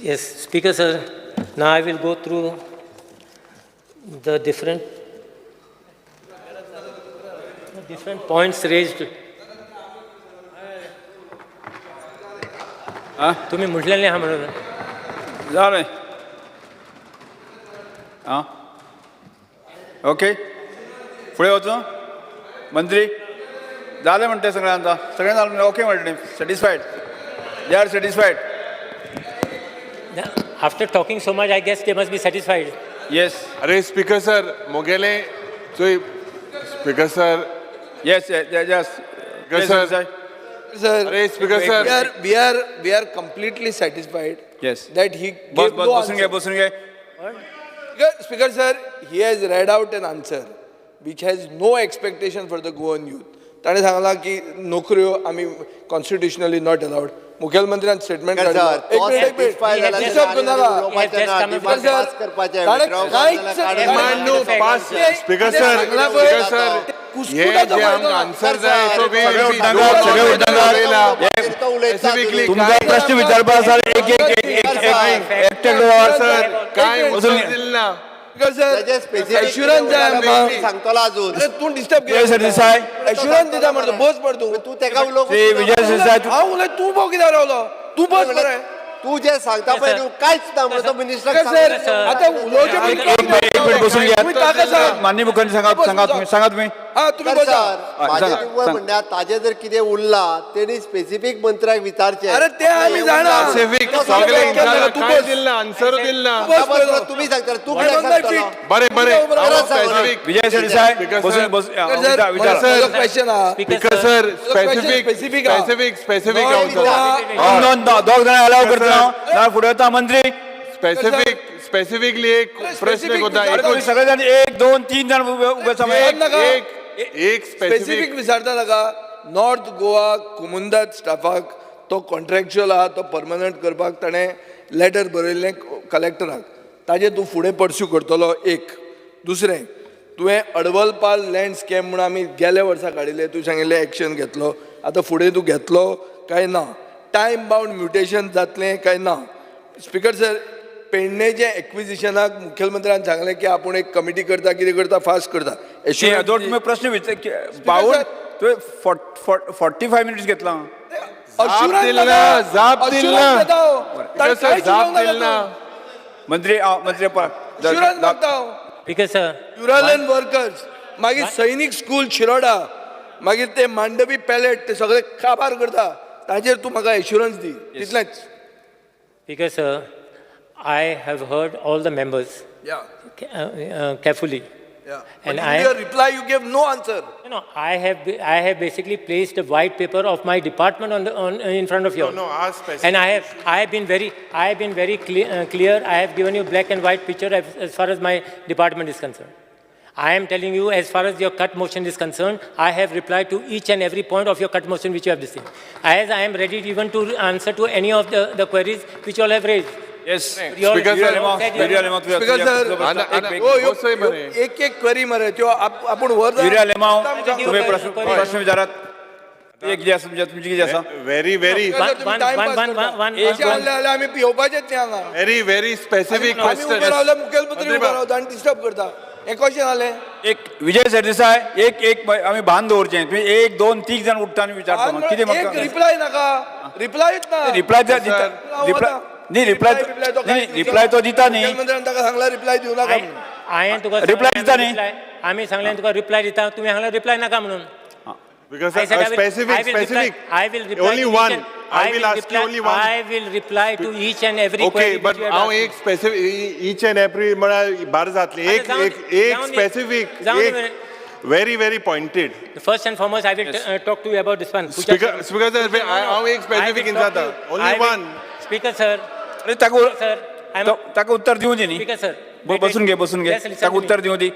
Speaker 3: Yes, Speaker, sir, now I will go through the different points raised. तुम्ही म्हटलेले हा म्हणून
Speaker 22: जालें. आं, ओके, फुडें वचूं मंत्री. जालें म्हणटा सगळें आतां, सगळें जालें, ओके म्हणलें, satisfied, they are satisfied.
Speaker 3: After talking so much, I guess they must be satisfied.
Speaker 22: Yes.
Speaker 1: अरे स्पीकर सर, मोगेले चोय speaker sir.
Speaker 22: Yes, yes, yes.
Speaker 1: Speaker sir.
Speaker 19: Sir,
Speaker 1: अरे speaker sir.
Speaker 19: We are completely satisfied.
Speaker 22: Yes.
Speaker 19: That he gave no answer.
Speaker 22: बसून घे.
Speaker 19: Speaker sir, he has read out an answer which has no expectation for the Goan youth. ताणें सांगलां की नोकऱ्यो आमी constitutionally not allowed. मुखेलमंत्र्यान स्टेटमेंट
Speaker 6: सर,
Speaker 19: काडलो.
Speaker 6: तो
Speaker 19: एक मिनिट, एक
Speaker 6: satisfy
Speaker 19: minute.
Speaker 6: जाला
Speaker 19: डिस्टर्ब
Speaker 6: जाल्यार
Speaker 19: करनाका.
Speaker 6: उलोवपाचें ना,
Speaker 19: स्पीकर
Speaker 6: demand
Speaker 19: sir,
Speaker 6: pass करपाचें,
Speaker 19: ताणें
Speaker 6: withdraw
Speaker 19: कांयच
Speaker 6: जाल्यार काडून
Speaker 1: Demand न्हू, pass. Speaker sir,
Speaker 19: सांगलां पळय,
Speaker 1: स्पीकर सर, हे
Speaker 19: कुस्कुटाचो
Speaker 1: जे
Speaker 19: फायदो
Speaker 1: आमकां
Speaker 19: ना.
Speaker 1: आन्सर जाय तो
Speaker 8: सगळे उठनाकात, सगळे उठनाकात.
Speaker 1: स्पेसिफिकली
Speaker 22: तुमकां प्रश्न विचारपा आसा एक एक एक एक एक एकटे
Speaker 1: सर काय
Speaker 22: बसून
Speaker 1: उत्तर दिलें ना.
Speaker 19: स्पीकर सर, एश्युरन्स जाय आमकां.
Speaker 6: सांगतलो अजून.
Speaker 19: अरे तूं डिस्टर्ब
Speaker 22: विजय सरदेसाय.
Speaker 19: एश्युरन्स दिता मरे तूं, बस मरे तूं.
Speaker 6: तूं तेका उलोवंक
Speaker 22: श्री विजय सरदेसाय.
Speaker 19: हांव उलय, तूं पळय कित्याक रावलो, तूं बस मरे.
Speaker 6: तूं जे सांगता पळय न्हू कांयच ना म्हणून तो मिनिस्टराक
Speaker 19: स्पीकर सर, आतां उलोवचें पयलीं
Speaker 22: एक मिनिट, एक मिनिट बसून
Speaker 19: तुमी ताका
Speaker 22: घेयात.
Speaker 19: सांग.
Speaker 22: माननीय मुख्यमंत्री सांगात, सांगात तुम्ही, सांगात तुम्ही.
Speaker 19: हा, तुमी बसा.
Speaker 6: माझे
Speaker 22: सांगा,
Speaker 6: तुमकां
Speaker 22: सांगा.
Speaker 6: म्हणणें ताजे जर कितें उरला तेणी स्पेसिफीक मंत्र्याक विचारचें.
Speaker 19: अरे ते आमी जाणा.
Speaker 1: स्पेसिफीक
Speaker 19: तूं
Speaker 1: सगळे
Speaker 19: बस, तूं
Speaker 1: काय
Speaker 19: बस.
Speaker 1: दिलें ना, आन्सर दिलें ना.
Speaker 19: तूं बस पयलो.
Speaker 6: तुम्ही सांगता तूं
Speaker 19: I'm
Speaker 6: कित्याक
Speaker 19: on my
Speaker 6: सांगतलो?
Speaker 19: feet.
Speaker 1: बरें बरें,
Speaker 6: स्पेसिफीक.
Speaker 22: विजय सरदेसाय
Speaker 1: Speaker
Speaker 22: बसून
Speaker 1: sir.
Speaker 22: बस
Speaker 19: स्पीकर सर,
Speaker 22: विचारा.
Speaker 19: म्हजो क्वेश्चन आहा.
Speaker 1: स्पीकर सर, स्पेसिफीक
Speaker 19: specific आहा.
Speaker 1: स्पेसिफीक स्पेसिफीक
Speaker 19: North Goa-
Speaker 22: दोन दोन दोग जाणां अलाव करता हांव, ना फुडें वता मंत्री.
Speaker 1: स्पेसिफीक स्पेसिफिकली एक प्रश्न
Speaker 19: specific
Speaker 1: कोता
Speaker 19: विचारता.
Speaker 22: तुम्ही सगळे जाण एक दोन तीन जाण उभे उभे आसा.
Speaker 19: एक
Speaker 1: एक एक
Speaker 19: स्पेसिफीक
Speaker 1: स्पेसिफीक
Speaker 19: विचारता ताका. नॉर्थ गोवा कुमुंदाद स्टाफाक तो कॉन्ट्रॅक्च्युअल आहा, तो परमनंट करपाक ताणें लेटर बरयल्लें कलेक्टराक, ताजें तूं फुडें परस्यू करतलो. एक दुसरें, तुवें अडवलपाल लँड स्कॅम म्हूण आमी गेल्या वर्सा काडिल्लें, तूं सांगिल्लें एक्शन घेतलो, आतां फुडें तूं घेतलो काय ना? टायम बावंड म्युटेशन जातलें काय ना? स्पीकर सर, पेडणेचे एक्विजिशनाक मुखेलमंत्र्यान सांगलें की आपूण एक कमिटी करता, कितें करता, फास्ट करता.
Speaker 22: दोन तुमी प्रश्न विचार बावन तुवें 45 मिनिट्स घेतला.
Speaker 1: जाप दिल ना, जाप दिल ना. सर, जाप दिल ना.
Speaker 22: मंत्री मंत्री
Speaker 19: अश्युरन्स मागता हांव.
Speaker 3: स्पीकर सर,
Speaker 19: युरालन वर्कर्स, मागीर सैनीक स्कूल शिरोडा, मागीर ते मांडवी पॅलेट, ते सगळे काबार करता, ताजेर तूं म्हाका एश्युरन्स दी, तितलेंच.
Speaker 3: Speaker sir, I have heard all the members carefully. And I
Speaker 19: your reply, you gave no answer.
Speaker 3: No, I have basically placed a white paper of my department on the, on in front of you.
Speaker 1: No, no, ask specific.
Speaker 3: And I have been very clear. I have given you black and white picture as far as my department is concerned. I am telling you, as far as your cut motion is concerned, I have replied to each and every point of your cut motion which you have listed. As I am ready even to answer to any of the queries which you all have raised.
Speaker 22: Yes.
Speaker 1: Speaker sir,
Speaker 19: Speaker sir, एक एक क्वेरी मरे त्यो आपूण वर
Speaker 22: युरिया लेमाव, तुम्ही प्रश्न विचारात. एक कितें आसा तुमची कितें आसा?
Speaker 1: व्हेरी व्हेरी
Speaker 19: आमी पियोवपाचेच न्ही हांगा.
Speaker 1: व्हेरी व्हेरी स्पेसिफीक
Speaker 19: आमी उबे रावले, मुखेलमंत्री उबो रावता आनी डिस्टर्ब करता, हें कशें जालें?
Speaker 22: एक विजय सरदेसाय, एक एक आमी भान दवरचें. तुमी एक दोन तीग जाण उठता आनी विचारता कितें?
Speaker 19: एक रिप्लाय नाका, रिप्लायूच ना.
Speaker 22: रिप्लाय रिप्लाय न्ही, रिप्लाय न्ही, रिप्लाय तो दिता न्ही.
Speaker 19: मुखेलमंत्र्यान ताका सांगला रिप्लाय दिवं नाका.
Speaker 3: हांवें तुका
Speaker 22: रिप्लाय दिता न्ही,
Speaker 3: आमी सांगलें तुका रिप्लाय दिता, तुमी सांगलें रिप्लाय नाका म्हणून.
Speaker 1: Because
Speaker 3: I said
Speaker 1: specific,
Speaker 3: I will
Speaker 1: specific.
Speaker 3: Reply, I will reply.
Speaker 1: Only one. I will ask you only one.
Speaker 3: I will reply to each and every
Speaker 1: okay,
Speaker 3: query.
Speaker 1: But हांव एक specific, each and every म्हळ्यार बार जातली. एक एक एक specific, एक very very pointed.
Speaker 3: First and foremost, I will talk to you about this one.
Speaker 1: Speaker, speaker sir, हांव एक specific विचारता. Only one.
Speaker 3: Speaker sir.
Speaker 22: अरे ताका उत्तर दिवं दी न्ही.
Speaker 3: Speaker sir.
Speaker 22: बसून घे, बसून घे. ताका उत्तर दिवं दी.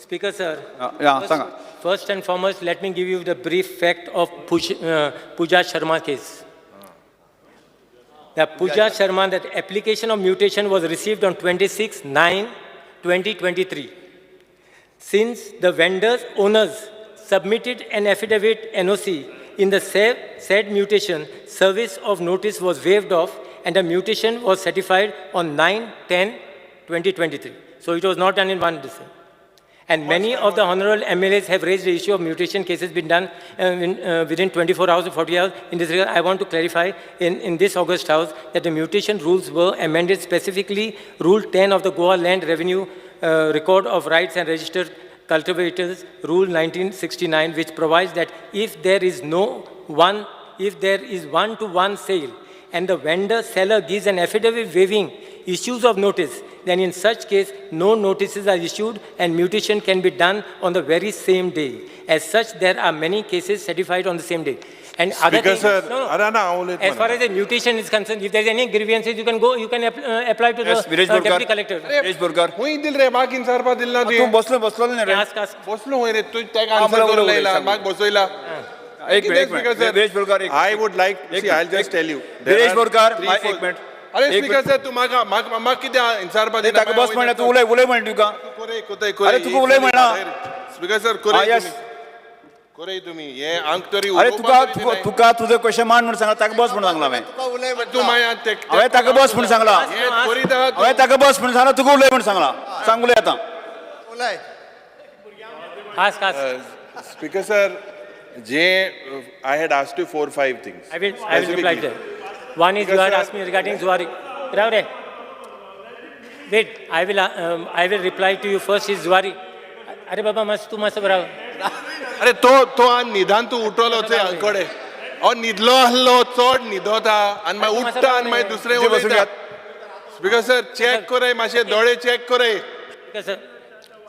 Speaker 3: Speaker sir.
Speaker 22: सांगा.
Speaker 3: First and foremost, let me give you the brief fact of Pooja Sharma case. The Pooja Sharma, that application of mutation was received on 26/9/2023. Since the vendor's owners submitted an affidavit NOC in the said mutation, service of notice was waived off and the mutation was certified on 9/10/2023. So it was not done in one decision. And many of the honorable MLAs have raised the issue of mutation cases been done within 24 hours or 40 hours. In this regard, I want to clarify in this August House that the mutation rules were amended, specifically Rule 10 of the Goa Land Revenue Record of Rights and Registered Cultivators, Rule 1969, which provides that if there is if there is one-to-one sale and the vendor-seller gives an affidavit waiving issues of notice, then in such case, no notices are issued and mutation can be done on the very same day. As such, there are many cases certified on the same day. And other
Speaker 1: Speaker
Speaker 3: things,
Speaker 1: sir,
Speaker 3: no, no. As far as the mutation is concerned, if there is any grievances, you can go, you can apply to the deputy collector.
Speaker 22: Viresh Borkar.
Speaker 1: हुई दिल रे, बाकी इंसार पा दिल ना
Speaker 22: तू बसलो बसलो नाही रे.
Speaker 3: Ask, ask.
Speaker 1: बसलो हुई रे, तू त्याग आन्सर करून लयला, बाक बसोयला.
Speaker 22: एक मिनिट, एक मिनिट. विरेश बोरकार, एक
Speaker 1: I would like
Speaker 22: एक
Speaker 1: see I
Speaker 22: minute,
Speaker 1: just
Speaker 22: एक-
Speaker 1: टेल you.
Speaker 22: Viresh Borkar, एक मिनिट.
Speaker 1: अरे
Speaker 22: एक
Speaker 1: स्पीकर
Speaker 22: मिनिट.
Speaker 1: सर, तूं म्हाका म्हाका म्हाका कितें विचारपा
Speaker 22: ए, ताका बस म्हणना, तूं उलय उलय म्हणटा तुका. अरे तुका उलय म्हणना.
Speaker 1: स्पीकर सर,
Speaker 22: हा,
Speaker 1: कोरय
Speaker 22: yes.
Speaker 1: तुमी, कोरय तुमी हे आंक तरी
Speaker 22: अरे
Speaker 1: उलोवपाक
Speaker 22: तुका
Speaker 1: तरी
Speaker 22: तुका
Speaker 1: दिनाय.
Speaker 22: तुका तुजो क्वेश्चन मांड म्हणून सांगला, ताका बस म्हणून सांगला हांवें.
Speaker 1: तूं मागीर ते
Speaker 22: हांवें ताका बस म्हणून सांगला.
Speaker 1: हे कोरीत आहा तूं.
Speaker 22: हांवें ताका बस म्हणून सांगला, तुका उलय म्हणून सांगला. सांग, उलय आतां.
Speaker 3: Ask, ask.
Speaker 1: Speaker sir, J I had asked you four five things.
Speaker 3: I will reply to that. One is you had asked me regarding Zuari. Rao re. Wait, I will reply to you first is Zuari. अरे बाबा, मस्त तू मस्त बराबर.
Speaker 1: अरे तो तो आनी न्हिदान तूं उठलो थंय कडे, हो न्हिदलो आहलो, चड न्हिदोता आनी मागीर उठ्ठा आनी मागीर दुसरें
Speaker 22: बसून
Speaker 1: उलयता.
Speaker 22: घेयात.
Speaker 1: स्पीकर सर, चॅक करय मातशें, दोळे चॅक करय.
Speaker 3: Speaker sir,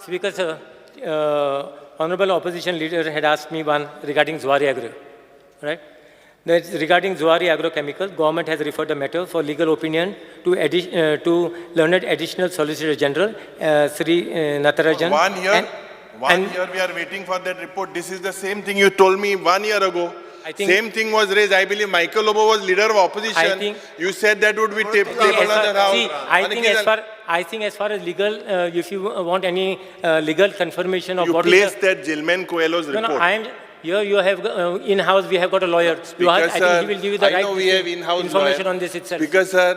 Speaker 3: Speaker sir, honorable opposition leader had asked me one regarding Zuari Agro, right? That regarding Zuari Agrochemical, government has referred the matter for legal opinion to learned additional solicitor general, Sri Natarajan.
Speaker 1: One year, one year we are waiting for that report. This is the same thing you told me one year ago.
Speaker 3: I think-
Speaker 1: Same thing was raised. I believe Michael Lobo was leader of opposition.
Speaker 3: I think-
Speaker 1: You said that would be tabled
Speaker 3: As
Speaker 1: on
Speaker 3: far,
Speaker 1: the house.
Speaker 3: see, I
Speaker 1: And
Speaker 3: think as far I think as far as legal, if you want any legal confirmation of
Speaker 1: You
Speaker 3: what is
Speaker 1: placed
Speaker 3: the,
Speaker 1: that Gilman Coelho's
Speaker 3: no,
Speaker 1: report.
Speaker 3: no, I am here. You have in-house. We have got a lawyer. You have,
Speaker 1: Speaker
Speaker 3: I think
Speaker 1: sir,
Speaker 3: he will give you the
Speaker 1: I
Speaker 3: right
Speaker 1: know we have in-house
Speaker 3: information
Speaker 1: lawyer.
Speaker 3: on this itself.
Speaker 1: Speaker sir,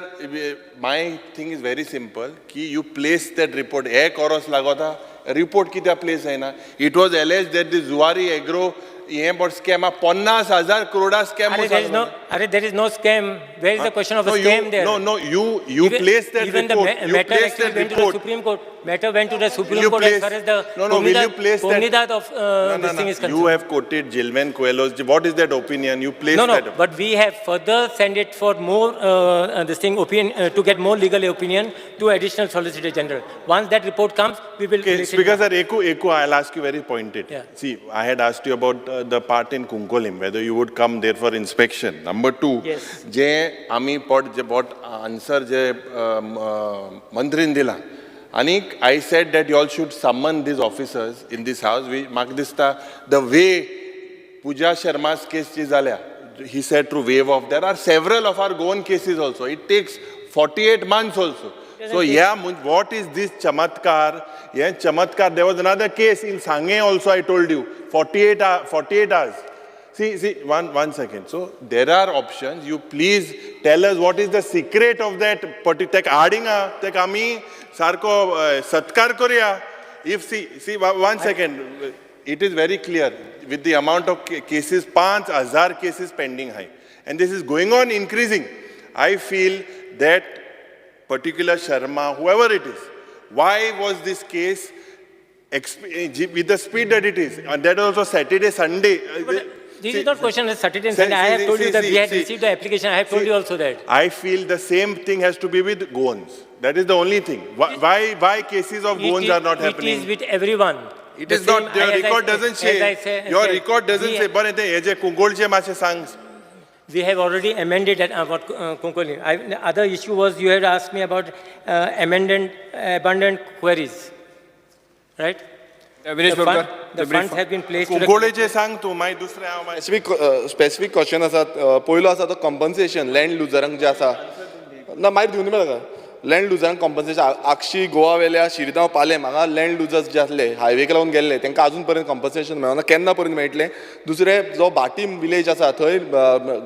Speaker 1: my thing is very simple. की you place that report. हे कोरोस लागोता रिपोर्ट कित्याक प्लेस जायना? It was alleged that the Zuari Agro हें but scam 50,000 crore scam.
Speaker 3: अरे, there is no, अरे, there is no scam. Where is the question of a
Speaker 1: No,
Speaker 3: scam there?
Speaker 1: No, you
Speaker 3: Even,
Speaker 1: place that
Speaker 3: even the
Speaker 1: report. You
Speaker 3: matter
Speaker 1: place
Speaker 3: actually
Speaker 1: that
Speaker 3: went to the
Speaker 1: report.
Speaker 3: Supreme Court. Matter went to the Supreme
Speaker 1: You
Speaker 3: Court as
Speaker 1: place-
Speaker 3: far as the
Speaker 1: No, will you place that-
Speaker 3: Comunidad of
Speaker 1: No,
Speaker 3: this
Speaker 1: no,
Speaker 3: thing
Speaker 1: no.
Speaker 3: is concerned.
Speaker 1: You have quoted Gilman Coelho's. What is that opinion? You place
Speaker 3: No, no,
Speaker 1: that.
Speaker 3: But we have further send it for more this thing opinion to get more legal opinion to additional solicitor general. Once that report comes, we will
Speaker 1: Okay,
Speaker 3: place it
Speaker 1: Speaker
Speaker 3: down.
Speaker 1: sir, Eku, Eku, I'll ask you very pointed.
Speaker 3: Yeah.
Speaker 1: See, I had asked you about the part in Cuncolim, whether you would come there for inspection. Number two,
Speaker 3: Yes.
Speaker 1: जे आमी पोट जे पोट आन्सर जे मंत्रीन दिला आनी I said that you all should summon these officers in this house. We म्हाका दिसता the way Pooja Sharma's case जी जाल्या, he said to waive off. There are several of our Goan cases also. It takes 48 months also. So yeah, what is this chamatkar? Yeah, chamatkar. There was another case in Sange also, I told you. 48, 48 hours. See, one second. So there are options. You please tell us what is the secret of that particular tek आडिंगा तेक आमी सारको सत्कार करूया. If see, one second. It is very clear with the amount of cases, 5,000 cases pending high. And this is going on increasing. I feel that particular Sharma, whoever it is, why was this case with the speed that it is? And that also Saturday, Sunday.
Speaker 3: This
Speaker 1: See,
Speaker 3: is not question of Saturday and
Speaker 1: see,
Speaker 3: Sunday. I have
Speaker 1: see,
Speaker 3: told you
Speaker 1: see,
Speaker 3: that we had
Speaker 1: see.
Speaker 3: Received the application. I have told you also that.
Speaker 1: I feel the same thing has to be with Goans. That is the only thing. Why cases of
Speaker 3: It
Speaker 1: Goans are not
Speaker 3: It
Speaker 1: happening?
Speaker 3: is with everyone.
Speaker 1: It
Speaker 3: The
Speaker 1: is not,
Speaker 3: same-
Speaker 1: your
Speaker 3: as I
Speaker 1: record doesn't
Speaker 3: as I
Speaker 1: say, your
Speaker 3: said,
Speaker 1: record doesn't say, बरें तें हेजे कुंकोळचे मातशें सांग.
Speaker 3: We have already amended that, what Cuncolim. The other issue was you had asked me about amendment, abandoned quarries, right?
Speaker 22: Viresh
Speaker 3: The
Speaker 22: Borkar,
Speaker 3: the
Speaker 22: the brief
Speaker 3: funds have been placed to the
Speaker 1: कुंकोळेचे सांग तूं, मागीर दुसरें हांव मागीर.
Speaker 13: Specific specific question आसा. पयलो आसा तो कॉम्पन्सेशन लँड लुजरांक जे आसा ना, मागीर दिवन मेळटा लँड लुजरांक कॉम्पन्सेशन. आगशी गोवा वेल्या शिरगांव पालेम हांगा लँड लुजर्स जे आसले हायवेक लागून गेल्ले, तांकां आजून पर्यंत कॉम्पन्सेशन मेळना. केन्ना पर्यंत मेळटलें? दुसरें, जो भाटीम विलेज आसा थंय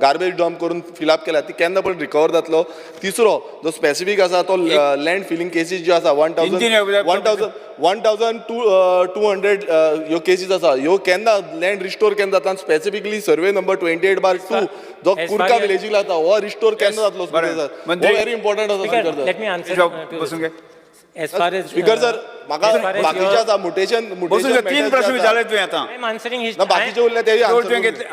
Speaker 13: गार्बेज डंप करून फिलअप केल्या, ती केन्ना पर्यंत रिकवर जातलो? तिसरो जो स्पेसिफीक आसा तो लँड फिलिंग केसीस ज्यो आसा, one thousand one thousand 200 ह्यो केसीस आसा, ह्यो केन्ना लँड रिस्टोर केन्ना जाता? Specifically survey number 28/2 जो कुर्का विलेजीक लागता, हो रिस्टोर केन्ना जातलो? व्हेरी इम्पॉर्टंट आसा.
Speaker 3: Let me answer
Speaker 22: बसून घे.
Speaker 3: As far as
Speaker 13: speaker sir, म्हाका बाकीचे आसा मुटेशन.
Speaker 22: बसून घे. तीन प्रश्न विचारले तुवें आतां.
Speaker 3: I am answering his.
Speaker 13: ना, बाकीचे उरले तेय.
Speaker 22: दोन तुवें घेतले.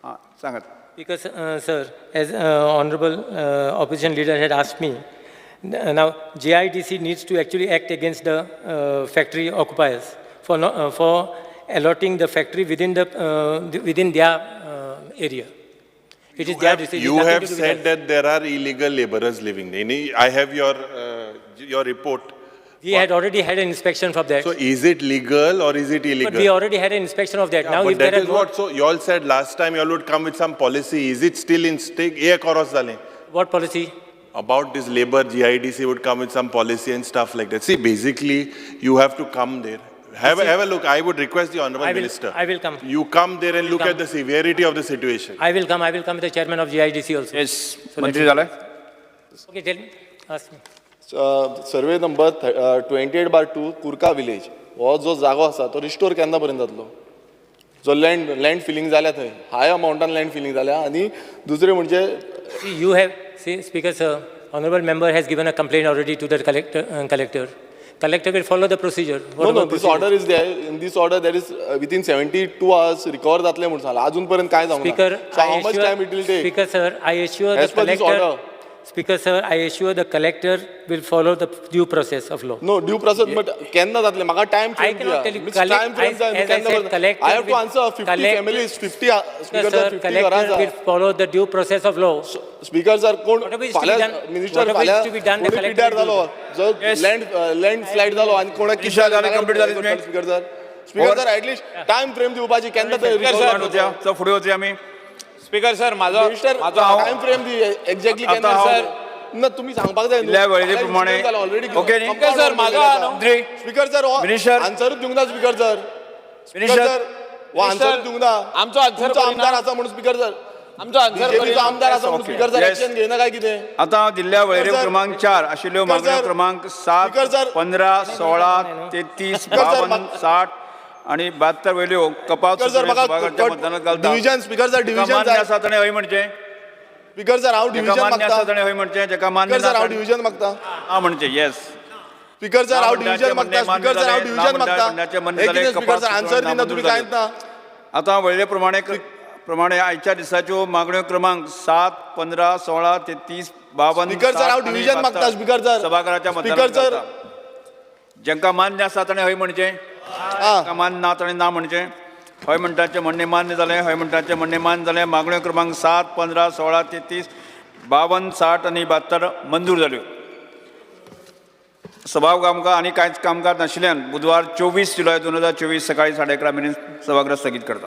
Speaker 22: आं, सांगात.
Speaker 3: Because, sir, as honorable opposition leader had asked me, now GIDC needs to actually act against the factory occupiers for, no, for allotting the factory within their area. It is their decision.
Speaker 1: You
Speaker 3: nothing
Speaker 1: have
Speaker 3: to do with
Speaker 1: said
Speaker 3: us.
Speaker 1: That there are illegal laborers living there. I have your report
Speaker 3: We had already had an inspection from that.
Speaker 1: So is it legal or is it illegal?
Speaker 3: But we already had an inspection of that.
Speaker 1: Yeah,
Speaker 3: Now
Speaker 1: but
Speaker 3: if there
Speaker 1: that
Speaker 3: are
Speaker 1: is
Speaker 3: no,
Speaker 1: what, so you all said last time you all would come with some policy. Is it still in stake? एक oros जालें.
Speaker 3: What policy?
Speaker 1: About this labor, GIDC would come with some policy and stuff like that. See, basically, you have to come there. Have a look. I would request the Honorable Minister.
Speaker 3: I will come.
Speaker 1: You come there and look
Speaker 3: come.
Speaker 1: at the severity of the situation.
Speaker 3: I will come. I will come with the chairman of GIDC also.
Speaker 22: Yes.
Speaker 3: So let
Speaker 22: Mantri
Speaker 3: me-
Speaker 22: जाले.
Speaker 3: Okay, tell me. Ask me.
Speaker 13: Survey number 28/2 Curca village हो जो जागो आसा तो रिस्टोर केन्ना पर्यंत जातलो जो लँड फिलिंग जाल्या थंय हाय अमावंटान लँड फिलिंग जाल्या आनी दुसरें म्हणजे
Speaker 3: See, you have, see, Speaker sir, honorable member has given a complaint already to the collector. Collector will follow the procedure.
Speaker 13: No
Speaker 3: Whatever
Speaker 13: no this
Speaker 3: procedure.
Speaker 13: Order is there in this order there is within 72 hours recover जातलें म्हणून सांगलां अजून पर्यंत काय जावंक
Speaker 3: Speaker,
Speaker 13: so
Speaker 3: I
Speaker 13: how much
Speaker 3: assure,
Speaker 13: time it will take
Speaker 3: Speaker sir, I assure
Speaker 13: As
Speaker 3: the
Speaker 13: per this
Speaker 3: collector.
Speaker 13: order.
Speaker 3: Speaker sir, I assure the collector will follow the due process of law.
Speaker 13: No due process but केन्ना जातलें म्हाका time
Speaker 3: I
Speaker 13: frame
Speaker 3: cannot tell you.
Speaker 13: Time frame जाय
Speaker 3: As I said, collector
Speaker 13: I have to
Speaker 3: will-
Speaker 13: answer 50 families 50 speaker
Speaker 3: sir,
Speaker 13: sir 50 घरां
Speaker 3: collector will follow the due process of law.
Speaker 13: Speaker sir कोण
Speaker 3: Whatever is to be
Speaker 13: फाल्यां
Speaker 3: done-
Speaker 13: minister
Speaker 3: whatever is
Speaker 13: फाल्यां
Speaker 3: to be done, the
Speaker 13: कोणी
Speaker 3: collector
Speaker 13: पिड्ड्यार
Speaker 3: will do
Speaker 13: जालो जो लँड स्लायड जालो आनी कोणाक कितें
Speaker 22: जालें, complete जालें तुमी?
Speaker 13: Speaker sir speaker sir at least time frame दिवपाची केन्ना ते
Speaker 22: फुडें फुडें वचया आमी.
Speaker 20: स्पीकर सर म्हाजो
Speaker 13: मिनिस्टर
Speaker 20: म्हाजो हांव
Speaker 13: टायम फ्रेम दी एक्झॅक्टली
Speaker 22: आता
Speaker 13: केन्ना
Speaker 22: हांव-
Speaker 13: सर ना तुमी सांगपाक जाय
Speaker 22: दिल्ल्या वळेरी प्रमाणे
Speaker 13: ऑलरेडी
Speaker 22: ओके न्ही?
Speaker 20: स्पीकर सर म्हाजो आहा न्हू
Speaker 22: मंत्री
Speaker 13: स्पीकर सर
Speaker 22: मिनिस्टर.
Speaker 13: आन्सरूच दिवंक ना speaker sir speaker
Speaker 22: minister.
Speaker 13: Sir हो आन्सरूच दिवंक ना
Speaker 20: आमचो आन्सर
Speaker 13: तुमचो
Speaker 20: करिना.
Speaker 13: आमदार आसा म्हणून स्पीकर सर
Speaker 20: आमचो आन्सर
Speaker 13: बीजेपीचो आमदार आसा म्हणून
Speaker 22: Okay.
Speaker 13: Speaker sir
Speaker 22: Yes.
Speaker 13: Action घेयना काय कितें
Speaker 22: आता दिल्ल्या वळेरी
Speaker 13: Speaker sir.
Speaker 22: क्रमांक 4 आशिल्ल्यो
Speaker 13: Speaker
Speaker 22: मागण्यो
Speaker 13: sir.
Speaker 22: क्रमांक 7
Speaker 13: Speaker sir.
Speaker 22: 15 16 33
Speaker 13: Speaker sir,
Speaker 22: 52 60 आणि 72 वयल्यो कपात
Speaker 13: स्पीकर सर
Speaker 22: सुचोवण्यो
Speaker 13: म्हाका
Speaker 22: सभाघराच्या मतदानात घालता.
Speaker 13: डिव्हिजन स्पीकर सर
Speaker 22: जाका
Speaker 13: डिव्हिजन
Speaker 22: मान्य
Speaker 13: जाय
Speaker 22: आसा ताणें हय म्हणचें
Speaker 13: स्पीकर सर हांव
Speaker 22: जाका
Speaker 13: डिव्हिजन
Speaker 22: मान्य
Speaker 13: मागता
Speaker 22: आसा ताणें हय म्हणचें जाका मान्य
Speaker 13: स्पीकर
Speaker 22: ना
Speaker 13: सर हांव
Speaker 22: ताणें
Speaker 13: डिव्हिजन मागता
Speaker 22: ना म्हणचें येस
Speaker 13: स्पीकर सर
Speaker 22: ना
Speaker 13: हांव
Speaker 22: म्हणटाचे
Speaker 13: डिव्हिजन
Speaker 22: म्हणणें
Speaker 13: मागता
Speaker 22: मान्य
Speaker 13: स्पीकर सर हांव
Speaker 22: जालें, ना
Speaker 13: डिव्हिजन
Speaker 22: म्हणटा
Speaker 13: मागता
Speaker 22: म्हणण्याचें मान्य
Speaker 13: हे
Speaker 22: जालें,
Speaker 13: कितें स्पीकर
Speaker 22: कपात
Speaker 13: सर आन्सर
Speaker 22: सुचोवणी
Speaker 13: दिना तुमी
Speaker 22: नामंजूर
Speaker 13: कांयच ना
Speaker 22: आतां वळेरे प्रमाणे आयच्या दिसाच्यो मागण्यो क्रमांक 7 15 16 33 52
Speaker 13: स्पीकर सर, हांव
Speaker 22: 60 आनी
Speaker 13: डिव्हिजन मागता,
Speaker 22: 72
Speaker 13: स्पीकर सर.
Speaker 22: सभाघराच्या
Speaker 13: स्पीकर
Speaker 22: मतदानात
Speaker 13: सर.
Speaker 22: घालता. जांकां मान्य आसा ताणें हय म्हणचें जांकां मान्य ना ताणें ना म्हणचें हय म्हणटाचें म्हणणें मान्य जालें हय म्हणटाचें म्हणणें मान्य जालें मागण्यो क्रमांक 7 15 16 33 52 60 आनी 72 मंजूर जाल्यो. सभाग आमकां आनी कांयच कामकाज नाशिल्ल्यान बुधवार 24 जुलय 2024 सकाळी 11:30 मेरेन सभागृह स्थगीत करता.